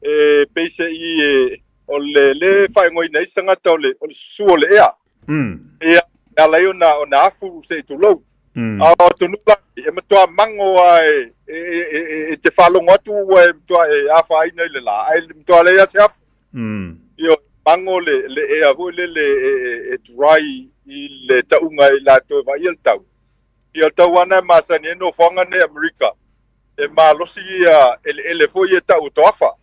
[SPEAKER 20] e peiseai e, o le le faaigoaina ai se tagata o le, o le susu o le ea. Ia, e ala ai ona, ona afu se i tulou. A o atunuu la, e matua mago lava e, e, e, e, e te faalogo atu ua e matua e afaina i le la, ae matua leai lava se afu. Ioe, mago le, le ea foi lele e, e, e dry i le tauga i latou e vaaia le tau. Ia o le tau lava lena e masani ai nofoaga nei Amerika, e malosi ia eleele foi ia e tau o toafa.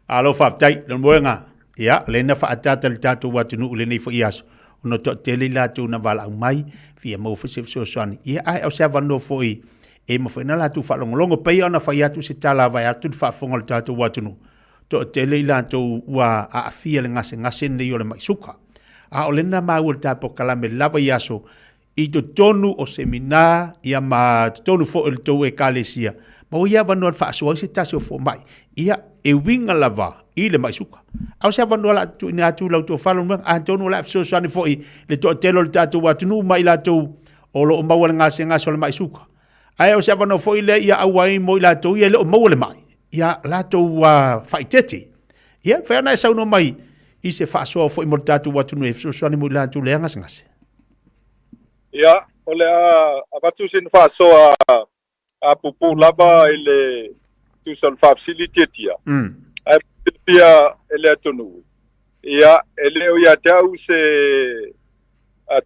[SPEAKER 11] Malo faafetai, Leulumoega. Ia, lea na faaataata le tatou atunuu i lenei foi aso, ona toatele i latou na valaau mai, fia maua foi se fesoasoani. Ia, ae o se avanoa foi e mafai ona latou faalogologo, pei ona fai atu se tala vaeatu le faafofoga o le tatou atunuu, toatele i latou ua aafia i le gasegase lenei o le mai suka. A o lena maua i le ta polokalame lava i aso i totonu o semina ia ma totonu foi o le tou ekalesia, maua ia avanoa e faasoa ai se tasi o fomai, ia e uiga lava i le mai suka. A o se avanoa la tuuina atu lau tofa Leulumoega, atonu o le a fesoasoani foi le toatele o le tatou atunuu ma i latou o lo o maua le gasegase o le mai suka. Ae o se avanoa foi lea ia aua ai mo i latou ia e le o maua le mai, ia latou faaeteete. Ia, fai ona e saunoa mai i se faasoa foi mo le tatou atunuu e fesoasoani mo i latou lea gasegase.
[SPEAKER 20] Ia, o le a avatu sina faasoa a pupuu lava i le tusa o le faafesili tiatia. Ae silafia e le atunuu, ia, e le o ia te au se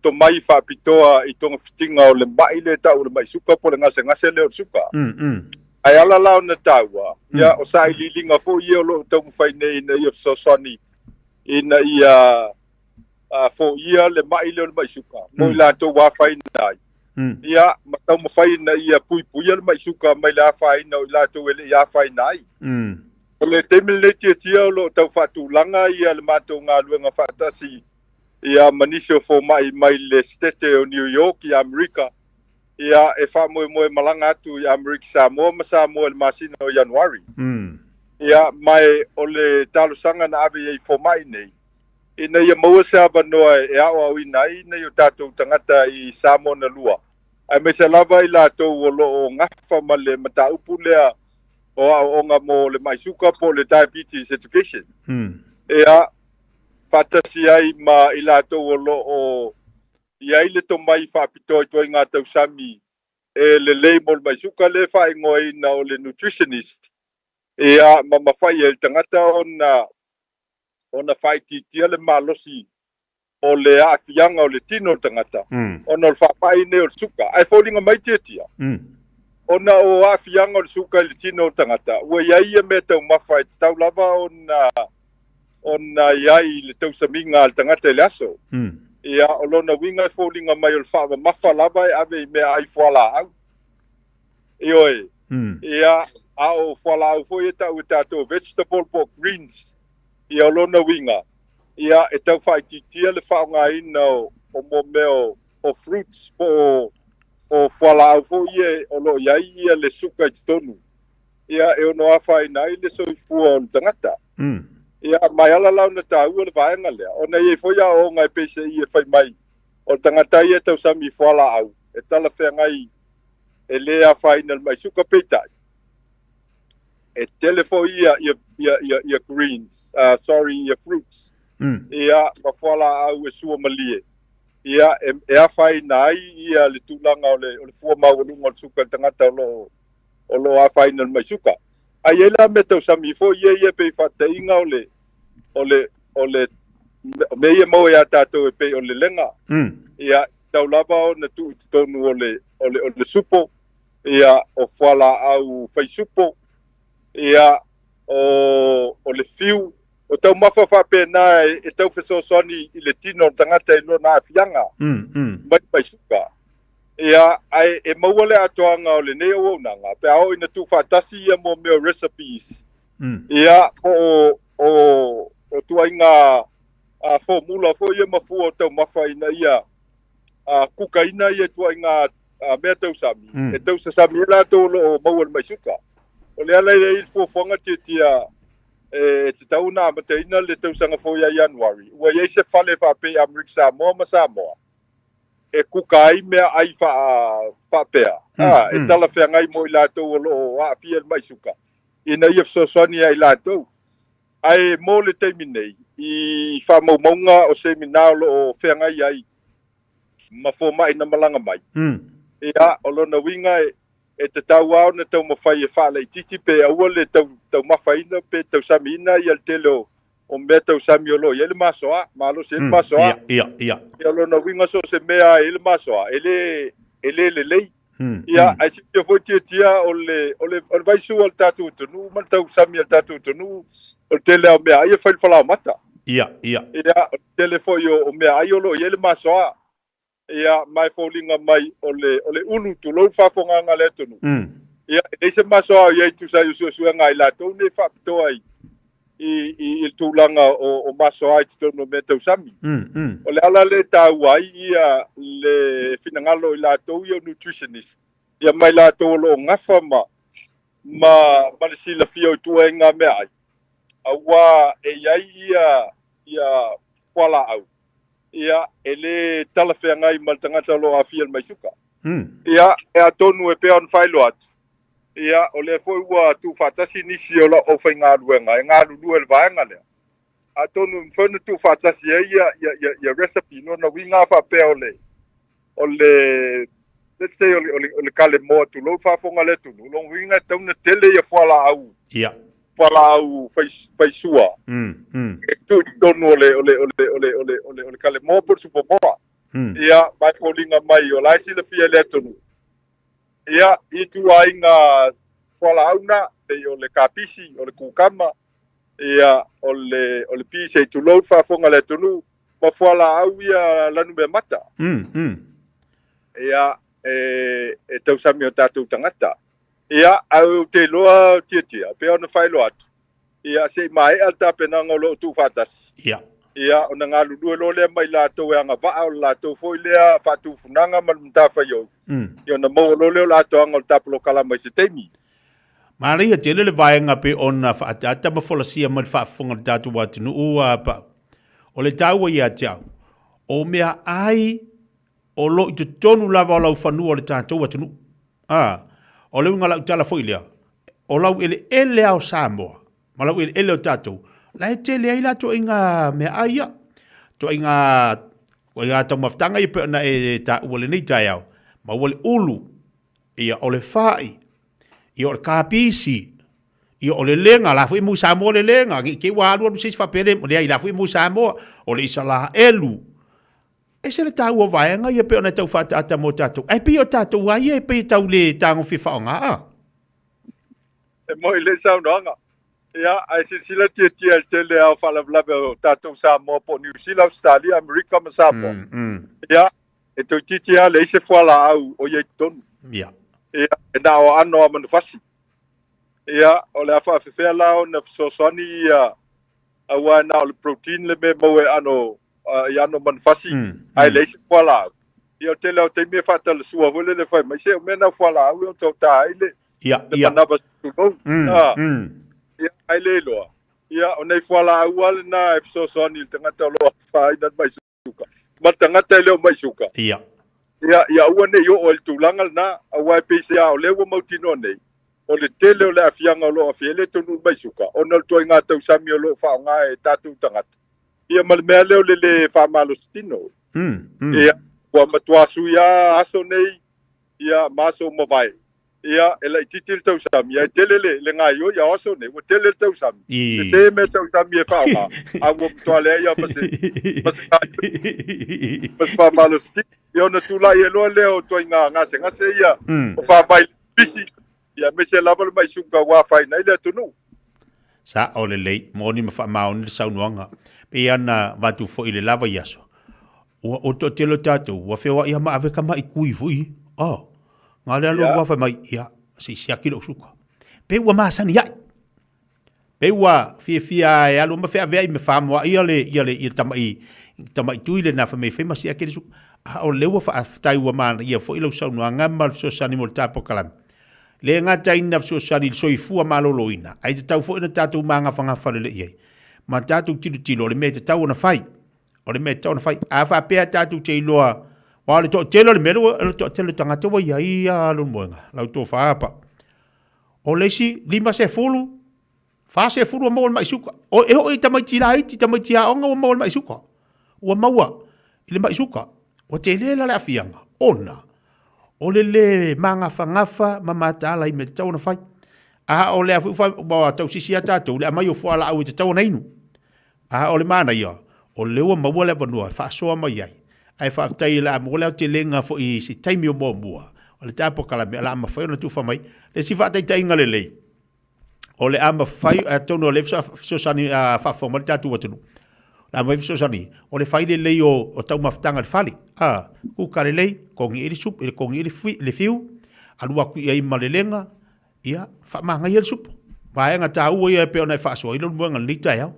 [SPEAKER 20] tomai faapitoa i togafitiga o le mai lea e tau o le mai suka po o le gasegase lea o le suka. Ae ala la ona taua, ia, o sailiiliga foi ia o lo o taumafai nei ina ia fesoasoani ina ia foia le mai lea o le mai suka mo i latou ua afaina ai. Ia, ma taumafai ina ia puipuia le mai suka mai le afaina o i latou e le i afaina ai. O le taimi lenei tiatia o lo o tau faatulaga ia le matou galuega faatasi ia ma nisi o fomai mai le Setete o New York i Amerika, ia e faamoemoe malaga atu i Amerika Samoa ma Samoa i le masina o Ianuari. Ia, ma e o le talosaga na ave i ai i fomai nei, ina ia maua se avanoa e aoaoina ai nai o tatou tagata i Samoa na lua, aemaise lava i latou o lo o gafa ma le mataupu lea o aoaoga mo le mai suka po o le diabetes education. Ia, faatasi ai ma i latou o lo o i ai le tomai faapitoa i ituaiga tausami e lelei mo le mai suka lea e faaigoaina o le nutritionist, ia, ma mafai ai e le tagata ona ona faaitiitia le malosi o le aafiaga o le tino o le tagata ona o le faamai nei o le suka. Ae foliga mai tiatia, ona o aafiaga o le suka i le tino o le tagata, ua i ai ia mea taumafa e tatau lava ona ona i ai i le tausamiga a le tagata i le aso. Ia, o lona uiga e foliga mai o le faamamafa lava e ave i meaai fualaau. Ioe. Ia, a o fualaau foi e tau e tatou vegetable po o greens. Ia, o lona uiga, ia, e tau faaitiitia le faaaogaina o, o mo mea o, o fruits po o, o fualaau foi ia o lo o i ai ia le suka i totonu. Ia, e ono afaina ai le soifua o le tagata. Ia, ma e ala la ona taua le vaega lea, ona e i ai foi aoaoga e peiseai e fai mai, o le tagata ia e tausami i fualaau, e talafeagai e lē afaina i le mai suka, peitai, e tele foi ia ia ia ia, ia greens, sorry, ia fruits, ia ma fualaau e sua malie, ia e, e afaina ai ia le tulaga o le o le fua maualuga o le suka i le tagata o lo o o lo o afaina i le mai suka. Ae i ai la mea tausami foi ia ia pei faataitaiga o le o le o le mea ia maua iā tatou e pei o le lega. Ia tau lava ona tuu i totonu o le o le o le supo, ia o fualaau faisupo, ia o o le fiu, o taumafa faapena e, e tau fesoasoani i le tino o le tagata i lona aafiaga mai mai suka. Ia, ae e maua le atoaga o lenei auaunaga pe a oo ina tuufaatasi ia mo mea o recipes, ia, po o, o, o tuaiga a formula foi ia ma fua o taumafa ina ia a, kukaina ia ituaiga a, mea tausami, e tausasami ai latou o lo o maua i le mai suka. O le ala i le fuafuaga tiatia e tatau ona amataina le tausaga fou ia Ianuari, ua i ai se fale faapei Amerika Samoa ma Samoa e kuka ai meaai faapea, a, e talafeagai mo i latou o lo o aafia i le mai suka, ina ia fesoasoani ia i latou. Ae mo le taimi nei, i faamaumauga o semina o lo o feagai ai ma fomai na malaga mai, ia, o lona uiga e, e tatau lava ona taumafai e faalaitiiti pe aua le tau, taumafaina pe tausamiina ia le tele o, o mea tausami o lo o i ai le masoa, malosi ai le masoa.
[SPEAKER 11] Ia, ia, ia.
[SPEAKER 20] Ia, o lona uiga so o se mea e i ai le masoa, e le, e le lelei. Ia, ae silafia foi tiatia o le, o le, o le vaisu a le tatou atunuu ma le tausami a le tatou atunuu, o le tele lava o meaai e fai i le falaoamata.
[SPEAKER 11] Ia, ia.
[SPEAKER 20] Ia, o le tele foi o, o meaai o lo o i ai le masoa. Ia, ma e foliga mai o le, o le ulu, tulou le faafofogaaga a le atunuu. Ia, e leai se masoa o i ai e tusa ai o suesuega a i latou nei faapitoa i, i, i, i le tulaga o, o masoa i totonu o mea tausami. O le ala lea e taua ai ia le finagalo o i latou ia o nutritionist, ia ma i latou o lo o gafa ma, ma, ma le silafia o ituaiga meaai, aua e i ai ia, ia fualaau, ia, e le talafeagai ma le tagata o lo o aafia i le mai suka. Ia, e atonu e pei ona faailoa atu, ia, o lea foi ua tuufaatasi nisi o lau aufaigaluega e galulue i le vaega lea. Atonu e mafai ona tuufaatasi ai ia, ia, ia, ia recipe, lona uiga a faapea o le, O le let's say o le, o le, o le kalemoa tulou faafofoga a le atunuu, lona uiga e tatau ona tele ia fualaau
[SPEAKER 11] Ia.
[SPEAKER 20] fualaau fai, faisua e tuu i totonu o le, o le, o le, o le, o le, o le, o le kalemoa po o le supamoa. Ia, ma e foliga mai o la e silafia e le atunuu. Ia, i ituaiga fualaau na, pei o le kapisi, o le kukama, ia, o le, o le pi se i tulou le faafofoga a le atunuu, ma fualaau ia lanumeamata. Ia, e, e tausami o tatou tagata. Ia, ae ou te iloa Tiatia, pei ona faailoa atu, ia, se i maea le tapenaga o lo o tuufaatasi.
[SPEAKER 11] Ia.
[SPEAKER 20] Ia, ona galulue loa lea ma i latou e agavaa o le latou foi lea faatufunaga ma le matafaioi. Ia, ona maua loa lea o le atoaga o le tapolokalama i se taimi.
[SPEAKER 11] Manaia tele le vaega pei ona faaataata ma folasia mai le faafofoga o le tatou atunuu a Pau. O le taua ia te au, o mea ai o lo o i totonu lava o lau fanua o le tatou atunuu. A, o le uiga o lau tala foi lea, o lau eleele a o Samoa, ma lau eleele o tatou, la e tele ai la toaiga meaai ia. Toaiga, toaiga taumafataga ia pei ona e taua lenei taeao, maua le ulu, ia o le fai, ia o le kapisi, ia o le lega, la foi e mu i Samoa le lega, ne i te i ua alu alu se isi faapea le, leai la foi e mu i Samoa, o le Isalaelu. Ese le taua o vaega ia pei ona e tau faaataata mo tatou, ae pei o tatou lava ia e pei e tau le tagofie faaaoga a.
[SPEAKER 20] E moi le saunoaga. Ia, ae silasila tiatia i le tele lava o faalavelave o tatou Samoa po o Niu Sila, Ausetalia, Amerika ma Samoa. Ia, e toeitiiti lava leai se fualaau o i ai i totonu.
[SPEAKER 11] Ia.
[SPEAKER 20] Ia, e na o aano lava o manufasi. Ia, o le a faafefea la ona fesoasoani ia, aua e na o le protein le mea e maua i aano i aano manufasi, ae leai se fualaau. Ia, o le tele lava o taimi e faatalasua foi lele fai mai, se o mea na o fualaau e otaota ai le, le manava tulou. Ia, ae le iloa. Ia, o nai fualaau lava lena e fesoasoani i le tagata o lo o afaina le mai suka, ma le tagata e le o mai suka.
[SPEAKER 11] Ia.
[SPEAKER 20] Ia, ia aua ne i oo ai i le tulaga lena, aua e peiseai o lea ua mautinoa nei, o le tele o le aafiaga o lo o aafia ai le atunuu i le mai suka, ona o le ituaiga tausami o lo o faaaoga e tatou tagata. Ia ma le mea lea o le lē faamalosi tino. Ia, ua matua sui lava aso nei, ia, ma aso ua mavae. Ia, e laitiiti le tausami, ae tele le, le gaoioi, a o aso nei, ua tele le tausami. Sese mea tausami e faaaoga, a ua matua leai lava ma se, ma se gaoioi, ma se faamalosi tino. Ia ona tulai ai loa lea o ituaiga gasegase ia, o faamai le pipisi, ia aemaise lava le mai suka ua afaina ai le atunuu.
[SPEAKER 11] Sao lelei, moni ma faamaoni le saunoaga. Pei ona avatu foi i le lava i aso, ua o toatele o tatou, ua feoai lava ma ave tama'i kui foi, oh, na o le alu alu lava fai mai, ia, se i siaki lou suka. Pei ua masani ai. Pei ua fiafia e alu ma feaveai ma famoa'i ia le, ia le, ia le tama'i, tama'i tui lena fai mai e fai ma siaki le suka. A o lea ua faafetai ua manaia foi lau saunoaga ma le fesoasoani mo le ta polokalame. Le gata ina fesoasoani i le soifua maloloina, ae tatau foi ona tatou magafagafa lelei ai ma tatou tilotilo o le mea e tatau ona fai. O le mea e tatau ona fai. A faapea tatou te iloa, aua o le toatele o le mea lea, o le toatele o tagata ua i ai a lou moega, lau tofa apa. O le isi 50, 40 ua maua i le mai suka. O, e oo i tamaiti laiti, tamaiti aoga ua maua i le mai suka. Ua maua i le mai suka. Ua tele la le aafiaga, ona o le lē magafagafa ma mataala i mea tatau ona fai. A o le a foi ua tausisi lava tatou i le aumai o fualaau e tatau ona inu. A o le manaia, o lea ua maua le avanoa e faasoa mai ai, ae faafetai o le a maua le aotelega foi i se taimi o muamua o le ta polokalame o le a mafai ona tufa mai. Le isi faataitaiga lelei, o le a mafai, atonu o lea e fesoasoani faafofoga mai le tatou atunuu, o le a mafai fesoasoani, o le fai lelei o taumafataga i le fale, a, kuka lelei, togi ai le supu, togi ai le fiu, alu atu i ai ma le lega, ia, faamagaia le supu. Vaega taua ia e pei ona e faasoa ai lou moega i lenei taeao.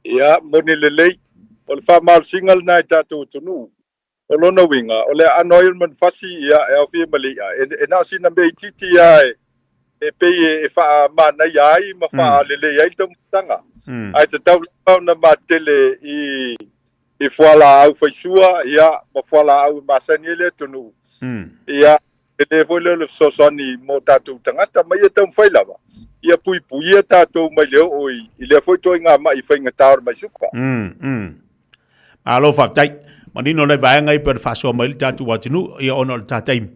[SPEAKER 20] Ia, moni lelei. O le faamalosiga lena i tatou atunuu. O lona uiga, o le aano ai o le manufasi, ia, e aofia ma le i'a, e na o sina mea itiiti lava e pei e faamanaia ai ma faalelei ai le taumafataga. Ae tatau lava ona matele i fualaau faisua, ia, ma fualaau e masani ai le atunuu. Ia, tele foi lea o le fesoasoani mo tatou tagata, ma ia taumafai lava ia puipuia tatou mai le oo i lea foi ituaiga ma'i faigata o le mai suka.
[SPEAKER 11] Malo faafetai. Manino nai vaega ia pei ona faasoa mai ai le tatou atunuu, ia ona o le ta taimi.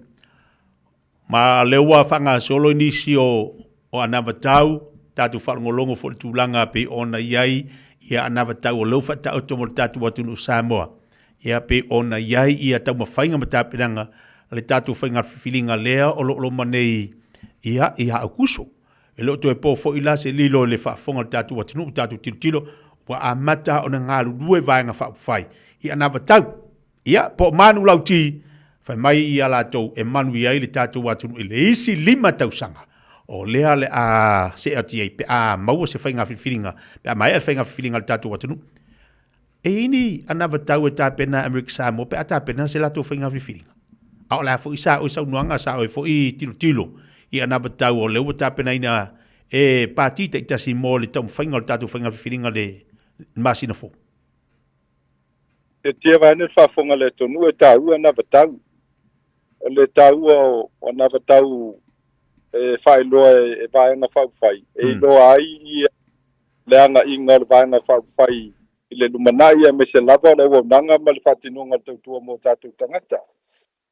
[SPEAKER 11] Ma lea ua faagasolo i nisi o, o anavatau, tatou faalogologo foi i le tulaga pei ona i ai ia anavatau o lea ua faataoto mo le tatou atunuu Samoa, ia pei ona i ai ia taumafaiga ma tapenaga a le tatou faiga filifiliga lea o lo o loma nei ia ia Aukuso. E le o toe po foi la se lilo i le faafofoga a le tatou atunuu, tatou tilotilo ua amata ona galulue Vaega Faaupufai i anavatau. Ia, po o manu lauti, fai mai ia latou e manuia ai le tatou atunuu i le isi 5 tausaga, o lea le a see atu i ai pe a maua se faiga filifiliga, pe a maea le faiga filifiliga a le tatou atunuu. E i ai ni anavatau e tapena e Amerika Samoa pe a tapena se latou faiga filifiliga? A o le a foi sa oe saunoaga, sa oe foi tilotilo i anavatau o lea ua tapenaina e pati taitasi mo le taumafaiga o le tatou faiga filifiliga i le masina fou?
[SPEAKER 20] E tia vaeane le faafofoga a le atunuu e taua anavatau. O le taua o anavatau e faailoa e Vaega Faaupufai, e iloa ai ia le agaiga o le Vaega Faaupufai i le lumanai aemaise lava o le auaunaga ma le faatinoga o le tautua mo tatou tagata.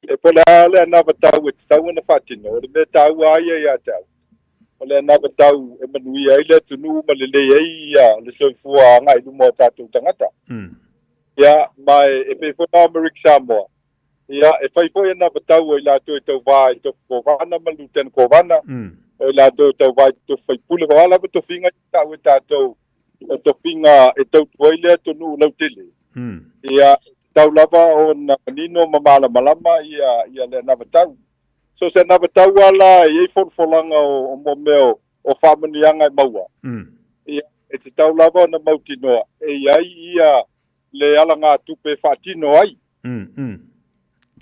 [SPEAKER 20] E po o le a le anavatau e tatau ona faatino, o le mea taua lava ia ia te au, o le anavatau e manuia ai le atunuu ma lelei ai ia le soifua agai i luma o tatou tagata. Ia, ma e pei foi la o Amerika Samoa, ia, e fai foi anavatau o i latou e tauva i tofi Kovana ma Lutena Kovana, o i latou e tauva i tofi faipule, o a lava tofiga ia tau e tatou o tofiga e tautua ai le atunuu lautele. Ia, e tatau lava ona manino ma malamalama ia, ia le anavatau. So se anavatau lava la e i ai folafolaga o, o mo mea o, o faamanuiaga e maua. Ia, e tatau lava ona mautinoa e i ai ia le alagatupe e faatino ai.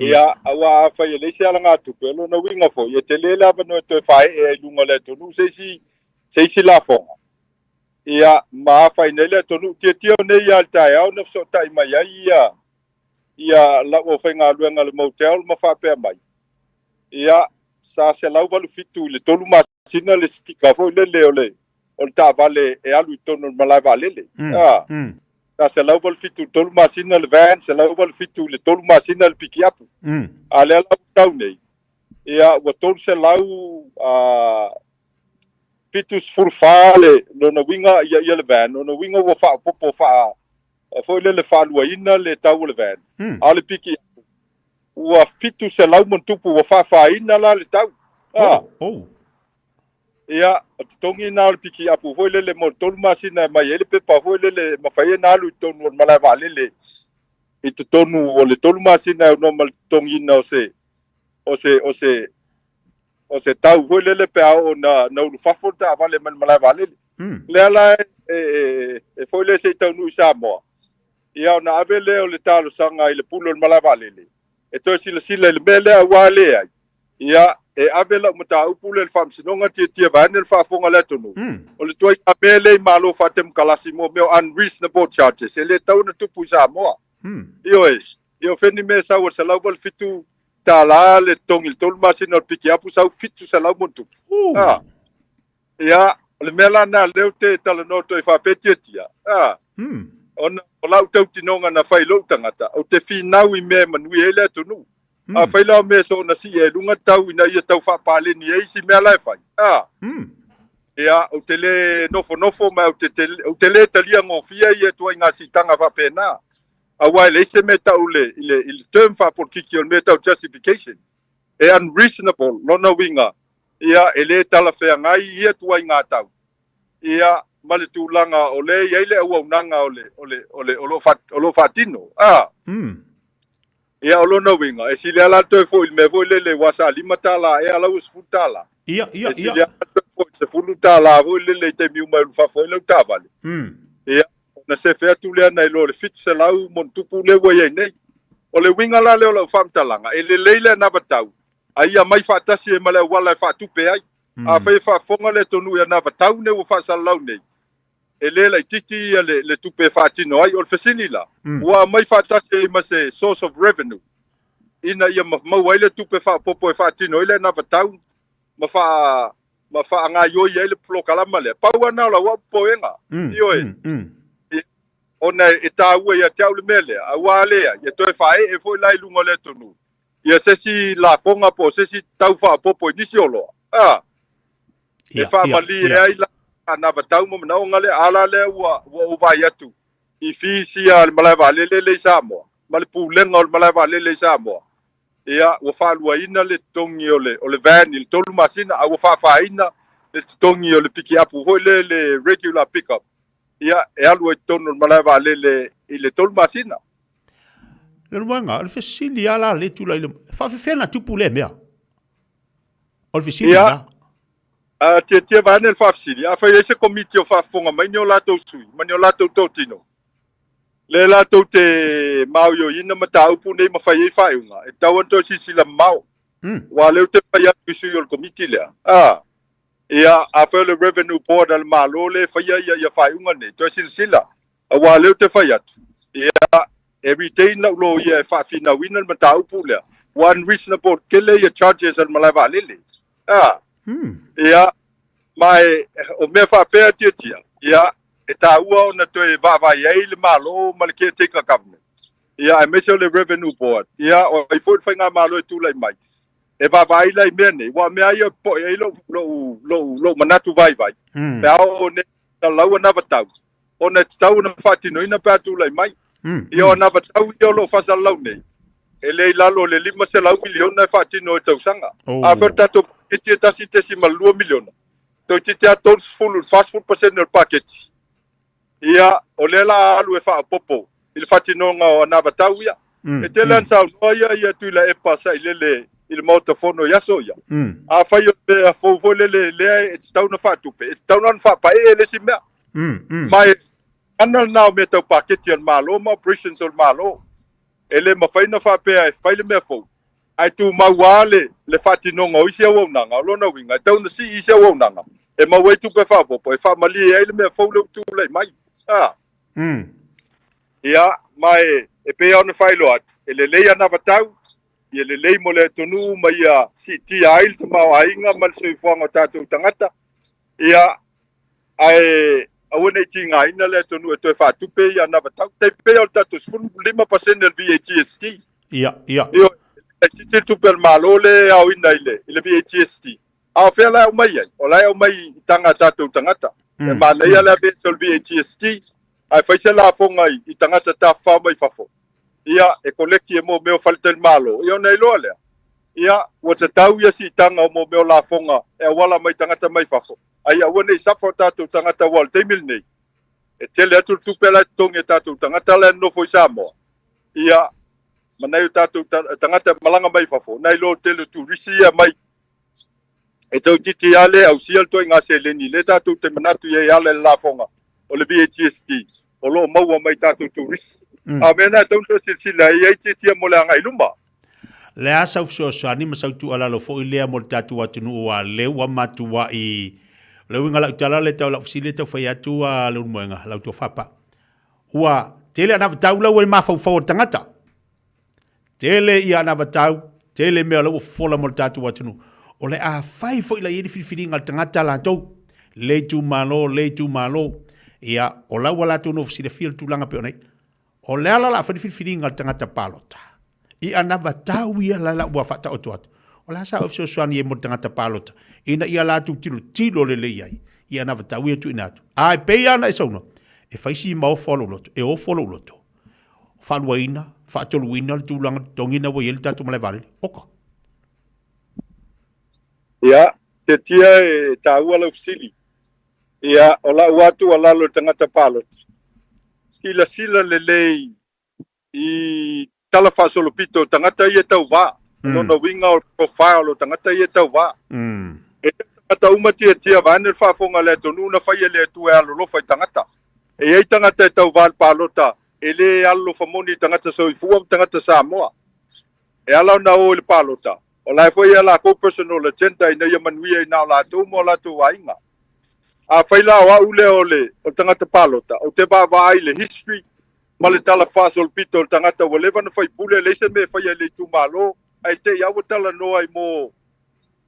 [SPEAKER 20] Ia, aua afai e leai se alagatupe, o lona uiga foi, e tele le avanoa e toe faaee ai i luga o le atunuu se isi, se isi lafoga. Ia, ma afai nei le atunuu, tiatia nei lava i le taeao na fesootai mai ai ia, ia lau aufaigaluega i le motel ma faapea mai, ia, sa 187 i le 3 masina le sitika foi lele o le, o le taavale e alu i totonu o le malae vaalele. A, sa 187 i le 3 masina le van, 187 i le 3 masina le pikiapu. A lea la ua sau nei, ia, ua 300, a, 74 le lona uiga ia ia le van, lona uiga ua faaopoopo faa foi lele faaluaina le tau o le van. A o le piki ua 700 ma ona tupu ua faafaina la le tau. Ah.
[SPEAKER 11] Oh.
[SPEAKER 20] Ia, o totogi na o le piki apu foi lele mo le 3 masina e mai ai le pepa foi lele e mafai ai ona alu i totonu o le malae vaalele i totonu o le 3 masina e aunoa ma le totogiina o se o se o se o se tau foi lele pe a oo na, na ulu fafo le taavale mai le malae vaalele. Lea la e, e, e, e foi lea se i taunuu i Samoa, ia ona ave lea o le talosaga i le pule o le malae vaalele, e toe silasila i le mea lea aua leai, ia e ave lau mataupu lea i le faamasinoga tiatia vaeane le faafofoga a le atunuu. O le ituaiga mea lea i Malo faatemokalasi mo mea o unreasonable charges e le tatau ona tupu i Samoa. Ioe, Ia o fea ni mea e sau ai le $187 le totogi i le 3 masina o le pikiapu sau 700 ma ona tupu. Ah. Ia, o le mea la lena lea ou te talanoa atu ai faapea tiatia. Ah. Ona o lau tautinoga na fai i lou tagata, ou te finau i mea e manuia ai le atunuu. Afai la o mea soona sii ai i luga tau ina ia tau faapaleni ai isi mea la e fai. Ah. Ia, ou te le nofonofo ma ou te, ou te le talia gofie ia ituaiga siitaga faapena. Aua e leai se mea e tau i le, i le, i le term faapolokiki o le mea e tau justification. E unreasonable lona uiga, ia, e le talafeagai ia ituaiga tau, ia, ma le tulaga o lea e i ai le auaunaga o le, o le, o le, o lo o fa, o lo o faatino. A. Ia, o lona uiga, e sili lava la le toe foi i le mea foi lele aua sa $5 ea a la ua $10.
[SPEAKER 11] Ia, ia,
[SPEAKER 20] E sili lava le toe foi i le $10 foi lele i taimi uma e alu fafo ai lau taavale. Ia, ona sefe atu lea nai lo le 700 ma ona tupu lea ua i ai nei. O le uiga la lea o lau faamatalaga, e lelei le anavatau, a ia aumai faatasi ai ma le auala e faatupe ai. Afai e faafofoga le atunuu i anavatau nei ua faasalalau nei, e le laitiiti ia le, le tupe e faatino ai. O le fesili la, ua aumai faatasi ai ma se source of revenue ina ia maua ai le tupe faaopoopo e faatino ai le anavatau ma faa ma faagaioi ai le polokalama lea. Pau lava lena o lau au popoega. Ioe. Ona e tāua ia te au le mea lea, auā lea, ia toe faaee foi la i luga o le atunuu, ia se isi lafoga po o se isi tau faaopoopo i nisi oloa, a, e faamalie ai la anavatau ma manaoga lea. A la lea ua, ua ou vaai atu i fees ia a le malae vaalele lea i Samoa, ma le pulega o le malae vaalele i Samoa, ia, ua faaluaina le totogi o le, o le van i le tolu masina, a ua faafaina le totogi o le pikiapu foi lea, le regular pickup, ia, e alu ai i totonu o le malae vaalele i le tolu masina.
[SPEAKER 11] Leulumoega, o le fesili lava la lea e tulai mai, e faafefea ona tupu lea mea? O le fesili
[SPEAKER 20] Ia,
[SPEAKER 11] lena.
[SPEAKER 20] a tiatia vaeane le faafesili, afai e i ai se komiti o faafofoga mai ni o latou sui ma ni o latou totino, lea latou te maoioiina mataupu nei ma fai ai faaiuga, e tatau ona toe silasila mamao. Aua o lea ou te fai atu i sui o le komiti lea, a, ia, afai o le Revenue Board a le Malo lea e faia ia, ia faaiuga nei, toe silasila, aua o lea ou te fai atu, ia, e retain lau loia e faafinauina le mataupu lea, ua unreasonable tele ia charges a le malae vaalele. A, ia, ma e, o mea faapea tiatia, ia, e taua ona toe vaavaai ai le Malo ma le caretaker government, ia, aemaise o le Revenue Board, ia, o ai foi le faigamalo e tulai mai, e vaavaai la i mea nei, aua o mea lava ia e popoe ai lou, lou, lou, lou manatu vaivai, pe a oo nei i anavatau, ona e tatau ona faatinoina pe a tulai mai. Ia o anavatau ia o lo o faasalalau nei, e le i lalo o le $500 miliona e faatino i le tausaga. Afai o le tatou paketi e $1.2 miliona, toeitiiti lava 30 i le 40% o le paketi. Ia, o lea la a alu e faaopoopo i le faatinoga o anavatau ia. E tele lava ina saunoa ia ia Tuilaepa Sailele i le Maota Fono i aso ia. Afai o le mea fou foi lele lea e tatau ona faatupe, e tatau la ona faapaee le isi mea. Ma e ana lena o mea tau paketi a le Malo ma operations o le Malo. E le mafai ona faapea e fai le mea fou, ae tumau lava le, le faatinoga o isi auaunaga. O lona uiga, e tatau ona sii isi auaunaga e maua ai tupe faaopoopo e faamalie ai le mea fou lea ua tulai mai. A. Ia, ma e, e pei lava ona faailoa atu, e lelei anavatau, ia lelei mo le atunuu ma ia siitia ai le tamaoaiga ma le soifuaga o tatou tagata, ia, ae aua ne i tigaina le atunuu e toe faatupe ia anavatau. Tai pei o le tatou 15% o le VAGST.
[SPEAKER 11] Ia, ia.
[SPEAKER 20] Ioe, e laitiiti le tupe a le Malo lea e aoina i le, i le VAGST. A o fea la e aumai ai? O la e aumai i taga a tatou tagata. E manaia le aveese o le VAGST, ae fai se lafoga i tagata tafafao mai fafo, ia, e koleki e mea o faletalimalo, ia ona iloa lea, ia, ua tatau ia siitaga o mea o lafoga e auala mai tagata mai fafo, a ia aua ne i suffer o tatou tagata aua o le taimi lenei, e tele atu le tupe la e totogi e tatou tagata la e nonofo i Samoa, ia, ma nai o tatou tagata e malaga mai fafo, nai lo le tele o turisi ia mai e toeitiiti lava le ausia le ituaiga seleni lea tatou te manatu i ai e ala i le lafoga o le VAGST o lo o maua mai tatou turisi. A o mea na e tatau ona toe silasila i ai tiatia mo le agai i luma.
[SPEAKER 11] Le a sau fesoasoani ma sau tuualalo foi lea mo le tatou atunuu aua lea ua matuai o le uiga lau tala lea tau lau fesili lea tau fai atu a Leulumoega lau tofa ua tele anavatau la ua i mafaufau o le tagata. Tele ia anavatau, tele mea o la ua fofola mo le tatou atunuu. O le a fai foi la i ai le filifiliga a le tagata latou, le itumalo, le itumalo. Ia, o la ua latou nofo silafia le tulaga pei ona i ai. O le ala la a fai le filifiliga a le tagata palota, i anavatau ia la la ua faataoto atu. O le a sa oe fesoasoani ai mo le tagata palota, ina ia latou tilotilo lelei ai i anavatau ia e tuuina atu. A e pei lava ona e saunoa, e fai si maofa o lou loto, e ofo lou loto. Faaluaina, faatoluina le tulaga totogi na ua i ai le tatou malae vaalele. Oka.
[SPEAKER 20] Ia, tiatia e taua lau fesili. Ia, o lau lava tuualalo i le tagata palota, silasila lelei i tala faasolopito o tagata ia e tauva. O lona uiga o le profile o tagata ia e tauva. E le o tagata uma tiatia vaeane le faafofoga a le atunuu na faia e le Atua e alolofa i tagata. E i ai tagata e tauva i le palota e le alolofa moni i tagata soifua ma tagata Samoa. E ala ona o i le palota, o la e foi e a lakou personal agenda ina ia manuia i na o latou ma o latou aiga. Afai la o au lea o le tagata palota, ou te vaavaai i le history ma le tala faasolopito o le tagata ua leva ona faipule, e leai se mea e faia i le itumalo, ae te i lava ua talanoa i mo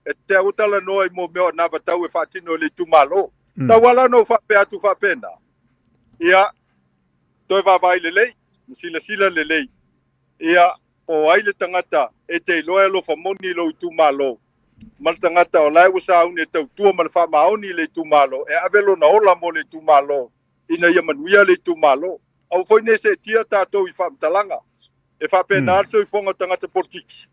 [SPEAKER 20] E te au talanoa i mo mea o anavatau e faatino e le itumalo. Tau ala ona ou faapea atu faapena. Ia, toe vaavaai lelei ma silasila lelei, ia, po o ai le tagata e te iloa e alofa moni i lou itumalo, ma le tagata o la e ua sauni e tautua ma le faamaoni i le itumalo, e ave lona ola mo le itumalo ina ia manuia le itumalo. Aua foi ne i seetia tatou i faamatalaga e faapena le soifuaga o tagata polokiki.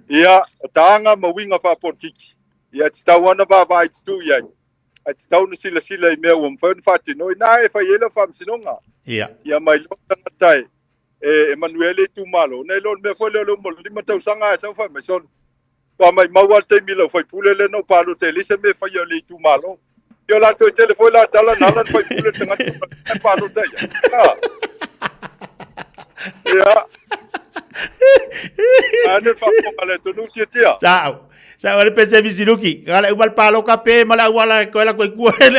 [SPEAKER 20] Ia, o taga ma uiga faapolitiki, ia, e tatau lava ona vaavaai tutu i ai, ae tatau ona silasila i mea ua mafai ona faatino, i ina e fai ai lau faamasinoga. Ia ma iloa tagata e e manuia ai le itumalo, nai lo le mea foi lea o le uma o le 5 tausaga ae sau fai mai solo. Ua maimau lava le taimi i lau faipule lea na ou palota ai e leai se mea e faia o le itumalo. Ia o le a toe tele foi la tala na ala ona faipule le tagata e palota i ai. Ah. Ia. Ane faafofoga le atunuu tiatia.
[SPEAKER 11] Sa'o. Sa'o le pese misiluki. Gale uma le paloka pe ma le auala koe la koe kua le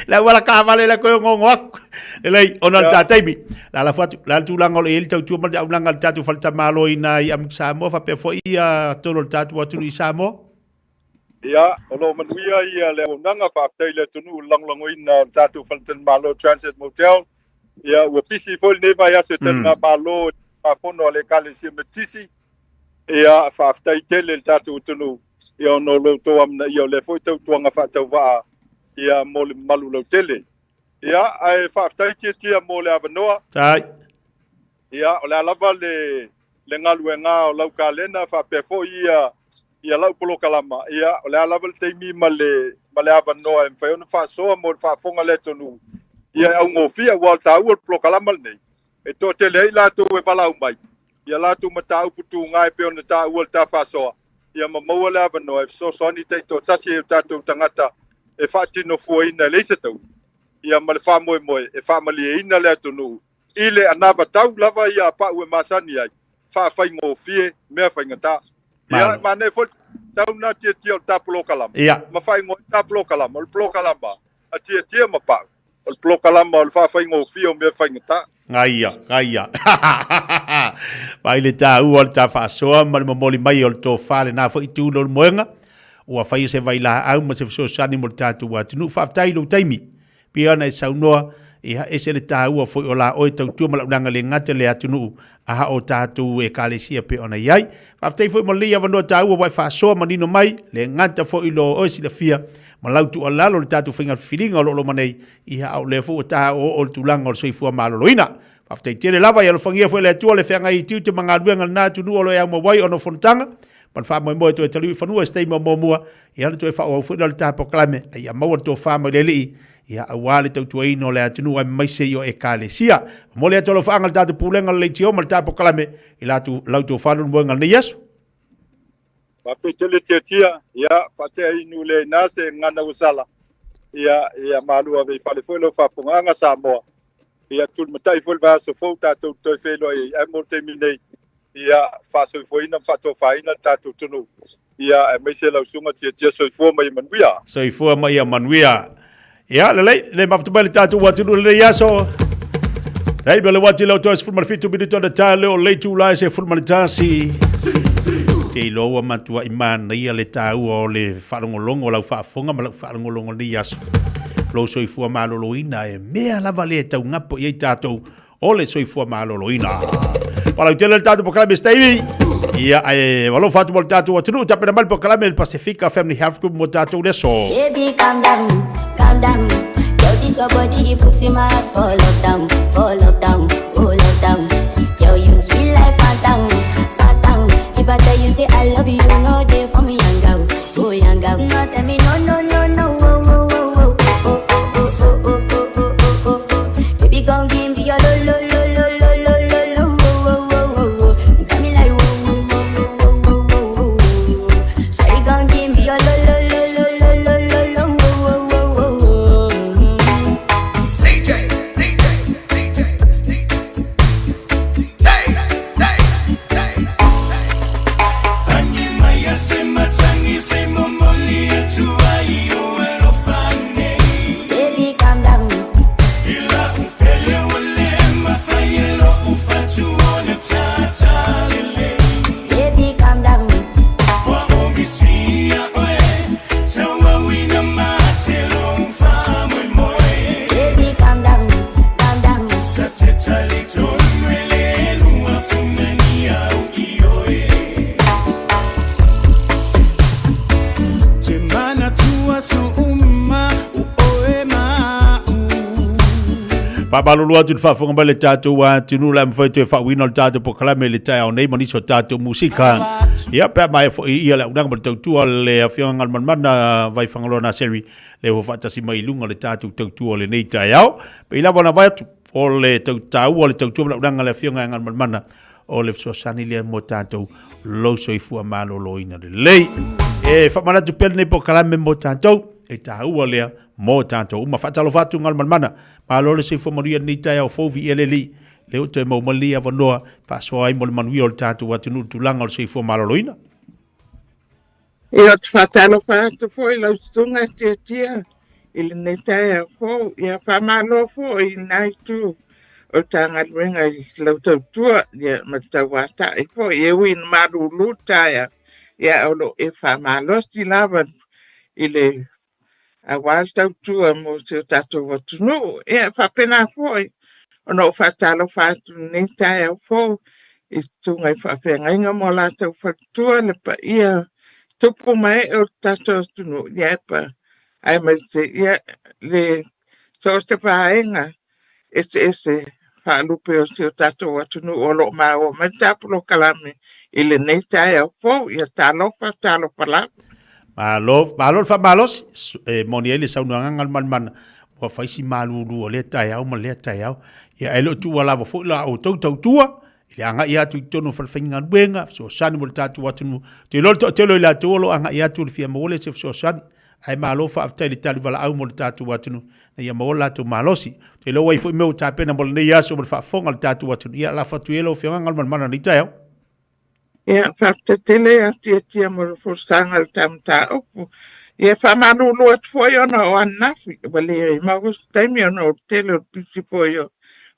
[SPEAKER 11] le auala kaavale le koe ngongo aku. Lelei ona le taimi. La la fatu la le tulaga o le i ai le tautua ma le auaunaga a le tatou faletamalo i ina i Amerika Samoa faapea foi ia totonu o le tatou atunuu i Samoa.
[SPEAKER 20] Ia, o lo o manuia ia le auaunaga, faafetai i le atunuu i le lagolagoina o le tatou faletalimalo Transit Motel. Ia, ua pisi foi lenei vaiaso i taligamalo i le Tulafono a le Ekalesia Metotisi. Ia, faafetai tele i le tatou atunuu, ia ona o lo outou amanaia o lea foi tautuaga faatauvaa ia mo le mamalu lautele. Ia, ae faafetai Tiatia mo le avanoa.
[SPEAKER 11] Tai.
[SPEAKER 20] Ia, o le a lava le le galuega o lau kalena faapea foi ia ia lau polokalama, ia, o le a lava le taimi ma le ma le avanoa e mafai ona faasoa mo le faafofoga a le atunuu, ia e augofie, aua o le taua o le polokalama lenei, e toatele ai latou e valaau mai ia latou mataupu tuga e pei ona taua i le ta faasoa, ia ma maua le avanoa e fesoasoani taitoatasi ai o tatou tagata e faatino fuaina e leai se taui, ia ma le faamoemoe e faamalieina le atunuu i le anavatau lava ia a pau e masani ai, faafaigofie mea faigata. Ia, e manaia foi le tau lena tiatia o le ta polokalama, ma faaigoa ai le ta polokalama, o le polokalama a Tiatia ma Pau. O le polokalama o le faafaigofie o mea faigata.
[SPEAKER 11] Gaia, gaia. Vaai le taua o le ta faasoa ma le momoli mai o le tofa lena foi itu lou moega. Ua faia se vailaau ma se fesoasoani mo le tatou atunuu. Faafetai i lou taimi. Pei ona e saunoa, ia ese le taua foi o la oe tautua ma launaga le gata le atunuu a o tatou ekalesia pei ona i ai. Faafetai foi mo lenei avanoa taua ua e faasoa manino mai, le gata foi lo oe silafia ma lau tuualalo i le tatou faiga filifiliga o lo o loma nei, ia a o lea foi ua ta oooo i le tulaga o le soifua maloloina. Faafetai tele lava, ia alofagia foi e le Atua le feagai i tiute ma galuega i lena atunuu o lo o e aumau ai ona o fonotaga, ma le faamoemoe e toe taliu i fanua i se taimi o muamua, ia ona toe faaauau foi lea o le ta polokalame, a ia maua le tofa mai le Alii, ia aua le tautuaina o le atunuu aemaise i o Ekalesia. Momoli atu alofaaga i le tatou Pulega o le Leitio ma le ta polokalame i lau tofa lulumoega i lenei aso.
[SPEAKER 20] Faafetai tele Tiatia, ia faatea inu lea ina se gagana ua sala, ia, ia malu ave i fale foi lau faafofogaaga Samoa. Ia tulimatai foi le vaiaso fou tatou te toe feiloai ai, ae mo le taimi nei, ia faasoifuaina ma faatofaina le tatou atunuu, ia aemaise lau susuga Tiatia soifua ma ia manuia.
[SPEAKER 11] Soifua ma ia manuia. Ia, lelei, le mafuta mai le tatou atunuu i lenei aso. Taimi o le uati leo toe 17 minuto na tae leo le itula e 11. Te iloa ua matuai manaia le taua o le faalogologo o lau faafofoga ma lau faalogologo i lenei aso. Lou soifua maloloina e mea lava le taugapo i ai tatou o le soifua maloloina. Falautele le tatou polokalame se taimi. Ia, ae alofa atu mo le tatou atunuu, tapena mai le polokalame le Pasifika Family Health Group mo tatou le aso.
[SPEAKER 18] Baby, calm down, calm down. Girl, this your body, it puts in my heart for lockdown, for lockdown, oh lockdown. Girl, you sweet life, phantom, phantom. If I tell you say I love you, you know they for me, young girl, oh young girl. No, tell me no, no, no, no, oh, oh, oh, oh, oh, oh, oh, oh, oh, oh, oh, oh, oh. Baby, come give me your lo, lo, lo, lo, lo, lo, lo, lo, oh, oh, oh, oh, oh. You got me like whoa, whoa, whoa, whoa, whoa, whoa, whoa, whoa. Shawty, come give me your lo, lo, lo, lo, lo, lo, lo, lo, oh, oh, oh, oh, oh.
[SPEAKER 9] DJ, DJ, DJ, DJ, DJ.
[SPEAKER 11] Faamalulu atu i le faafofoga mai le tatou atunuu le a mafai toe faauiina o le tatou polokalame i le taeao nei ma nisi o tatou musika. Ia, pe a maea foi ia le auaunaga ma le tautua a le Afioga Galumalemana Vaifagaloa Naseri, lea ua faatasi mai i luga o le tatou tautua o lenei taeao. Pei lava ona avatu o le taua o le tautua ma le auaunaga a le Afioga ia Galumalemana, o le fesoasoani lea mo tatou lou soifua maloloina lelei. E faamanatu pea lenei polokalame mo tatou, e taua lea mo tatou uma. Faatalofa atu Galumalemana, malo le soifua manuia i lenei taeao fou, viia le Alii, lea ua toe maua mai lenei avanoa e faasoa ai mo le manuia o le tatou atunuu i le tulaga o le soifua maloloina.
[SPEAKER 4] Ia, ou te faatalofa atu foi i lau susuga e Tiatia i lenei taeao fou. Ia, faamalo foi i lena itu o le ta galuega i lau tautua ia, ma le tauatai foi. E ui ina malulu le taeao, ia ae o lo o e faamalosi lava i le aua le tautua mo si o tatou atunuu. Ia, e faapena foi ona ou faatalofa atu i lenei taeao fou i susuga i faafeagaiga ma o latou faletua, le paia tupu ma ee o le tatou atunuu, ia, aemaise ia, le so o se vaega eseese faalupe o si o tatou atunuu o lo o maua mai le ta polokalame i lenei taeao fou. Ia talofa, talofa lava.
[SPEAKER 11] Malo, malo le faamalosi, e moni ai le saunoaga Galumalemana, ua fai si malulu o lea taeao ma lea taeao. Ia ae le o tuua lava foi la outou tautua i le agai atu i totonu o falefaigaluega, fesoasoani mo le tatou atunuu. Ou te iloa le toatele o i latou o lo o agai atu i le fia maua lea se fesoasoani. Ae malo faafetai i le tali valaau mo le tatou atunuu ina ia maua le latou malosi. Ou te iloa ua i ai foi mea ua tapena mo lenei aso mo le faafofoga a le tatou atunuu. Ia lafo atu ia i lau Afioga Galumalemana i lenei taeao.
[SPEAKER 4] Ia, faafetai tele Atiatia mo le folasaga o le ta mataupu. Ia, faamalulu atu foi ona o ananafi, ua le maua se taimi ona o le tele o le pisi foi o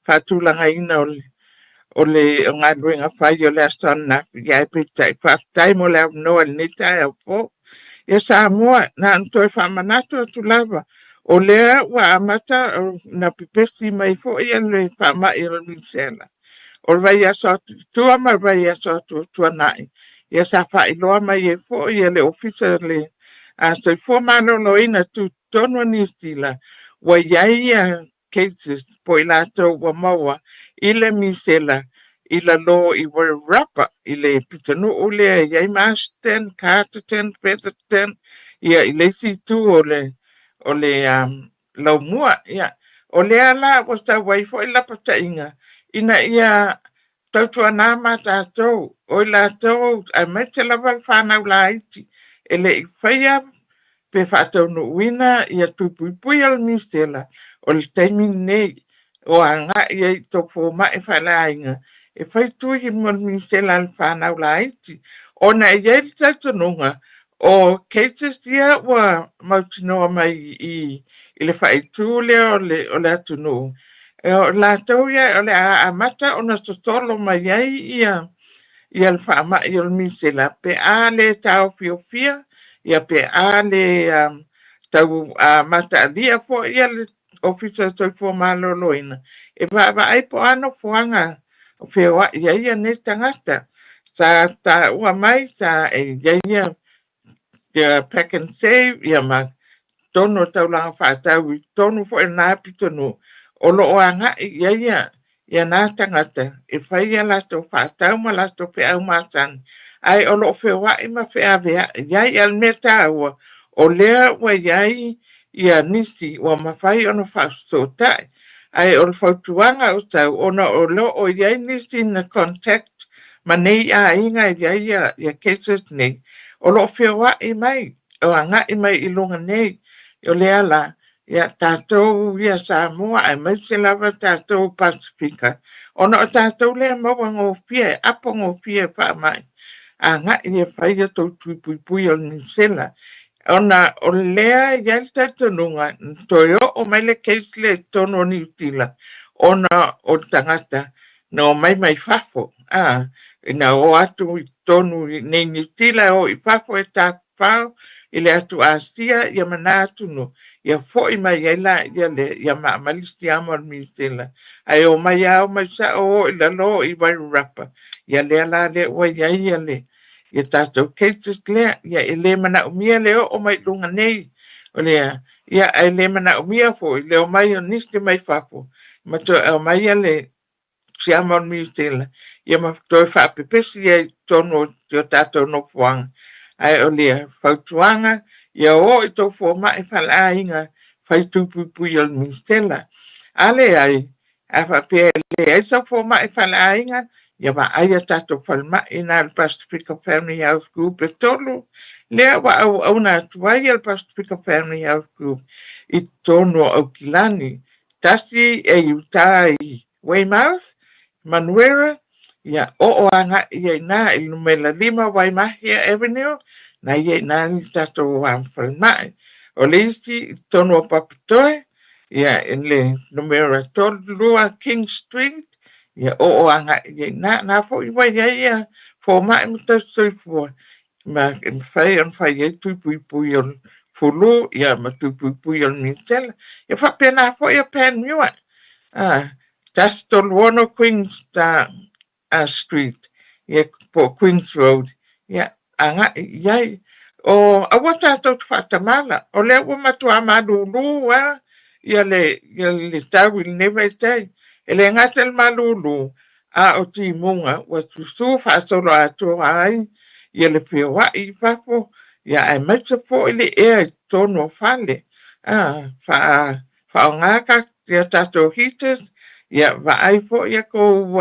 [SPEAKER 4] faatulagaina o le o le galuega fai o le aso ananafi, ae peitai, faafetai mo le avanoa i lenei taeao fou. Ia Samoa, na ona toe faamanatu atu lava, o lea ua amata ona pepesi mai foi le faamai o le misela. O le vaiaso atu i tua ma le vaiaso atu o tuanai, ia sa faailoa mai ai foi e le Ofisa o le Soifua Maloloina Tutotonu o Niu Sila, ua i ai cases po i latou ua maua i le misela i lalo i Wairarapa i le pitonuu lea e i ai Marsden, Carterton, Featherston, ia i le isi itu o le o le um, laumua. Ia, o lea la ua sau ai foi lapataiga ina ia Tautuana ma tatou, o i latou aemaise lava le fanau laiti e le i faia pe faataunuuina ia tui puipui o le misela, o le taimi lenei o agai ai i tou fomai faaleaiga e fai tui mo le misela a le fanau laiti, ona e i ai le talitonuga o cases ia ua mautinoa mai i le faaitu lea o le atunuu, o latou ia o le a amata ona sosolo mai ai ia le faamai o le misela pe a le taofiofia, ia pe a le tau mataalia foi le Ofisa o Soifua Maloloina e vaavaai po o a nofoaga o feoai ai nei tagata. Sa taua mai sa e i ai ia pack and save ia ma totonu o taulaga faatau i totonu foi o na pitonuu o lo o agai i ai ia na tagata e fai a latou faatau ma latou feau masani, ae o lo o feoai ma feaveai ai. A o le mea taua, o lea ua i ai ia nisi ua mafai ona faafesootai, ae o le fautuaga o sau, ona o lo o i ai nisi na contact ma nei aiga e i ai ia cases nei, o lo o feoai mai, o agai mai i luga nei. O lea la, Ia tatou ia Samoa aemaise lava tatou Pasefika, ona o tatou lea e maua gofie, e apo gofie e faamai, agai e fai a outou tui puipui o le misela. Ona o lea e i ai le talitonuga, na toe oo mai le case lea i totonu o Niu Sila, ona o le tagata na omai mai fafo, ina o atu i totonu i nei Niu Sila, e o i fafo e tafafao i le atu Asia ia ma na atunuu, ia foi mai ai laia lea, ia maamalisi lava mo le misela. Ae omai lava omai sao o i lalo i Wairarapa, ia lea la lea ua i ai ia le ia tatou cases lea, ia e le manaomia le oo mai i luga nei o lea, ia ae le manaomia foi le omai o nisi mai fafo. ma toe aumaia le siama o le misela, ia ma toe faapepesi ai i totonu o si o tatou nofoaga. Ae o le fautuaga, ia o i tou fomai faleaiga fai tui puipui o le misela. A leai, a faapea e leai sau fomai faleaiga, ia vaai a tatou falemai i ina i le Pasifika Family Health Group e tolu lea ua auauna atu ai le Pasifika Family Health Group i totonu o Aukilani. Tasi e i uta i Weymouth, Manuera, ia oo agai ia i ina i le numera 5 Waimahia Avenue, na ia i ina le tatou falemai. O le isi i totonu o Papatoe, ia i le numera 32 King Street, ia oo agai ia i ina. Na foi ua i ai ia fomai ma tausisoifua ma e mafai ona fai ai tui puipui o le fulu ia ma tui puipui o le misela. Ia faapena foi ia Panmure, 136 Queen Street ia po o Queens Road, ia agai i ai. O aua tatou te faatamala, o lea ua matua malulu lava ia le, ia le tau i lenei vaitaimi. E le gata i le malulu, a o timuga ua susu faasoloatoa ai ia le feoai i fafo, ia aemaise foi le ea i totonu o fale. Faaaoga ia tatou heaters, ia vaai foi ia tou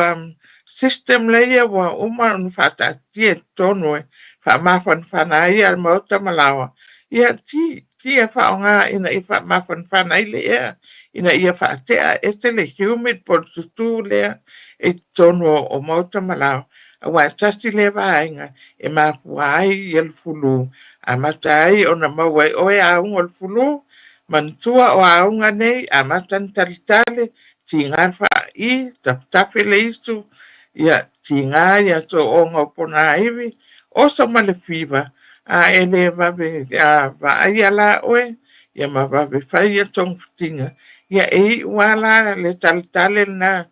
[SPEAKER 4] system lea ua uma ona faataatia i totonu e faamafanafana ai le maota ma laoa. Ia ti e faaaoga ina ia faamafanafana ai le ea, ina ia faatea ese le humid po o le susu lea i totonu o maota ma laoa, aua e tasi lea vaega e mafua ai ia le fulu, amata ai ona maua e oe auga o le fulu, manatua o auga nei, amata ona talitali, tiga le faai, tafetafe le isu, ia tiga ia sooga o ponaivi, oso ma le fiva, a e le vave vaaia la oe, ia ma vave fai ia togafitiga, ia e iu lava la le taletale lena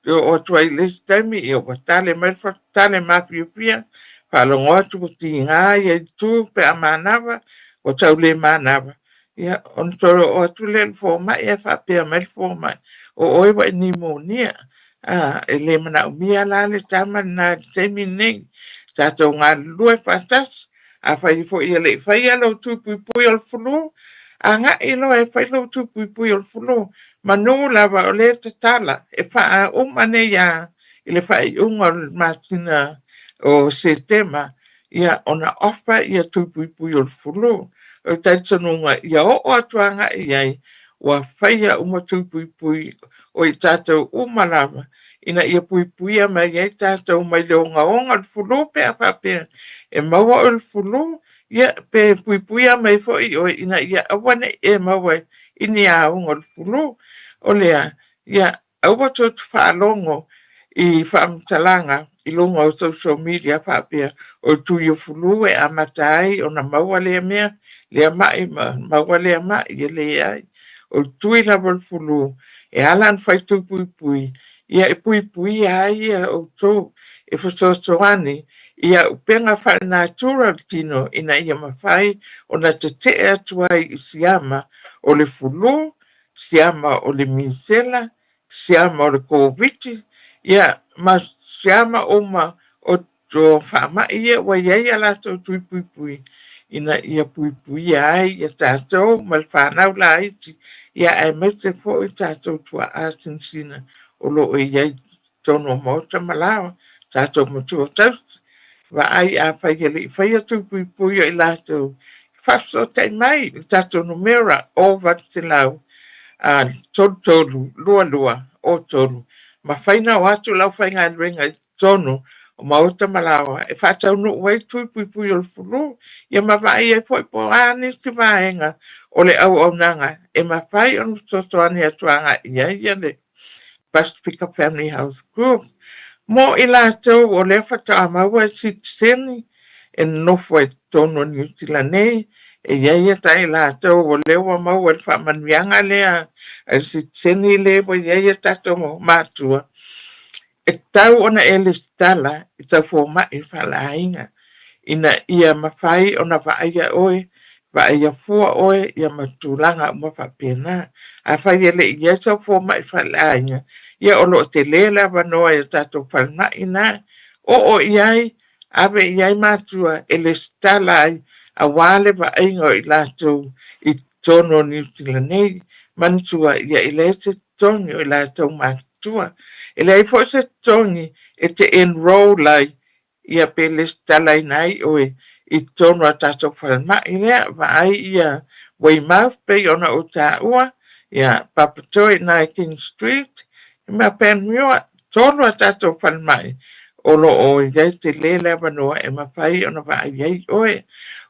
[SPEAKER 4] e oo atu ai i le isi taimi, ia ua tale mai le tale mafiafia, faalogo atu ua tiga ia itu pe a manava, ua tau le manava, ia ona toe oo atu lea i le fomai ae faapea mai le fomai, o oe ua e nimunia. E le manaomia la le tama lena i le taimi lenei. Tatou galulue faatasi. Afai foi e le i faia lou tui puipui o le fulu, agai loa e fai lou tui puipui o le fulu. Manu lava o lea e tatala, e faauma nei lava i le faaiuga o le masina o Setema ia ona offer ia tui puipui o le fulu. O le talitonuga ia oo atu agai i ai, ua faia uma tui puipui o i tatou uma lava ina ia puipuia mai ai tatou mai le ogaoga o le fulu pe a faapea e maua oe i le fulu, ia pe puipuia mai foi oe ina ia aua ne i e maua i ni auga o le fulu. O lea, ia aua tou te faalogo i faamatalaga i luga o social media faapea o le tui o fulu e amata ai ona maua lea mea, lea mai ma maua lea mai, e leai. O le tui lava o le fulu e ala ona fai tui puipui, ia e puipuia ai ia outou e fesoasoani i auupega faalenatura o le tino ina ia mafai ona tetee atu ai i siama o le fulu, siama o le misela, siama o le Koviti, ia ma siama uma o faamai ia ua i ai a latou tui puipui ina ia puipuia ai ia tatou ma le fanau laiti, ia aemaise foi tatou tuaa sinasina o lo o i ai totonu o maota ma laoa, tatou matua tausi. Vaai afai e le i faia tui puipui o i latou, faafesootai mai i le tatou numera 0800 33 22 03 mafai ona o atu le aufaigaluega i totonu o maota ma laoa e faataunuu ai tui puipui o le fulu, ia ma vaai ai foi po o a nisi vaega o le auaunaga e mafai ona fesoasoani atu agai i ai ia le Pasifika Family Health Group. Mo i latou o lea faatoa maua e sitiseni e nonofo ai i totonu o Niu Sila nei, e i ai ia ta i latou o lea ua maua i le faamanuiaga lea a le sitiseni lea ua i ai ia tatou matua, e tatau ona e lesitala i tau fomai faaleaiga ina ia mafai ona vaaia oe. Vaaia fua oe ia ma tulaga uma faapena. Afai e le i i ai sau fomai faleaiga, ia o lo o tele le avanoa i a tatou falemai ina. Oo i ai, ave i ai matua e lesitala ai aua le vaaiga o i latou i totonu o Niu Sila nei. Manatua, ia e leai se totogi o i latou matutua. E leai foi se totogi e te enroll ai ia pe lesitalaina ai oe i totonu o a tatou falemai lea. Vaai ia Weymouth pei ona ou taua, ia Papatoe i na i King Street, ma Panmure, tolu a tatou falemai o lo o i ai tele le avanoa e mafai ona vaai ai oe.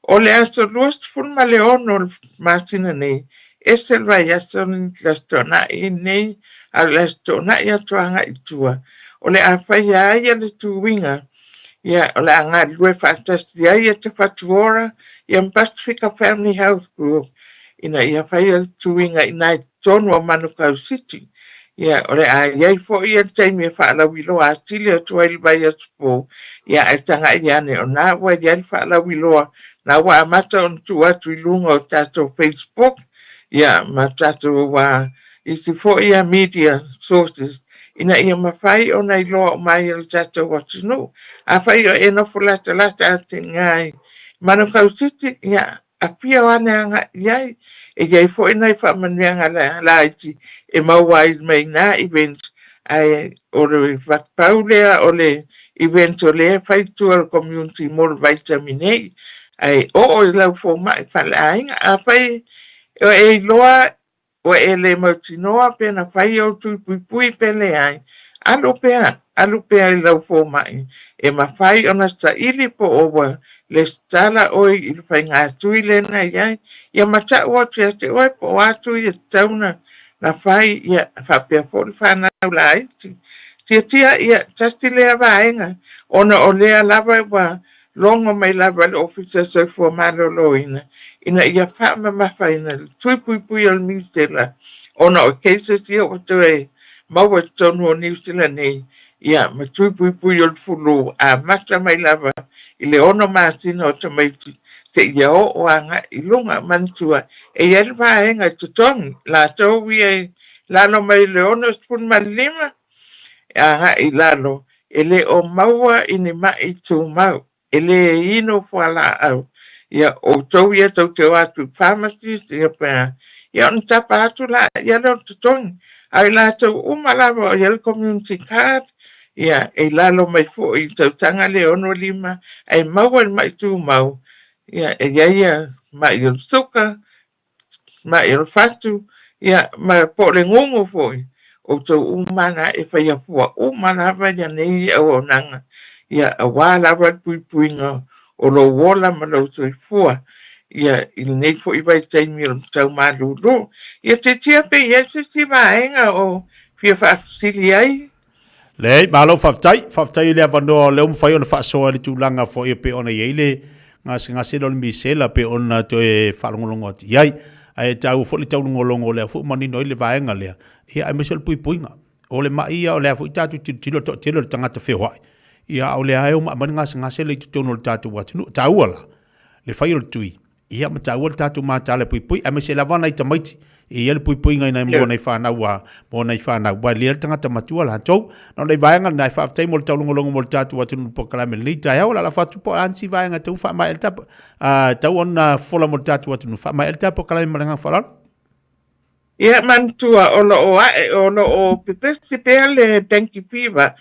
[SPEAKER 4] O le aso 26 o le masina nei, ese le vaiaso le Aso Toonai nei, a o le Aso Toonai atu agai i tua, o le a faia ai le tuiga, ia, o le a galulue faatasi ai e Te Whatu Ora, ia ma Pasifika Family Health Group, ina ia faia le tuiga i nai totonu o Manukau City. Ia, o le a i ai foi le taimi e faalauiloa atili atu ai le vaiaso fou, ia, ae tagai ane, o na ua i ai le faalauiloa, na ua amata ona tuu atu i luga o tatou Facebook, ia, ma tatou isi foi ia media sources, ina ia mafai ona iloa uma ai e le tatou atunuu. Afai o e nofo latalata atu i ina i Manukau City, ia, afio ane agai i ai. E i ai foi nai faamanuiaga laiti e maua ai mai na event, ae o le pau lea o le event o lea e fai i tua o le community mo le vaitaimi nei. Ae oo i lau fomai faleaiga, afai o e iloa ua e le mautinoa pe na fai ou tui puipui pe leai, alu pea, alu pea i lau fomai, e mafai ona saili po o ua lesitala oe i le faigatui lena i ai, ia matau atu ia te oe po o a tui e tatau ona na fai, ia faapea foi le fanau laiti. Tiatia, ia, tasi lea vaega, ona o lea lava ua logo mai lava e le Ofisa o Soifua Maloloina ina ia faamamafaina le tui puipui o le misela ona o cases ia ua toe maua i totonu o Niu Sila nei, ia ma tui puipui o le fulu amata mai lava i le 6 masina o tamaiti seia oo agai i luga. Manatua, e i ai le vaega e totogi latou ia i lalo mai i le 65 e agai i lalo e le o maua i ni maʻi tumau, e le inu fualaau. Ia, outou ia tou te o atu i pharmacies, ia pe a, ia ona tapa atu la ia lea o le totogi. A o i latou uma lava o i ai le community card, ia, e i lalo mai foi i tausaga le 65, ae maua i le maʻi tumau, ia, e i ai ia maʻi o le suka, maʻi o le fatu, ia, ma po o le gugu foi, outou uma na e faia fua uma lava ia nei auaunaga, ia, aua lava le puipuiga o lou ola ma lou soifua, ia, i lenei foi vaitaimi o le tau malūlū. Ia tiatia pe i ai se isi vaega o fia faafesili ai.
[SPEAKER 11] Leai, malo faafetai. Faafetai i le avanoa o lea ua mafai ona faasoa i le tulaga foi e pei ona i ai le gasegase lea o le misela pei ona toe faalogologo atu i ai. Ae taua foi le taulogologo o lea foi ua manino ai le vaega lea, ia aemaise o le puipuiga. O le mai ia o lea foi tatou tilotilo i le toatele o le tagata feoai, ia a o lea lava e omai mai le gasegase lea i totonu o le tatou atunuu. E taua la le fai o le tui Ia, ma taua le tatou mataala puipui, aemaise lava nai tamaiti. E i ai le puipuiga i nai mo nai whanau a, mo nai whanau. Wa lia le tangata matua latou. Na o nai vaega lena e faafetai mo le taulogologo mo le tatou atunuu polokalame i lenei taeao. O le a lafo atu po o a nisi vaega e tatau ona faamaea le tapa, a, tatau ona fofola mo le tatou atunuu. Faamaea le tatou polokalame ma le agaga faaaloalo.
[SPEAKER 4] Ia manatua o lo o ae, o lo o pepesi pea le dengue fever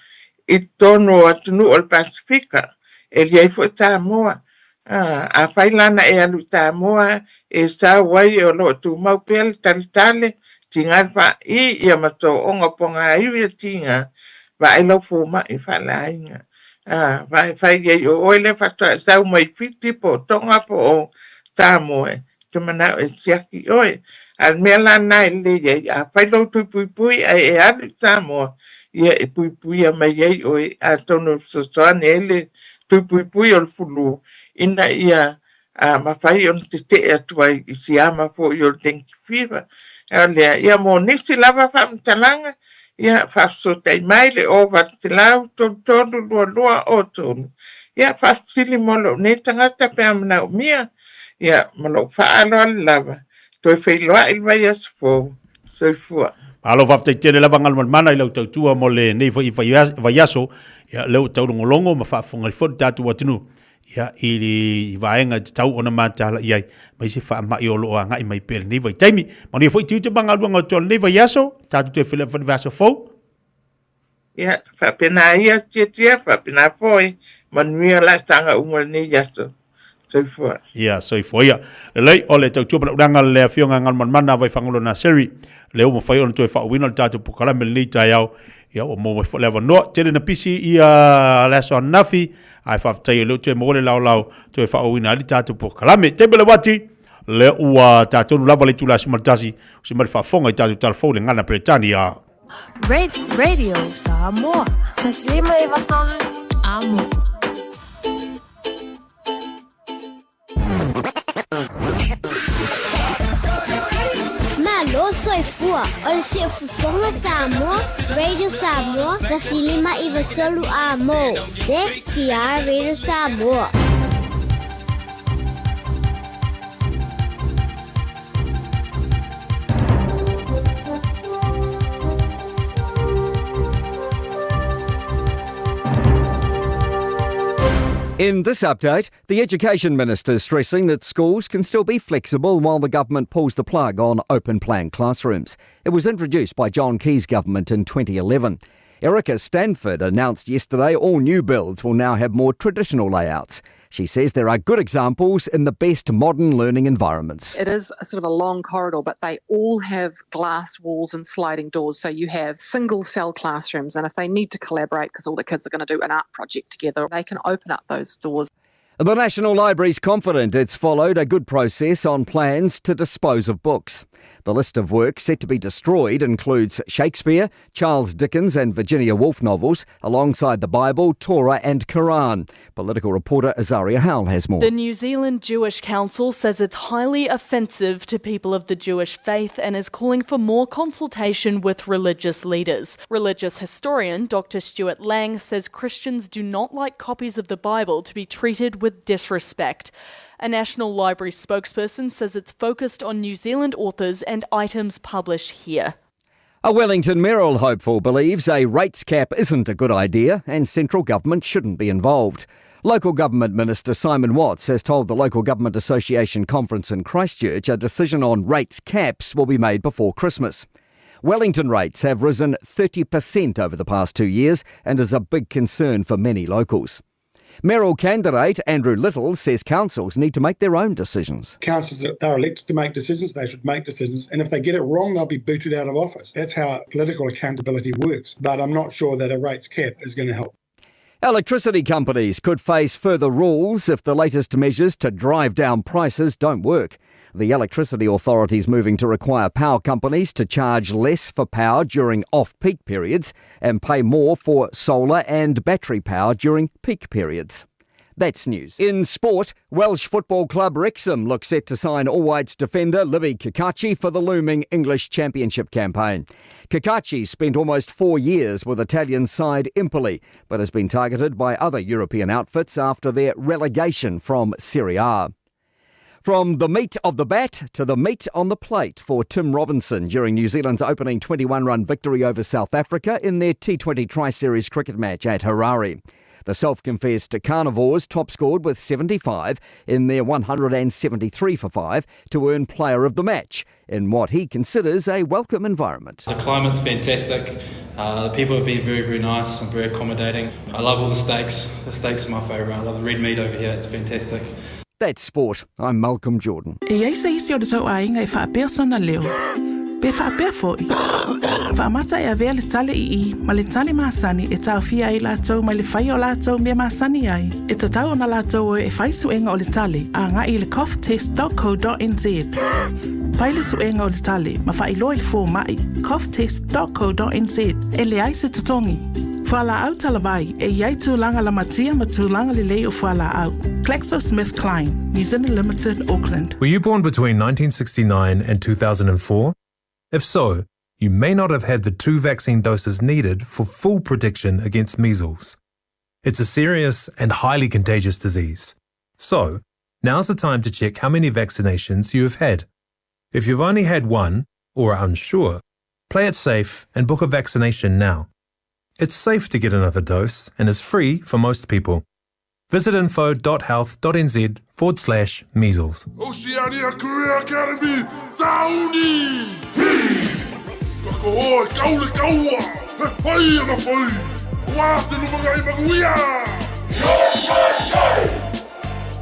[SPEAKER 4] i totonu o atunuu o le Pasefika, e i ai foi Samoa. Afai la na e alu i Samoa e sau ai o lo o tumau pea le taletale, tiga le faai ia ma tooga o pogaiwi e tiga, vaai lau fomai faaleaiga. Vaai fai i ai o oe lea faatoa e sau mai Fiti po o Toga po o Samoa, e te manao e siaki oe. A o le mea la lena e lelei ai, afai lou tui puipui ae e alu i Samoa, ia e puipuia mai ai oe, atonu e fesoasoani ai le tui puipui o le fulu ina ia mafai ona tetee atu ai i siama foi o le dengue fever. O lea, ia mo nisi lava faamatalaga, ia faafesootai mai le 0800 33 22 03. Ia faafesili mo lou nei tagata pe a manaomia. Ia, ma lou faaaloalo lava, toe feiloai i le vaiaso fou. Soifua.
[SPEAKER 11] Malo faafetai tele lava Galumalemana i lau tautua mo lenei foi vaiaso, ia lea ua taulogologo ma faafofoga foi le tatou atunuu ia i vaega e tatau ona mataala i ai ma isi faamai o lo o agai mai pea i lenei vaitaimi. Manuia foi tiute ma galuega o toa lenei vaiaso, tatou toe feiloai foi i le vaiaso fou.
[SPEAKER 4] Ia, faapena ia, Tiatia, faapena foi, manuia laasaga uma o lenei aso. Soifua.
[SPEAKER 11] Ia, soifua ia. Lelei, o le tautua ma le ulaga le Afioga Galumalemana Vaifagaloa Naseri, lea ua mafai ona toe faauuina le tatou polokalame i lenei taeao. Ia, ua maua mai foi le avanoa. Tele na pisi ia le aso ananafi, ae faafetai o lea ua toe maua le laolao toe faaauauina ai le tatou polokalame. Taimi o le uati, lea ua ta tolu lava le itula e 11, usi mai le faafofoga i tatou tala fou i le gagana Peretania.
[SPEAKER 13] Radio Samoa. Taslima e vatolu amo.
[SPEAKER 22] Malo soifua o le siufofoga Samoa, Radio Samoa, 153 amo. CKR Radio Samoa.
[SPEAKER 23] In this update, the Education Minister is stressing that schools can still be flexible while the government pulls the plug on open plan classrooms. It was introduced by John Key's government in 2011. Erica Stanford announced yesterday all new builds will now have more traditional layouts. She says there are good examples in the best modern learning environments.
[SPEAKER 24] It is a sort of a long corridor, but they all have glass walls and sliding doors. So you have single cell classrooms, and if they need to collaborate, because all the kids are going to do an art project together, they can open up those doors.
[SPEAKER 23] The National Library's confident it's followed a good process on plans to dispose of books. The list of works set to be destroyed includes Shakespeare, Charles Dickens and Virginia Woolf novels, alongside the Bible, Torah and Quran. Political reporter Azaria Howell has more.
[SPEAKER 25] The New Zealand Jewish Council says it's highly offensive to people of the Jewish faith and is calling for more consultation with religious leaders. Religious historian Dr. Stuart Lang says Christians do not like copies of the Bible to be treated with disrespect. A National Library spokesperson says it's focused on New Zealand authors and items published here.
[SPEAKER 23] A Wellington mayoral hopeful believes a rates cap isn't a good idea and central government shouldn't be involved. Local Government Minister Simon Watts has told the Local Government Association conference in Christchurch a decision on rates caps will be made before Christmas. Wellington rates have risen 30% over the past 2 years and is a big concern for many locals. Mayoral candidate Andrew Little says councils need to make their own decisions.
[SPEAKER 26] Councils, they're elected to make decisions, they should make decisions, and if they get it wrong, they'll be booted out of office. That's how political accountability works, but I'm not sure that a rates cap is going to help.
[SPEAKER 23] Electricity companies could face further rules if the latest measures to drive down prices don't work. The electricity authority is moving to require power companies to charge less for power during off-peak periods and pay more for solar and battery power during peak periods. That's news. In sport, Welsh football club Wrexham looks set to sign All Whites defender Libby Cacace for the looming English Championship campaign. Cacace spent almost 4 years with Italian side Empoli, but has been targeted by other European outfits after their relegation from Serie A. From the meat of the bat to the meat on the plate for Tim Robinson during New Zealand's opening 21-run victory over South Africa in their T20 Tri-Series cricket match at Harare. The self-confessed carnivores top-scored with 75 in their 173 for 5 to earn player of the match in what he considers a welcome environment.
[SPEAKER 27] The climate's fantastic. The people have been very, very nice and very accommodating. I love all the steaks. The steaks are my favourite. I love the red meat over here. It's fantastic.
[SPEAKER 23] That's sport. I'm Malcolm Jordan.
[SPEAKER 21] E i ai se isi o le tou aiga e faapea sona leo, pe faapea foi, faamata e avea le tale i i ma le tale masani e taofia ai latou mai le faia o latou mea masani ai, e tatau ona latou o e fai suega o le tale agai i le coughtest.co.nz. Fai le suega o le tale ma faailoa i le fomai, coughtest.co.nz, e leai se totogi. Fualaau talavai, e i ai tulaga lamatia ma tulaga lelei o fualaau. GlaxoSmithKline, New Zealand Limited, Auckland.
[SPEAKER 28] Were you born between 1969 and 2004? If so, you may not have had the 2 vaccine doses needed for full protection against measles. It's a serious and highly contagious disease. So, Now's the time to check how many vaccinations you have had. If you've only had one or are unsure, play it safe and book a vaccination now. It's safe to get another dose and is free for most people. Visit info.health.nz forward slash measles.
[SPEAKER 1] Oceania Career Academy, Sauni! Ka koa e kau le kaua, he whai ana whai, wā te lumangai manuia!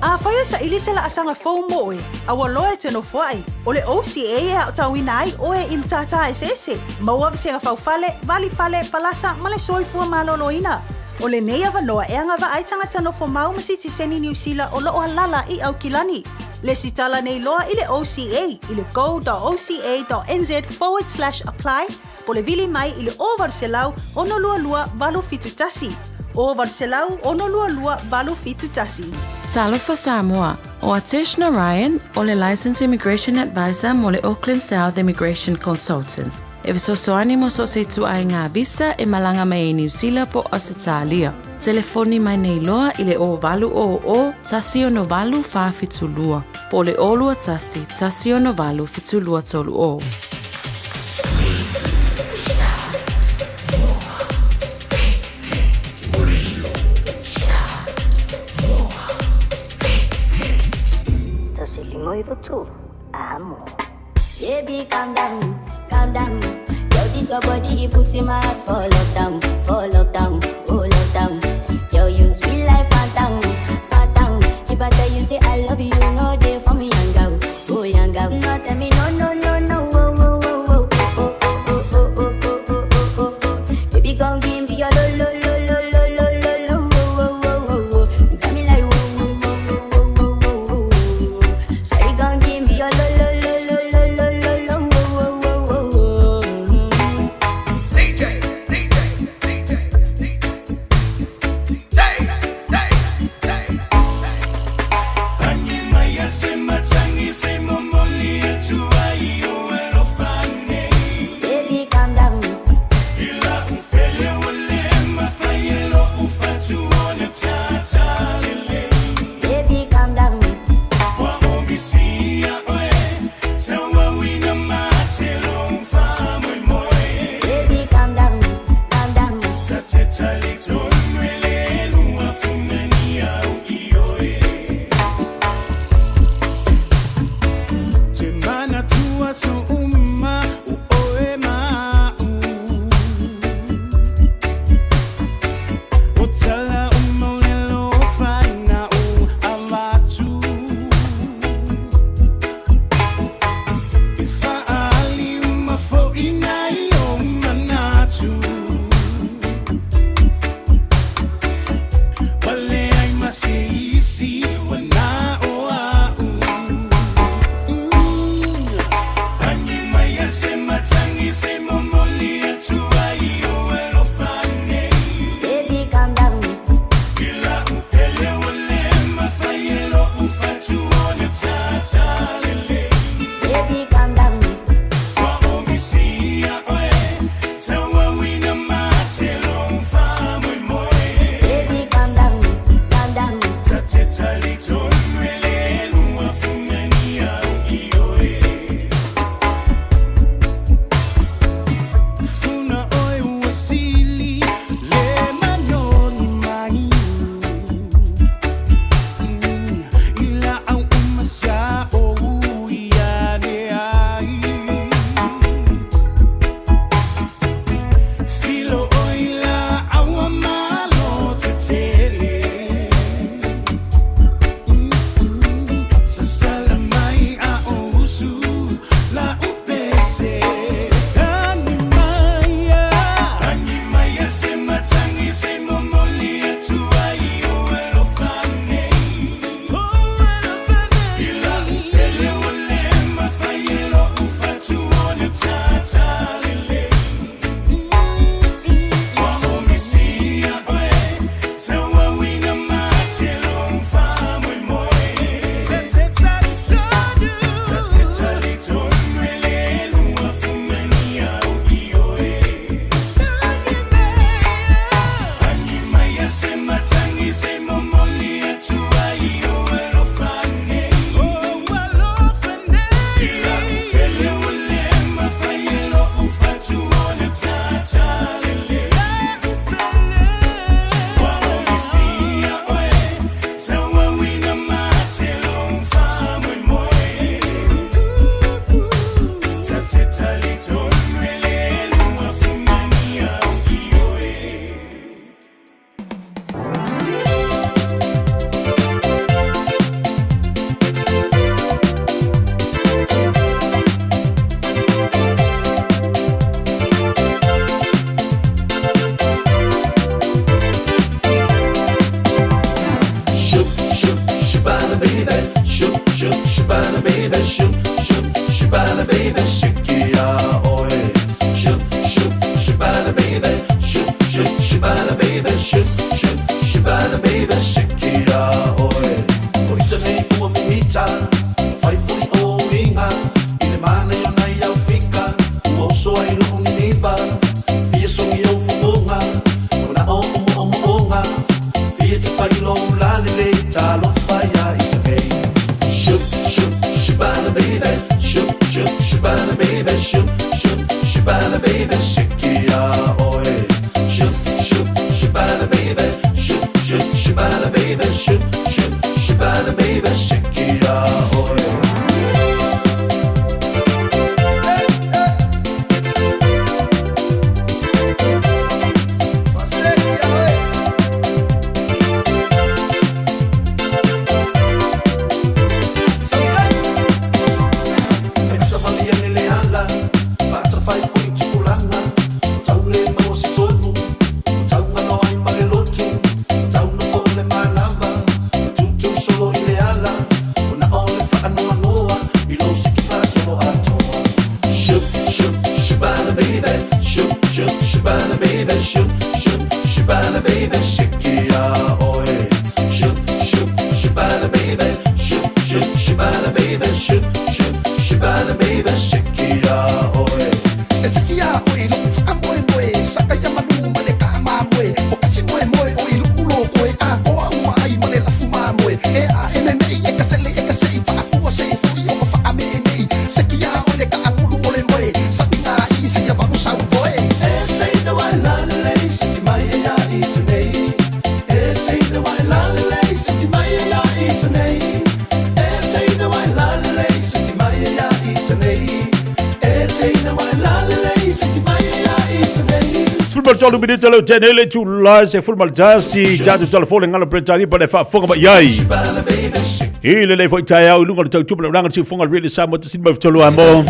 [SPEAKER 17] Afai e saili se laasaga fou mo oe, a ua loa e te nofoai, o le OCA e aotauina ai oe i matata eseese, maua vasega faufale, vali fale, palasa ma le soifua maloloina. O lenei avanoa e agavaa ai tagata nofo mau ma sitiseni Niu Sila o lo o alala i Aukilani. Lesitala nei loa i le OCA i le go.oca.nz forward slash apply po o le vili mai i le 0800 622 871. 0800 622 871.
[SPEAKER 13] Talofa Samoa, ʻO Atesh Narayan, ʻo le Licensed Immigration Advisor mo le Auckland South Immigration Consultants. E fesoasoani mo so o se ituaiga visa e malaga mai ai Niu Sila po o Ausetalia. Telefoni mai nei loa i le 0800 168 472 po o le 021 168 7230.
[SPEAKER 18] Amo. Baby, calm down, calm down. Yo, this your body, it puts in my heart for lockdown, for lockdown, oh lockdown. Yo, you sweet life, phantom, phantom. If I tell you say I love you, no day for me, young girl, oh young girl. No, tell me no, no, no, no, oh, oh, oh, oh, oh, oh, oh, oh, oh, oh, oh, oh, oh. Baby, come give me your lo, lo, lo, lo, lo, lo, lo, lo, oh, oh, oh, oh, oh. You got me like, oh, oh, oh, oh, oh, oh, oh, oh. Shawty gon' give me your lo lo lo lo lo lo lo lo wo wo wo wo wo.
[SPEAKER 9] DJ, DJ, DJ, DJ. Shoot, shoot, shibana baby, siki ia oe. Shoot, shoot, shibana baby, shoot, shoot, shibana baby, shoot, shoot, shibana baby, siki ia oe. O ita nei ua mimita, fai fuli o inga, i le mana i ona i au fika, ua oso ai loo niniva, fia songi au fofoga, mana o o mo o moonga, fia te pai lo lalele, talofa ia ita nei. Shoot, shoot, shibana baby, shoot, shoot, shibana baby, shoot, shoot, shibana baby, siki ia oe. Shoot, shoot, shibana baby, shoot, shoot, shibana baby, shoot, shoot, shibana baby, siki ia oe. Shoot, shoot, shibana baby, shoot, shoot, shibana baby, shoot, shoot, shibana baby, siki ia oe. Shoot, shoot, shibana baby, shoot, shoot, shibana baby, shoot, shoot, shibana baby, siki ia oe.
[SPEAKER 2] E siki ia oe lou faamoemoe, saka ia malu ma le taamamoe, o kasi moemoe o i luu loko e atoa uma ai ma le lafu mamoe. E a e memei e ka sele e ka sei faafua sei foi o ka faameemei, siki ia oe le kaagulu o le moe, saʻiga i seia valu sautoe.
[SPEAKER 9] E teina wai lalelei, siki mai e ia i tenei. E teina wai lalelei, siki mai e ia i tenei. E teina wai lalelei, siki mai e ia i tenei. E teina wai lalelei, siki mai e ia i tenei.
[SPEAKER 11] 13 minute leu tene le tula se fulu ma le tasi tatou telefone ngalo Bretani pa le faafofoga mai ai i lenei foi taeao i luga o le tautupa le ulaga le siufoga le Radio Samoa te sini mai fetolu amo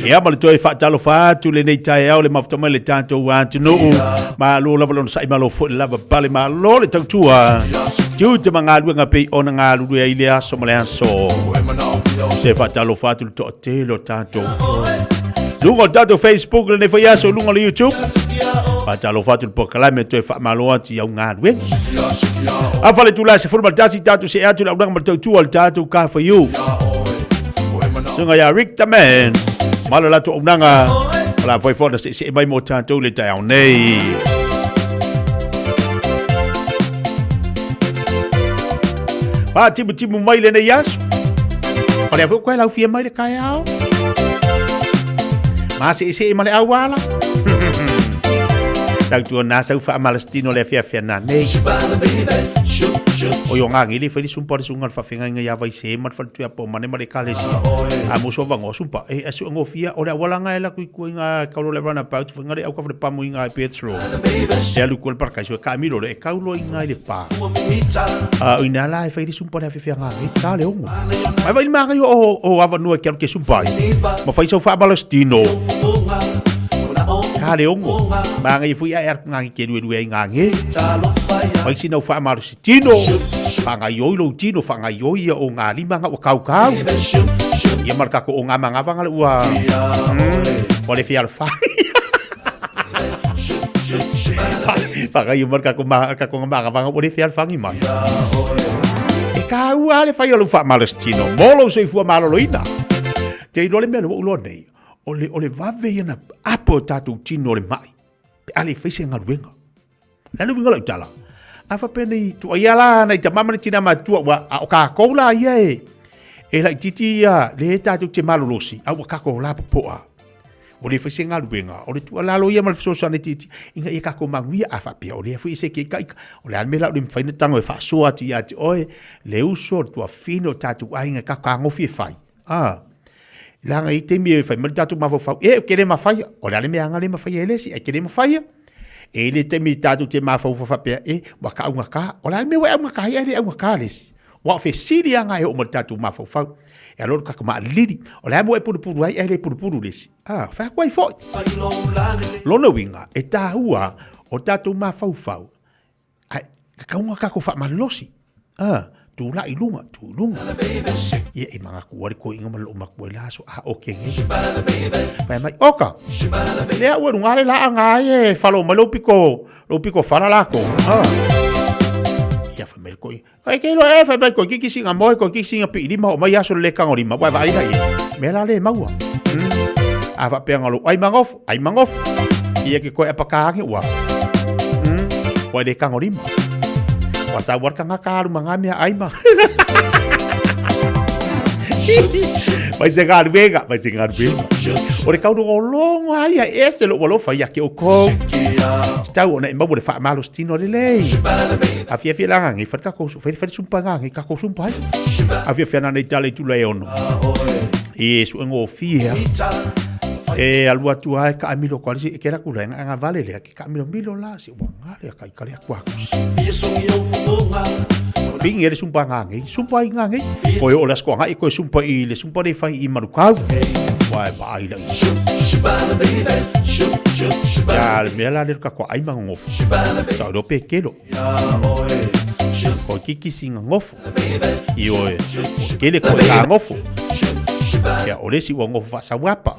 [SPEAKER 11] ia ma le toe faatalofa atu lenei taeao le mafuta mai le tatou atunuu malo lava lona sa'i malo foi le lava pale malo le tautua tiute ma galuega pei ona galulue ai le aso ma le aso se faatalofa atu le toatele o tatou luga o le tatou Facebook lenei foi aso luga o le YouTube faatalofa atu le polokalame toe faamalo atu i au galuega afa le tula se fulu ma le tasi tatou see atu le aunaga ma le tautua o le tatou kafaiu suga ia Rick the man ma le latou aunaga o la foi foi na seesee mai mo tatou le taeao nei. Pātimutimu mai lenei aso. O lea foi koe laufia mai le kaeao. Maseesee ma le auala. Tautua nā sau whaamalastino le awhiawhia nā nei. O yo ngā ngili whairi sumpa le sunga le whawhengainga ia vai se ma le whaletuia po mane ma le kalesia. A mo soa vango sumpa. E asu ngofia o le awala ngā e la kui kui ngā kaulo le runabout wha ngare au ka whare pamu i ngā e petro. E alu kua le parakai so e ka miro le e kaulo i ngā i le pā. A o ina la e whairi sumpa le awhiawhia ngā e tā le ongo. Mai vai maga i o o avanua ki alu ke sumpa ai. Ma whai sau whaamalastino. Ka le ongo. Maga i fui ai ar ngā ke rue rue ai ngā nge. Whai sina u whaamalosi tino. Whangai oi lou tino, whangai oi ia o ngā lima ngā ua kau kau. Ia mar kako o ngā mangawanga le ua. O le whia whai. Whangai o mar kako ma kako ngā mangawanga o le whia whangi mai. E ka ua le whai o lou whaamalosi tino. Mō lou soifua maloloina. Te iloa le mea le ua uloa nei. O le, o le vave ia na apo o tātou tino o le mai. Pe ale whai se ngaruenga. Le le uiga o lau tala, a faapea nei, tuaia la nai tama ma le tina matua, ua, a o kākou la ia e, e laitiiti ia le tātou te malolosi, a ua kākou la popoa. Ua le fai se galuega, o le tuualalo ia ma le fesoasoani itiiti, ina ia kākou manuia, a faapea o lea foi e se ke ikaika, o le a le mea la o le mafai ona tago e faasoa atu ia te oe, le uso, le tuafine o tātou aiga e kākou e fai. A, leaga i taimi e fai mai le tatou mafaufau, e, ke le mafaia, o le a le mea anga le mafaia e le isi, ai ke le mafaia. E i le taimi tatou te mafaufau faapea, e, ua ka augata, o le a le mea ua e augata ai, ai le augata le isi. Ua o fesili anga e oo mai le tatou mafaufau. E alo le tatou maalili, o le a mea ua e pulupulu ai, ai le pulupulu le isi. A, fai atu ai foi. Lona uiga, e tāua o tatou mafaufau, ai, ka kaunga kako whaamalolosi. A, Tulai i luga, tu i luga. Ia e mangaku ai le koiga ma lou matua i la aso a oke nei. Fai mai, oka, lea ua luga le laaga ai e falo mai lou piko, lou piko fala lako. Ah. Ia fai mai le koiga, ai ke iloa e fai mai koe kiki singa moe, koe kiki singa pii lima o mai aso le le lima, ua vaai la ia. Mea la le maua. A faapea ngalo, ai mangofu, ai mangofu. Ia ke koe apaka ange ua. Ua le kango lima. Ua sa ua kanga ka alu manga mea ai ma. Mai se galuega, mai se galuega. O le kaulogologo ai a ese lo alofa ia ke o kou. Tau ona e maua le faamalositino lelei. Afiafi la ngangi, fai ka kou, fai fai sumpa ngangi, ka kou sumpa ai. Afiafi ana nei tale tula e ono. E su e ngofie. E alu atu ai ka amilo ko alisi e kera kula nga nga vale lea ke ka amilo milo la si ua ngale ka ikale aku aku. Pingi ele sumpa ngangi, sumpa i ngangi. Koe o le asko ngai koe sumpa i le sumpa le fai i marukau. Wai ba ai la. Ya le mea la le ka ko ai mangofu. Sa ro pe kelo. Ko kiki singa ngofu. I oe, kele koe ka ngofu. Ia, o le isi ua ngofu faasauapa.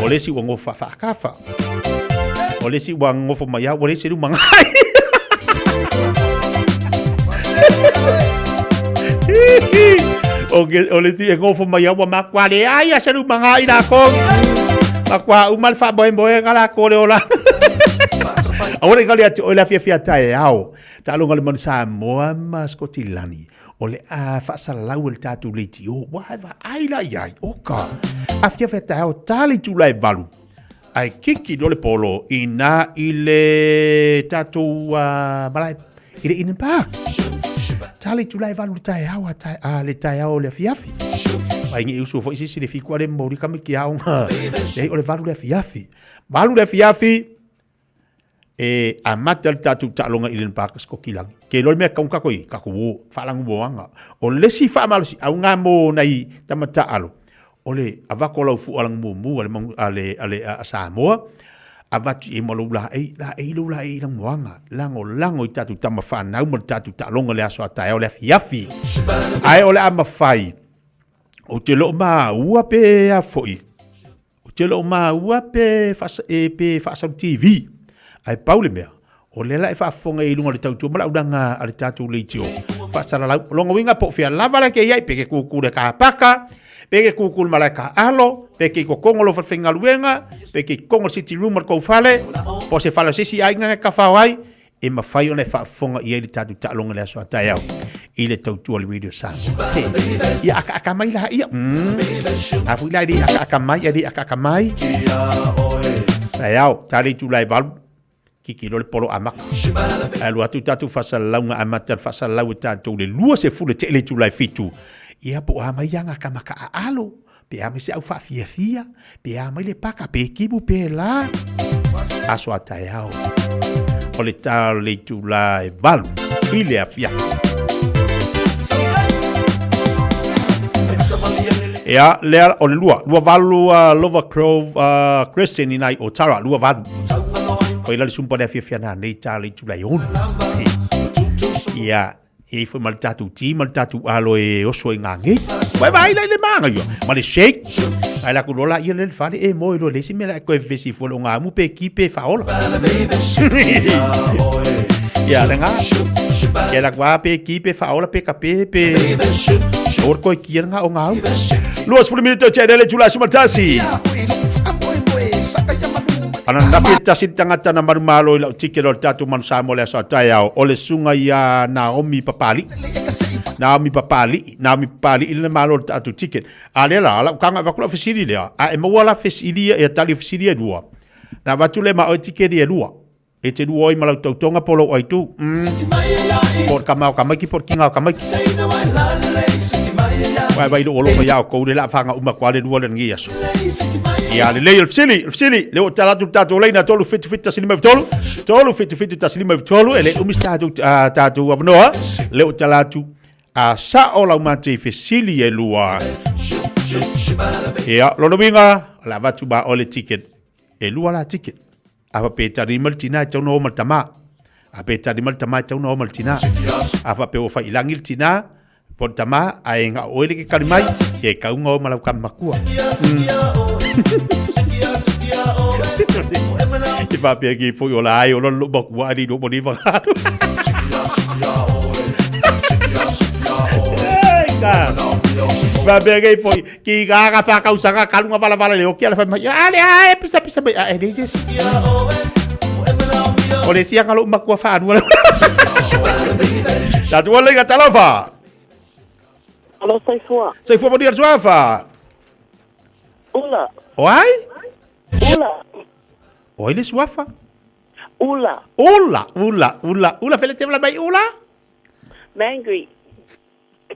[SPEAKER 11] O le isi ua ngofu faafaakafa. O le isi ua ngofo mai au, ua leai se luma ngai. O ke o le isi e ngofo mai au, ua makua leai a se luma ngai lākou. Makua uma le faamoemoega lākou o le olaga. Aua ne i galo ia te oe le afiafi a taeao. Taaloga le manu Samoa ma Sikotilani o le a faasalalau e le tatou leitio. Ua e vaai la i ai, oka. Afiafi a taeao ta le itula e valu. Ae kiki loa le polo i nā i le tatou malae i le Eden Park. Ta le itula e valu le taeao a, tae, a le taeao o le afiafi. Ai nge usu foi sisi le fiku ale mori kame ki aonga. Nei o le valu le afiafi. Valu le afiafi, e amata le tatou taaloga i Eden Park Sikokilani. Ke iloa le mea kau kako i kako wo faalagu moaga. O le isi faamalosi auga mo nai tama taalo o le avako lau fua lagu mumu a le a le a le a Samoa avatu i ma lou laei laei lou laei i lagu moaga lagolago i tatou tama fanau ma le tatou taaloga le aso a taeao le afiafi. Ae o le a mafai ou te loo maua pe a foi Ou te le o maua pe faasa, e, pe faasalu TV. Ae pau le mea, o lea la e faafofoga i luga o le tautua ma le aulaga a le tatou leitio. Faasalalau, o lona uiga po o fea lava la ke i ai, pe ke kūkū le kapaka, pe ke kūkū le malae kaalo, pe ke i kokongo lo falefaigaluega, pe ke i kokongo le sitting room o le kou fale, po o se fale o se isi aiga e kafao ai, e mafai ona e faafofoga i ai le tatou taaloga i le aso a taeao i le tautua o le Radio Samoa. He, ia akaaka mai la ia. A foi la e le akaaka mai, e le akaaka mai. Taeao, ta le itula e valu, kiki loa le polo amaka. Ae alu atu tatou faasalalauga amata le faasalalau e tatou le 20 e tele le itula e fitu. Ia po o a mai ia ngaka maka aalo. Pe a mai se au faafiafia, pe a mai le paka, pe kimu pe la. Aso a taeao. O le tā o le itula e valu i le afiafi. Ea, lea, o le lua, lua valu Lova Grove Crescent i nai o Tara, lua valu. Ko ila le sumpa le afiafia nā nei tā le itula e ono. Ia, E i foi ma le tatou ti ma le tatou alo e oso i ngā ngei. Wai vai lai le manga ia. Ma le shake. Ai la ku lola ia le fale e mo i lo le si mea la koe vesi fo lo ngā mu pe ki pe whaola. Ia le ngā. Ia la kua pe ki pe whaola pe ka pe pe. Or koe ki ngā o ngā au. Lua sefulu minute o tšele tula sumatasi. Ana nafi e tasi le tagata na manumalo i lau tikete o le tatou Manu Samoa le aso a taeao, o le susuga ia Naomi Papali'i. Naomi Papali'i, Naomi Papali'i lena malo o le tatou ticket. A lea la, lau kaga avatu lau fesili lea, a e maua la fesili ia, ia tali o fesili ia e lua. Na avatu lea ma oe tiketi e lua. E te lua oi ma lau tautoga po o lou aitu. Po o le kama o Kamaiki po o le kiga o Kamaiki. Vai vai lou alofa ia oukou le la faga uma koa le lua le lenei aso. Ia lelei o le fesili, o le fesili, lea ua tala atu le tatou laina 377 153, 377 153, e le umi se tatou, tatou avanoa, lea ua tala atu, a sao lau matei fesili e lua. Ia, lona uiga, o le avatu ma oe le ticket, e lua la ticket. A faapea e tali mai le tina e tatau ona o ma le tama. A pe tali mai le tama e tatau ona o ma le tinā. A faapea ua fai i lagi le tinā, po o le tama, ae gao oe le ke kali mai, ia e kauga oe ma lau kama makua. E faapea ki foi o la ai o lona lou makua ali no mo ni whakaaro. Faapea kei foi, ki ngā ngā whakausaga kalunga wala wala le oki ala whai mai, ale ae, pisa pisa mai, ae, nei sesi. O le sianga lou makua whaanua. Tatu wala inga talofa.
[SPEAKER 5] Alo, Saifua.
[SPEAKER 11] Saifua manuia le suafa.
[SPEAKER 5] Ula.
[SPEAKER 11] O ai?
[SPEAKER 5] Ula.
[SPEAKER 11] O ai le suafa?
[SPEAKER 5] Ula.
[SPEAKER 11] Ula, ula, ula, ula fele te mai ula?
[SPEAKER 5] Mangui.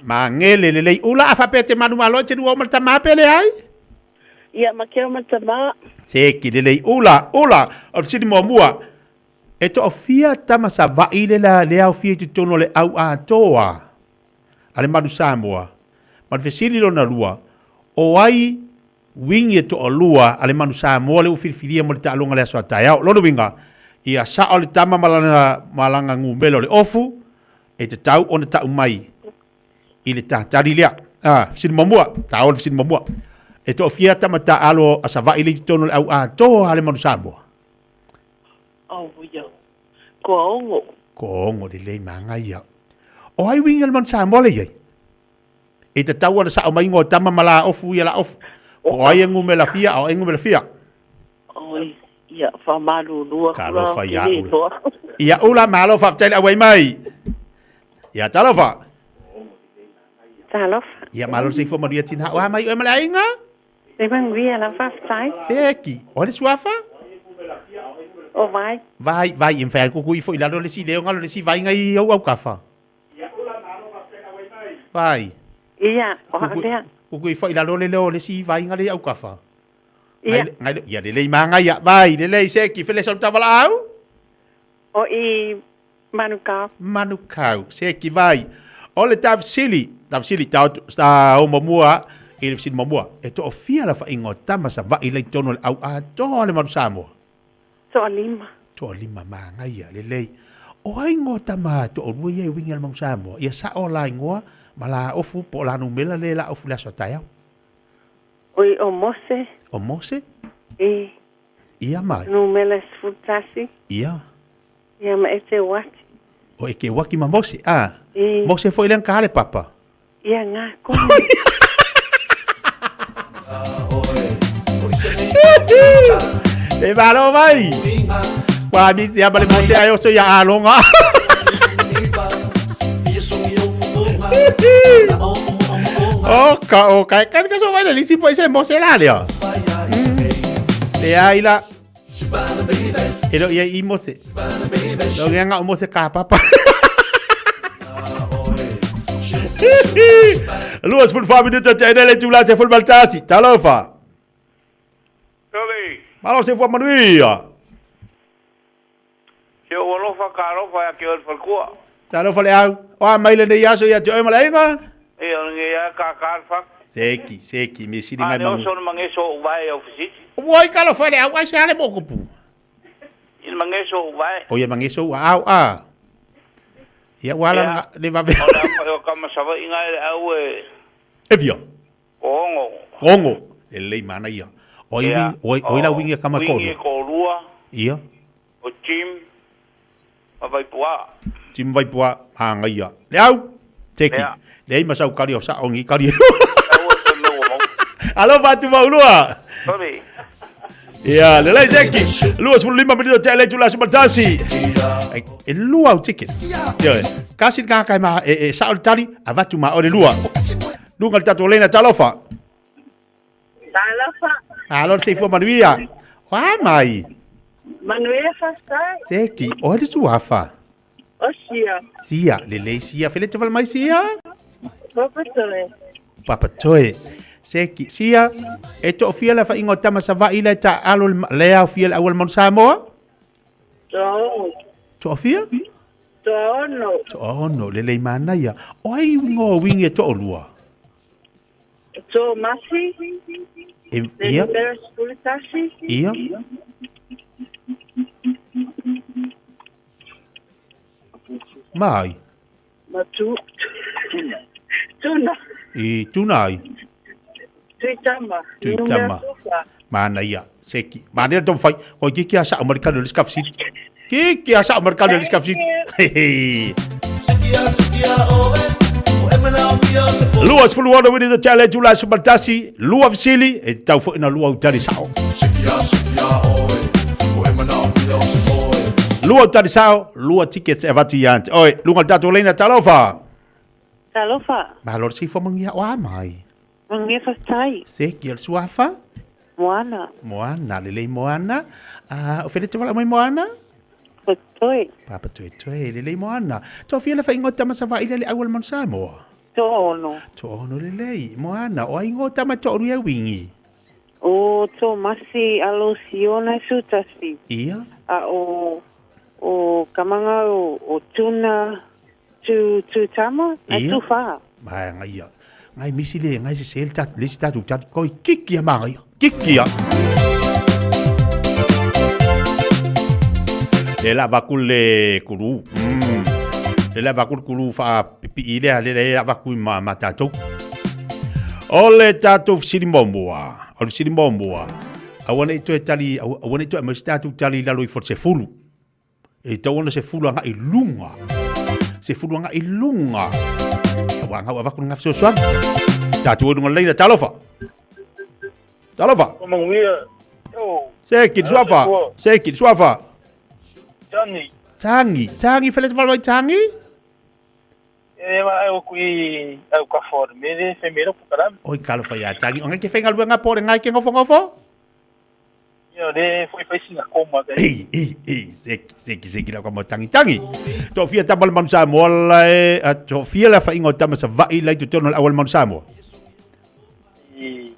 [SPEAKER 11] Mangele lelei ula a faapea te manumalo e te lua o ma le tamā pe leai?
[SPEAKER 5] Ia, ma ke o ma le tamā.
[SPEAKER 11] Seki lelei ula, ula. O le fesili muamua, e toafia tama Savaii le la le aofia i totonu o le au atoa a le Manu Samoa? Ma le fesili lona lua, o ai wingi e toalua a le Manu Samoa le ua filifilia mo le taaloga le aso a taeao? Lona uiga, ia sao le tama ma lana ma lana gumela o le ofu, e tatau ona tau mai i le tatali lea. Ah, fesili muamua, taoa le fesili muamua. E toafia tama taaalo a Savaii le i totonu o le au atoa a le Manu Samoa?
[SPEAKER 5] Oh, ia. Koa ongo.
[SPEAKER 11] Koa ongo lelei manaia. O ai uiga le Manu Samoa le i ai? E tatau ona sao mai ingoa o tama ma la ofu ia la ofu. Po o ai e ngumela fia, a o ai e ngumela fia.
[SPEAKER 5] Oi, ia, whamalulu aku la,
[SPEAKER 11] Talofa ia
[SPEAKER 5] ke
[SPEAKER 11] ula.
[SPEAKER 5] toa.
[SPEAKER 11] Ia ula, malo faafetai le auai mai. Ia talofa.
[SPEAKER 6] Talofa.
[SPEAKER 11] Ia malo le soifua manuia tina. O a mai oe ma le aiga?
[SPEAKER 6] Le manuia la faafetai.
[SPEAKER 11] Seki. O le suafa?
[SPEAKER 6] O vai.
[SPEAKER 11] Vai, vai, e mawhai kuku ifo i lalo le si leo ngalo le si vai ngai au au kafa. Vai.
[SPEAKER 6] Ia, o hao lea.
[SPEAKER 11] Kuku ifo i lalo le leo le si vai ngai au kafa.
[SPEAKER 6] Ia.
[SPEAKER 11] Ngai, ia lelei mangaia. Vai, lelei seki, fele sau tawala au?
[SPEAKER 6] O i Manukau.
[SPEAKER 11] Manukau, seki vai. O le tafsili, tafsili tau sa o mamua, i le fesili muamua, e toafia la faaiga o tama Savaii la i totonu o le au atoa le Manu Samoa?
[SPEAKER 6] Toalima.
[SPEAKER 11] Toalima manaia, lelei. O ai ingoa o tama toalua ia e uiga i le Manu Samoa? Ia sao la ingoa ma la ofu po o la numera le la ofu i le aso a taeao.
[SPEAKER 6] Oi, o Mose.
[SPEAKER 11] O Mose?
[SPEAKER 6] I.
[SPEAKER 11] Ia mai.
[SPEAKER 6] Numera 11.
[SPEAKER 11] Ia.
[SPEAKER 6] Ia ma Ete Waki.
[SPEAKER 11] O Eke Waki ma Mose, a.
[SPEAKER 6] I.
[SPEAKER 11] Mose foi le ka le papa.
[SPEAKER 6] Ia ngā kone.
[SPEAKER 11] E malo mai. Ua misi ama le mote ai oso ia alonga. O ka o ka ka ka so vai le lisi po se mose la lea. Le ai la. E lo ia i mose. Lo ngia nga o mose ka papa. 24 minuto te ene le tula se fulmal tasi. Talofa.
[SPEAKER 7] Toli.
[SPEAKER 11] Malo se fua manuia.
[SPEAKER 7] Se o alofa ka alofa ia ke oe le falekua.
[SPEAKER 11] Talofa le au. O a mai lenei aso ia te oe ma le aiga?
[SPEAKER 7] Ia o lenei a ka ka le fak.
[SPEAKER 11] Seki, seki, me sili ngai
[SPEAKER 7] A le
[SPEAKER 11] mangu.
[SPEAKER 7] oso le mangeso o uvae au fisiti.
[SPEAKER 11] Ua i talofa le au, ai se ale mo kupu.
[SPEAKER 7] I le mangeso o uvae.
[SPEAKER 11] O ia mangeso ua au a. Ia ua ala le vave.
[SPEAKER 7] O le apa o kama Savaii ngai le au e.
[SPEAKER 11] E fia.
[SPEAKER 7] O ongo.
[SPEAKER 11] Ongo. E lelei mana ia. O ai wing, o ai, o ai la wingi e kama
[SPEAKER 7] Wingi
[SPEAKER 11] koʻolua.
[SPEAKER 7] e koʻolua.
[SPEAKER 11] Ia.
[SPEAKER 7] O Jim ma Vaipuā.
[SPEAKER 11] Jim Vaipuā, māngaia. Le au! Teki.
[SPEAKER 7] Lea.
[SPEAKER 11] Leai ma sau kari o sao ngi kari.
[SPEAKER 7] Aua te mea ua mau.
[SPEAKER 11] Alofa atu maulua.
[SPEAKER 7] Sorry.
[SPEAKER 11] Ia, lelei Zeki. 25 minuto te le tula sumatasi. E lua au ticket. Ia, kasi ka kai ma e, e sao le tali, avatu ma o le lua. Lunga le tatou lena talofa.
[SPEAKER 8] Talofa.
[SPEAKER 11] Alo le seifua manuia. Oa mai.
[SPEAKER 8] Manuia faafetai.
[SPEAKER 11] Seki, oe le suafa.
[SPEAKER 8] O Sia.
[SPEAKER 11] Sia, lelei Sia, fele te wale mai Sia?
[SPEAKER 8] Papatoe.
[SPEAKER 11] Papatoe. Seki, Sia, e toafia le faaiga o tama Savaii la e taaalo le aofia le auala Manu Samoa?
[SPEAKER 8] Toaono.
[SPEAKER 11] Toafia?
[SPEAKER 8] Toaono.
[SPEAKER 11] Toaono, lelei manaia. O ai uiga o wingi e toalua?
[SPEAKER 8] Tomasi.
[SPEAKER 11] E,
[SPEAKER 8] Le
[SPEAKER 11] ia.
[SPEAKER 8] numera 11.
[SPEAKER 11] Ia. Mai.
[SPEAKER 8] Ma tu. Tuna.
[SPEAKER 11] I tuna ai.
[SPEAKER 8] Tuitama.
[SPEAKER 11] Tuitama. Mana ia. Seki. Mana ia tau whai. Koi kiki a sa Amerikano le skafsiti. Kiki a sa Amerikano le skafsiti. Hehe. Lua sefulu ono wini te tele tula sumatasi. Lua fisili. E tau fo ina lua utari sao. Lua utari sao. Lua tickets e vatu ia ante. Oi, lunga tato leina talofa.
[SPEAKER 6] Talofa.
[SPEAKER 11] Malo si fo mangia o amai.
[SPEAKER 6] Mangia fatai.
[SPEAKER 11] Seki el suafa.
[SPEAKER 6] Moana.
[SPEAKER 11] Moana, lelei Moana. O fele te wala mai Moana?
[SPEAKER 6] Papatoi.
[SPEAKER 11] Papatoi, lelei Moana. Tō fia le whaingo tama sa waile le awal mon Samoa?
[SPEAKER 6] Tō ono.
[SPEAKER 11] Tō ono lelei. Moana, o aingo tama tō oru ia wingi?
[SPEAKER 6] O tō masi alo siona sutasi.
[SPEAKER 11] Ia?
[SPEAKER 6] A o kamanga o tuna tu tama a tu wha.
[SPEAKER 11] Mai ngai ia. Ngai misi le, ngai se sel tat, le si tatu tat, koi kiki a manga ia. Kiki a. Le la vaku le kuru. Le la vaku kuru wha pipi i lea, le la vaku ma tātou. O le tātou whisiri momoa. O le whisiri momoa. Awana i toe tali, awana i toe amasi tātou tali lalo i fo se fulu. E tau ona se fulu anga i lunga. Se fulu anga i lunga. Awa anga vaku ngā whisosoanga. Tātou o lunga leina, talofa. Talofa. Seki, suafa. Seki, suafa.
[SPEAKER 3] Tangi.
[SPEAKER 11] Tangi. Tangi, whele te whalawai tangi?
[SPEAKER 3] E ma au kui au ka for me le femero pukaram.
[SPEAKER 11] Oi kalo whai a tangi. O ngai ke whenga lua ngā pore ngai ke ngofo ngofo?
[SPEAKER 3] Ia le foi fai singa koma.
[SPEAKER 11] Ei, ei, ei. Seki, seki, seki lau ka mo tangi. Tangi. Tō fia tama le manu Samoa lai. Tō fia la whaingo tama sa vai lai tu tono le awal manu Samoa.
[SPEAKER 3] I.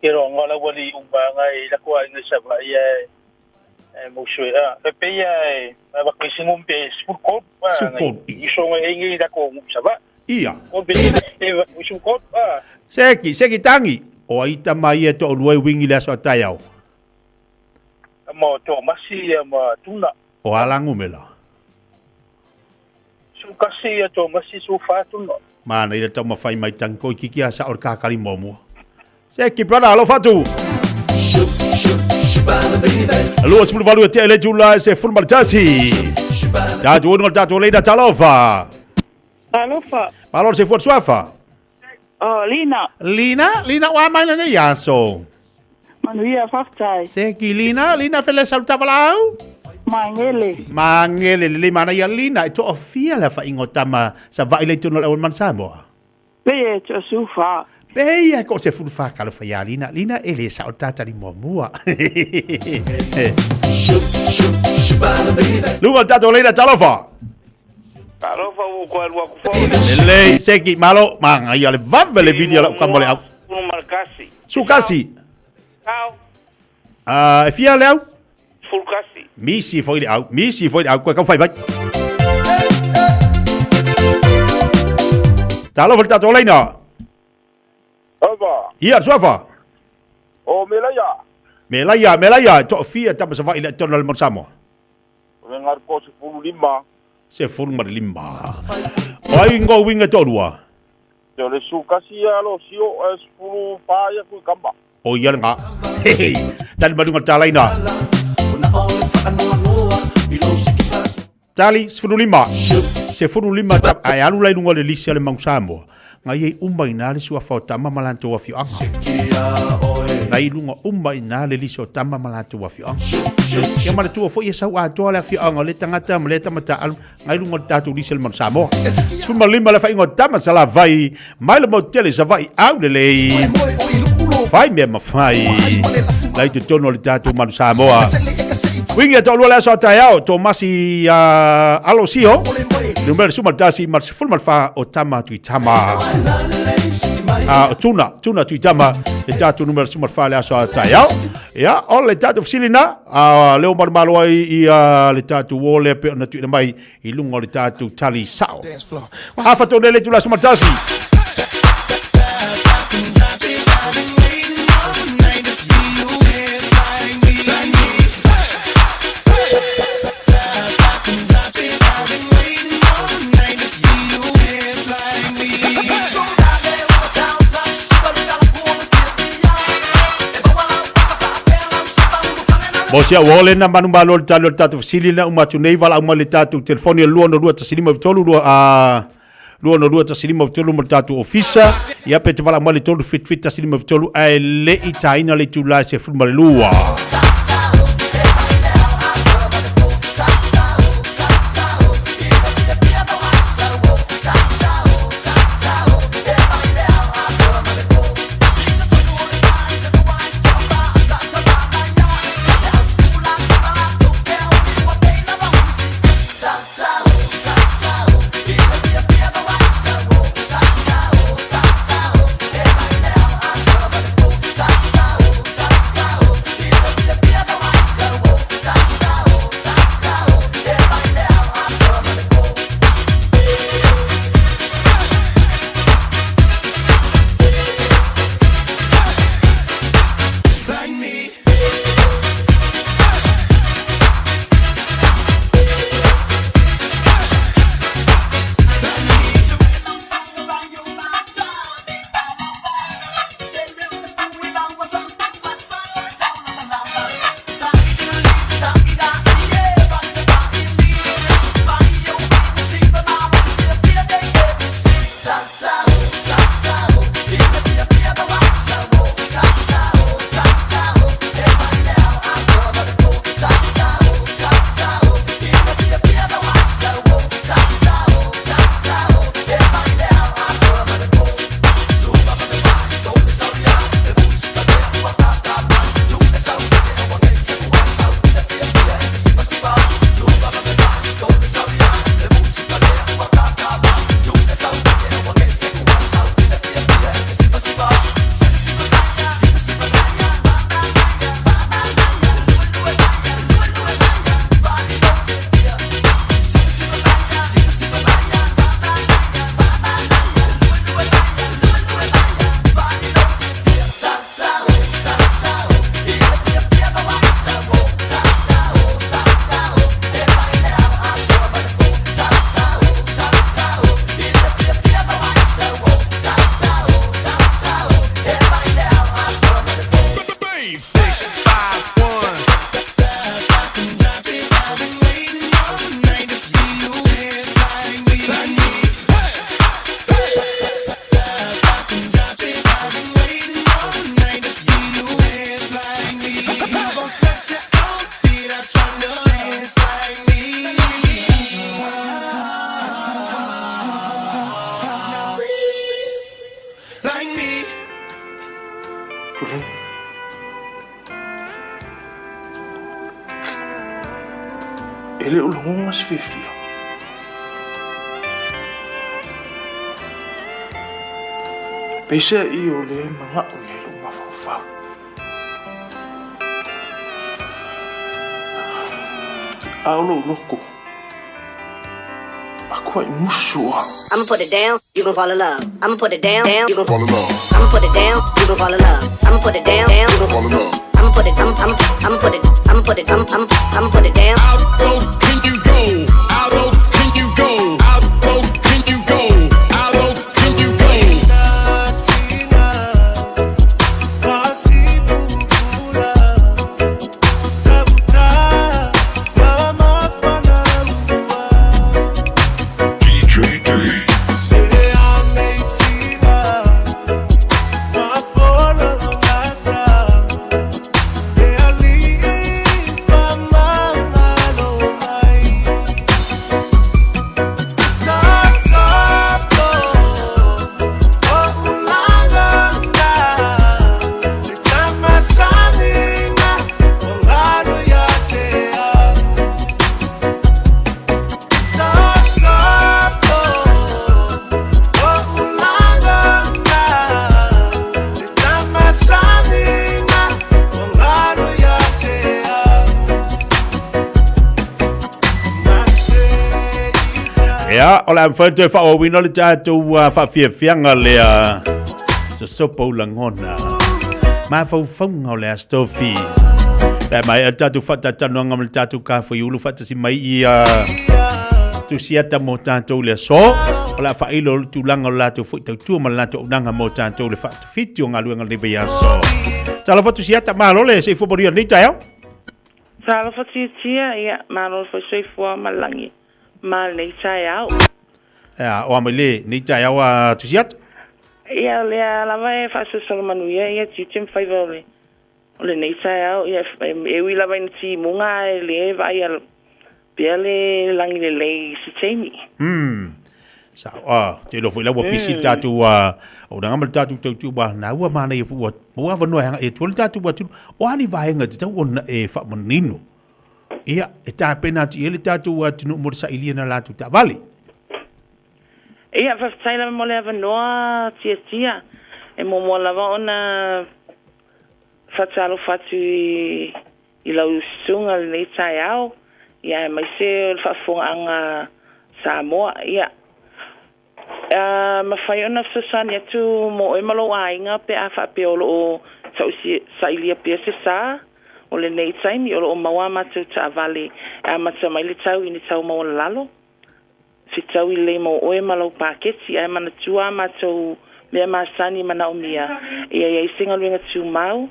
[SPEAKER 3] Ke rongo la wali umba ngai la koa ngai sa vai e mo sue a pe pe ia e va ko singum pe sukot
[SPEAKER 11] sukot
[SPEAKER 3] i so ngai ngai la ko sa va
[SPEAKER 11] ia
[SPEAKER 3] o pe e va sukot a
[SPEAKER 11] seki seki tangi o ai tama ia to lua wingi le aso taiao
[SPEAKER 3] mo to masi ma tuna
[SPEAKER 11] o alangu mela
[SPEAKER 3] su kasi to masi su fa tuna
[SPEAKER 11] mana ila tau mawhai mai tangi koi kiki a sa o kakari momoa. Seki brother, alofa atu. Lua sefulu valu e tea le tula se fulu malatasi. Tātou ono tātou leina talofa.
[SPEAKER 8] Talofa.
[SPEAKER 11] Malo se fuat suafa.
[SPEAKER 8] Oh, Lina.
[SPEAKER 11] Lina, Lina wa mai lene yaso.
[SPEAKER 8] Manuia whaftai.
[SPEAKER 11] Seki Lina, Lina fele salutavalau.
[SPEAKER 8] Mangele.
[SPEAKER 11] Mangele le mana ia Lina. E to ofia la whaingo tama sa vai le tunu le awan man Samoa.
[SPEAKER 8] Pe e to sufa.
[SPEAKER 11] Peia ko se fulu whakalo whaia Lina. Lina e le sa o tātari mua mua. Lunga tātou leina talofa.
[SPEAKER 7] Talofa o kua lua kufo.
[SPEAKER 11] Lei seki malo. Manga ia le vave le video la ukamole au.
[SPEAKER 7] Kunu markasi.
[SPEAKER 11] Sukasi.
[SPEAKER 7] Kao.
[SPEAKER 11] E fia le au?
[SPEAKER 7] Fulkasi.
[SPEAKER 11] Misi foi le au. Misi foi le au. Koe kau whai vai. Talofa le tātou leina.
[SPEAKER 3] Ava.
[SPEAKER 11] Ia, suafa.
[SPEAKER 3] O, Melaia.
[SPEAKER 11] Melaia, Melaia. Tō fia tama sa vai le tōna le Samoa.
[SPEAKER 3] O me ngā ko se fulu lima.
[SPEAKER 11] Se fulu mara lima. O ai ngō winga tō rua.
[SPEAKER 3] Te o le sukasi alo sio e fulu pāia kui kamba.
[SPEAKER 11] O ia le ngā. Hei, tali marunga tālaina. Tali, se fulu lima. Se fulu lima tap. Ai alu lai lunga le lisi ale Mount Samoa. Ngai ei umba ina le sua fao tama malanto wa fioanga. Ngai lunga umba ina le lisi o tama malanto wa fioanga. Ia mara tua fo ia sau atoa le fioanga le tangata ma le tamata alu. Ngai lunga le tātou lisi le Mount Samoa. Sefuma lima le whaingo tama sa la vai. Mai le mautele sa vai au le lei. Whai mea mawhai. Lai te tono le tātou Mount Samoa. Wingi a tō lua le aso ataiao. Tō masi alo siho. Numera suma tasi mar se fulmal fa o tama tui tama. O tuna, tuna tui tama le tātou numera suma fa le aso ataiao. Ia, o le tātou fisilina, leo marumalo ai i le tātou o le pe ona tuina mai i lunga o le tātou tali sao. Afa tō nele tula suma tasi. Mo si au ole na manu malo le tali o le tatou fesili na uma atu nei valaau mai le tatou telefoni e 262 153 2 a 262 153 mo le tatou ofisa. Ia pe te valaau mai le 377 153 ae le i taina le itula e 12.
[SPEAKER 4] Tulen. E le o lagona se fiafia. Peiseai o lea e manao i ai lou mafaufau. A o lou loto, matuai musu lava.
[SPEAKER 10] I'ma put it down, you gon' fall in love. I'ma put it down, down, you gon' fall in love. I'ma put it down, you gon' fall in love. I'ma put it down, down, you gon' fall in love. I'ma put it, I'm, I'm, I'ma put it, I'ma put it, I'm, I'm, I'ma put it down.
[SPEAKER 12] How low can you go? How low can you go? How low can you go? How low can you go?
[SPEAKER 11] Ia, o le a mafai ona toe faaauauina le tatou faafiafiaga lea. Sosopa u lagona. Mafaufauga o le Aso Tofi. Pe a maea le tatou faatalatalanoaga ma le tatou Kafoiulu faatasi mai ia Tusiata mo tatou le aso, o le a faailo le tulaga o le latou foi tautua ma le latou auaunaga mo tatou le faatafiti o galuega o lenei vaiaso. Talofa Tusiata, malo le soifua manuia i lenei taeao.
[SPEAKER 5] Talofa tiatia, ia, malo le faisoifua ma le lagi ma lenei taeao.
[SPEAKER 11] Ea, o a mai le nei taeao a Tusiata?
[SPEAKER 5] Ia, o lea lava e faasoasola manuia ia tiute ma faiva o le o lenei taeao, ia, e ui lava ina timuga ae le vaaia pea le lagi lelei i se taimi.
[SPEAKER 11] Umm. Sao, a, te iloa foi la ua pisi le tatou a, o na ma le tatou tautu ua na ua manaia foi ua maua avanoa e agai atu ai le tatou atunuu. O a ni vaega e tatau ona e faamanino, ia, e tapena atu i ai le tatou atunuu mo le sailia na latou taavale.
[SPEAKER 5] Ia, faafetai lava mo le avanoa tiatia. E muamua lava ona faatalofa atu i i lau susuga i lenei taeao, ia aemaise o le faafofogaaga Samoa. Ia, a mafai ona fesoasoani atu mo oe ma lou aiga pe a faapea o lo o sailia pea se sa o lenei taimi, o lo o maua a matou taavale e amata mai le tau i ni tau maualalalo, fetaui lelei mo oe ma lau paketi, ae manatua a matou mea masani e manaomia ia i ai se galuega tumau.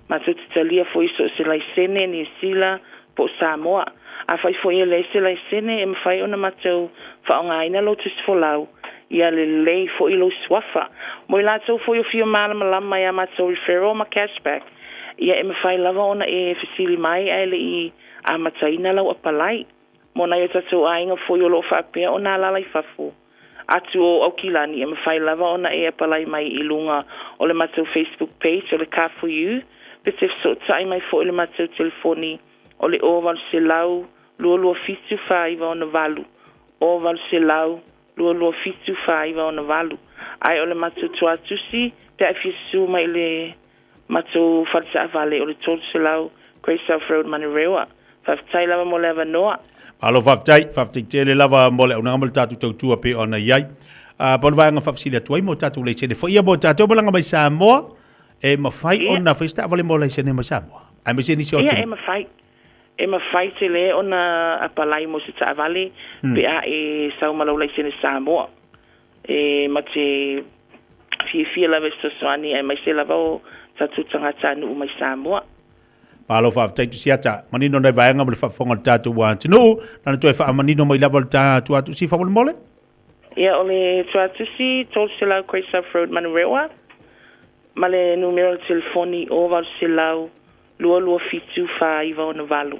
[SPEAKER 5] Matou te talia foi so o se laisene Niu Sila po o Samoa. Afai foi e leai se laisene, e mafai ona matou faaaogaina lou tusifolau ia lelei foi lou suafa. Mo i latou foi o fia malamalama i a matou referral ma cashback, ia e mafai lava ona e fesili mai ae le i amataina lau apalai. Mo nai o tatou aiga foi o lo o faapea ona alaala i fafo atu o Aukilani, e mafai lava ona e apalai mai i luga o le matou Facebook page o le Car For You, pe te fesootai mai foi i le matou telefoni o le 0800 227 4968, 0800 227 4968. Ae o le matou tuatusi pe a e fia susu mai i le Matou fale taavale o le 300 Great South Road Manurewa. Faafetai lava mo le avanoa.
[SPEAKER 11] Malo faafetai, faafetai tele lava mo le auaunaga ma le tatou tautua pei ona i ai. Pau le vaega faafesili atu ai mo tatou laisene foi ia mo tatou malaga mai Samoa, e mafai ona fai se taavale mo laisene mai Samoa, aemaise nisi o
[SPEAKER 5] atunuu. Ia, e mafai. E mafai tele ona apalai mo se taavale pe a e sau ma lau laisene Samoa. E ma te fiafia lava e fesoasoani aemaise lava o tatou tagatanuu mai Samoa.
[SPEAKER 11] Malo faafetai Tusiata. Manino nai vaega mo le faafofoga o le tatou atunuu. Na ona toe faamanino mai lava le tuatusi faamolemole.
[SPEAKER 5] Ia, o le tuatusi 300 Great South Road Manurewa ma le numera o le telefoni 0800 227 4968.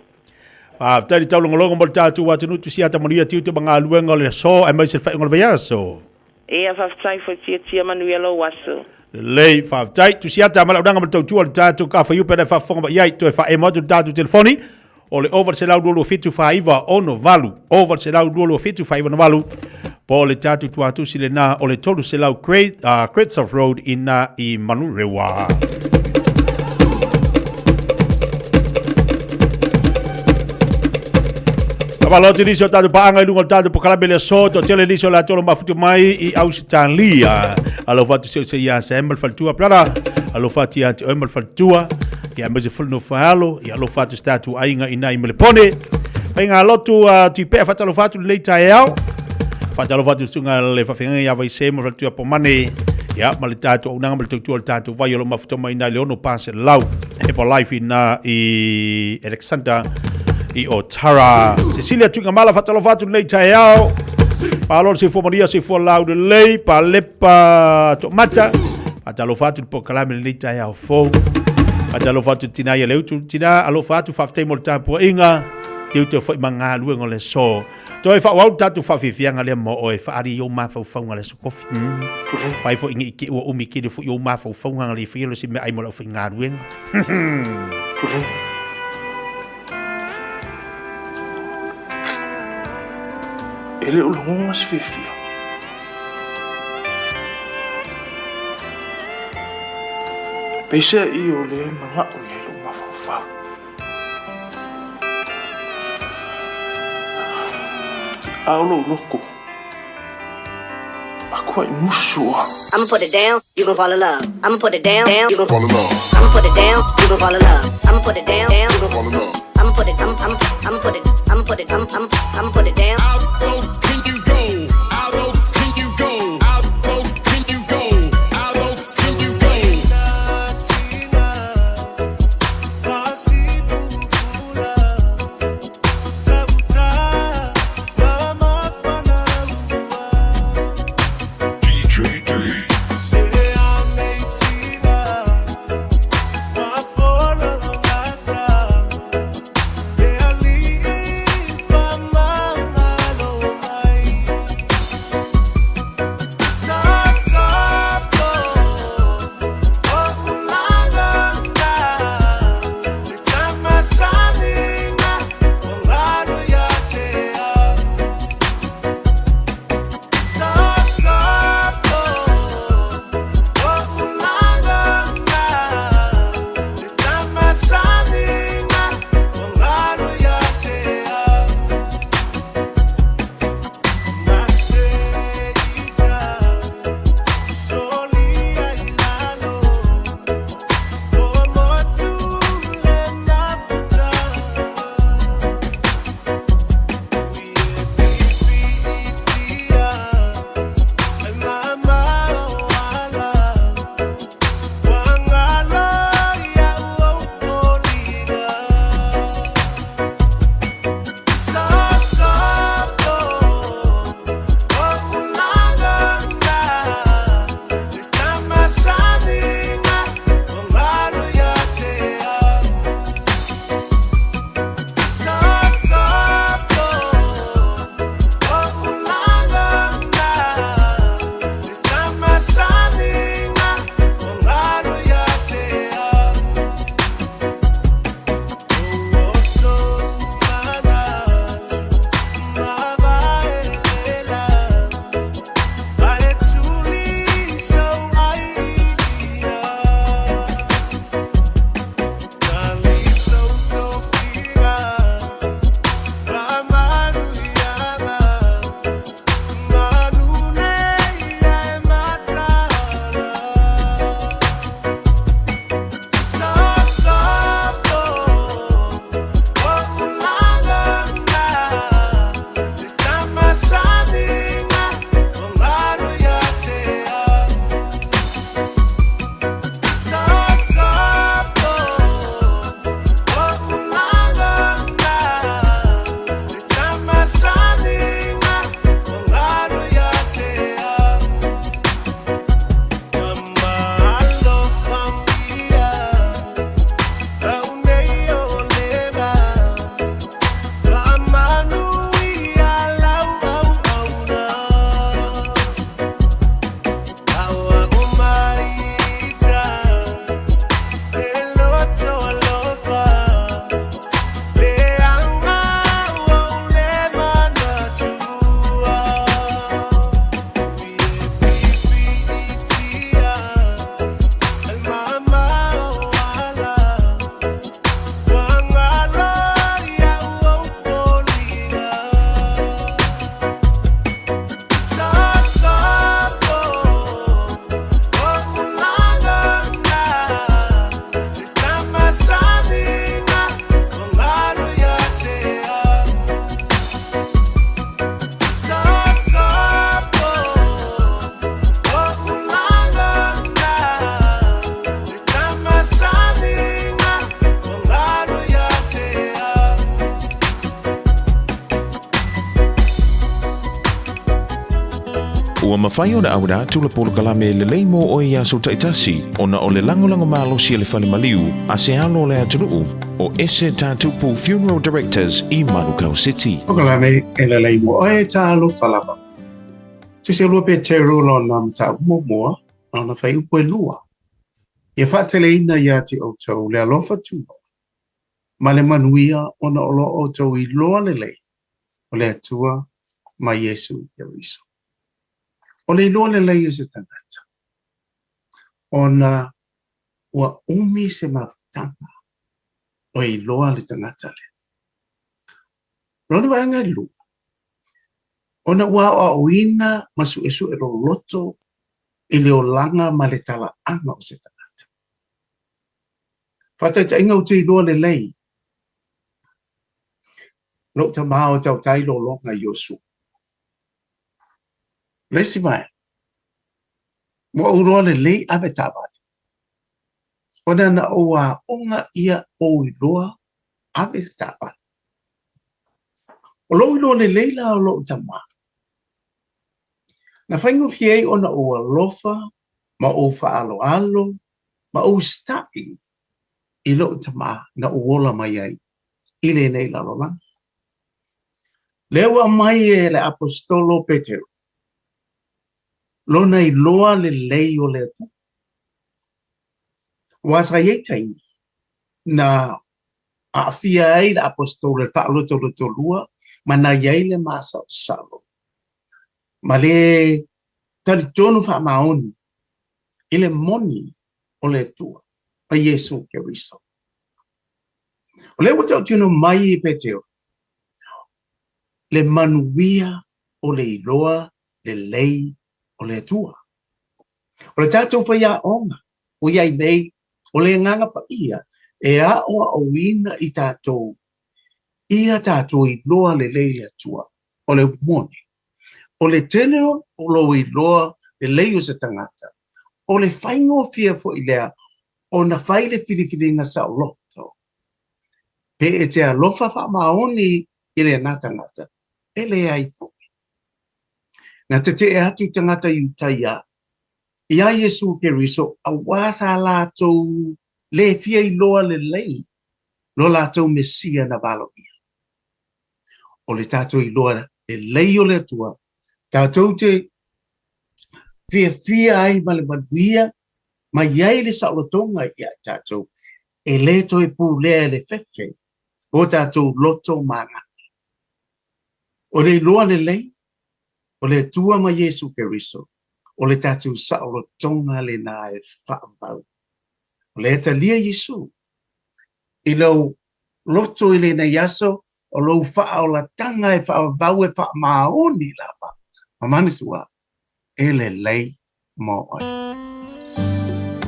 [SPEAKER 11] Faafetai le taulogologo mo le tatou atunuu Tusiata manuia tiute ma galuega o le aso aemaise le faaiuga o le vaiaso.
[SPEAKER 5] Ia, faafetai foi Tiatia, manuia lou aso.
[SPEAKER 11] Lelei, faafetai. Tusiata ma le auaunaga ma le tautua o le tatou Kafaiupe na e faafofoga mai ai, toe faaemo atu le tatou telefoni o le 0800 227 4968, 0800 227 4968, po o le tatou tuatusi lena o le 300 Great, Great South Road ina i Manurewa. Malo atu nisi o tatou paaga i luga o le tatou polokalame le aso, toatele nisi o latou o mafutu mai i Ausitalia. Alofa atu se ia Sam ma le faletua brother. Alofa atu ia te oe ma le faletua. Ia aemaise foi le nofo alo. Ia alofa atu se tatou aiga i nai Melepone. Faiga lotu a Tuipea faatalofa atu lenei taeao. Faatalofa atu susuga le faafeagaiga ia Vaise ma le faletua Pomane. Ia ma le tatou auaunaga ma le tautua o le tatou vai o lo o mafuta mai i nai le 6 pa Herbalife ina i Alexander i Otara. Cecilia Tuigamala faatalofa atu lenei taeao. Malo le soifua manuia, soifua laulelei, palepa toomata. Faatalofa atu le polokalame lenei taeao fou. Faatalofa atu le tina ia Leutu, tina alofa atu faafetai mo le tapuaiga. Tiute foi ma galuega o le aso. Toe faaauau le tatou faafiafiaga lea mo oe, faaali i ou mafaufauga le aso kofi. Pai foi nge i te ua umi tele foi ou mafaufauga na le faia lo se meaai mo le aufaigaluega.
[SPEAKER 4] Tulou. E le o lagona se fiafia. Peiseai o lea e manao i ai lou mafaufau. A o lou loto, matuai musu lava.
[SPEAKER 10] I'ma put it down, you gon' fall in love. I'ma put it down, down, you gon' fall in love. I'ma put it down, you gon' fall in love. I'ma put it down, down, you gon' fall in love. I'ma put it, I'm, I'm, I'ma put it, I'ma put it, I'm, I'm, I'ma put it down.
[SPEAKER 12] How low can you go? How low can you go? How low can you go? How low can you go?
[SPEAKER 14] mafai ona auina atu le polokalame lelei mo oe i aso taitasi ona o le lagolago malosi a le fale maliu a se alo o le atunuu o Ese Tatupu Funeral Directors i Manukau City.
[SPEAKER 15] Polokalame e lelei mo oe talofa lava. Tusi 2 Peteru lona mataupu muamua, lona fuaiupu e 2. Ia faateleina ia te outou le alofa tunoa ma le manuia ona o lo outou iloa lelei o le Atua ma Iesu Keriso. O le iloa lelei o se tagata, ona ua umi se mafutaga o iloa le tagata lea. Lona vaega e 2, ona ua aoaoina ma suesue loloto i le olaga ma le talaaga o se tagata. Faataitaiga ou te iloa lelei lou tamā o tautai lologa i Iosua. Le isi vaega, ua ou iloa lelei ave taavale, ona na ou aoga ia ou iloa ave le taavale. O lou iloa lelei la o lou tamā, na faigofie ai ona ou alofa ma ou faaaloalo ma ou usitai i lou tamā na ou ola mai ai i lenei lalolagi. Lea ua aumai e le aposetolo Peteru lona iloa lelei o le Atua. Aua sa i ai taimi na aafia ai le aposetolo i le faalotolotolua ma na i ai le masalosalo ma le talitonu faamaoni i le moni o le Atua ma Iesu Keriso. O lea ua tautino mai e Peteru le manuia o le iloa lelei o le Atua. O le tatou faiaoga ua i ai nei, o le Agaga Paia e aoaoina i tatou ia tatou iloa lelei le Atua. O le upu moni, o le tele o lou iloa lelei o se tagata, o le faigofie foi lea ona fai le filifiliga saoloto. Pe e te alofa faamaoni i lena tagata, e leai foi. Na tetee atu tagata Iutaia iā Iesu Keriso aua sa latou le fia iloa lelei lo latou Mesia na valoia. O le tatou iloa lelei o le Atua, tatou te fiafia ai ma le manuia ma i ai le saolotoga ia i tatou, e le toe pulea e le fefe o tatou loto ma agaga. O le iloa lelei o le Atua ma Iesu Keriso, o le tatou saolotoga lena e faavavau. O lea e talia Iesu i lou loto i lenei aso, o lou faaolataga e faavavau e faamaoni lava, ma manatua e lelei mo oe.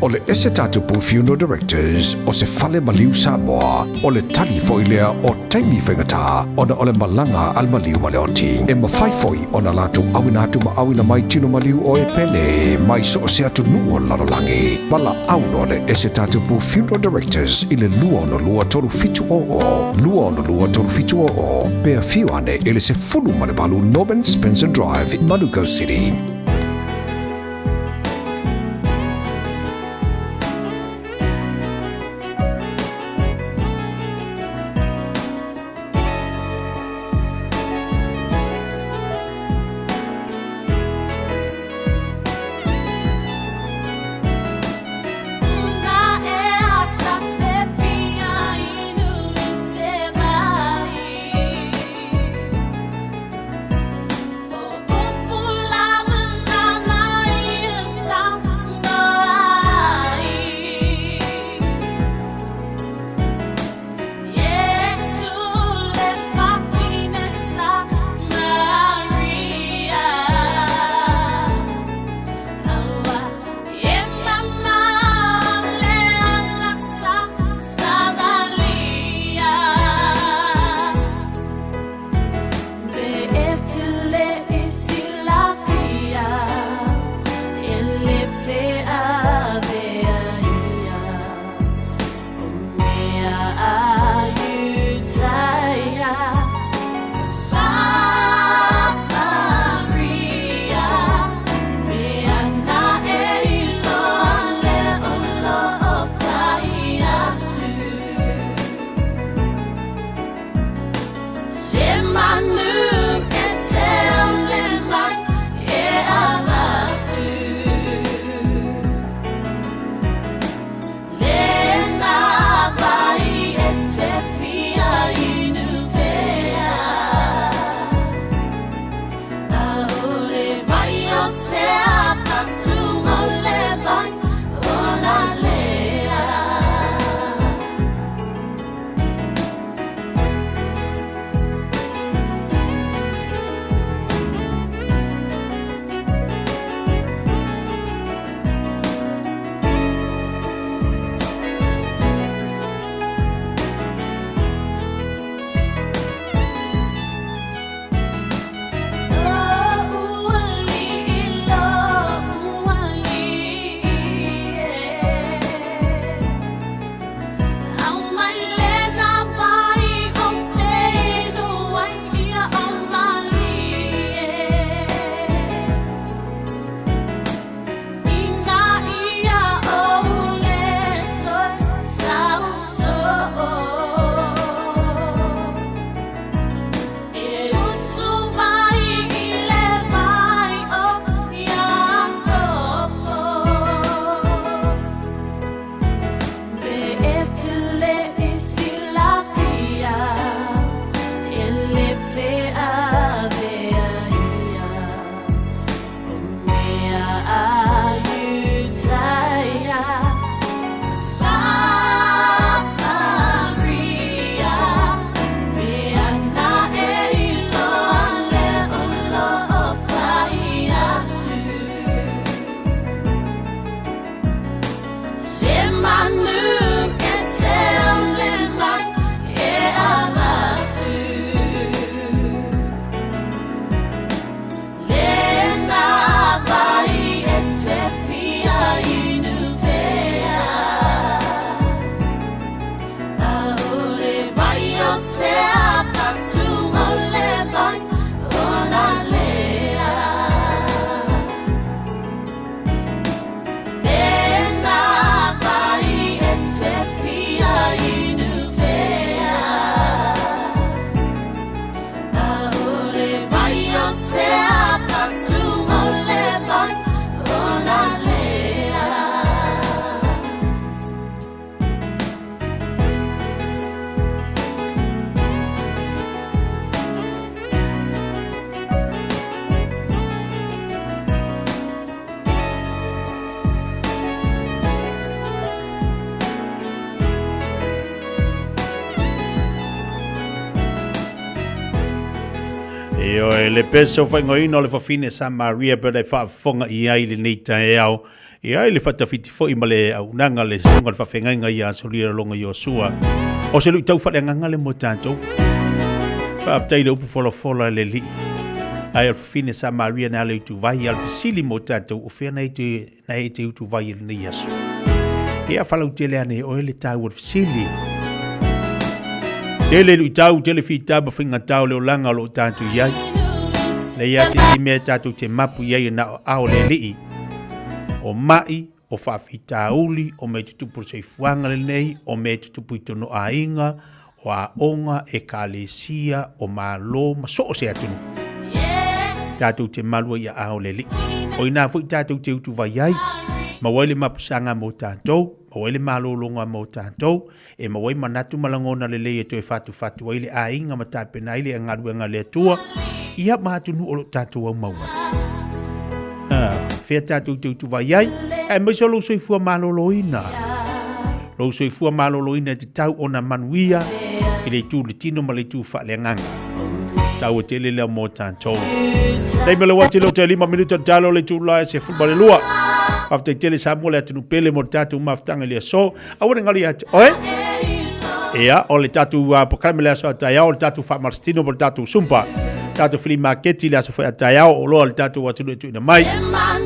[SPEAKER 16] O le Ese Tatupu Funeral Directors o se fale maliu Samoa, o le tali foi lea o taimi faigata ona o le malaga a le maliu ma le oti. E mafai foi ona latou auina atu ma auina mai tino maliu o e pele mai so o se atunuu o le lalolagi. Valaau loa le Ese Tatupu Funeral Directors i le 262 3700, 262 3700, pe afio ane i le 18 Norman Spencer Drive, Manukau City.
[SPEAKER 11] Ioe, le pese o faaigoaina o le fafine Samaria pei ona e faafofoga i ai i lenei taeao, e ai le faatafiti foi ma le auaunaga le susuga i le faafeagaiga ia Solia Laloga Iosua. O se luitau faaleagaga lea mo tatou. Faafetai i le upu folafola a le Alii. Ae o le fafine Samaria na ala i utuvai, a o le fesili mo tatou, o fea na e te, na e te utuvai i lenei aso? Ia falautele ane e oe le taua o le fesili. Tele luitau, tele fita ma faigata o le olaga o lo o tatou i ai. Leai lava se isi mea tatou te mapu i ai na o ao le Alii. O mai, o faafitauli, o mea tutupu i le soifuaga lenei, o mea tutupu i tonu aiga, o aoga, ekalesia, o malo ma so o se atunuu. Tatou te malu ai i aao o le Alii. O ina foi tatou te utuvai ai, maua ai le mapusaga mo tatou, maua ai le malologa mo tatou, e maua ai manatu ma lagona lelei e toe fatufatu ai le aiga ma tapena ai le galuega a le Atua, ia ma atunuu o lo o tatou aumau ai. Ah, fea tatou te utuvai ai, aemaise o lou soifua maloloina. Lou soifua maloloina e tatau ona manuia i le itu le tino ma le itu faaleagaga. Taua tele lea mo tatou. Taimi o le uati leo te 5 minuta talo le itula e 12. Faafetai tele Samoa le atunuu pele mo le tatou mafutaga i le aso. Aua ne galo ia te oe. Ia, o le tatou polokalame le aso a taeao, o le tatou faamalositino mo le tatou sumpa. Tatou flea market le aso foi a taeao, o loa le tatou atunuu e tuuina mai.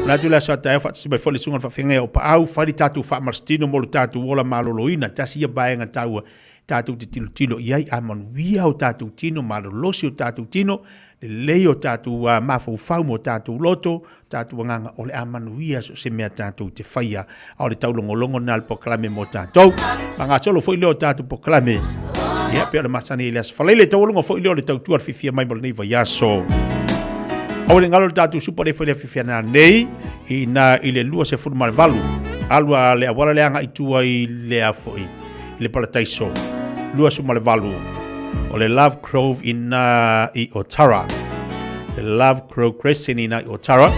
[SPEAKER 11] Manatu le aso a taeao faatasi mai foi le susuga i le faafeagaiga o Paau, fai le tatou faamalositino mo le tatou ola maloloina. Tasi ia vaega taua tatou te tilotilo i ai, a manuia o tatou tino, malolosi o tatou tino, lelei o tatou mafaufau ma o tatou loto, tatou agaga, o le a manuia so o se mea tatou te faia. A o le taulogologo lena o le polokalame mo tatou. Faagasolo foi lea o tatou polokalame. Ia, pei ona masani i le Aso Faraile, taualuga foi lea o le tautua le fiafia mai mo lenei vaiaso. Aua ne i galo le tatou supa lea fai le afiafi nei, ina i le 28, alu a le auala le agai i tua i le a foi, i le Parataiso, 28, o le Love Grove ina i Otara. Le Love Grove Crescent ina i Otara.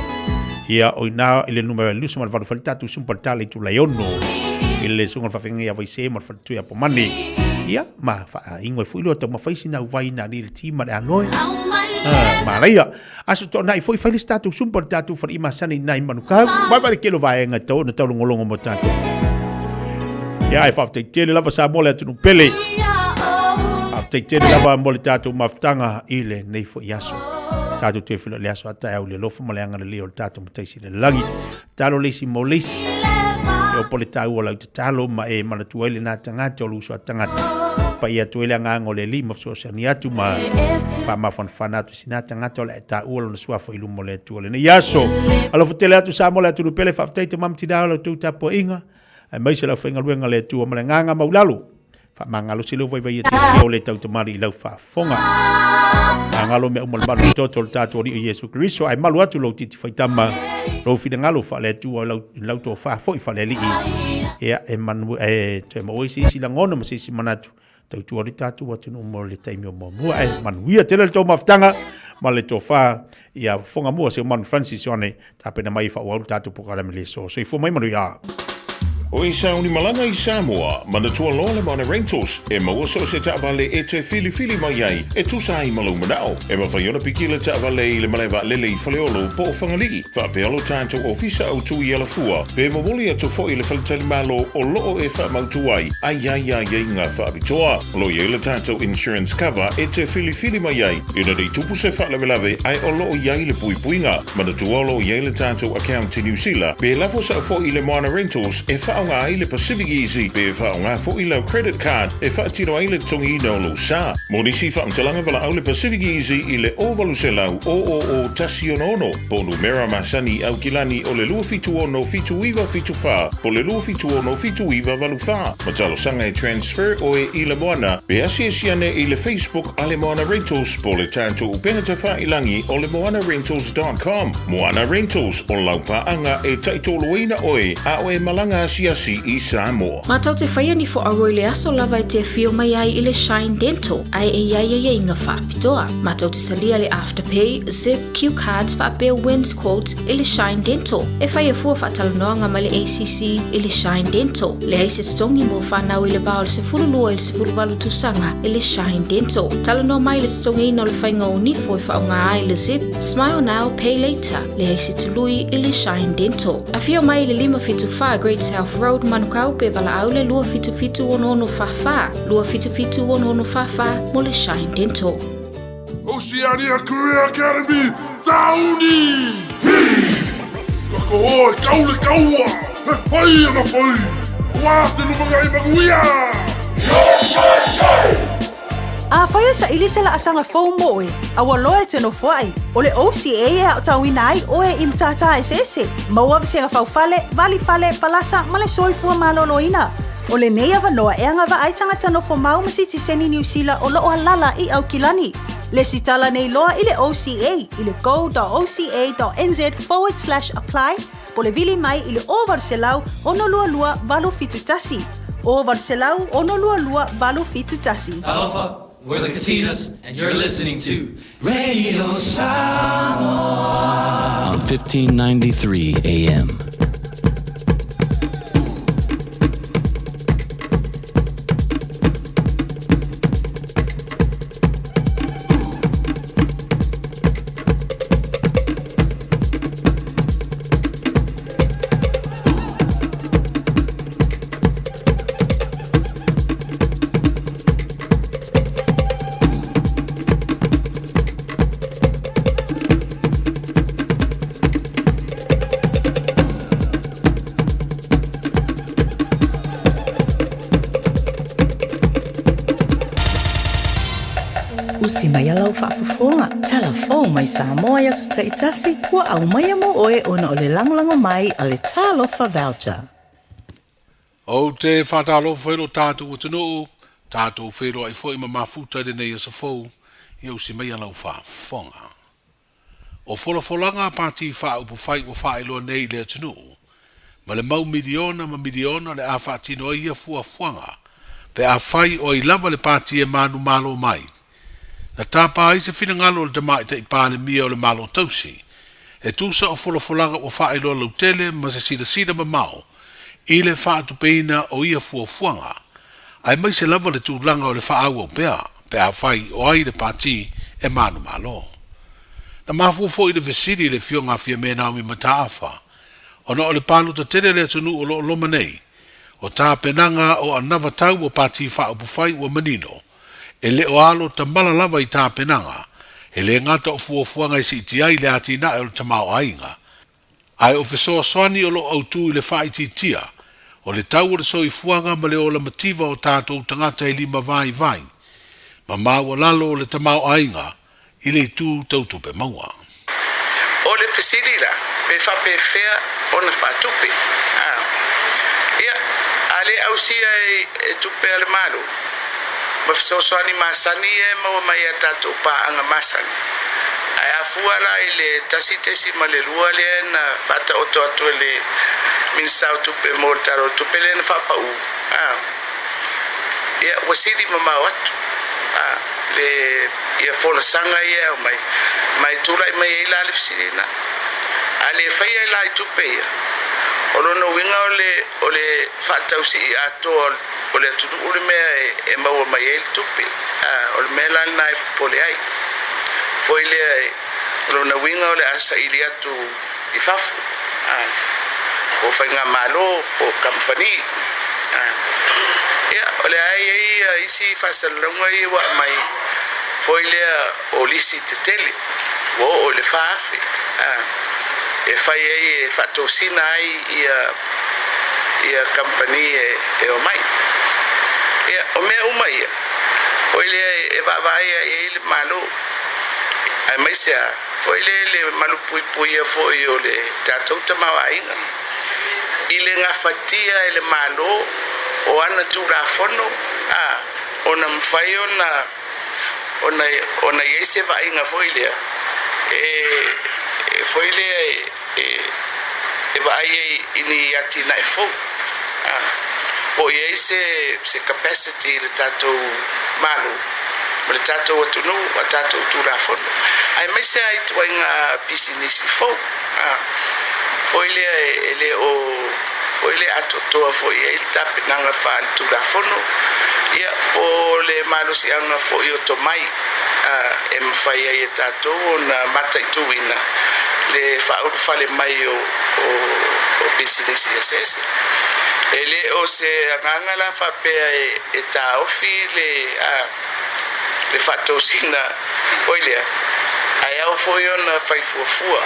[SPEAKER 11] Ia, o ina i le numera 28 fai le tatou sumpa le tala i tula e ono. I le susuga o le faafeagaiga ia Vaise ma le faletui a Pomani. Ia, ma faaingo e foi loa taumafai sina au vai ina ni le ti ma le aloe. Ah, manaia. Aso toonai foi fai le se tatou sumpa le tatou fale'i masani ina i Manukau. Vai vai le kelo vaega tau ona taulogologo mo tatou. Ia, e faafetai tele lava Samoa le atunuu pele. Faafetai tele lava mo le tatou mafutaga i lenei foi aso. Tatou toe feiloai le aso a taeao i le alofa ma le agalelei o le tatou Matai Sili i le lagi. Tatalo le isi mo le isi. E opo le taua o lau tatalo ma e manatua ai lena tagata o le uso a tagata. Paia atu ai le agaga o le Alii ma fesoasoani atu ma faamafanafana atu i sina tagata o le a e taua lona suafa i luma o le Atua lenei aso. Alofa tele atu Samoa le atunuu pele, faafetai te mama tina o la outou tapuaiga, aemaise le aufaigaluega a le Atua ma le agaga maulalo. Faamagalosi lou vaivai e te o le tautamali i lau faafofoga. Magalo mea uma le malu toto o le tatou Alii o Iesu Keriso, ae malu atu lou titi faitama, lou finagalo faale-Atua, lau, lau tofa foi faale-Alii. Ia, e manu, e toe maua ai se isi lagona ma se isi manatu, tautua le tatou atunuu mo le taimi o muamua. Ae manuia tele le tou mafutaga ma le tofa ia fofoga mua se o Manu Francis Ioane Tapena mai e faaauau le tatou polokalame le aso. Soifua mai manuia.
[SPEAKER 14] O e sauni malaga i Samoa, manatua loa le Mana Rentals, e maua so o se taavale e te filifili mai ai e tusa ai ma lou manao. E mafai ona piki le taavale i le malae vaalele i Faleolo po o Fagalii, faapea lo tatou ofisa autu i Alafua, pe momoli atu foi i le faletalimalo o loo e faamautu ai a i ai aiaiga faapitoa. O lo o i ai le tatou insurance cover e te filifili mai ai ina nei tupu se faalavelave ae o lo o i ai le puipuiga. Manatua o lo o i ai le tatou account i Niu Sila, pe lafo sao foi i le Moana Rentals e faaaoga ai le Pacific Easy pe faaaoga foi lau credit card e faatino ai le totogiina o lou sa. Mo nisi faamatalaga valaau le Pacific Easy i le 0800 000 166 po o numera masani i Aukilani o le 276 7974 po o le 276 7984. Ma talosaga e transfer oe i le Moana pe asiasi ane i le Facebook a le Moana Rentals po o le tatou upega tafailangi o le moanarentals.com. Moana Rentals, o lau paaga e taitoloina oe a o e malaga asiasi. asiasi i Samoa.
[SPEAKER 19] Matou te faia ni fo'auo i le aso lava e te afio mai ai i le Shine Dental, ae e i ai aiaiga faapitoa. Matou te talia le Afterpay, Zip, Q Cards faapea Wins Quotes i le Shine Dental. E faia fua faatalanoaga ma le ACC i le Shine Dental. Leai se totogi mo fanau i le va o le 12 i le 18 tausaga i le Shine Dental. Talanoa mai i le totogiina o le faiga o nifo e faaaoga ai le Zip, Smile Now, Pay Later. Leai se tului i le Shine Dental. Afio mai i le 574 Great South Road, Manukau pe valaau le 277 6644, 277 6644 mo le Shine Dental.
[SPEAKER 1] Oceania Career Academy, Sauni! Kako oe, kau le kaua! He whai ana whai! Wā te lumaga i maguia!
[SPEAKER 21] Afai e saili se laasaga fou mo oe, a ua loa e te nofo ai, o le OCA e aotauina ai oe i matata eseese, maua vasega faufale, valifale, palasa ma le soifua malōlōina. O lenei avanoa e agavaa ai tagata nofo mau ma sitiseni Niu Sila o loo alala i Aukilani. Lesitala nei loa i le OCA i le go.oca.nz/apply po o le vili mai i le 0800 622 871. 0800 622 871.
[SPEAKER 20] Talofa, we're the Katinas, and you're listening to Radio Samoa on 1593 AM.
[SPEAKER 22] Usi mai lau faafofoga. Tala fou mai Samoa i aso taitasi, ua aumaia mo oe ona o le lagolago mai a le Talofa Voucher.
[SPEAKER 23] Ou te faatalofa i lo tatou atunuu, tatou feiloai foi ma mafuta i lenei aso fou, ia usi maia lau faafofoga. O folafolaga a Pati Faaupufai ua faailoa nei i le atunuu, ma le mau miliona ma miliona o le a faatino ai ia fuafuaga, pe afai o ai lava le pati e manumalo mai. Na tapa ai se finagalo o le Tamaitai Palemia o le Malo Tausi, e tusa o folafolaga ua faailoa lautele ma se silasila mamao i le faatupeina o ia fuafuaga, aemaise lava le tulaga o le faaauau pea pe afai o ai le pati e manumalo. Na mafua foi le fesili i le Afioga a Fiame Naomi Mataafa, ona o le palota tele a le atunuu o lo o loma nei, o tapenaga o anava tau o Pati Faaupufai ua manino, e le o alo tamala lava i tapenaga, e le gata o fuafuaga e siitia ai le atinae o le tamaoaiga, ae o fesoasoani o lo o autū i le faaitiitia o le tau o le soifuaga ma le ola mativa o tatou tagata e lima vaivai ma maualalo o le tamaoaiga i le itu tau tupe maua.
[SPEAKER 24] O le fesili la, pe faapefea ona faatupe? A. Ia, a le ausia e tupe a le Malo, ma fesoasoani masani ia e maua mai i a tatou paaga masani. Ae a fua la i le 1.2 lea na faataoto atu e le Minisita o Tupe mo le Tala o le Tupe lea na faapaū, a. Ia, ua sili mamao atu, a, le, ia folasaga ia e aumai, ma e tulai mai ai la le fesili lena. A le faia la i tupe ia, o lona uiga o le, o le faatausii atoa o le atunuu le mea e, e maua mai ai le tupe. A, o le mea la lena e popole ai. Foi lea, e, o lona uiga o le a saili atu i fafo, a, po o faigamalo, po o kamupani. A, ia, o le a i ai isi faasalalauga ia ua aumai, foi lea o lisi tetele, ua oo i le 4,000, a, e fai ai e faatosina ai ia ia kamupani e, e omai. Ia, o mea uma ia, foi lea e vaavaai ai ai le Malo, aemaise a, foi lea le malupuipuia foi o le tatou tamaoaiga i le gafatia e le Malo o ana Tulafono, a, ona mafai ona ona ona i ai se vaaiga foi lea e e foi lea e e, e vaai ai i ni atinae fou. Po o i ai se se capacity i le tatou Malo ma le tatou atunuu, a tatou Tulafono, aemaise lava i ituaiga pisinisi fou foi lea e le o foi le atoatoa foi i ai le tapenaga faale-Tulafono, ia, po o le malosiaga foi o tomai e mafai ai e tatou ona mataituina le faaulufale mai o pisinisi eseese. E le o se agaga la faapea e taofi le faatosina foi lea, ae ao foi ona fai fuafua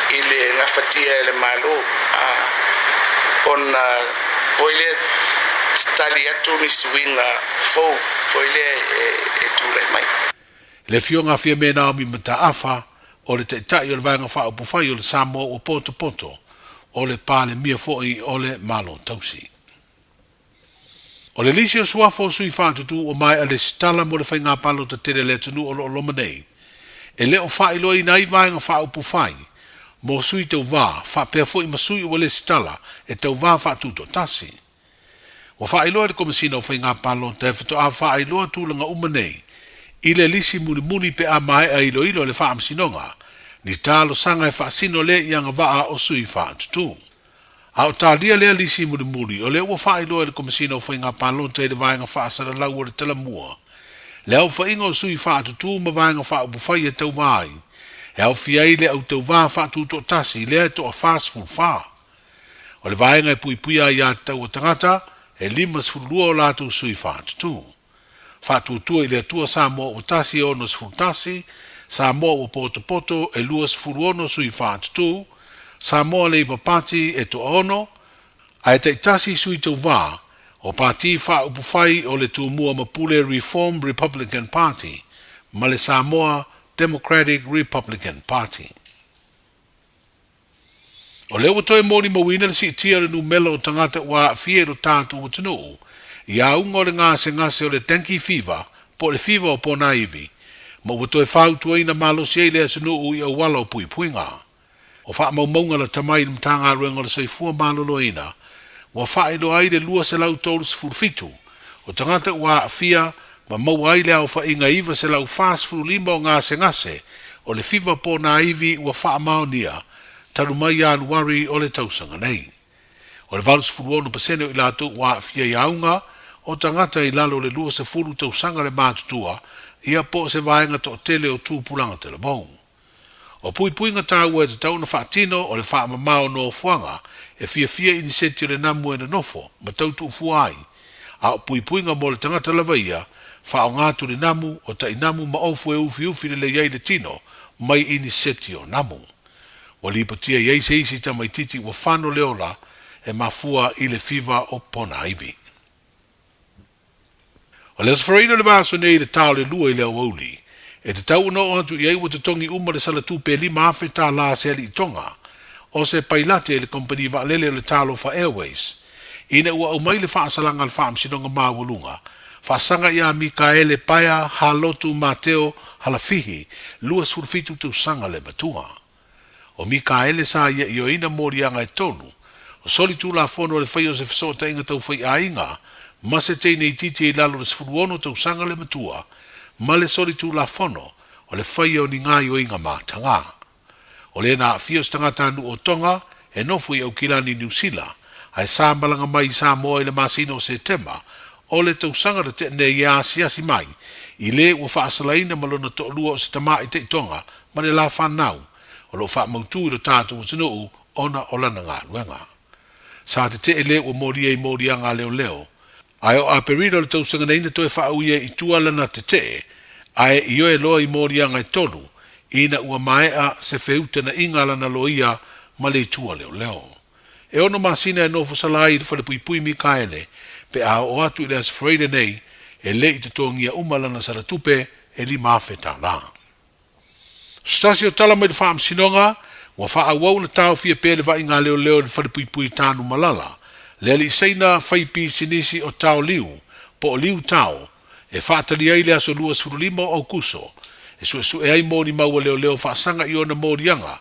[SPEAKER 24] i le gafatia e le Malo ona foi lea tali atu ni suiga fou foi lea e tulai mai.
[SPEAKER 23] Le Afioga a Fiame Naomi Mataafa, o le Taitai o le Vaega Faaupufai o le Samoa ua potopoto, o le Palemia foi o le Malo Tausi. O le lisi o suafa o sui faatutū ua maea lesitala mo le faiga palota tele a le atunuu o lo o loma nei, e le o faailoaina ai vaega faaupufai mo sui tauvā faapea foi ma sui ua lesitala e tauvā faatutoatasi. Ua faailoa e le Komesina o Faiga Palota e faatoa faailoa tulaga uma nei i le lisi mulimuli pe a maea iloilo e le Faamasinoga ni talosaga e faasino lea i agavaa o sui faatutū. A o talia lea lisi mulimuli, o lea ua faailoa e le Komesina o Faiga Palota i le Vaega Faasalalau o le Talamua le aofaiga o sui faatutū ma vaega faaupufai e tauva ai, e aofia ai le autauvā faatutoatasi lea e toa 44. O le vaega e puipuia ai aiatatau a tagata, e 52 o latou sui faatutū. Faatuatua i le Atua Samoa ua tasi e 61, Samoa ua potopoto e 26 sui faatutū, Samoa Labour Party e toaono, ae taitasi sui tauvā o Pati Faaupufai o le Tumua ma Pule Reform Republican Party ma le Samoa Democratic Republican Party. O lea ua toe molimauina le siitia o le numela o tagata ua aafia i lo tatou atunuu i auga o le gasegase o le dengue fever po o le fiva o ponaivi, ma ua toe fautuaina malosi ai le atunuu i auala o puipuiga. O faamaumauga lata mai i le Matagaluega o le Soifua Maloloina ua faailoa ai le 237 o tagata ua aafia ma maua ai le aofaiga 945 o gasegase o le fiva ponaivi ua faamaonia talu mai Ianuari o le tausaga nei. O le 86% o i latou ua aafia i auga o tagata i lalo o le 20 tausaga le matutua, ia po o se vaega toatele o tupulaga talavou. O puipuiga taua e tatau ona faatino o le faamama o nofoaga e fiafia i iniseti o le namu e nonofo ma tau tuufua ai, a o puipuiga mo le tagata lava ia, faaaoga atu le namu, o tainamu ma ofu e ufiufi lelei ai le tino mai iniseti o namu. Ua lipotia i ai se isi tamaititi ua fano le ola e mafua i le fiva o ponaivi. O le Aso Faraile o le vaiaso nei i le ta o le 2 i le aoauli, e tatau ona oo atu i ai ua totogi uma le sala tupe e $5,000 a se alii Tonga o se pailate i le kamupani vaalele o le Talofa Airways ina ua aumai le faasalaga a le Faamasinoga Maualuga faasaga ia Mikaele Paea Halotu Mateo Halafihi, 27 tausaga le matua. O Mikaele sa ia ioeina moliaga e tolu, o solitulafono o le faia o se fesootaiga tau faiaiga ma se teine itiiti i lalo o le 16 tausaga le matua, ma le solitulafono o le faia o ni gaoioiga matagā. O le na aafia o se tagatanuu o Tonga e nofo i Aukilani, Niu Sila, ae sa malaga mai i Samoa i le masina o Setema o le tausaga na tea nei e asiasi mai i le ua faasalaina ma lona toalua o se tamaʻi Tonga ma le la fanau o lo o faamautū i lo tatou atunuu ona o lana galuega. Sa tetee le ua molia i moliaga a leoleo, ae o Aperila o le tausaga nei na toe faauia i tua lana tetee, ae ioe loa i moliaga e tolu ina ua maea se feutanaʻiga a lana loia ma le itu a leoleo. E ono masina e nofo sala ai i le falepuipui Mikaele pe a oo atu i le Aso Faraile nei e le i totogia uma lana sala tupe e $5,000. Se tasi o tala mai le Faamasinoga, ua faaauau ona taofia pea le vaaiga a leoleo i le falepuipui Tanumalala, le alii Saina fai pisinisi o Tao Liu, po o Liu Tao, e faatali ai le aso 25 o Aokuso, e suesue ai molimau a leoleo faasaga i ona moliaga,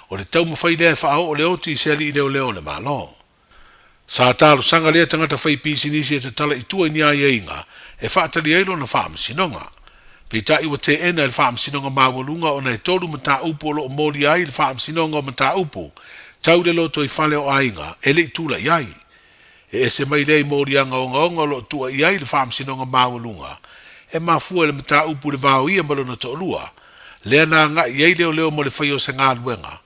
[SPEAKER 23] o le taumafai lea e faaoo le oti i se alii leoleo o le Malo. Sa talosaga lea tagata faipisinisi e tatala i tua i ni aiaiga e faatali ai lona faamasinoga. Peitai ua teena e le Faamasinoga Maualuga ona e tolu mataupu o lo o molia ai i le Faamasinoga o Mataupu Tau le Lotoifale o Aiga e le i tulai ai. E ese mai lea i moliaga ogaoga o lo o tuuaia ai le Faamasinoga Maualuga e mafua i le mataupu i le vaoia ma lona toalua, lea na agai i ai leoleo mo le faia o se galuega,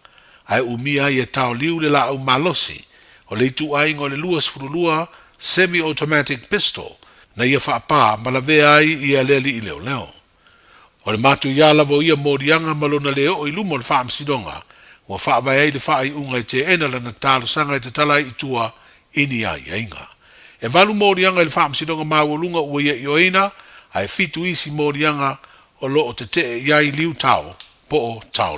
[SPEAKER 23] ae umia ai e taoliu le laau malosi o le ituaiga o le 22 semi-automatic pistol na ia faapā ma lavea ai ia le alii leoleo. O le matuia lava o ia moliaga ma lona le oo i luma o le Faamasinoga ua faavae ai le faaiuga e teena lana talosaga e tatala ai i tua i ni aiaiga. E valu moliaga i le Faamasinoga Maualuga ua ia ioeina, ae fitu isi moliaga o lo o tetee i ai Liu Tao po o Tao Liu.